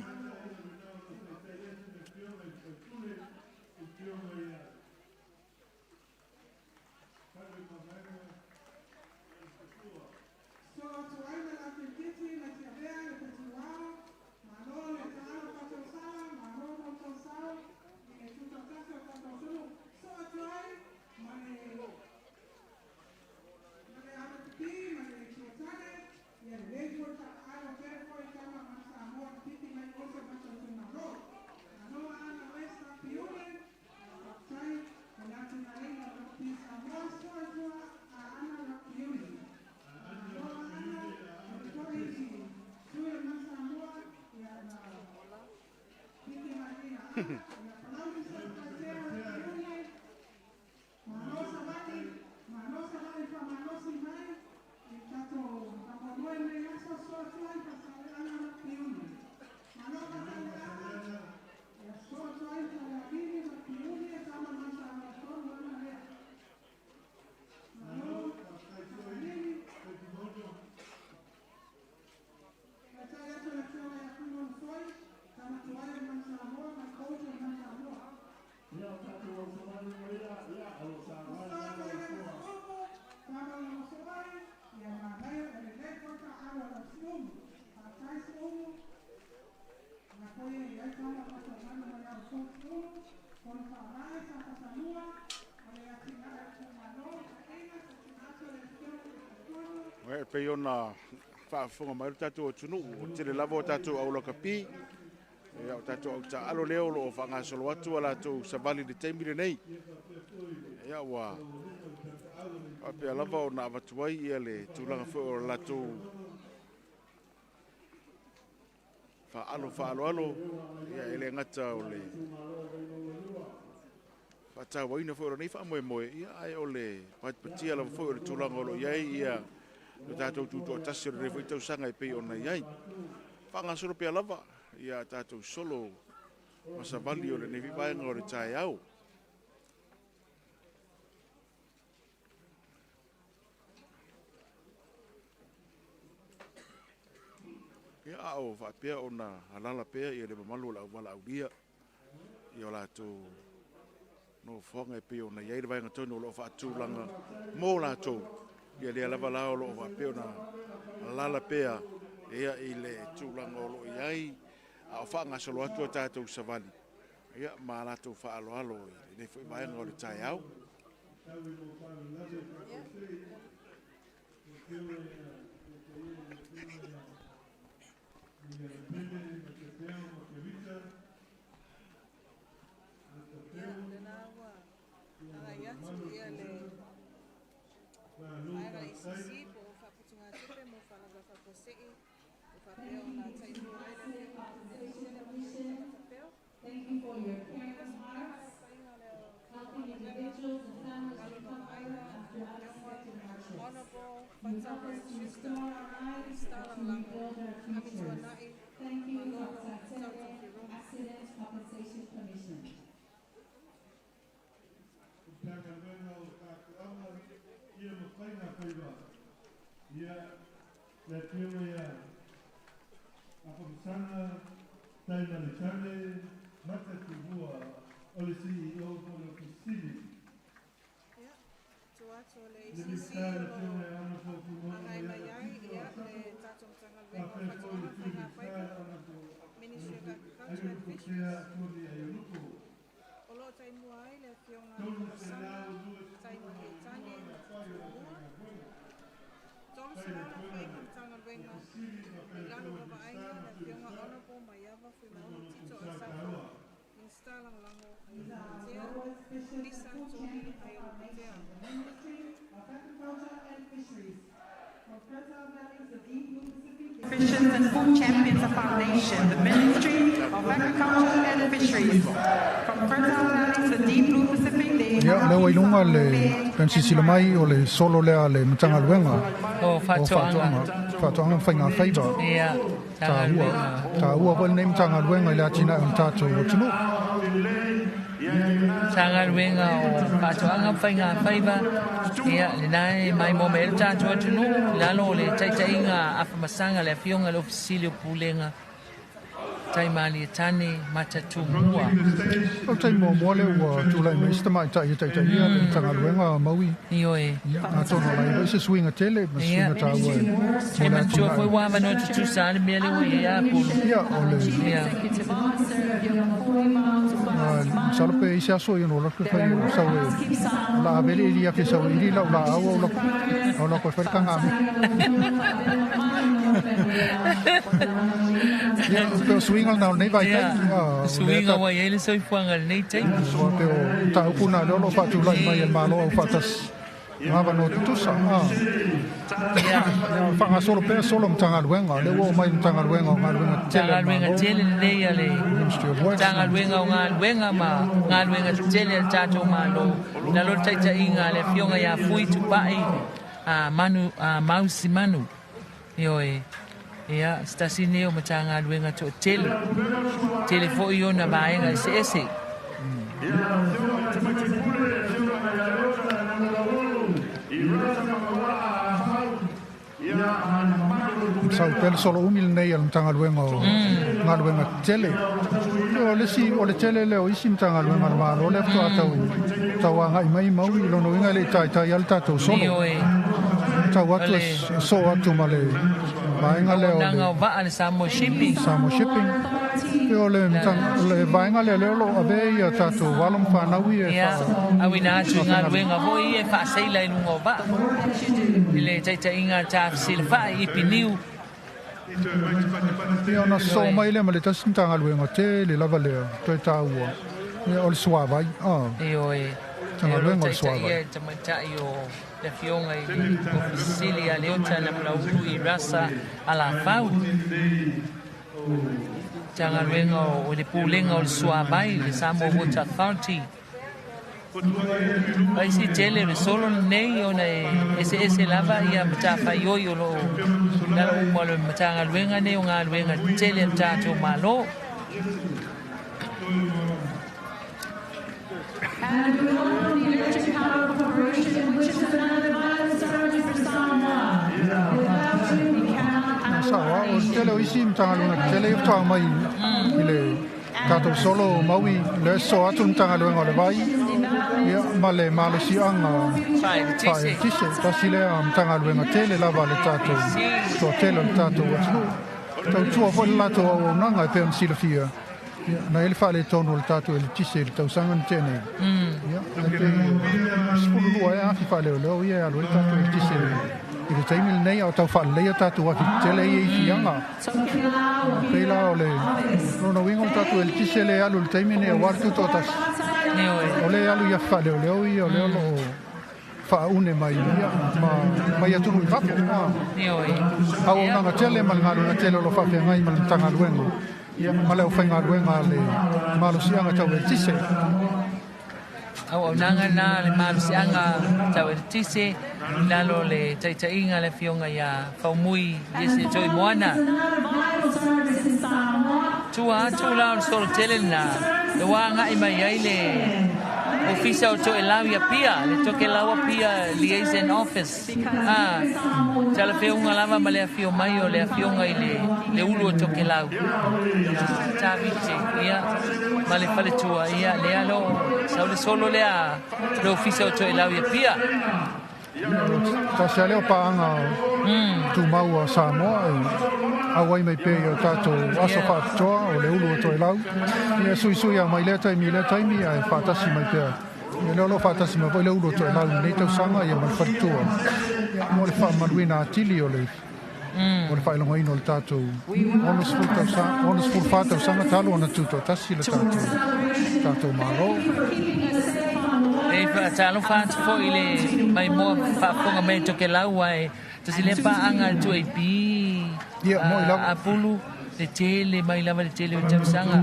E pei ona faafofoga mai le tatou atunuu, o tele lava o tatou aulakapi, ia o tatou autaalo lea o lo o faagasolo atu a latou savali i le taimi lenei. Ia ua faapea lava ona avatu ai ia le tulaga foi o latou faalo faaaloalo, ia e le gata o le faatauaina foi o lenei faamoemoe, ia ae o le patipatia lava foi o le tulaga o lo o i ai ia le tatou tutoatasi o lenei foi tausaga e pei ona i ai. Faagasolo pea lava ia tatou solo ma savali o lenei vaega o le taeao. Ia a o faapea ona alala pea ia le mamalu o le auvalaaulia ia o latou nofoaga e pei ona i ai le vaega tonu o lo o faatulaga mo latou. Ia lea lava la o lo o faapea ona alala pea ia i le tulaga o lo o i ai a o faagasolo atu a tatou savali ia ma latou faaaloalo i lenei foi vaega o le taeao. Ia lena ua agai atu ia le vaega le ACC po o faaputugatupe mo faalavelave faafuasei o faapea ona taimua ai le Afioga i le Matapeo. Thank you for your caring hearts, helping individuals and families recover after unexpected hardships. Honorable You help Fatale us to Schuster, restore our lives Stala and to Lango, rebuild our futures. Amituanai, Thank you, Malolo, Faatele Tautofiruga. Accident Compensation Commission. Ia, tua atu o le ACC o lo o agai mai ai ia le tatou Matagaluega o Faatoaga ma Faigafaiva, Ministry of Agriculture and Fisheries. O lo o taimua ai le Afioga Afamasaga Taimalietane Matatulua. 300 le aofaiga o Matagaluega i lalo o lau vaaiga le Afioga Honourable Maiava Fuimaono Tito Asafo, Minisita Lagolago Aiolo Patea, Lisa Tony Aiolo Patea. Fisheries and food champions of our nation, the Ministry of Agriculture and Fisheries. From fertile valleys to the deep blue Pacific, they Ia, o lea ua i luga le pei ona silasila mai o le solo lea a le Matagaluega o Faatoaga. Faatoaga ma Faigafaiva. Ia, Taua, Matagaluega. taua foi lenei Matagaluega i le atinae o le tatou atunuu. Matagaluega o Faatoaga ma Faigafaiva, ia, lena e maimoa mai ai le tatou atunuu i lalo o le taitaiga afamasaga a le Afioga i le Ofisa Sili o Pulega Taimalietane Matatumua. O le taimi muamua lea ua tulai mai se tamaitai e taitaia le Matagaluega Maui. Ioe. Ia, atonu o la e i ai foi se suiga tele ma se suiga taua e mo E le manatua foi atinae. ua avanoa tutusa lava le mea lea ua i ai a Upolu. Ia, o le Ia. Masalo pe i se aso i ono lako fai o sau e o la avele ili ake sau ili lau la au au lako au lako e fai le kanga me. Ia, pe o suiga na o lenei vaitaimi. Ia, O lea suiga ua i ai le soifuaga i lenei taimi. Ua pe o mataupu na lea o lo o faatulai mai e le Malo Aufaatasi. Ngā avanoa tutusa. Ia. Faagasolo pea solo Matagaluega. Lea ua oo mai i Matagaluega o Galuega Tetele a le Matagaluega Malo. tele lenei a le Ministry of Works. Matagaluega o Galuega ma Galuega Tetele a le tatou Malo. I lalo o le taitaiga a le Afioga ia Fui Tupai a Manu a Mausi Manu. Ioe. Ia, se tasi lenei o Matagaluega toatele. Tele foi ona vaega eseese. Sau pea le solo umi lenei a le Matagaluega o Galuega Tetele. O le isi, o le tele lea o isi Matagaluega a le Malo lea faatoa tau, tau agai mai maui i lona uiga e le i taitai lava le tatou solo. Ioe. Tau atu e soo atu ma le vaega lea o le o vaa le Samoa Shipping. Samoa Shipping. Ia o le, le vaega lea lea o lo o avea ia tatou alo ma fanau ia e Ia, auina atu i galuega foi ia e faaseila i luga o vaa i le taitaiga a Tafesilafai i Piniu. Ia ona sosoo mai lea ma le tasi Matagaluega tele lava lea toe taua, ia o le suavai. Ioe. Matagaluega o le Suavai. Ia tamaitai o le Afioga i le Ofisa Sili a Leota Namulauulu i Rasa Alafau. Matagaluega o le Pulega o le Suavai, le Samoa Water Authority. Vaisi tele o le solo lenei ona e eseese lava ia matafaioi o lo o lalo uma o le Matagaluega nei o galuega tetele a le tatou Malo. And we welcome the Electric Power Corporation, which is another vital service for Samoa. Without you, we cannot Na sao lava, o le tele o isi Matagaluega tetele ia faatoa mai i le tatou solo Maui, lea e sosoo atu le Matagaluega o le Vai ia ma le malosiaga faaeletise. Tasi lea Matagaluega tele lava a le tatou toatele o le tatou atunuu. Tautua foi le latou auaunaga e pei ona silafia. Ia, na i ai le faaletonu o le tatou eletise i le tausaga na tea nei. Ia, ae pei e 12 ea afi faaleoleo ia e alu ai le tatou eletise i le taimi lenei, a o tau faaleleia tatou afi tetele ia i Fiaga. Pei la o le lona uiga o le tatou eletise lea e alu i le taimi lenei aua le tutoatasi. O lea e alu i afi faaleoleo ia, o lea o lo o faaune mai ia ma mai atunuu i fafo. Auaunaga tele ma le galuega tele o lo o faafeagai ma le Matagaluega ia ma le aufaigaluega a le malosiaga tau eletise. Auaunaga na le malosiaga tau eletise i lalo o le taitaiga a le Afioga ia Faumui Iese Toimoana. Tua atu la o le solo tele lena, le ua agai mai ai le Ofisa o Toelau ia Apia, le Tokelau Apia Liaison Office. A, talafeauga lava ma le afio mai o le afioga i le, le ulu o Tokelau, ia Tavite, ia, ma le faletua, ia, lea lo, sau le solo lea, le Ofisa o Toelau i Apia. Tasi lava lea o paaga tumau a Samoa e auai mai pea i o tatou aso faapitoa o le ulu o Toelau. Ia suisui lava mai lea taimi i lea taimi ae faatasi mai pea. Ia lea o lo o faatasi mai foi le ulu o Toelau i lenei tausaga ia ma le faletua mo le faamamaluina atili o le o le faailogaina o le tatou 60 tausaga, 64 tausaga talu ona tutoatasi le tatou tatou Malo. E faatalofa atu foi i le maimoa faafofoga mai Tokelau ae tasi lea paaga a le 2AP Ia, moi lava. Apulu le tele mai lava le tele o tausaga.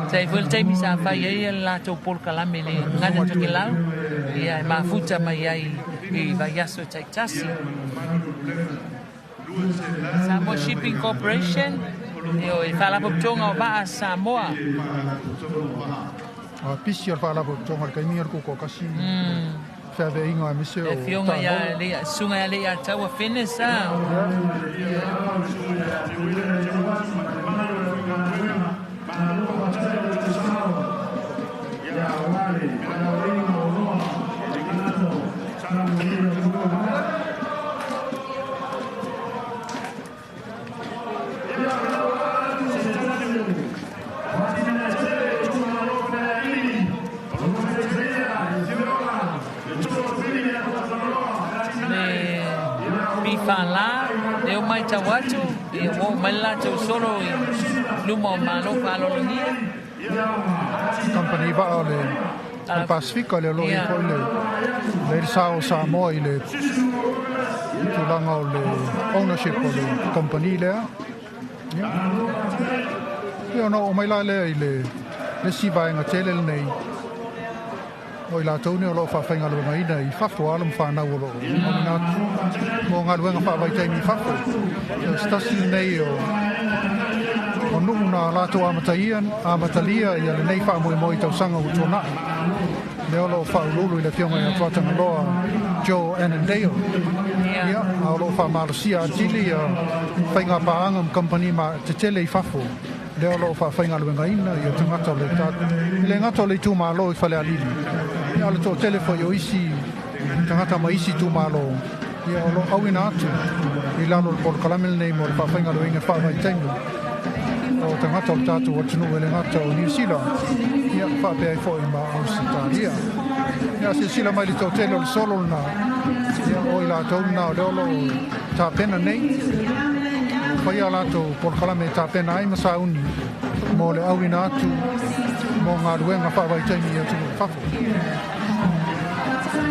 Sa i foi le taimi sa fai ai le latou polokalame le Gagana Tokelau, ia e mafuta mai ai i vaiaso taitasi. Samoa Shipping Corporation, e Faalapotopotoga o Vaa Samoa. A pisi o le Faalapotopotoga o le taimi o le Tutoatasi, feaveaiga aemaise o Le afioga ia Leia, susuga ia Leiataua Fennes a. Le PFL, lea ua matau atu, ia ua oo mai le latou solo i luma o Malo Faaaloalogia. Kamupani vaa o le Pasifika lea o lo o i ai foi le le sa o Samoa i le tulaga o le ownership o le kamupani lea. Ia. Ia ona oo mai la lea i le isi vaega tele lenei o i latou nei o lo o faafaigaluegaina i fafo, alo ma fanau o lo o auina atu mo galuega faavaitaimi i fafo. Ia o se tasi lenei o o nuu na latou amataia, amatalia ia lenei faamoemoe i tausaga ua tuanai. Lea o lo o faauluulu i le Afioga ia Tuatagaloa Joe Annandale. Ia, a o lo o faamalosia atili ia faiga paaga ma kamupani ma tetele i fafo. Lea o lo o faafaigaluegaina ia tagata o le i le gata o le itumalo i Falealili, ia a o le toatele foi o isi tagata ma isi itumalo, ia o lo o auina atu i lalo o le polokalame lenei mo le faafaigaluegaina faavaitaimi o tagata o le tatou atunuu e le gata o Niu Sila, ia faapea ai foi ma Ausetalia. Ia silasila mai i le toatele o le solo lena, ia o i latou lena o lea o lo o tapena nei, ua fai a latou polokalame e tapena ai ma sauni mo le auina atu mo galuega faavaitaimi i atunuu i fafo.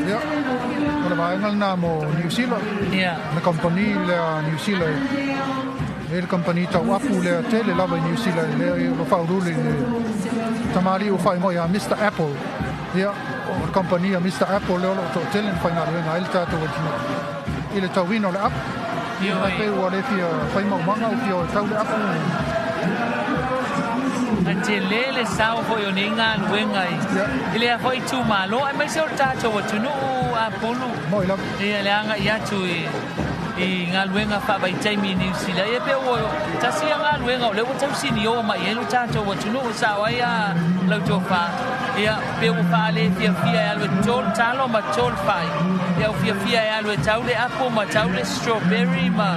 Ia, o le vaega lena mo Niu Sila, le kamupani lea a Niu Sila, e le kamupani tau apu lea tele lava i Niu Sila, lea o lo o faauluulu i le tamalii ua faaigoa ia Mister Apple. Ia, o le kamupani a Mister Apple lea o lo o toatele na faigaluega ai le tatou atunuu i le tauina o le apu. Ia, pei ua le fia fai maumaga ua fia o e tau le apu. A tele le sao foi o nei galuega i lea foi itumalo aemaise o le tatou atunuu Apulu. Moi lava. Ia le agai atu i galuega faavaitaimi i Niu Sila. Ia pei ua tasi ia galuega o lea ua tausinioa mai ai lo tatou atunuu e sao ai a lau tofa. Ia pei ua faale fiafia e alu e to le talo ma to le fai. Ia ua fiafia e alu e tau le apo ma tau le strawberry ma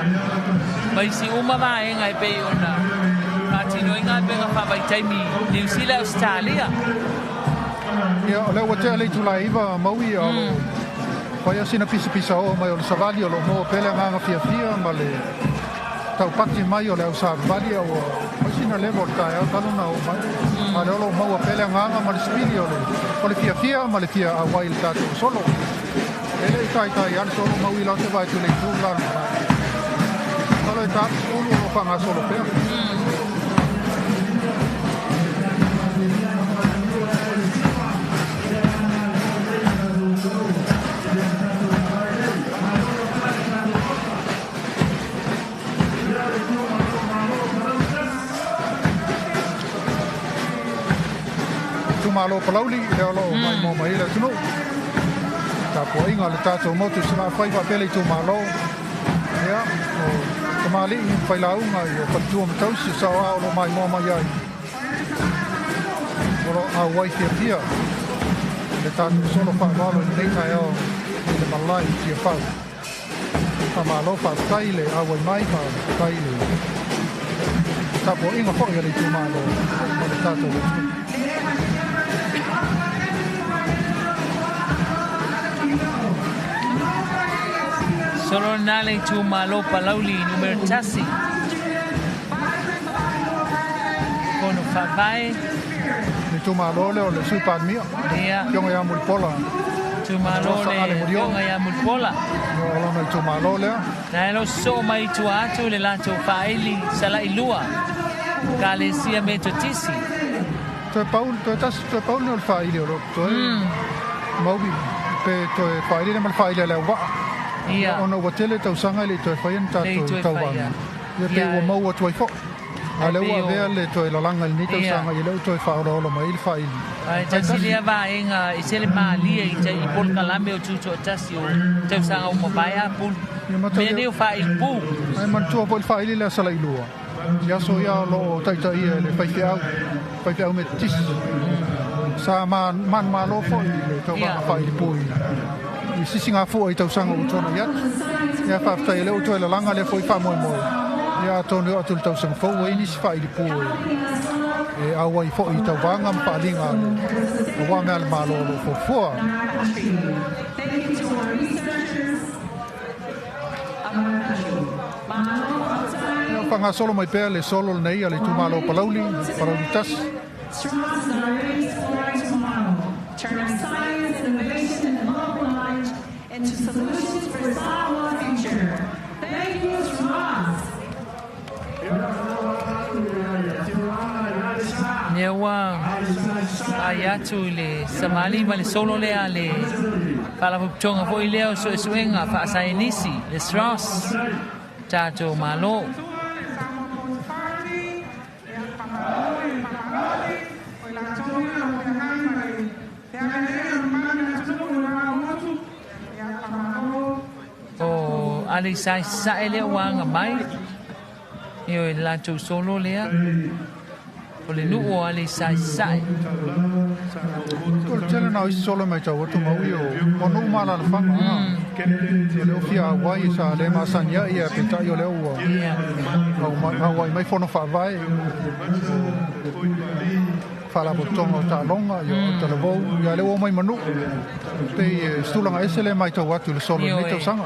isi uma vaega e pei ona faatino ai galuega faavaitaimi i Niu Sila e Ausetalia. Ia, o lea ua tea le itula e 9 maui a o lo o faia sina pisapisa oo mai o le savali o lo o maua pea le agaga fiafia ma le taupati mai o le au savavali a ua fai sina level o le taeao talu ona oo mai. A o lea o lo o maua pea le agaga ma le sipili o le fiafia ma le fia auai i le tatou solo. E le i taitai lava le solo maui lau te vaai atu i le itu le la o le malae. Masalo e ta atu 10 o lo o faagasolo pea. itumalo o Palauli, lea o loo maimoa mai ai le atunuu. Tapuaiga a le tatou motu i Salafai faapea le itumalo. Ia, o tamalii ma failauga i o faletua ma tausi o saoao o loo maimoa mai ai. O loo auai fiafia le tatou solo faaaloalo i lenei taeao i le malae i Tiafau. Faamalo faafetai le auai mai, faafetai le tapuaiga foi a le itumalo ma le tatou atunuu. Solo na le itumalo Palauli numera 1. Fono Faavae. Le itumalo lea o le Sui Palemia. Ia. Afioga ia Mulipola. Itumalo le Afioga ia Mulipola. O lona itumalo lea. Na e lo sosoo mai i tua atu le latou faaili sala'i lua, Ekalesia Metotisi. Toe pau, toe tasi, toe pau lenei o le faaili o lo o totoe. Maui, pe toe faaili lea ma le faaili a le auvaa. Ia. Ona ua tele tausaga e le i toe faia ni tatou tauvaga. Ia pei ua maua atu ai foi. A o lea ua avea le toe lalaga i lenei tausaga, ia lea ua toe faaolaola mai ai le faaili. Ae tasi lea vaega e tele malie i i polokalame o Tutoatasi o tausaga ua mavae a pulu. Mea nei o faaili pu. Ae manatua foi le faaili lea Salailua i aso ia o lo o taitaia e le faifeau, faifeau Metotisi. Sa manumalo foi i le tauvaga faaili pu i sisigafua i tausaga ua tuanai atu. Ia faafetai o lea ua toe lalaga lea foi faamoemoe. Ia atonu e oo atu i le tausaga fou ua i ai nisi faaili pu e auai foi i tauvaga ma faaaliga a le aua mea a le Malo o lo o fuafua. Ia faagasolo mai pea le solo lenei a le itumalo o Palauli, Palauli 1. Lea ua ai atu i le savali ma le solo lea a le Faalapotopotoga foi lea o Suesuega Faasaienisi, le SROS, tatou Malo. O Aleisa i Sasae lea ua aga mai, ioe, le latou solo lea. O le nuu o Aleisa i Sasae. O le tele na o isi solo e matau atu maui o nuu ma alaalafaga. O le ofi auai sa le masani ai ae peitai o lea ua auai mai fono faavae Faalapotopotoga o Taaloga, ia o Talavou, ia lea ua omai ma nuu. Pei e se tulaga ese lea e matau atu i le solo i lenei tausaga.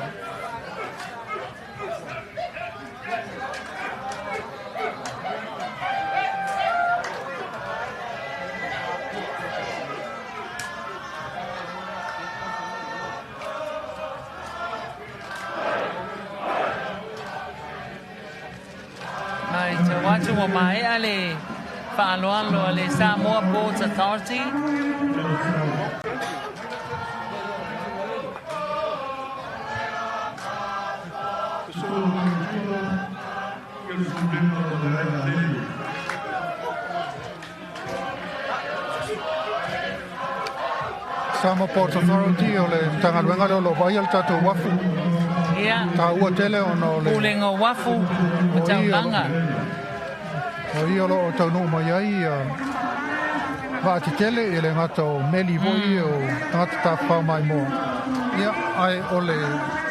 Matau atu ua maea le faaaloalo a le Samoa Ports Authority. Samoa Ports Authority o le Matagaluega lea o lo o vaaia le tatou uafu. Ia. Taua tele ona o le Pulega o Uafu ma Taulaga. O ia o lo o taunuu mai ai vaa tetele, e le gata o meli foi o tagata tafafao maimoa. Ia, ae o le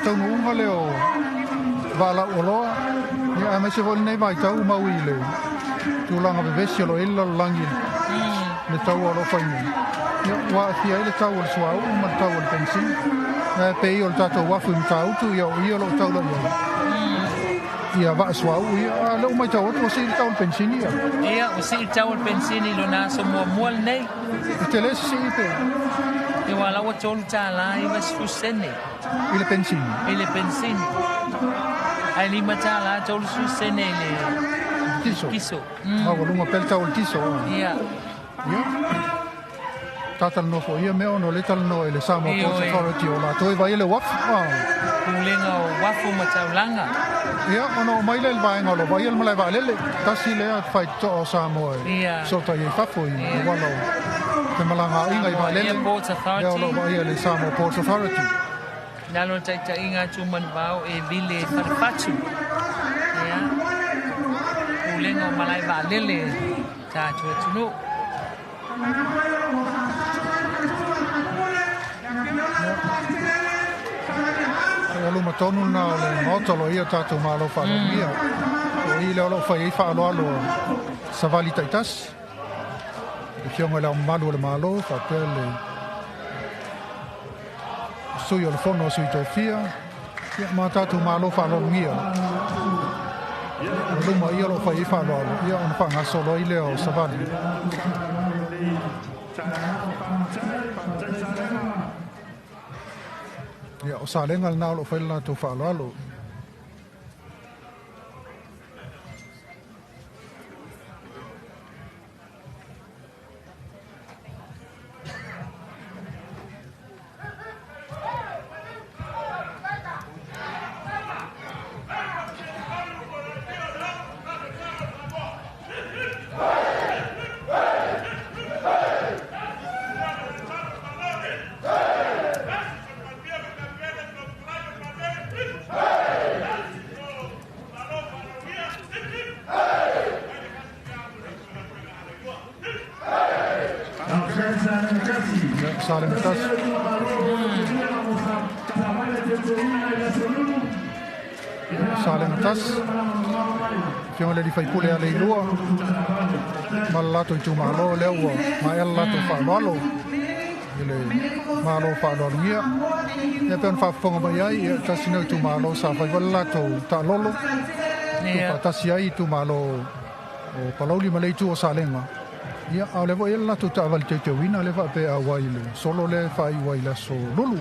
taunuuga lea o vaa lauoloa, ia, aemaise foi lenei vaitau mau i le tulaga vevesi o lo o i ai le lalolagi i le taua o lo o fai nei. Ia, ua aafia ai le tau o le suauu ma le tau o le penisini. Ae pei o le tatou uafu i Matautu, ia o i o lo o taula i ai ia vaa suauu ia. A o lea ua matau atu ua sii le tau o le penisini ia. Ia, ua sii le tau o le penisini i lona aso muamua lenei. E tele se sii pe? Ia, ua ala ua $3.90 I le penisini? I le penisini. Ae $5.30 i le Tiso. Tiso. A ua luga pea le tau o le tiso. Ia. Ia. Talanoa foi ia mea ona o lea e talanoa i le Samoa Ports Authority o latou e vaai le uafu. Pulega o Uafu ma Taulaga. Ia, ona oo mai lea i le vaega o lo o vaaia le malae vaalele. Tasi lea faitotoa o Samoa e fesootai ai i fafo i auala o Femalagaaiga i vaalele Ports lea o loo Authority. vaaia le Samoa Ports Authority. Lalo le taitaiga Tumanuvao e vile falefatu. Ia. Pulega o malae vaalele tatou atunuu. O luma tonu na o le maota o lo ia tatou malo faalogia. O i lea o loo fai ai faaaloalo savali taitasi. Le Afioga i le Ao Mamalu o le Malo faapea le Sui o le Fono a Sui Tofia, ia ma tatou malo faaloalogia. O luma ia o loo fai ai faaaloalo, ia ona faagasolo ai lea o savali. Ia o Salega lena o loo fai le latou faaaloalo. Ia Salega tasi. Salega tasi. Afioga i le alii faipule a Leilua ma le latou itumalo lea ua maea le latou faaaloalo i le malo faaaloalogia. Ia pe ona faafofoga mai ai, ia tasi nei o itumalo sa fai foi le latou taalolo. Tuufaatasi ai itumalo o Palauli ma le itu o Salega. Ia, a o lea foi e i ai le latou taavale teuteuina lea faapea auai i le solo lea e faaiu ai i le aso Lulu.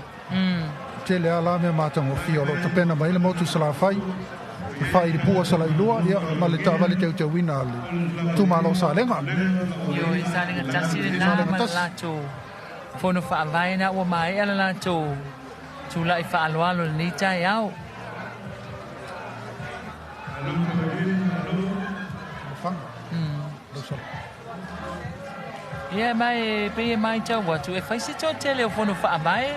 Tele lava la mea matagofie o loo tapena mai le motu Salafai, le fai i le pua Salailua, ia ma le taavale teuteuina a le itumalo Salega. Ioe, Salega tasi lena Salega ma le tasi. Latou fono faavae na ua maea le latou tula'i faaaloalo lenei taeao. Faga. Lau Ia mai pei e matau atu e fai se toatele o fono faavae,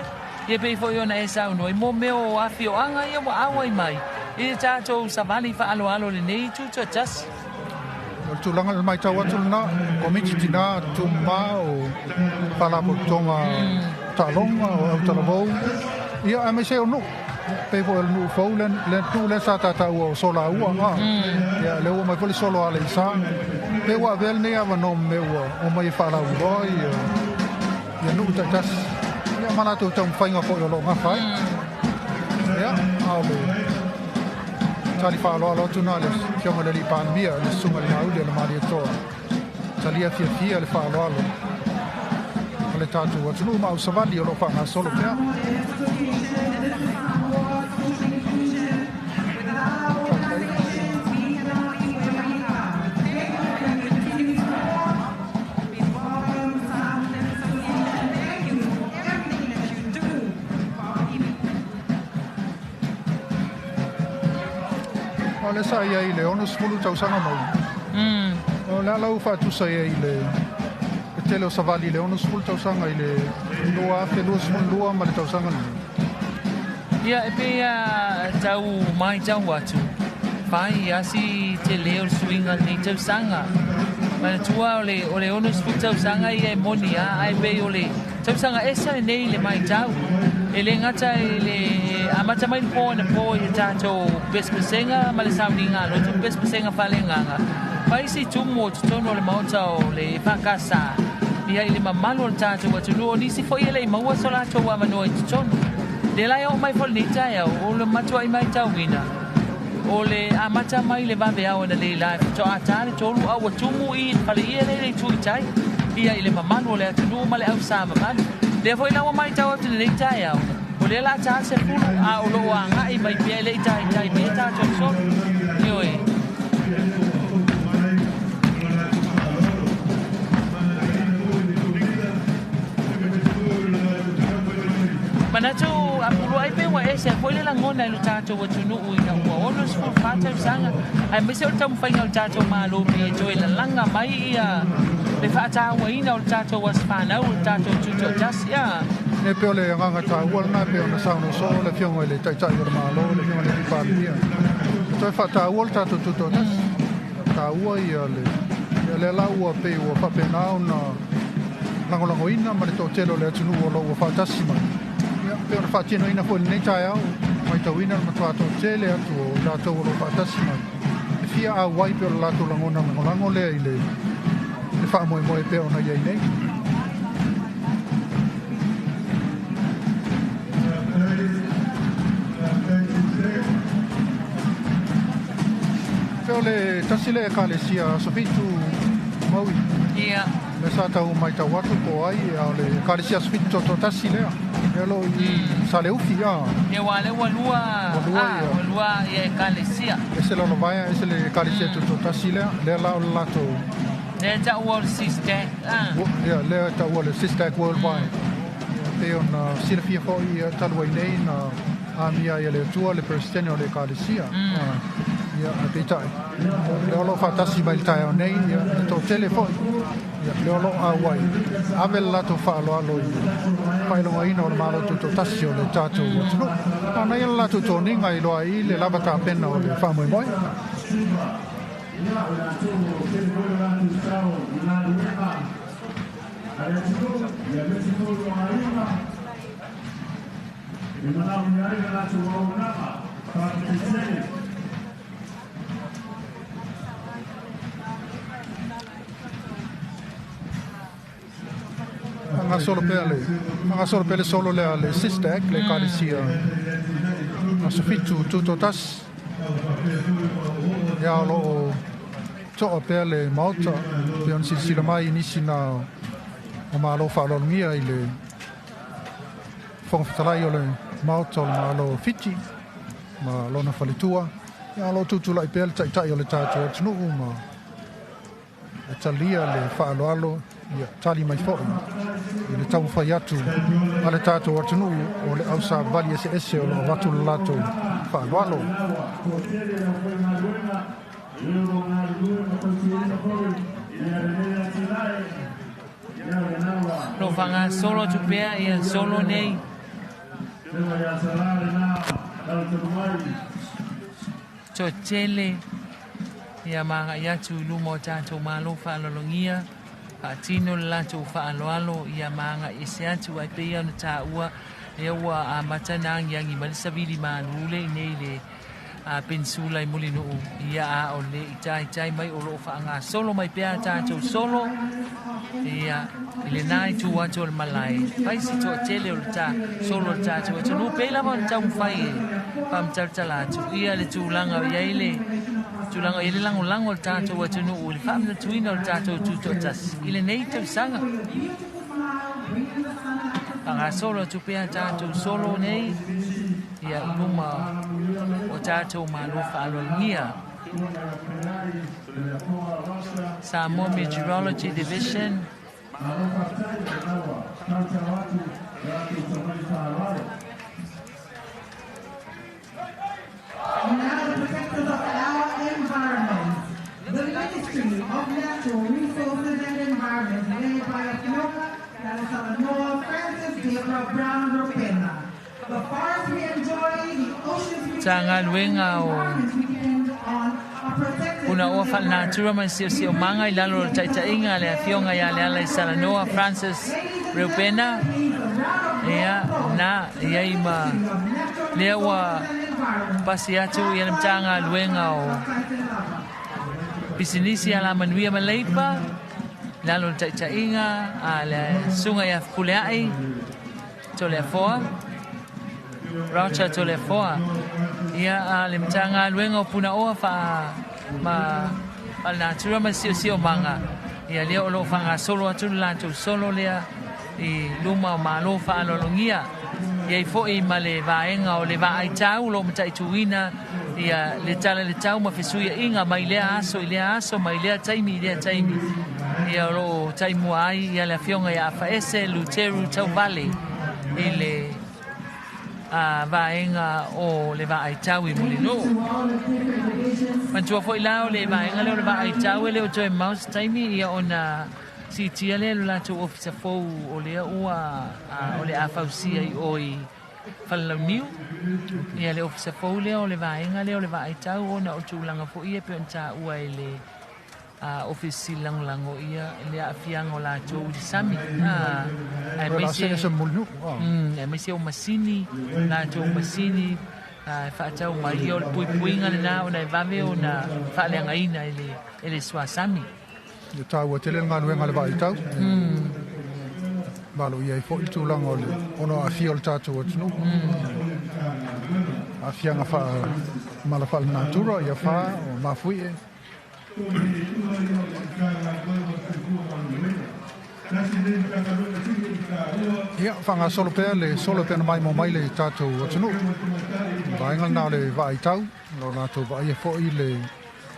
ia pei foi ona e saunoa i mo mea o afioaga ia ua auai mai i le tatou savali faaaloalo lenei tutoatasi. O le tulaga le matau atu lena, Komiti Tinā Tumā o Faalapotopotoga Taaloga o Autalavou, ia aemaise o nuu. Pei foi o le nuu fou le nuu lea sa tataua o Solaua. Ia lea ua mai foi le solo a Aleisa. Pe ua avea lenei avanoa ma mea ua omai e faalauiloa ia ia nuu taitasi. Ia ma latou taumafaiga foi o loo gafa ai. Ia, a o le tali faaaloalo atu na le Afioga i le alii Palemia, le Susuga i le Mauli o le Malietoa. Talia fiafia le faaaloalo o le tatou atunuu ma ausavali o loo faagasolo pea. O le sa i ai i le 60 tausaga mai. O le ala ua faatusa i ai le tele o savali i le 60 tausaga i le 2022 ma le tausaga lenei. Ia e pei a tau matau atu, fai asi tele o le suiga lenei tausaga. Manatua o le 60 tausaga ia e moni a, ae pei o le tausaga ese lenei le matau. E le gata i le amata mai le po anapo i le tatou pesepesega ma le sauniga aloto pesepesega faaleagaga. Fai si tumu o totonu o le maota o le EFKS. Ia i le mamalu o le tatou atunuu o nisi foi e le i maua so latou avanoa i totonu. Le la e oo mai foi lenei taeao o le matuai matauina. O le amata mai le vaveao analeila e faatoa ta le 3 a ua tumu i le faleie lea i le itu i tai. Ia i le mamalu o le atunuu ma le ausa mamalu. Lea foi la ua matau atu lenei taeao. O lea la ta 10 a o loo agai mai pea e le i taitai mai e tatou solo. Ioe. Manatu apulu ai pe ua ese foi le lagona i lo tatou atunuu ina ua 64 tausaga aemaise o le taumafaiga o le tatou malo pei e toe lalaga mai ia Le faatauaina o le tatou aso fanau o le tatou tutoatasi a. E pei o le agaga taua lena e pei ona saunoa soo le Afioga i le Taitai o le Malo, le Afioga i le Palemia. E toe faataua le tatou tutoatasi. Taua ia le ia lea la ua pei ua faapena ona lagolagoina ma le toatele o le atunuu o lo o ua faatasi mai. Ia, pei ona faatinoina foi i lenei taeao, matauina le matua toatele atu o i latou o lo o faatasi mai. E fia auai pei o le latou lagona lagolago lea i le le faamoemoe pei ona i ai nei. Pei o le tasi lea Ekalesia Aso Fitu Maui. Ia. Lea sa tau matau atu po o ai, a o le Ekalesia Aso Fitu Toatasi lea. Lea o lo o i Saleufi, a. Ia, aua o lea ua lua, a, ua lua ia Ekalesia. Ese Lalovaea, ese le Ekalesia Tutoatasi lea. Lea la o le latou. Lea e taua o le SISTAC, a. Ia, lea e taua o le SISTAC Worldwide. Ia, pei ona silafia foi, ia, talu ai nei na amia ai e le Atua le Peresetene o le Ekalesia. Ia, ae peitai, lea o lo o faatasi mai i le taeao nei, ia, le toatele foi, ia, lea o lo o auai, ave le latou faaaloalo i le faailogaina o le Malo Tutoatasi o le tatou atunuu. A na ia le latou toniga i loa ai le lava tapena o le faamoemoe. Gasolo pea le gasolo pea le solo lea le SISTAC, le Ekalesia Aso Fitu Tutoatasi. Ia, o lo o toa pea le Maota pei ona silasila mai i nisi na o Malo faaaloalogia i le Fofoga Fetalai o le Maota o le Malo o Fiti ma lona faletua. Ia, o lo o tutulai pea le Taitai o le tatou atunuu ma e talia le faaaloalo, ia tali mai foi i le taumafai atu a le tatou atunuu o le ausavali eseese o lo o avatu le latou faaaloalo. Lo faagasolo atu pea ia solo nei. Toatele ia ma agai atu i luma o tatou malo faaaloalogia, faatino le latou faaaloalo ia ma agai ese atu ai pei ona taua lea ua amata ona agiagi mai le savili malu le i nei le a penisula i Mulinuu ia a o le i taitai mai o lo o faagasolo mai pea a tatou solo ia i lena itu atu o le malae fai si toatele o le ta solo o le tatou atunuu pei lava ona taumafai e faamatalatala atu ia le tulaga o i ai le tulaga o i ai le lagolago o le tatou atunuu i le faamanatuina o le tatou tutoatasi i lenei tausaga. Faagasolo atu pea tatou solo nei ia i luma o tatou malo faaaloalogia. Samoa Meteorology Division. Now the protectors of our environment, the Ministry of Natural Resources and Environment, led by Afioga Lalatalanoa Francis Gabriel Brown Ropena. The forests we enjoy, the oceans we Matagaluega o environment we depend on are protected Punaoa through the Faalenatura ma le Siosiomaga i lalo o le taitaiga a le Afioga ia Lealaisalanoa Francis Reupena. Ia, na i ai ma lea ua pasi atu ia le Matagaluega o Pisinisi Alamanuia ma Leipa i lalo o le taitaiga a le Susuga ia Fepuleai Toleafoa, Roger Toleafoa. Ia, a le Matagaluega o Punaoa faa ma Faalenatura ma le Siosiomaga, ia lea o lo o faagasolo atu le latou solo lea i luma o Malo faaaloalogia. E i ai foi ma le vaega o le vaai tau o lo o mataituina ia le tala i le tau ma fesuiaiga mai lea aso i lea aso, mai lea taimi i lea taimi. Ia o lo o taimua ai ia le Afioga ia Afaese Luteru Tauvale i le a vaega o le vaai tau i Mulinuu. Manatua foi la o le vaega lea o le vaai tau e le o toe mamao se taimi ia ona Siitia lea i lo latou ofisa fou o lea ua o le a fausia i o i Falelauniu. Ia le ofisa fou lea o le vaega lea o le vaai tau ona o tulaga foi ia e pei ona taua e le Ofisa Sili Lagolago ia le aafiaga o latou i le sami. Aemaise, aemaise o masini, latou masini e faatau mai ia o le puipuiga lena ona e vave ona faaleagaina e le suasami. E taua tele le galuega a le vaaitau. Valoia ai foi le tulaga o le ono aafia o le tatou atunuu. Aafiaga faa-mala faalenatura, ia fa o mafuie. Ia, faagasolo pea le solo e pei ona maimoa mai le tatou atunuu. Vaega lena o le vaaitau, o lo o latou vaaia foi le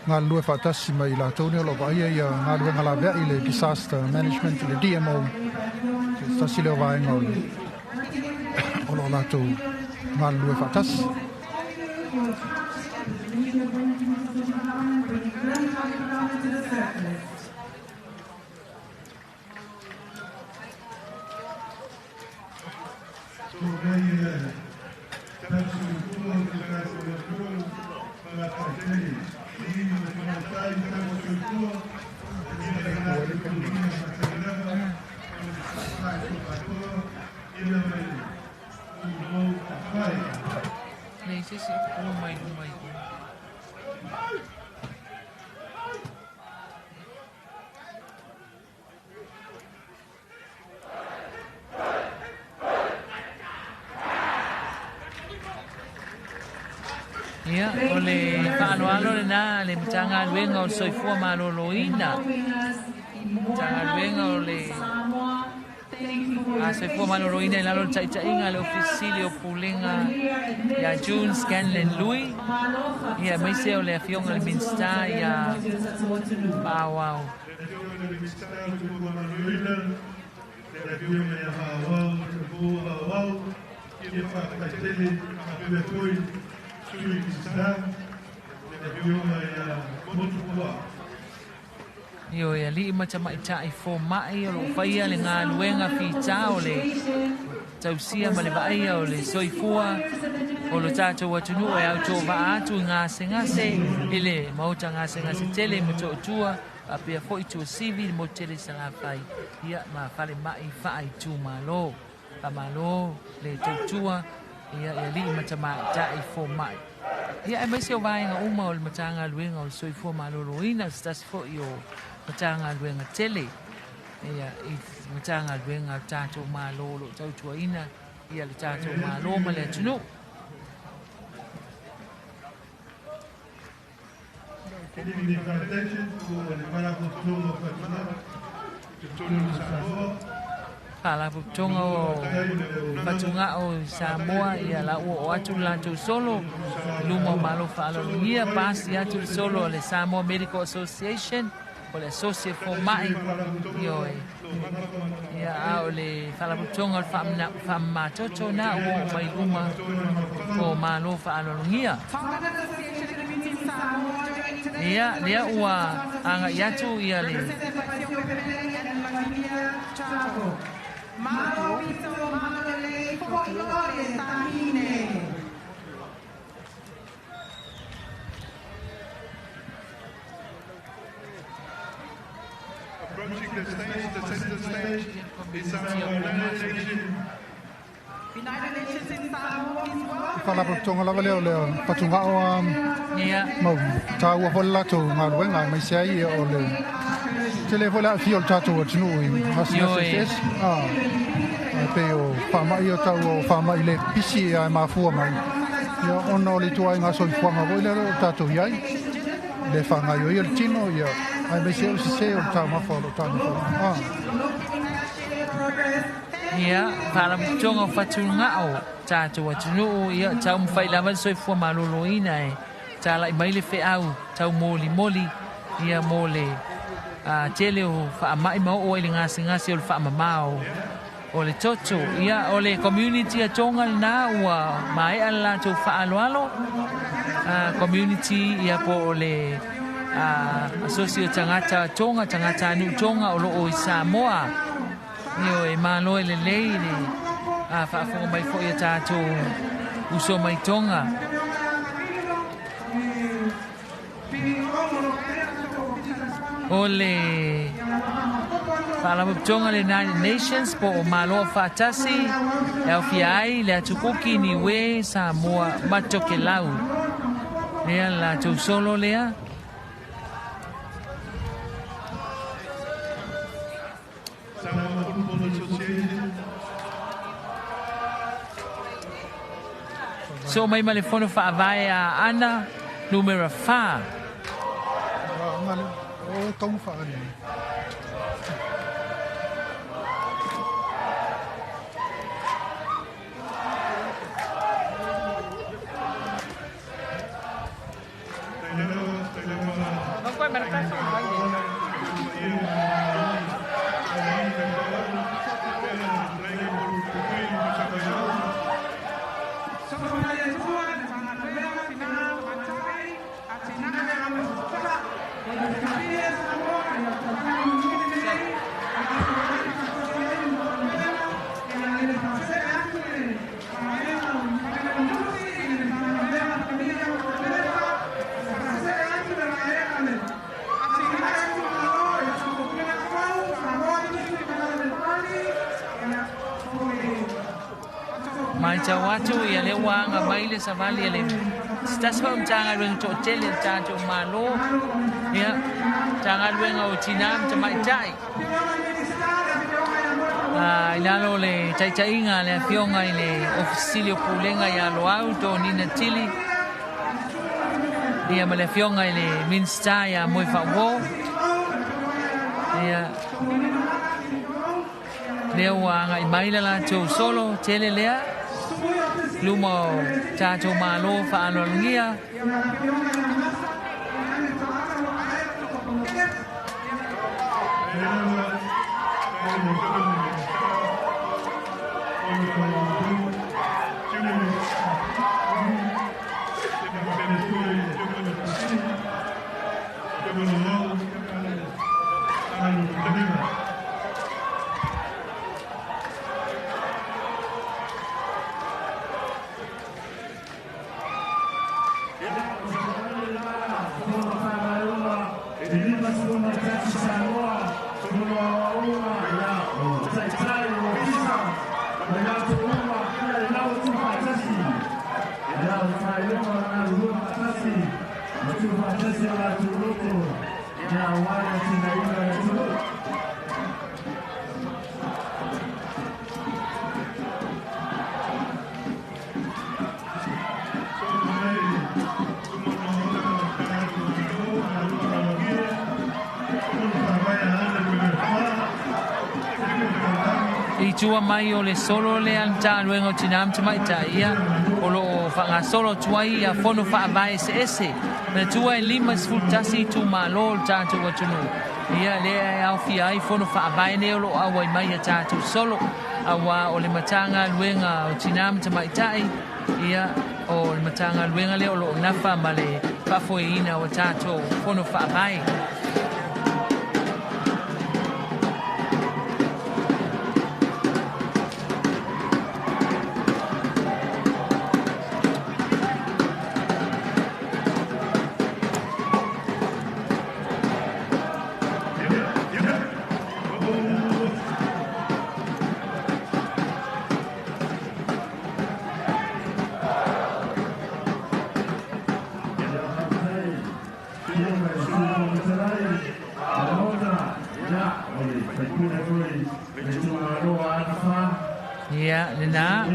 galulue faatasi ma i latou nei o lo o vaaia ia galuega laveai le Disaster Management, le DMO, se tasi lea o vaega o le o lo o latou galulue faatasi. Nei se isi o mai luma i o. Ia, o le faaaloalo lena a le Matagaluega o le Soifua Maloloina. Matagaluega o le Soifua Maloloina i lalo o le taitaiga a le Ofisa Sili o Pulega ia June Scanlon Lui, ia aemaise o le Afioga i le Minisita ia Paauau. Ioe, alii ma tamaitai fomai o lo o faia le galuega fita o le tausia ma le vaaia o le soifua o lo tatou atunuu e autovaa atu i gasegase i le maota gasegase tele i Motootua faapea foi Tuasivi i le motu tele i Salafai ia ma falemai faaitumalo. Faamalo le tautua ia i alii ma tamaitai fomai. Ia aemaise o vaega uma o le Matagaluega o le Soifua Maloloina, se tasi foi o Matagaluega tele ia i Matagaluega a le tatou Malo o lo o tautuaina ia le tatou Malo ma le atunuu. Faalapotopotoga o Fatugao i Samoa, ia la ua oo atu le latou solo i luma o Malo Faaaloalogia, pasi atu le solo a le Samoa Medical Association, o le Associate Fomai, ioe. Ia, a o le Faalapotopotoga o le Faamamatoto na ua oo mai luma o Malo Faaaloalogia. Ia, lea ua agai atu ia le Faalapotopotoga lava lea o le fatugao a mau taua foi le latou galuega aemaise ai o le tele foi le aafia o le tatou atunuu i gasegase eseese. E pei o faamai o tau o faamai le pipisi ae mafua mai ia ona o le ituaiga soifuaga foi lea o lo o tatou i ai. Le faagaoioia le tino ia aemaise o le sese o le taumafa o lo o taumafa. Ia, Faalapotopotoga o Fatugao, tatou atunuu, ia, taumafai lava le soifua maloloina e talai mai le feau taumolimoli, ia, mo le tele o faamai ma oo ai le gasegase o le faamama o le toto. Ia, o le community a Tonga lena ua maea le latou faaaloalo, community, ia, po o le Asosi o Tagata Tonga, Tagatanuu Tonga o loo i Samoa. Ioe, malo e lelei le faafofoga mai foi a tatou uso mai Tonga. O le Faalapotopotoga le United Nations po o Malo Faatasi e aofia ai le Atu Kuki, Niue, Samoa ma Tokelau. Lea le latou solo lea. Soo mai ma le Fono Faavae a Aana numera 4. Matau atu ia lea ua aga mai le savali a le se tasi foi o Matagaluega toatele a le tatou Malo, ia, Matagaluega o Tinā ma Tamaitai, i lalo o le taitaiga a le Afioga i le Ofisa Sili o Pulega ia Loau Donina Tili, ia ma le Afioga i le Minisita ia Moefaauo, ia, Lea ua agai mai le latou solo tele lea luma o tatou Malo faaaloalogia. I tua mai o le solo lea a le Matagaluega o Tinā ma Tamaitai, ia, o lo o faagasolo atu ai ia fono faavae eseese. Manatua e 51 itumalo o le tatou atunuu, ia, lea e aofia ai fono faavae nei o lo o auai mai a tatou solo, aua o le Matagaluega o Tinā ma Tamaitai, ia, o le Matagaluega lea o lo o nafa ma le faafoeina o a tatou fono faavae. Ia, lena.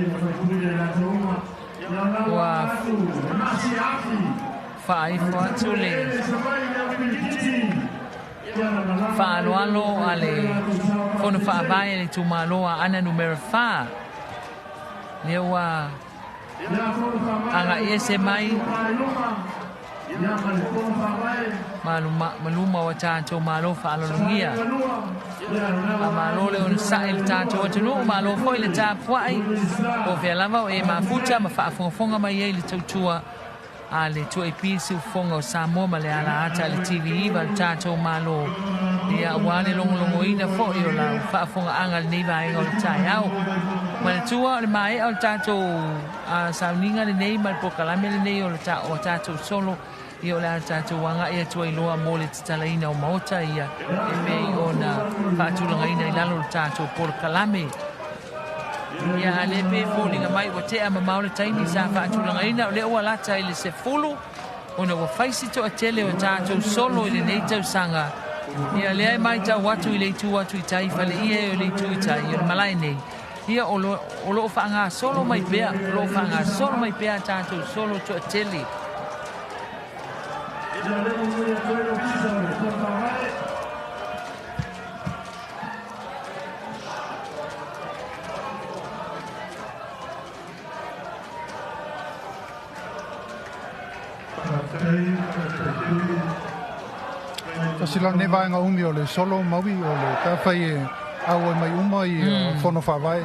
Ua faaifo atu le faaaloalo a le Fono Faavae a le itumalo a Aana Numera 4. Lea ua agai ese mai ma luma o tatou malo faaaloalogia. A malo le onosai i le tatou atunuu, malo foi le tapuai, po o fea lava o e mafuta ma faafogafoga mai ai le tautua. a le 2AP Siufofoga o Samoa ma le ala ata a le TV9 a le tatou Malo, ia aua le logologoina foi o lau faafogaaga i lenei vaega o le taeao. Manatua o le maea o le tatou sauniga lenei ma le polokalame lenei o le o tatou solo, ia o le a tatou agai atu ai loa mo le tatalaina o maota ia e pei ona faatulagaina i lalo o le tatou polokalame. Ia a lea pei e foliga mai ua tea mamao le taimi sa faatulagaina, o lea ua lata i le 10 ona ua fai si toatele o tatou solo i lenei tausaga. Ia lea e matau atu i le itu atu i tai faleie o le itu i tai o le malae nei, ia o lo o lo o faagasolo mai pea, o lo o faagasolo mai pea a tatou solo toatele. Tasi la lenei vaega umi o le solo maui o le taafai e auai mai uma i fono faavae.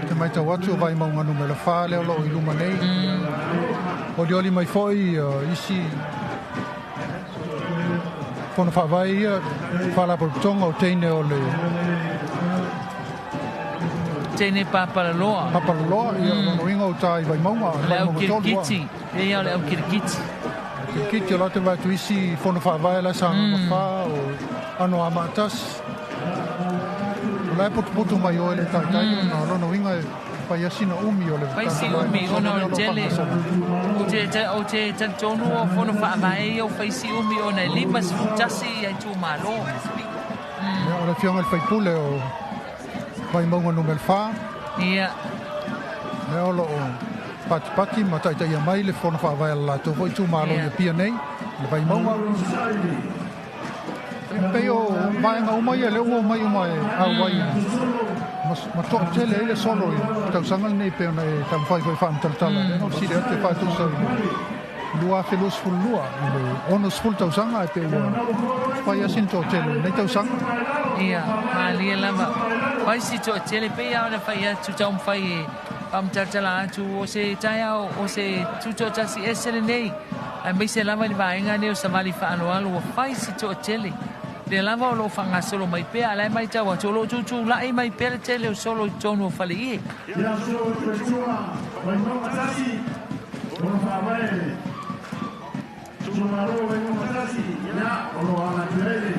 Te matau atu o Vaimauga numera 4 lea o lo o i luma nei. Olioli mai foi isi fono faavae ia faalapotopotoga o teine o le Teine Papalaloa. Papalaloa, ia mm. lona uiga o ta i Vaimauga. Le au kirikiti. Ia o le au kirikiti. Kirikiti o latou vatu isi fono faavae la sa mm. fa o ano a maatasi. O la e potupotu mai oe le taitai mm. na lona uiga e fai asina umi o le Fai si umi ona o le tele. O te talitonu o fono faavae ia o fai si umi ona e 51 ia itumalo. Ia, o le afioga i le faipule o Vaimauga numera 4. Ia. Lea o lo o patipati ma taitaia mai le fono faavae a le latou foi itumalo i Apia nei, le Vaimauga. E pei o vaega uma ia lea ua omai uma e auai ma toatele ai le solo i tausaga lenei pei ona e taumafai foi e faamatalatala. Lea na o sili atu e faatusa i le 2022 i le 60 tausaga ae pei ua fai lava sina toatele o lenei tausaga. Ia, malie lava. Fai si toatele pei lava ona fai atu taumafai e faamatalatala atu o se taeao o se tutoatasi ese lenei. Aemaise lava i le vaega lenei o Savali Faaaloalo ua fai si toatele. Lea lava o lo o faagasolo mai pea, a o la e matau atu o lo o tutulai mai pea le tele o solo i totonu o faleie. Ia solo Tuatua, Vaimauga tasi, o lo faavae Itumalo Vaimauga tasi, ia o lo aga atu ai le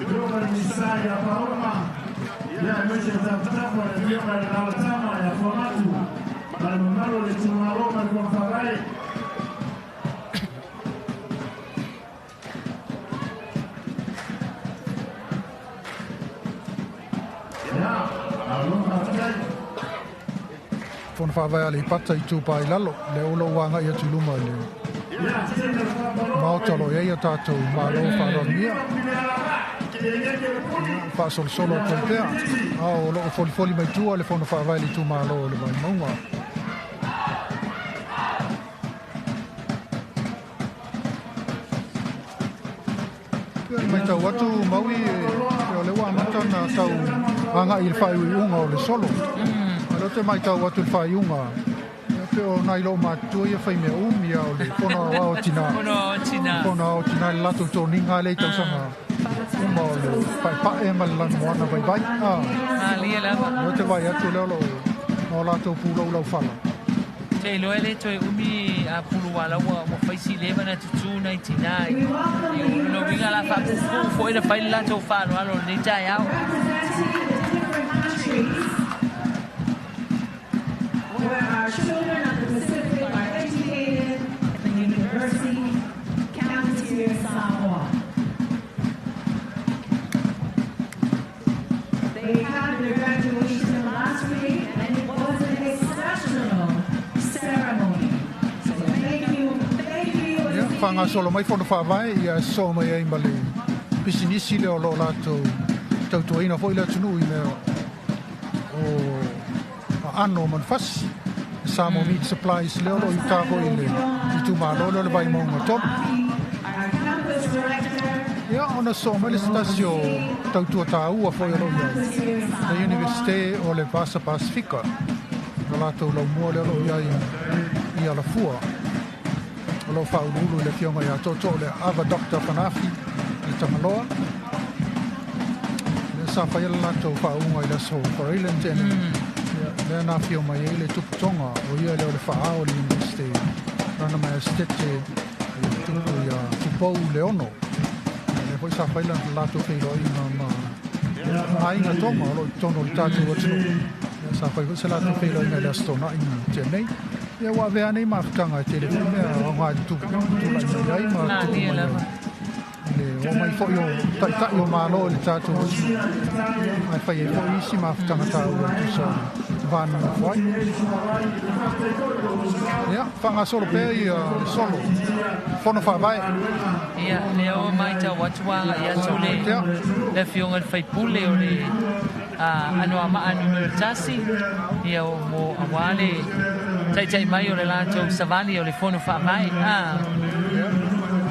Afioga i le Minisita ia Paoma, ia aemaise le tafatafa o le Afioga i le Alalatama ia Fuamatu, ma le mamalu o le itumalo ma le fono faavae. Fono faavae Aleipata Itupa i Lalo, lea o lo o agai atu i luma i le Maota o lo o i ai a tatou Malo faaaloalogia. Faasolosolo atu ai pea, a o lo o folifoli mai tua le fono faavae i le itumalo o le Vaimauga. Ia, matau atu Maui, o lea ua amata ona tau agai i le faaiuiuga o le solo. A o lea ou te matau atu i le faaiuga, ia pei o nai loomatutua ia fai mea umi a o le Fono Aoao a Tina. Fono Aoao a Tina. Fono Aoao a Tina i le latou toniga lea i tausaga uma o le paepae ma le lanumoana vaivai. Malie lava. O lea ou te vaai atu o lea o lo o latou pulou laufala. Te iloa e le toe umi a pulu ala ua fai si leva na tutū nai tinā i lona uiga la faapuupuu foi na fai le latou faaaloalo i lenei taeao. Where our children of the Pacific are educated at the University campus here in Samoa. They had their graduation last week and it was an exceptional ceremony. So thank you, thank you. Ia, faagasolo mai fono faavae, ia sosoo mai ai ma le pisinisi lea o lo o latou tautuaina foi le atunuu i mea o aano o manufasi. Samoa Meat Supplies lea o lo o i uta foi i le itumalo lea o le Vaimauga 3. Ia, ona sosoo mai le se tasi o tautua taua foi o lo o i ai, le Iunivesite o le Vasa Pasifika, lo latou laumua lea o lo o i ai i Alafua. O lo o faauluulu i le Afioga ia Tootoo le Ava Doctor Fanafi i le Tagaloa. Lea sa faia le latou faauuga i le aso Faraile na tea nei. Ia, lea na afio mai ai le Tupu Tonga, o ia lea o le faaao o le Iunivesite Lana Maestete, le Tupu ia Tupou Leono. Ia, lea foi sa fai le latou feiloaiga ma aiga Tonga o lo o i totonu o le tatou atunuu. Ia, sa fai foi se latou feiloaiga i le Aso Toonai na tea nei. Ia, ua avea nei mafutaga e tele foi mea aoga e tulai mai ai ma tupu mai ai. I le oo mai foi o taitai o Malo i le tatou atunuu, ae fai ai foi isi mafutaga taua e tusa o le va nonofo ai. Ia, faagasolo pea ia le solo Fono Faavae. Ia, lea ua matau atu ua agai atu le le Afioga i le sui usufono o le Anoamaa Nu.1, ia mo aua le taitai mai o le latou savali o le Fono Faavae. Ia,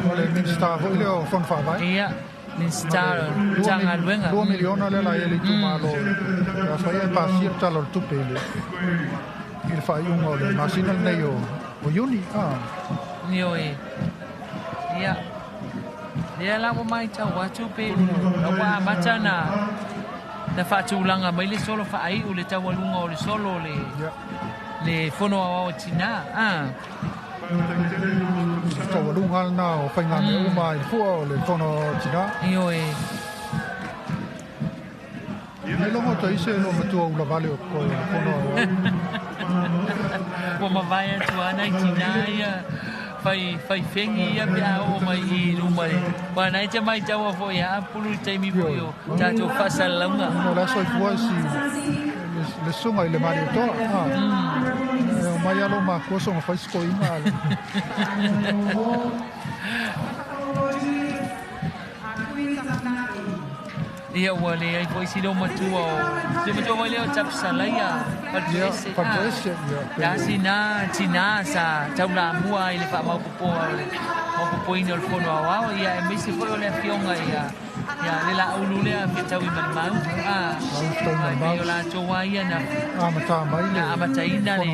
o le Minisita foi lea o Fono Faavae. Ia, Minisita o le Matagaluega. $2 miliona lea la i ai le itumalo e afai e pasia le Tala o le Tupe i le faaiuga o le masina lenei o Iuni. Ioe. Ia, lea la ua matau atu pe ua amata na faatulaga mai le solo faaiu le taualuga o le solo le le Fono Aoao a Tina. Taualuga lena o faigamea uma i le fua o le Fono Aoao a Tina. Ioe. Nei logo to ise lo matua ula vale o koe o le Fono Aoao. Ua mavae atu ana i tina ia fai fegi ia pe a oo mai i luma le ua nai te mai taua foi a pulu i taimi foi o tatou faasalalauga. O le aso i fua si le susuga i le Malietoa. E o mai alo makua soga fai sikoiga. Ia ua leai foi si leo matua o se matua foi lea o Tapsalaia Faletoese. Faletoese, ia. Tasi na tina sa taulamua ai le faamaopopoa o le maopopoina o le Fono Aoao, ia aemaise foi o le afioga ia ia le Laulu lea Fetaui Malimau. Fetaui Malimau. O latou a ia na amata mai le na amataina le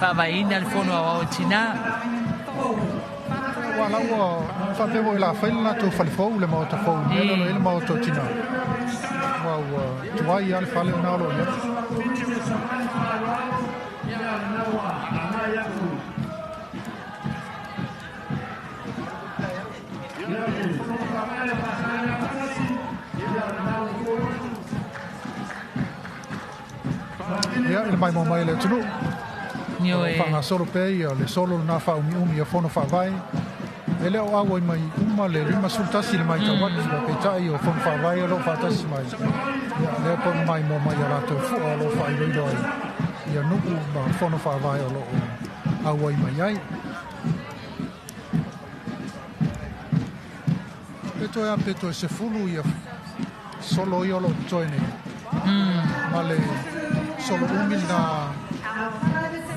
faavaeina le Fono Aoao Tina. Ua la ua faapea foi la fai le latou fale fou, le maota fou, le mea lea o le maota o tina. Ua ua tuai lava le fale lena o lo o i ai. Ia, i le maimoa mai le atunuu. Ioe. O lo o faagasolo pea ia le solo lena faaumiumi a Fono Faavae. E le o auai mai uma le 51 i le matau atu, ae peitai o Fono Faavae o lo o faatasi mai. Ia, lea po o na maimoa mai a latou fua o lo o faailoilo ai ia nuu ma Fono Faavae o lo o auai mai ai. Pe toe a pe toe 10 ia solo ia o lo o totoe nei. Ma le solo umi lena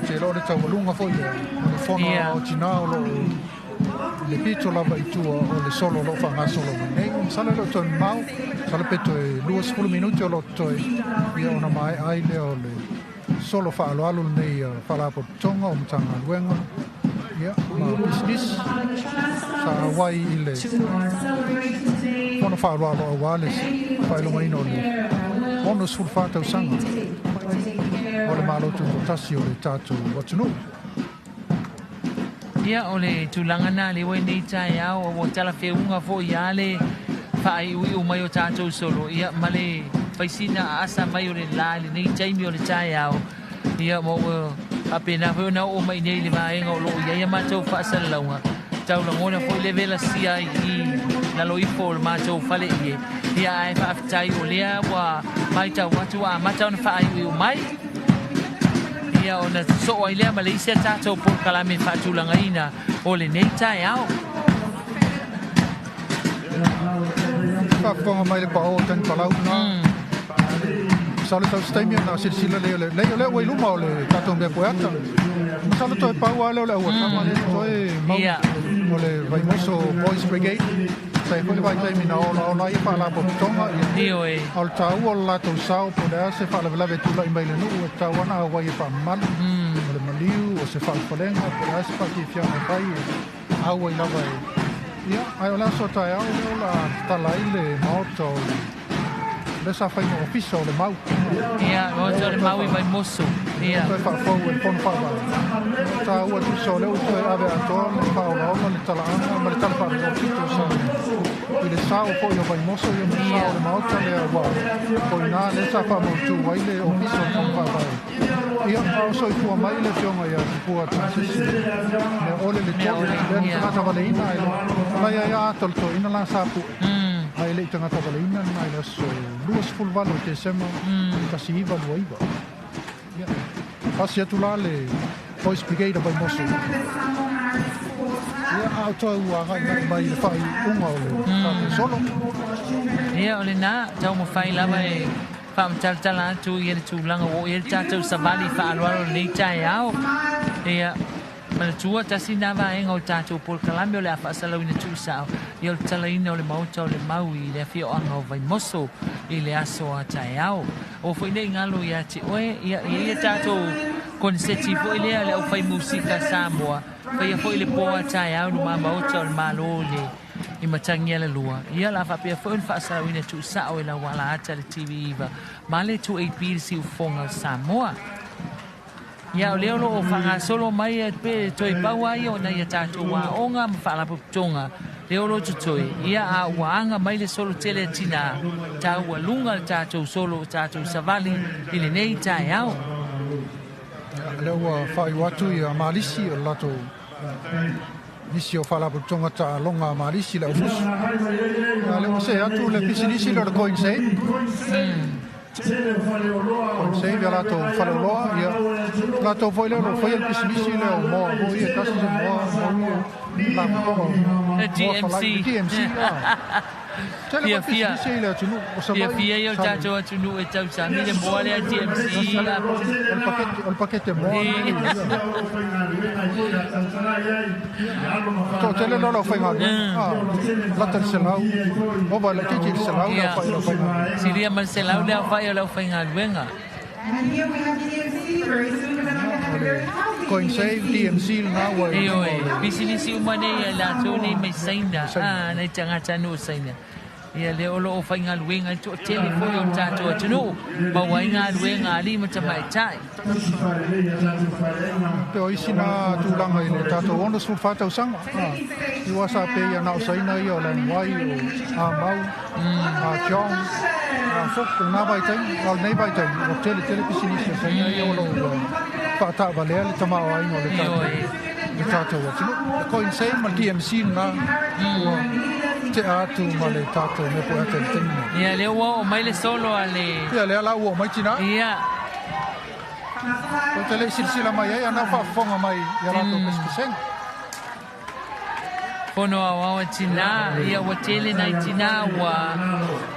te iloa o le taualuga foi lea o le Fono Aoao Tina o lo o i le pito lava i tua o le solo o lo o faagasolo mai nei. Masalo e le o toe mamao, masalo pe toe 20 minute o lo o totoe ia ona maea ai lea o le solo faaaloalo lenei a Faalapotopotoga o Matagaluega ia ma pisinisi sa auai i le Fono faaaloalo aua le faailogaina o le 64 tausaga o le Malo Tutoatasi o le tatou atunuu. Ia, o le tulaga na lea ua i nei taeao, ua talafeuga foi ia le faaiuiu mai o tatou solo, ia, ma le faisina aasa mai o le la i lenei taimi o le taeao, ia, ma ua faapena foi ona oo mai nei i le vaega o lo o i ai a matou faasalalauga, tau lagona foi le velasia ai i lalo ifo o le matou fale ie, ia, ae faafetai o lea ua matau atu ua amata ona faaiuiu mai, ia, ona sosoo ai lea ma le isi a tatou polokalame faatulagaina o lenei taeao. Faafofoga mai le pao o Tanipalau na. Masalo tau se taimi ona silasila lea o le lei o lea ua i luma o le tatou mea poeata. Masalo toe pau lava lea o le auatama lea totoe mau o le Vaimoso Boys Brigade. Sa i ai foi le vaitaimi na olaola ai faalapotopotoga ia. Ioe. A o le taua o le latou sao po o le a se faalavelave e tulai mai i le nuu e tatau lava ona auai e faamamalu. O le maliu, o se faafalega po o le a se faafiafiaga e fai e auai lava e. Ia, ae o le aso taeao lea o le a tatala ai le maota o le lea sa fai ma ofisa o le Mau. Ia, maota o le Mau i Vaimoso. Ia. Toe faafou e le Fono Faavae. Taua tusa o lea ua toe ave atoa le faaolaola le talaaga ma le tala faalogopito sa i le sao foi o Vaimoso ia ma le sao o le maota lea ua o i ina lea sa faamautu ai le ofisa o le Fono Faavae. Ia, a o soifua mai le afioga ia Tupua Tamasese Mea Ole le Tolu, lea na tagata valeina ai lai ai ata o le toeaina la sa pu'e ae le'i tagata valeina lena i le aso 28 o Tesema 1929. Ia, pasi atu la le Boys Brigade o Vaimoso. Ia, a o toe ua aga'iga'i mai i le faaiuga o le tatou solo. Ia, o lena taumafai lava e faamatalatala atu ia le tulaga ua oo i ai le tatou savali faaaloalo i lenei taeao. Ia, manatua tasi lena vaega o le tatou polokalame o le a faasalauina tuusao ia o le tatalaina o le maota o le Mau i le afioaga o Vaimoso i le aso a taeao. Aua foi ne i galo ia te oe, ia e i ai tatou koneseti foi lea le aufai musika Samoa, faia foi le po a taeao i luma maota o le Malo i le i Matagialalua. Ia, o le a faapea foi ona faasalauina tuusao e lau alaata le TV9 ma le 2AP le siufofoga o Samoa. Ia, o lea o lo o faagasolo mai pe toe pau lava ia o nai a tatou aoga ma faalapotopotoga lea o lo o totoe. Ia, a ua aga mai le solo tele a tinā, taualuga le tatou solo o tatou savali i lenei taeao. Ia, lea ua faaiu atu ia Malisi o le latou nisi o faalapotopotoga taaloga a Malisi le aufusi. Ia, lea ua see atu le pisinisi lea o le Coin Save. Coin Save ia latou faleoloa, ia latou foi lea o lo o faia le pisinisi lea o moa foi e tasi se moa mau ia lapopoa Le moa falai GMC. le GMC a. Tele foi Fiafia. pisinisi i le atunuu o Savaii. Fiafia ia o le tatou atunuu e tausami le moa lea GMC. O le pakete moa lea ia. Toatele lea o le aufaigaluega, a, lata i le 100, ova laitiiti i le 100 le aofai o le aufaigaluega. Silia ma le 100 le aofai o le aufaigaluega. And here we have DMC. Very soon we're going to have a very healthy Coin Save, DMC lena ua i Ioe, luma o le pisinisi uma nei a i latou nei mai Saina, a, nai tagatanuu o Saina. Ia lea o lo o faigaluega ai le toatele foi o le tatou atunuu, maua ai galuega a alii ma tamaitai. Pe o isi na tulaga i le tatou 64 tausaga. A, i ua sa pe ia na o Saina ia o Lang Wai, o A Mau, A Chong, a Fok, o lena vaitaimi, a o lenei vaitaimi, ua tele tele pisinisi a Saina ia o lo o ua faataavalea le tamaoaiga o le tatou le tatou atunuu. Le Coin Save ma le DMC lena ua tea atu ma le tatou mea po e ata i le taimi nei. Ia, lea ua oo mai le solo a le. Ia, lea la ua oo mai tinā. Ia. Tou te le i silasila mai ai, a na o faafofoga mai i a latou pesepesega. Fono aoao a tinā, ia ua tele nai tinā ua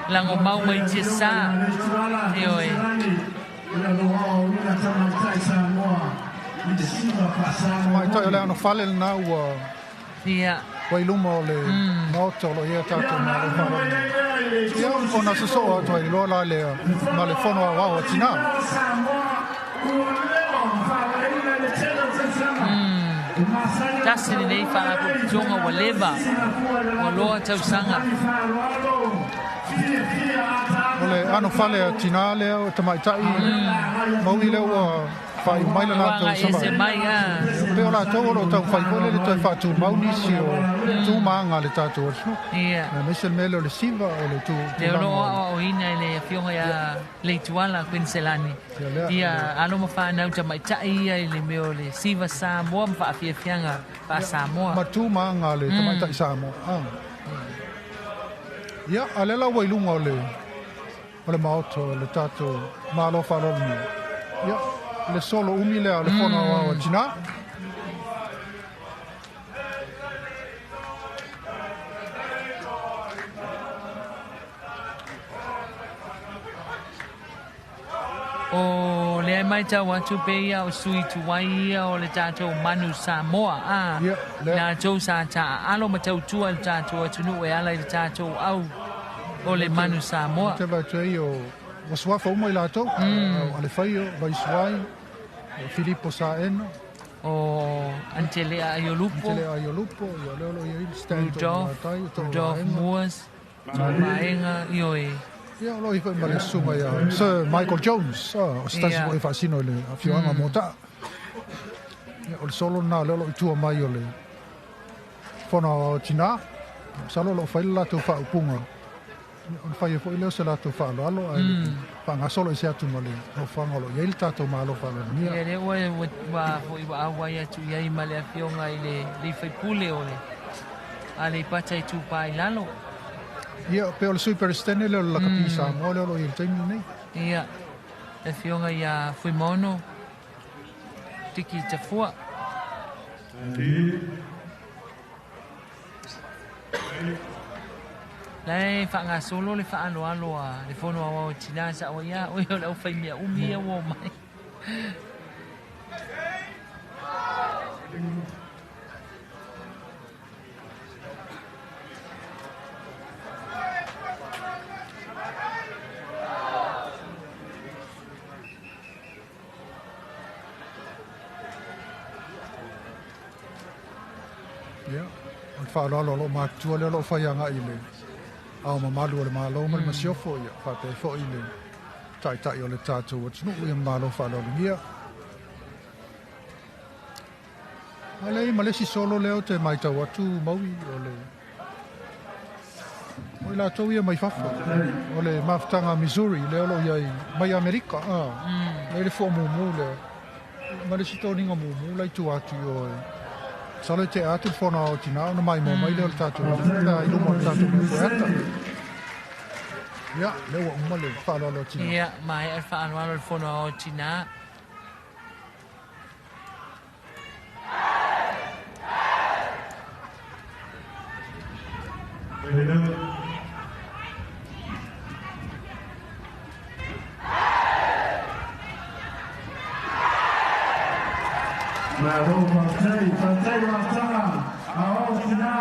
lagomau mai tiasa. Ioe. Tamaitai o le anofale lena ua Ia. ua i luma o le maota o lo o i ai a tatou Malo faaaloalo nei. Ia, ona sosoo atu ai loa la lea ma le fono aoao a tinā. Tasi lenei faalapotopotoga ua leva, ua loa tausaga. O le anofale a tinā lea o tamaitai maui lea ua faaiu mai le Ua latou agai ese savali. mai a. Pei o latou o lo o taumafai foi lea le toe faatumau nisi o tu ma aga a le tatou atunuu. Ia. Aemaise le mea lea o le siva o le Lea o tulaga lo o o le aoaoina e le afioga ia Leituala Kuiniselani Ia lea, ia lea. alo ma fanau tamaitai ia i le mea o le siva Samoa ma faafiafiaga faa-Samoa. Ma tu ma aga a le tamaitai Samoa. A. Ia, a lea la ua i luga o le o le maota o le tatou Malo faaaloalo nei. Ia, le solo umi lea o le Fono Aoao a Tinā. O lea e matau atu pei ia o sui tuai ia o le tatou manu Samoa a Ia, lea. latou sa taaalo ma tautua i le tatou atunuu e ala i le tatou au o le manu Samoa. Te vaai atu ai o ua suafa uma i latou, o Alefaio, Vaisuai, o Filipo Saena. O Antelea Aiolupo. Antelea Aiolupo, ia lea o lo o i ai le stand Rudolph, Rudolph Moores, To'ovaega, ioe. Ia, o lo o i ai foi ma le susuga ia Sir Michael Jones, o se tasi foi e faasino i le afioaga o Moata'a. Ia, o le solo lena o lea o lo o i tua mai o le Fono Aoao Tinā. Masalo o lo o fai le latou faaupuga, ona fai ai foi lea o se latou faaaloalo, ae faagasolo ese atu ma le nofoaga o lo o i ai le tatou Malo Faaaloalogia. Ia, lea ua ua foi ua auai atu i ai ma le afioga i le alii faipule o le Aleipata Itupa i Lalo. Ia, pei o le Sui Peresetene lea o le Lakapi Samoa lea o lo o i ai i le taimi lenei. Ia, le afioga ia Fuimaono Tiki Tafua. La e faagasolo le faaaloalo a le Fono Aoao o Tinā Saʻo ia oe o le aufaimea umi ia ua omai. Ia, o le faaaloalo o loo matutua lea o loo fai agai i le ao mamalu o le Malo ma le Masiofo, ia faapea ai foi le taitai o le tatou atunuu, ia ma Malo faaaloalogia. A lea ma le isi solo lea ou te matau atu Maui, o le o i latou ia mai fafo, o le mafutaga Missouri lea o lo o i ai mai Amerika, a lea le fua mumu lea ma le isi toniga mumu la i tua atu i o e masalo e tea atu le fono aoao tinā ona maimoa mai lea o le tatou atunuu pe a i luma o le tatou mea foeata. Ia, lea ua uma le faaaloalo a tinā. Ia, maea le faaaloalo a le fono aoao tinā. Malo faafetai, faafetai le mafutaga a o tina,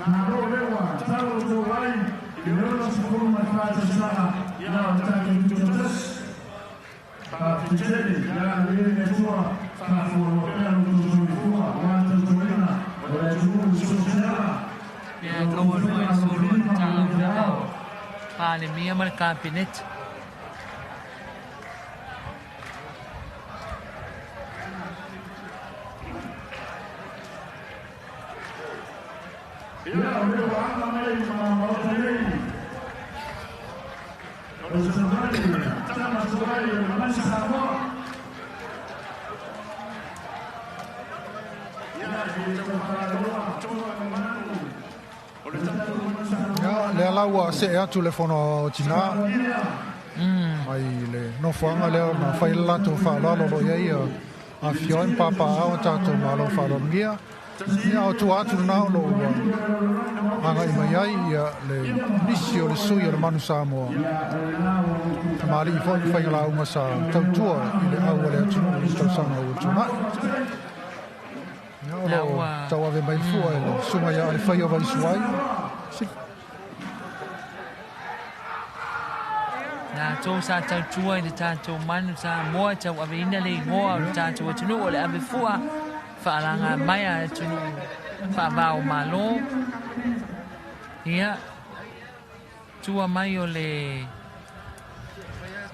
malo lewa, talo o tou ai i le 64 tausaga ia o le tatou Tutoatasi. Faafetai tele ia alu i le Atua, faafualoa pea lo outou soifua aua le tautuaina o le atunuu i so o se ala. Ia taualua i le solo a le Matagaluega o Palemia ma le Kapeneta. Ia, o lea ua aga mai ma Maota nei, o se savali tama tuai o le Manu Samoa. Ia, e le tau faaloa Ia, lea la ua see atu le Fono Aoao Tinā mai le nofoaga lea na fai le latou faaaloalo o lo o i ai afifio ai ma papaaao o tatou Malo faaaloalogia. Ia, o tua atu lena o lo o ua agai mai ai ia le nisi o le sui o le Manu Samoa, tamalii foi ma faigalauga sa tautua i le au a le atunuu i le tausaga ua tuanai. Ia, o lo o tauave mai le fua e le susuga ia Alefaio Vaisuai. Latou sa tautua i le tatou Manu Samoa e tauaveina le igoa o le tatou atunuu o le ave fua faalaga mai a atunuu faavao Malo. Ia, tua mai o le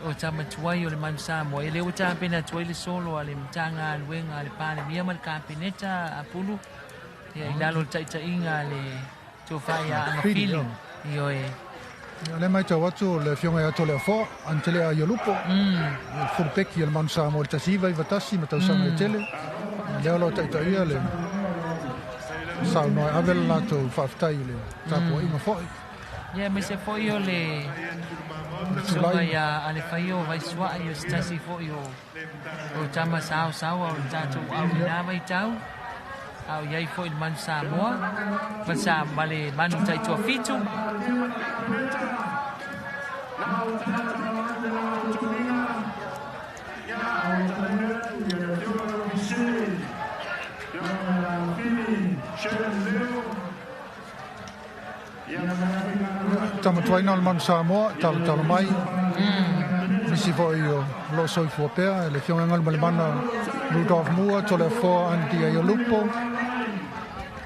o tama tuai o le Manu Samoa, ia lea ua tapena atu ai le solo a le Matagaluega a le Palemia ma le Kapeneta a Pulu, ia i lalo o le taitaiga a le Tofa ia Agafili, ioe. Ia, lea e matau atu o le Afioga ia Toleafoa, Antelea Aiolupo, le fulupeki o le Manu Samoa i le 1991 ma tausaga e tele. Ia, lea o lo o taitaia le saunoa e ave le latou faafetai i le tapuaiga foi. Ia, aemaise foi o le susuga ia Alefaio Vaisuai, o se tasi foi o tama saosaoa o le tatou au i lena vaitau, a o i ai foi le Manu Samoa ma le Manu Taitoafitu. Tama tuaina o le Manu Samoa, talatala mai. Nisi fo'i o lo soifua pea, le Afioga Galumalemana Rudolph Mua, Toleafoa Andy Aiolupo,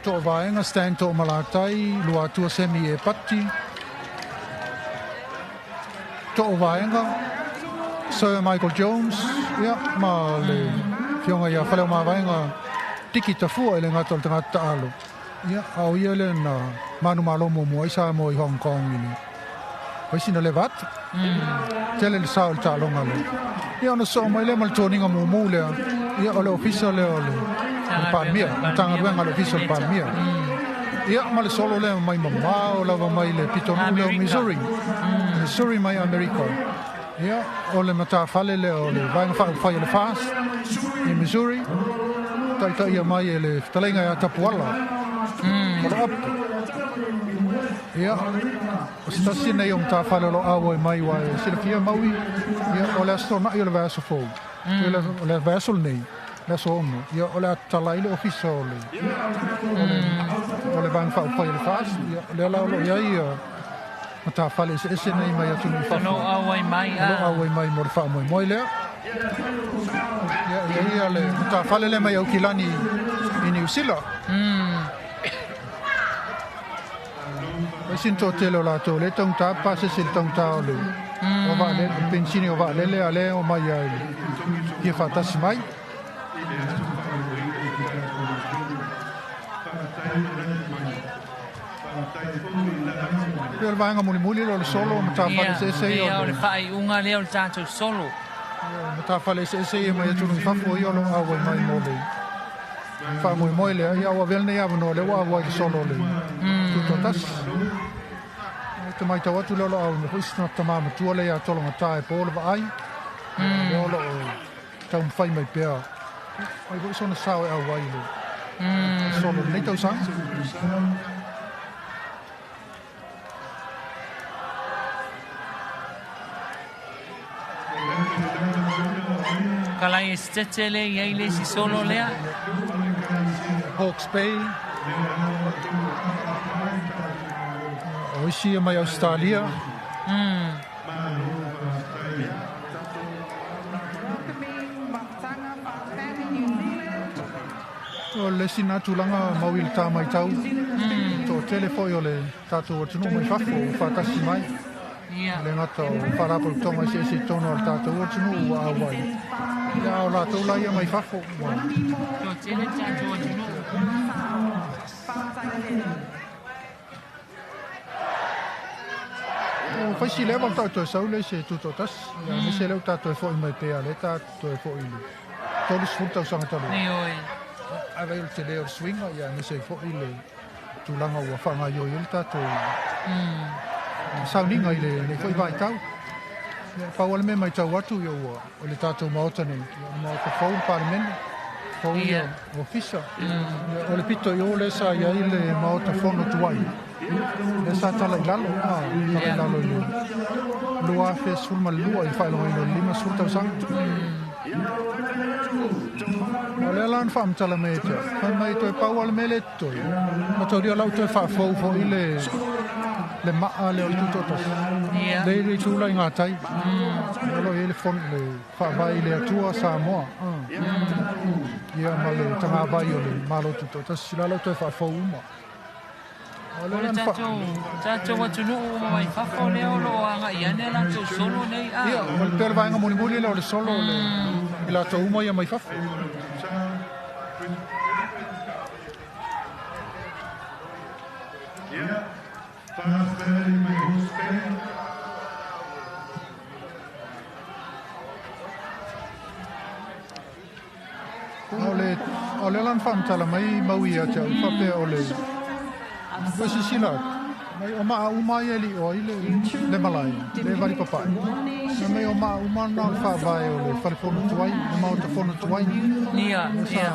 Toovaega Stan Toomalatai, Luatua Semi Epati, Toovaega Sir Michael Jones, ia, ma le Afioga ia Faleomavaega Tiki Tafua i le gata o le tagata taalo. Ia, a o ia lea na manumalo muamua ai Samoa i Hong Kong i le faisina leva atu. Tele le sao i le taaloga lea. Ia, ona sosoo mai lea ma le toniga mumu lea, ia, o le ofisa lea o le Palemia, Matagaluega a le Ofisa o le Palemia. Ia, ma le solo lea mai mamao lava mai le pitonuu lea o Missouri. Missouri mai Amerika. Ia, o le matafale lea o le Vaega Faaupufai o le FAST i Missouri, taitaia mai e le fetalaiga ia Tapuala, Poloapu. Ia, o se tasi nei o matafale o lo o auai mai ua e silafia Maui, ia, o le Aso Toonai o le vaiaso fou. O le vaiaso lenei, le aso 6, ia, o le a tatala ai le ofisa o le, o le Vaega Faaupufai o le FAST. Ia, o lea la o lo o i ai matafale eseese nei mai atunuu i fafo. O lo o auai mai. O lo o auai mai mo le faamoemoe lea. Ia, ia, ia le matafale lea mai Aukilani i Niu Sila. Ai sin toatele o latou le taugata pasese i le taugata o le o vaalele, o le penisini o vaalele a lea o mai ai le fia faatasi mai. Pei o le vaega mulimuli lea o le solo o matafale eseese ia. Ia, o le faaiuga lea o le tatou solo. Ia, o matafale eseese ia mai atunuu i fafo ia o lo o auai mai mo le faamoemoe lea. Ia, ua avea lenei avanoa lea ua auai i le solo o le Tutoatasi. E te matau atu lea o lo o auai mai foi si tama matua lea ia Tologata e po le vaai. Lea o lo o taumafai mai pea. Ai foi sona sao e auai i le solo lenei tausaga. Kalai Esitete le i ai le isi solo lea. Hawke's Bay. O isi ia mai Australia. O le isi na tulaga mau i le tā matau, toatele foi o le tatou atunuu mai fafo ua faatasi mai. E le gata o faalapotopotoga eseese i totonu o le tatou atunuu ua auai. Ia, a o latou la ia mai fafo ua. Toatele le tatou atunuu. O faisi leva le tatou sau le se tutoatasi. Ia, aemaise lea ua tatou foi mai pea lea tatou foi i le 30 tausaga talu ai. Ioe. Ae vai o le tele o le suiga, ia aemaise ai foi le tulaga ua faagaoioi ai le tatou sauniga i lenei foi vaitau. Ia, pau lava le mea e matau atu, ia ua o le tatou Maota nei, ia o le Maota fou le Palemene, fou ia Ofisa. Ia, o le pito i o lea sa i ai le Maota Fono tuai, lea sa tala i lalo, tala i lalo i le 2012 i le faailogaina o le 50 tausaga. O lea la na faamatala mai e te au, fai mai toe pau lava le mea lea e totoe, mataulia o la ua toe faafou foi le maa lea o le Tutoatasi. Le i le itu la i gatai, o lo o i ai le le faavae i le Atua Samoa, ia ma le tagavai o le Malo Tutoatasi, la ua toe faafou uma. O le tatou atunuu uma mai fafo lea o lo o agai ane a latou solo nei a. Ia, o le pei o le vaega mulimuli lea o le solo o le i latou uma ia mai fafo. O le la na faamatala mai mau ia te au faapea o le ua silasila atu, mai o maa uma ia e li o ai le malae, le vali papae. Na mai o maa uma na o le faavae o le fale fono tuai, le maota fono tuai. Ia, ia.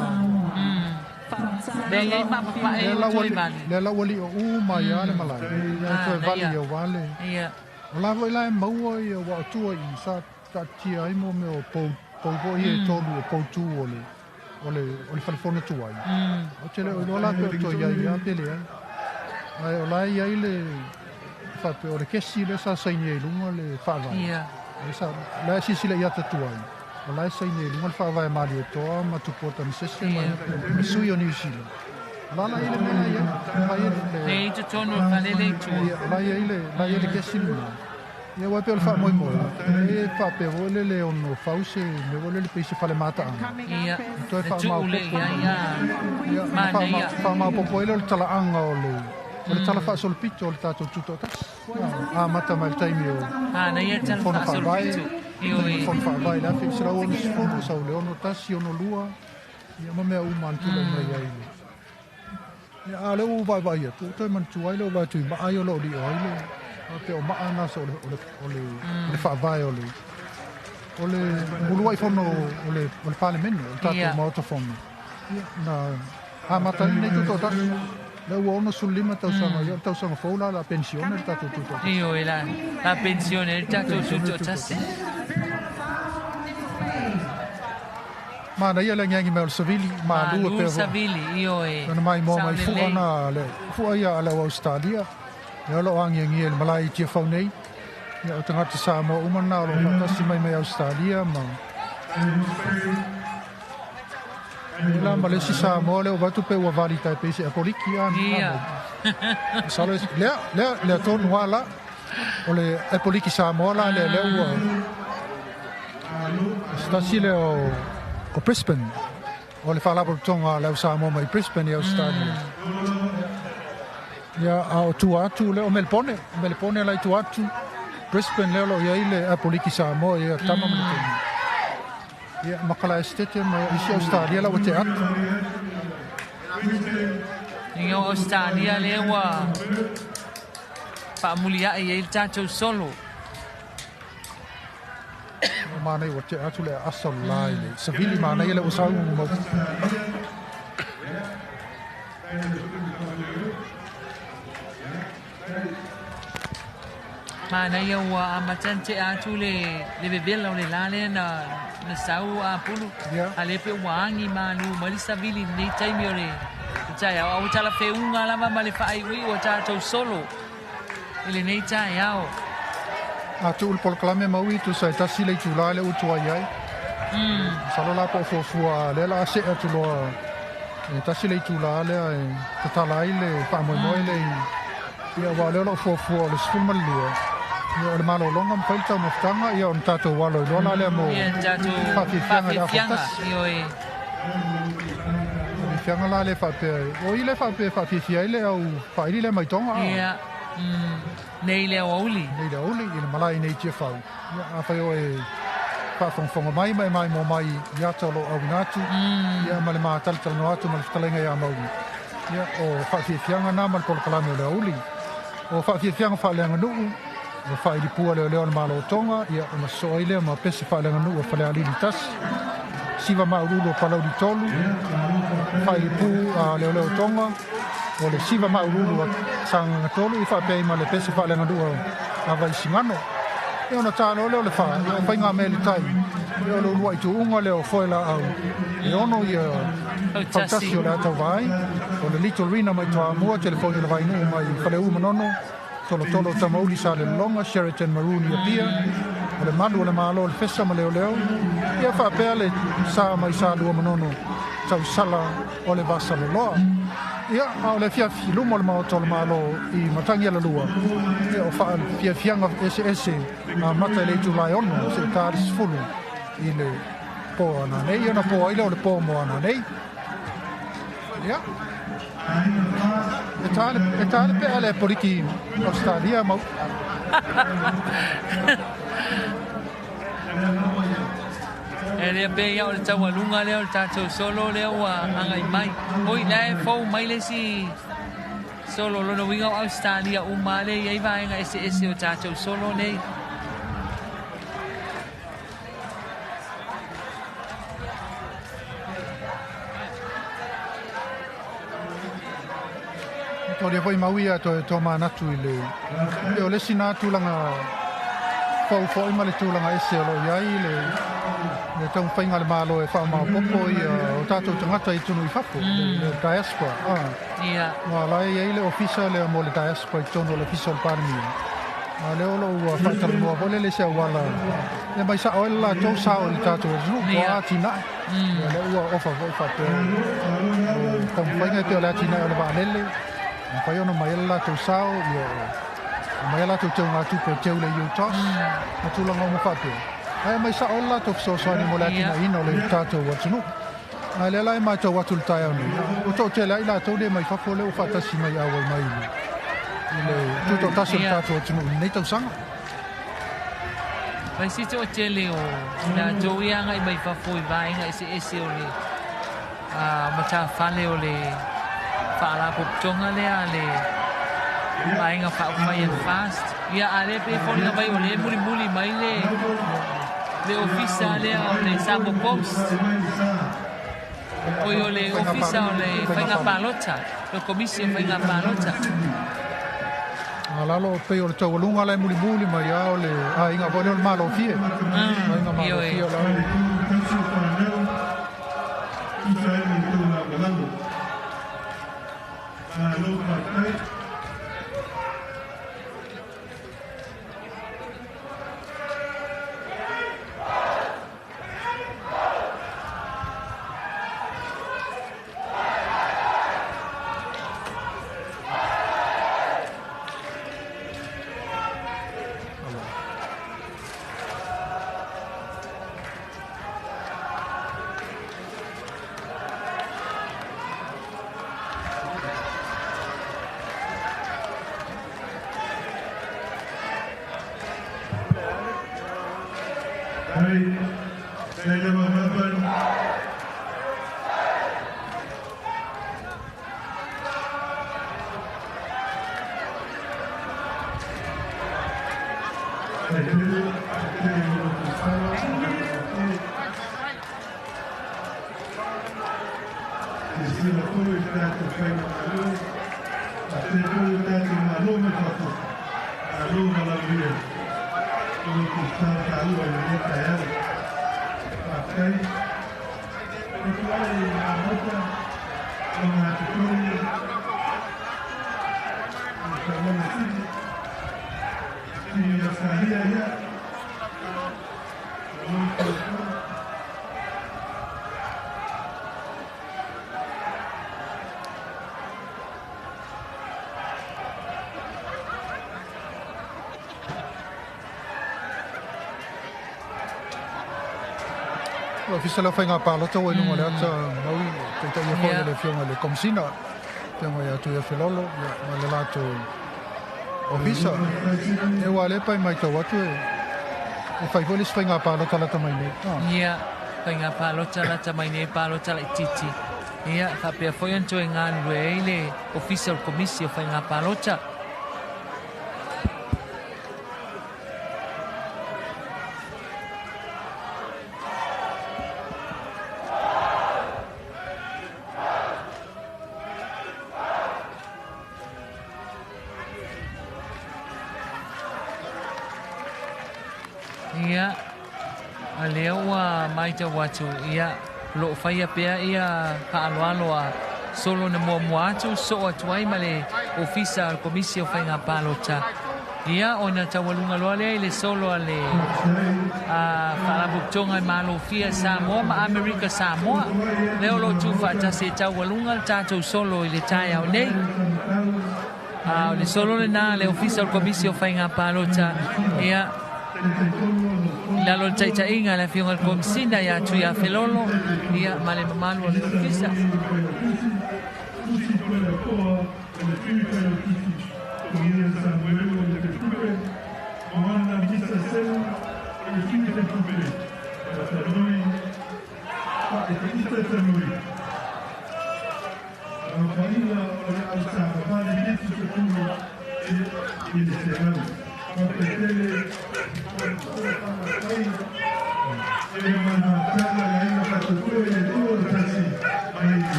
Le iai maa papae o toe vali. Le la ua li o uma ia le malae. Ia toe vali ia wale. Ia. O la foi la e maua ia ua o tua i sa taatia ai mo mea o pou, pou foi e tolu o pou tū o le o le fale fono tuai. O te le o iloa la pe o toe iai ia pe leai. Ae o la e iai le faapea o le kesi lea sa saini ai i luga le faavae. Le sa la silasila i ata tuai o la e saini ai i luga le faavae malietoa ma Tupua Tamasese ma ma sui o Niu Sila. O la la i ai le mea la i ai. La i ai le Le i totonu o le fale le i tua. Ia, o la i ai le la i ai le kesi lena. Ia aua e pei o le faamoemoe, e faapea foi lele e ono fau se mea foi lele pei se fale mataaga. Ia, E toe le tuu le faamaopoopo. i ai a Ia, ona manaia. faamaopoopo ai lea o le talaaga o le o le tala faasolopito o le tatou tutoatasi. Amata mai le taimi o Manaia le tala Fono Faavae, faasolopito. Ioe. Fono Faavae i le 1960, sau le 61, 62, ia ma mea uma na tulai mai ai. Ia, a o lea ua ou vaaivaai atu, ua toe manatua ai lea ua vaai atu i maa ia o lo o lio ai le, faapea o maa na o le, o le, o le, o le faavae o le, o le uluai fono o le, o le Palemene, o le tatou Maota Fono. Ia, na amata ai lenei tutoatasi. Lea ua 65 tausaga, ia o le tausaga fou la o le a penisione le tatou tutoatasi. Ioe, la, la penisione ai le tatou Penisione le tutoatasi. Manaia le agiagi mai o le savili, malu e Malu pea le foi. savili, ioe. Ona maimoa Sao mai fua lelei. na le fua ia a le au Ausetalia. Lea o lo o agiagia i le malae i Tiafau nei. Ia o tagata Samoa uma na o lo o faatasi mai mai Ausetalia ma Ia la ma le isi Samoa lea ua vaai atu pe ua vali tai pei se Apoliki a Ia. Masalo lea lea lea tonu lava la o le Apoliki Samoa la lea lea ua se tasi lea o o Brisbane o le faalapotopotoga a le au Samoa mai Brisbane i Ausetalia. Ia a o tua atu lea o Melebone, o Melebone la i tua atu Brisbane lea o lo o i ai le Apoliki Samoa ia tama ma le teine. Ia ma Kalaesetete ma isi Ausetalia la ua tea atu. Ia o Ausetalia lea ua faamuliai ai le tatou solo. O manaia ua tea atu le aasa o le la i le savili manaia lea ua saugu mau. Manaia ua amata ona tea atu le le vevela o le la lea na na sau apulu. Ia. A lea pe ua agi malu mai le savili i lenei taimi o le taeao. A ua talafeuga lava ma le faaiuiu o tatou solo i lenei taeao. A tuu le polokalame maui tusa e tasi le itula lea ua tuai ai. Masalo la po o fuafua lea o le a see atu loa e tasi le itula lea e tatala ai le faamoemoe lea i ia aua o lea o lo o fuafua o le 12 ia o le malologa ma fai le taumafataga ia ona tatou alo ai loa la lea mo Ia le tatou faafiafiaga i le afa faafiafiaga, tasi. ioe. Faafiafiaga la lea faapea o i lea faapea e faafiafia ai le au faaili lea mai Tonga a. Ia, nei le aoauli. Nei le aoauli i le malae nei i Tiafau. Ia afai o e faafogafoga mai ma e maimoa mai i ata o lo o auina atu, ia ma le matalatalanoa atu ma le fetalaiga ia Maui. Ia, o faafiafiaga na ma le polokalame o le aoauli. O faafiafiaga faaleaganuu, o faailipua leoleo a le Malo o Tonga, ia ona sosoo ai lea ma pese faaleaganuu a Falealili 1, siva mauululu o Palauli 3, faailipu a leoleo o Tonga, o le siva mauululu a Sagaga 3, ia faapea ai ma le pese faaleaganuu a Vaisigano. Ia ona ta loa lea o le fa, ia o faigamea i le tai, ia o le uluai tuuga lea o Foelaau, e ono ia fautasi o le Atauvaai, o le Little Rina mai Toamua, telefoni o le Vainuu mai Faleu Manono, Tolotolo o Tamauli Salelologa, Sheraton Maroon i Apia, o le Malu o le Malo o le Fesa ma Leoleo, ia faapea le sa mai Salua Manono, tausala o le Vasaloloa. Ia, a o le afiafi i luma o le Maota o le Malo i Matagialalua, ia o faafiafiaga eseese amata i le itula e 6 seia ta le 10 i le po ananei. Ia ona po ai lea o le po mo ananei. Ia, e ta le, e ta le pea le Apoliki Ausetalia mau. E lea pei ia o le taualuga lea o le tatou solo lea ua agai mai. Oi, la e fou mai le isi solo lona uiga o Ausetalia uma lea e i ai vaega eseese o tatou solo nei. Taulia foi mau ia toe tomanatu i le e o le isi na tulaga fou foi ma le tulaga ese o lo o i ai le le taumafaiga a le Malo e faamaopoopo ia o tatou tagata i tonu i fafo, le diaspora. Ia. Ua la e i ai le ofisa lea mo le diaspora i totonu o le ofisa o le Palemia. A lea o loo ua faatalanoa foi lele se auala e mai sao ai le latou sao i le tatou atunuu po o atinae. Ia lea ua ofa foi faapea o taumafaiga e pei o le atinae o le vaalele, mafai ona mai ai le latou sao, ia o mai a latou teugatupe e teu le UTOS ma tulaga uma faapea. Ae mai sao ai le latou fesoasoani mo le atinaeina o le tatou atunuu. A lea la e matau atu i le taeao nei, ua toatele ai latou nei mai fafo lea ua faatasi mai auai mai i le tutoatasi o le tatou atunuu i lenei tausaga. Mai se toatele o latou ia agai mai fafo i vaega eseese o le matafale o le faalapotopotoga lea a le Vaega Faaupufai a le FAST. Ia, a lea pei e foliga mai o lea e mulimuli mai le le ofisa lea o le Samoa Post. Oi, o le ofisa o le Faiga Palota, le Komisi o Faiga Palota. A lalo pei o le taualuga la e mulimuli mai a o le aiga foi lea o le Malofie. Aiga Malofie o la. O Ofisa lea o Faiga Palota ua i luga o le ata mau taitaia foi e le Afioga i le Komesina, Afioga ia Tuiafelolo, ia, ma le latou ofisa. E ua lea pai matau atu e fai foi le isi faiga palota lata mai nei. Ia, faiga palota lata mai nei, palota laitiiti. Ia, faapea foi ona toe galulue ai le Ofisa o le Komisi o Faiga Palota. Ia, a lea ua matau atu, ia, o lo o faia pea ia faaaloalo a solo na muamua atu, soo atu ai ma le Ofisa o le Komisi o Faiga Palota. Ia, ona taualuga loa lea i le solo a le Faalapotopotoga e Malofia Samoa ma Amerika Samoa. Lea o lo o tuufaatasi e taualuga le tatou solo i le taeao nei. A o le solo lena a le Ofisa o le Komisi o Faiga Palota, ia, i lalo o le taitaiga a le Afioga i le Komesina ia Tuiafelolo, ia, ma le mamalu o le Ofisa.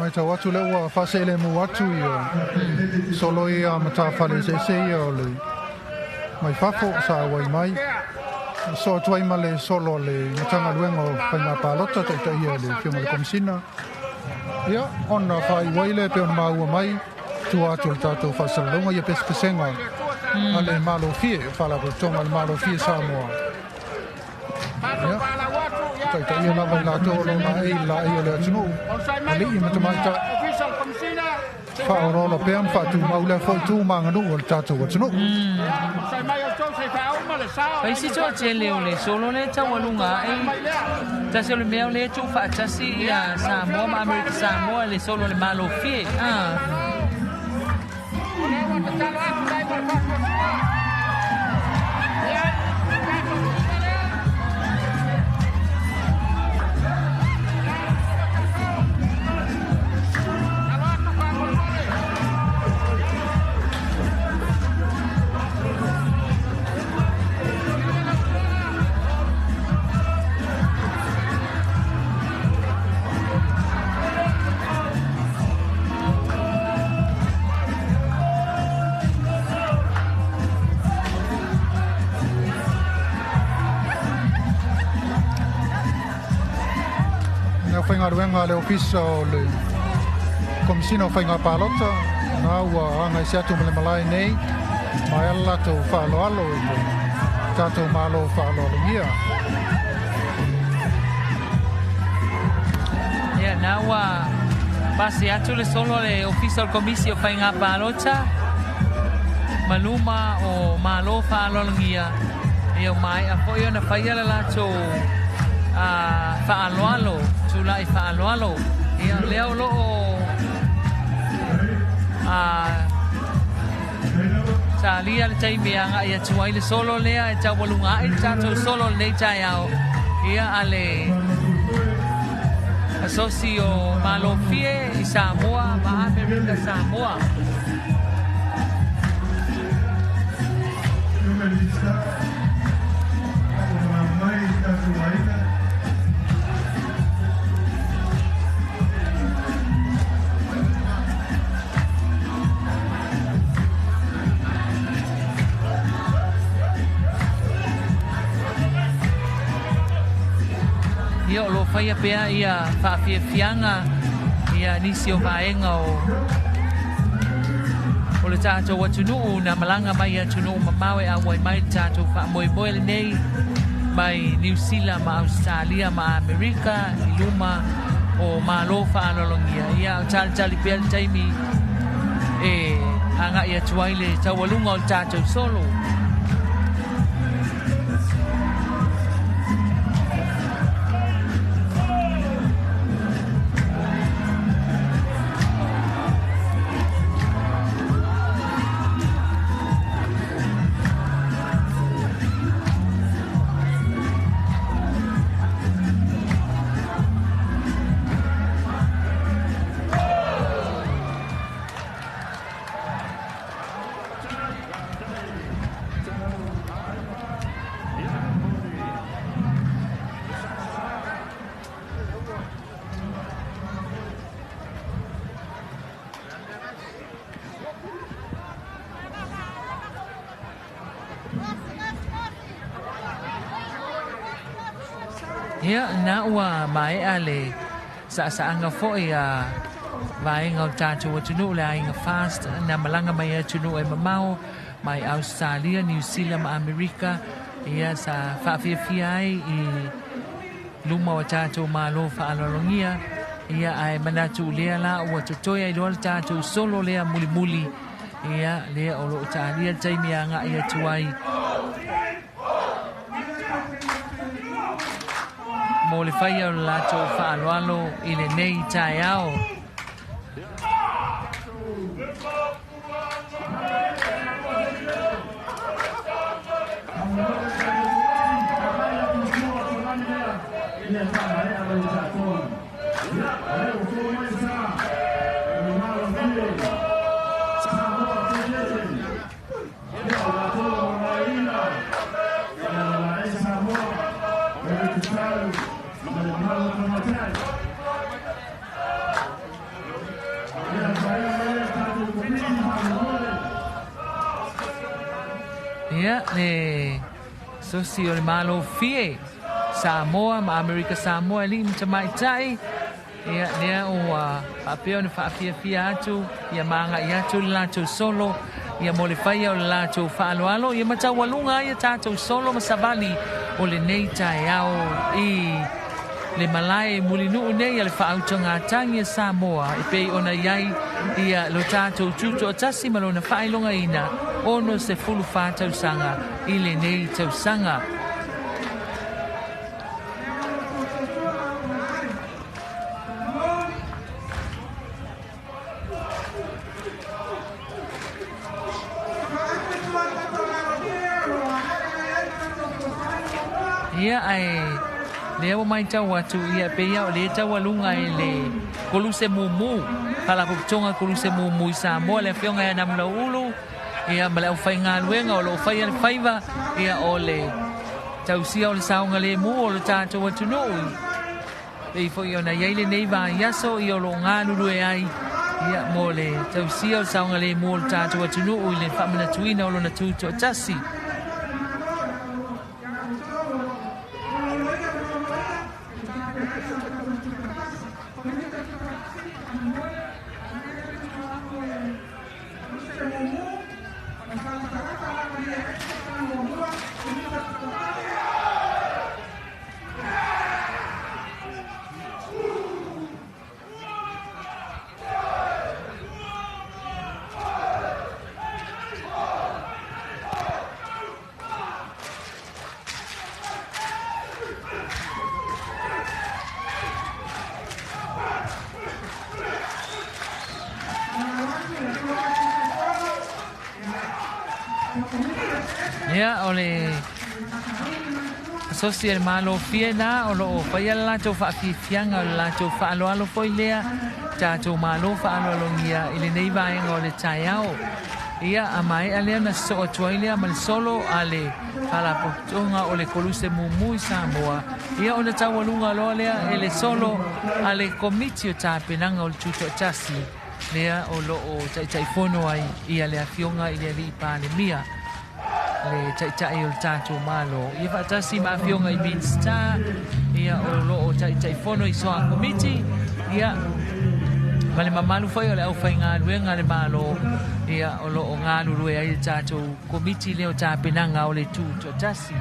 Matau atu lea ua faaseelemu atu ia solo ia matafale eseese ia o le mai fafo sa auai mai. So atu ai ma le solo a le Matagaluega o Faiga Palota taitaia e le Afioga i le Komesina Ia, ona faaiu ai lea e pei ona maua mai tua atu o le tatou faasalalauga ia pesepesega a le Malofie, o Faalapotopotoga a le Malofie Samoa. Ia, taitaia lava i latou o lo o laei i le laei o le atunuu, alii ma tamaitai, faaolaola pea ma faatumau lea foi tu ma aganuu o le tatou atunuu. Fai si toatele o le solo lea taualuga aʻe, tasi o le mea o lea tuufaatasi ia Samoa ma Amerika Samoa le solo le Malofie a. Faigaluega a le ofisa o le Komisina o Faiga Palota, na ua aga i se atu ma le malae nei, ma e ala latou faaaloalo i le tatou Malo faaaloalogia. Ia, na ua pasi atu le solo le ofisa o le Komisi o Faiga Palota ma luma o Malo faaaloalogia. Ia, o mae'a fo'i ona faia le latou faaaloalo, tula'i faaaloalo. Ia, lea o loo talia le taimi aga'i atu ai le solo lea e taualuga aʻe le tatou solo lenei taeao, ia a le asosi o Malofie i Samoa ma Amerika Samoa. Ia, o lo faia pea ia faafiafiaga ia nisi o vaega o le tatou atunuu na malaga mai atunuu mamao e auai mai le tatou faamoemoe lenei mai Niu Sila ma Ausetalia ma Amerika i luma o Malo faaaloalogia. Ia, o talitali pea le taimi e aga'i atu ai le taualuga o le tatou solo. Ia, na ua mae'a le sa'asa'aga fo'i a vaega o le tatou atunuu, le aiga Fast na malaga mai atunuu e mamao mai Ausetalia, Niu Sila ma Amerika. Ia, sa faafiafia ai i luma o tatou Malo faaaloalogia. Ia, ae manatu lea la ua totoe ai loa le tatou solo lea mulimuli. Ia, lea o loo talia le taimi aga'i atu ai mo le faia o le latou faaaloalo i lenei taeao. Ia, le sosi o le Malo Fie Samoa ma Amerika Samoa, alii ma tamaitai. Ia lea ua faapea ona faafiafia atu ia ma agai atu le latou solo ia mo le faia o le latou faaaloalo ia ma taualuga ai a tatou solo ma savali o lenei taeao i le malae mulinuu nei a le faautugatagi a Samoa e pei ona i ai ia lo tatou tutoatasi ma lona faailogaina 64 tausaga i lenei tausaga. Ia ae lea ua matau atu ia pei lava o lea e taualuga e le Koluse Mumu, Faalapotopotoga Koluse Mumu i Samoa, le Afioga ia Namulauulu ia ma le aufaigaluega o lo o faia le faiva ia o le tausia o le saogalemu o le tatou atunuu. Pei foi ona i ai lenei vaiaso ia o lo o galulue ai ia mo le tausia o le saogalemu o le tatou atunuu i le faamanatuina o lona tutoatasi. Ia, o le asosi a le Malo fia na o loo faia le latou faafiafiaga o le latou faaaloalo foi lea tatou Malo faaaloalogia i lenei vaega o le taeao. Ia, a maea lea na sosoo atu ai lea ma le solo a le Faalapotopotoga o le Koluse Mumu i Samoa, ia ona taualuga loa lea e le solo a le Komiti o Tapenaga o le Tutoatasi lea o loo Taitaifono ai ia le Afioga i le Alii Palemia, le Taitai o le tatou Malo, ia faatasi ma afioga i Minisita ia o lo o Taitaifono i soa komiti, ia ma le mamalu foi o le aufaigaluega a le Malo ia o lo o galulue ai le tatou komiti lea o tapenaga o le Tutoatasi.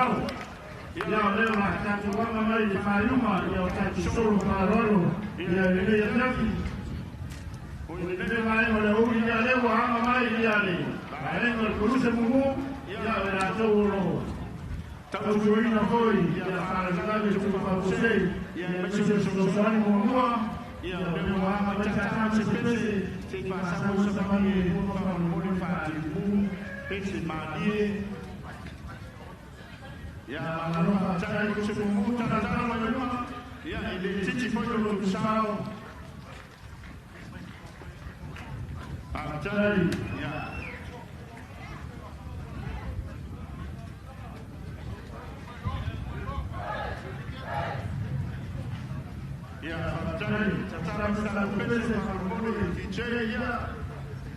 sao. Ia o lea o le a tatou aga mai i le faaiuga o tatou solo faaaloalo i lenei afiafi. O lenei vaega o le aoauli ia lea ua aga mai le vaega o le Koluse Mumu, ia o i latou o lo o tautuaina foi faalavelave tupu faafuasei, aemaise o se fesoasoani muamua. Ia o lea ua aga mai tata ma se pese se i faasausa mai e lua faamolemole faaliumu pese malie. Ia malo faafetai Koluse Mumu, talatala mai luma, ia e le itiiti foi lo outou sao. Faafetai. Ia. Ia, faafetai. Tatala mai tatou pese faamolemole DJ. Ia.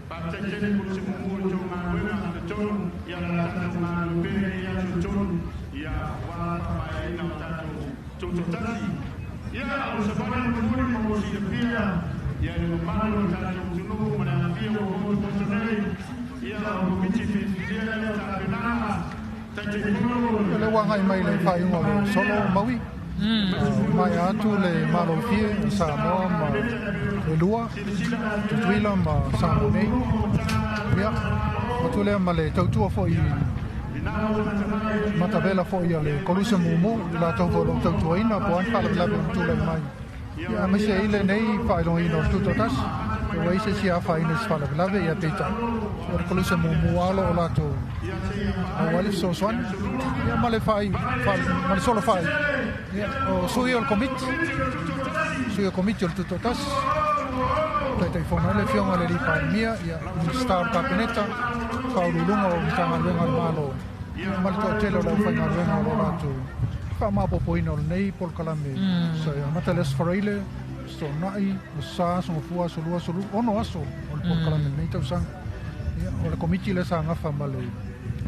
Faafetai tele Koluse Mumu i le tou galuega talitonu. Ia o le a tatou galulue pea i lenei aso e tolu. Ia, aua le faamaeaina o tatou tutoatasi. Ia, o se savali mulimuli mo mo silafia, ia i le mamalu o le tatou atunuu ma le aafia ua motumotu nei, ia, o Komiti Filifilia lea o Tapenaga, Taitaifono o le. O lea ua agai mai le faaiuga o le solo Maui. Ua maea atu le malofie o Samoa ma le lua, Tutuila ma Samoa nei. Ia, atu lea ma le tautua foi matavela foi a le Koluse Mumu i latou foi o lo o tautuaina po o a ni faalavelave o tulai mai. Ia, aemaise ai lenei faailogaina o le Tutoatasi, ua i ai se isi afaina i se faalavelave, ia peitai, o le Koluse Mumu lava o lo o latou maua ai le fesoasoani. Ia, ma le faai, ma le solo faai, ia, o sui o le Komiti, sui o Komiti o le Tutoatasi, Taitaifono ai le Afioga i le Alii Palemia, ia, Minisita o le Kapeneta, Faauluuluga o Matagaluega a le Malo, ia, ma le toatele o le aufaigaluega o lo o latou faamaopoopoina o lenei polokalame. Sa amata i le Aso Faraile, Aso Toonai, Aso Sa, Aso Gafua, Aso Lua, Aso Lulu, 6 aso o le polokalame i lenei tausaga. Ia, o le Komiti lea sa gafa ma le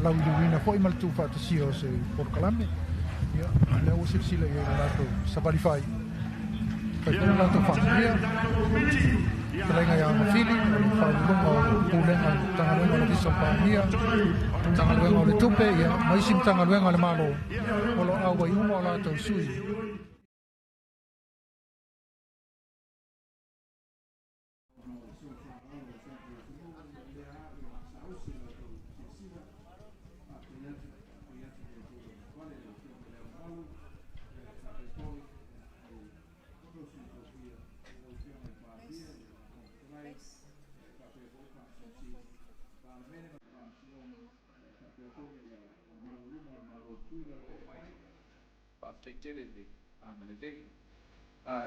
lauiliuina foi ma le tuufaatasia o se polokalame. Ia, lea ua silasila i ai i le latou savali fai. Fai foi le latou faamanuia. Fetalaiga ia Mafili, o le Faauluuluga o le Pulega o le Matagaluega o le Ofisa o le Palemia, Matagaluega o le Tupe, ia, ma isi Matagaluega a le Malo o lo o auai uma o latou sui.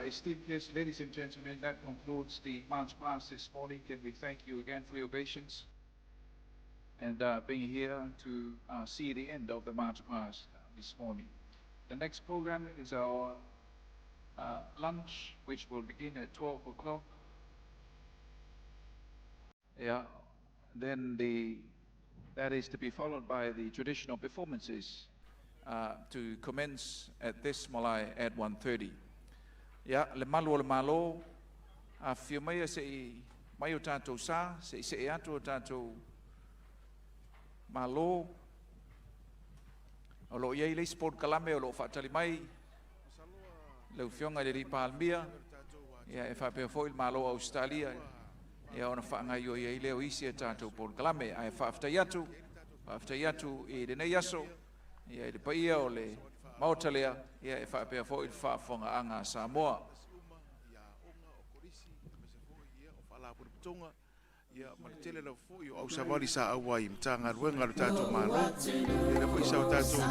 Esteemed guests, ladies and gentlemen, that concludes the March Past this morning. Can we thank you again for your patience and being here to see the end of the March Past this morning. The next program is our lunch, which will begin at 12 o'clock. Yeah, then that is to be followed by the traditional performances to commence at this malae at 1:30. Ia, le malu o le Malo, afifio maia se i mai o tatou sa, se i see atu o tatou Malo. O lo o i ai le isi polokalame o lo o faatali mai lau Afioga i le Alii Palemia, ia e faapea foi le Malo o Ausetalia, ia ona faagaioi ai lea o isi a tatou polokalame. Ae faafetai atu, faafetai atu i lenei aso, ia i le paia o le Maota lea, ia e faapea foi le faafofogaaga a Samoa. Ia, ma le tele lava foi o ausavali sa auai i Matagaluega a le tatou Malo, ia lea foi sa o tatou.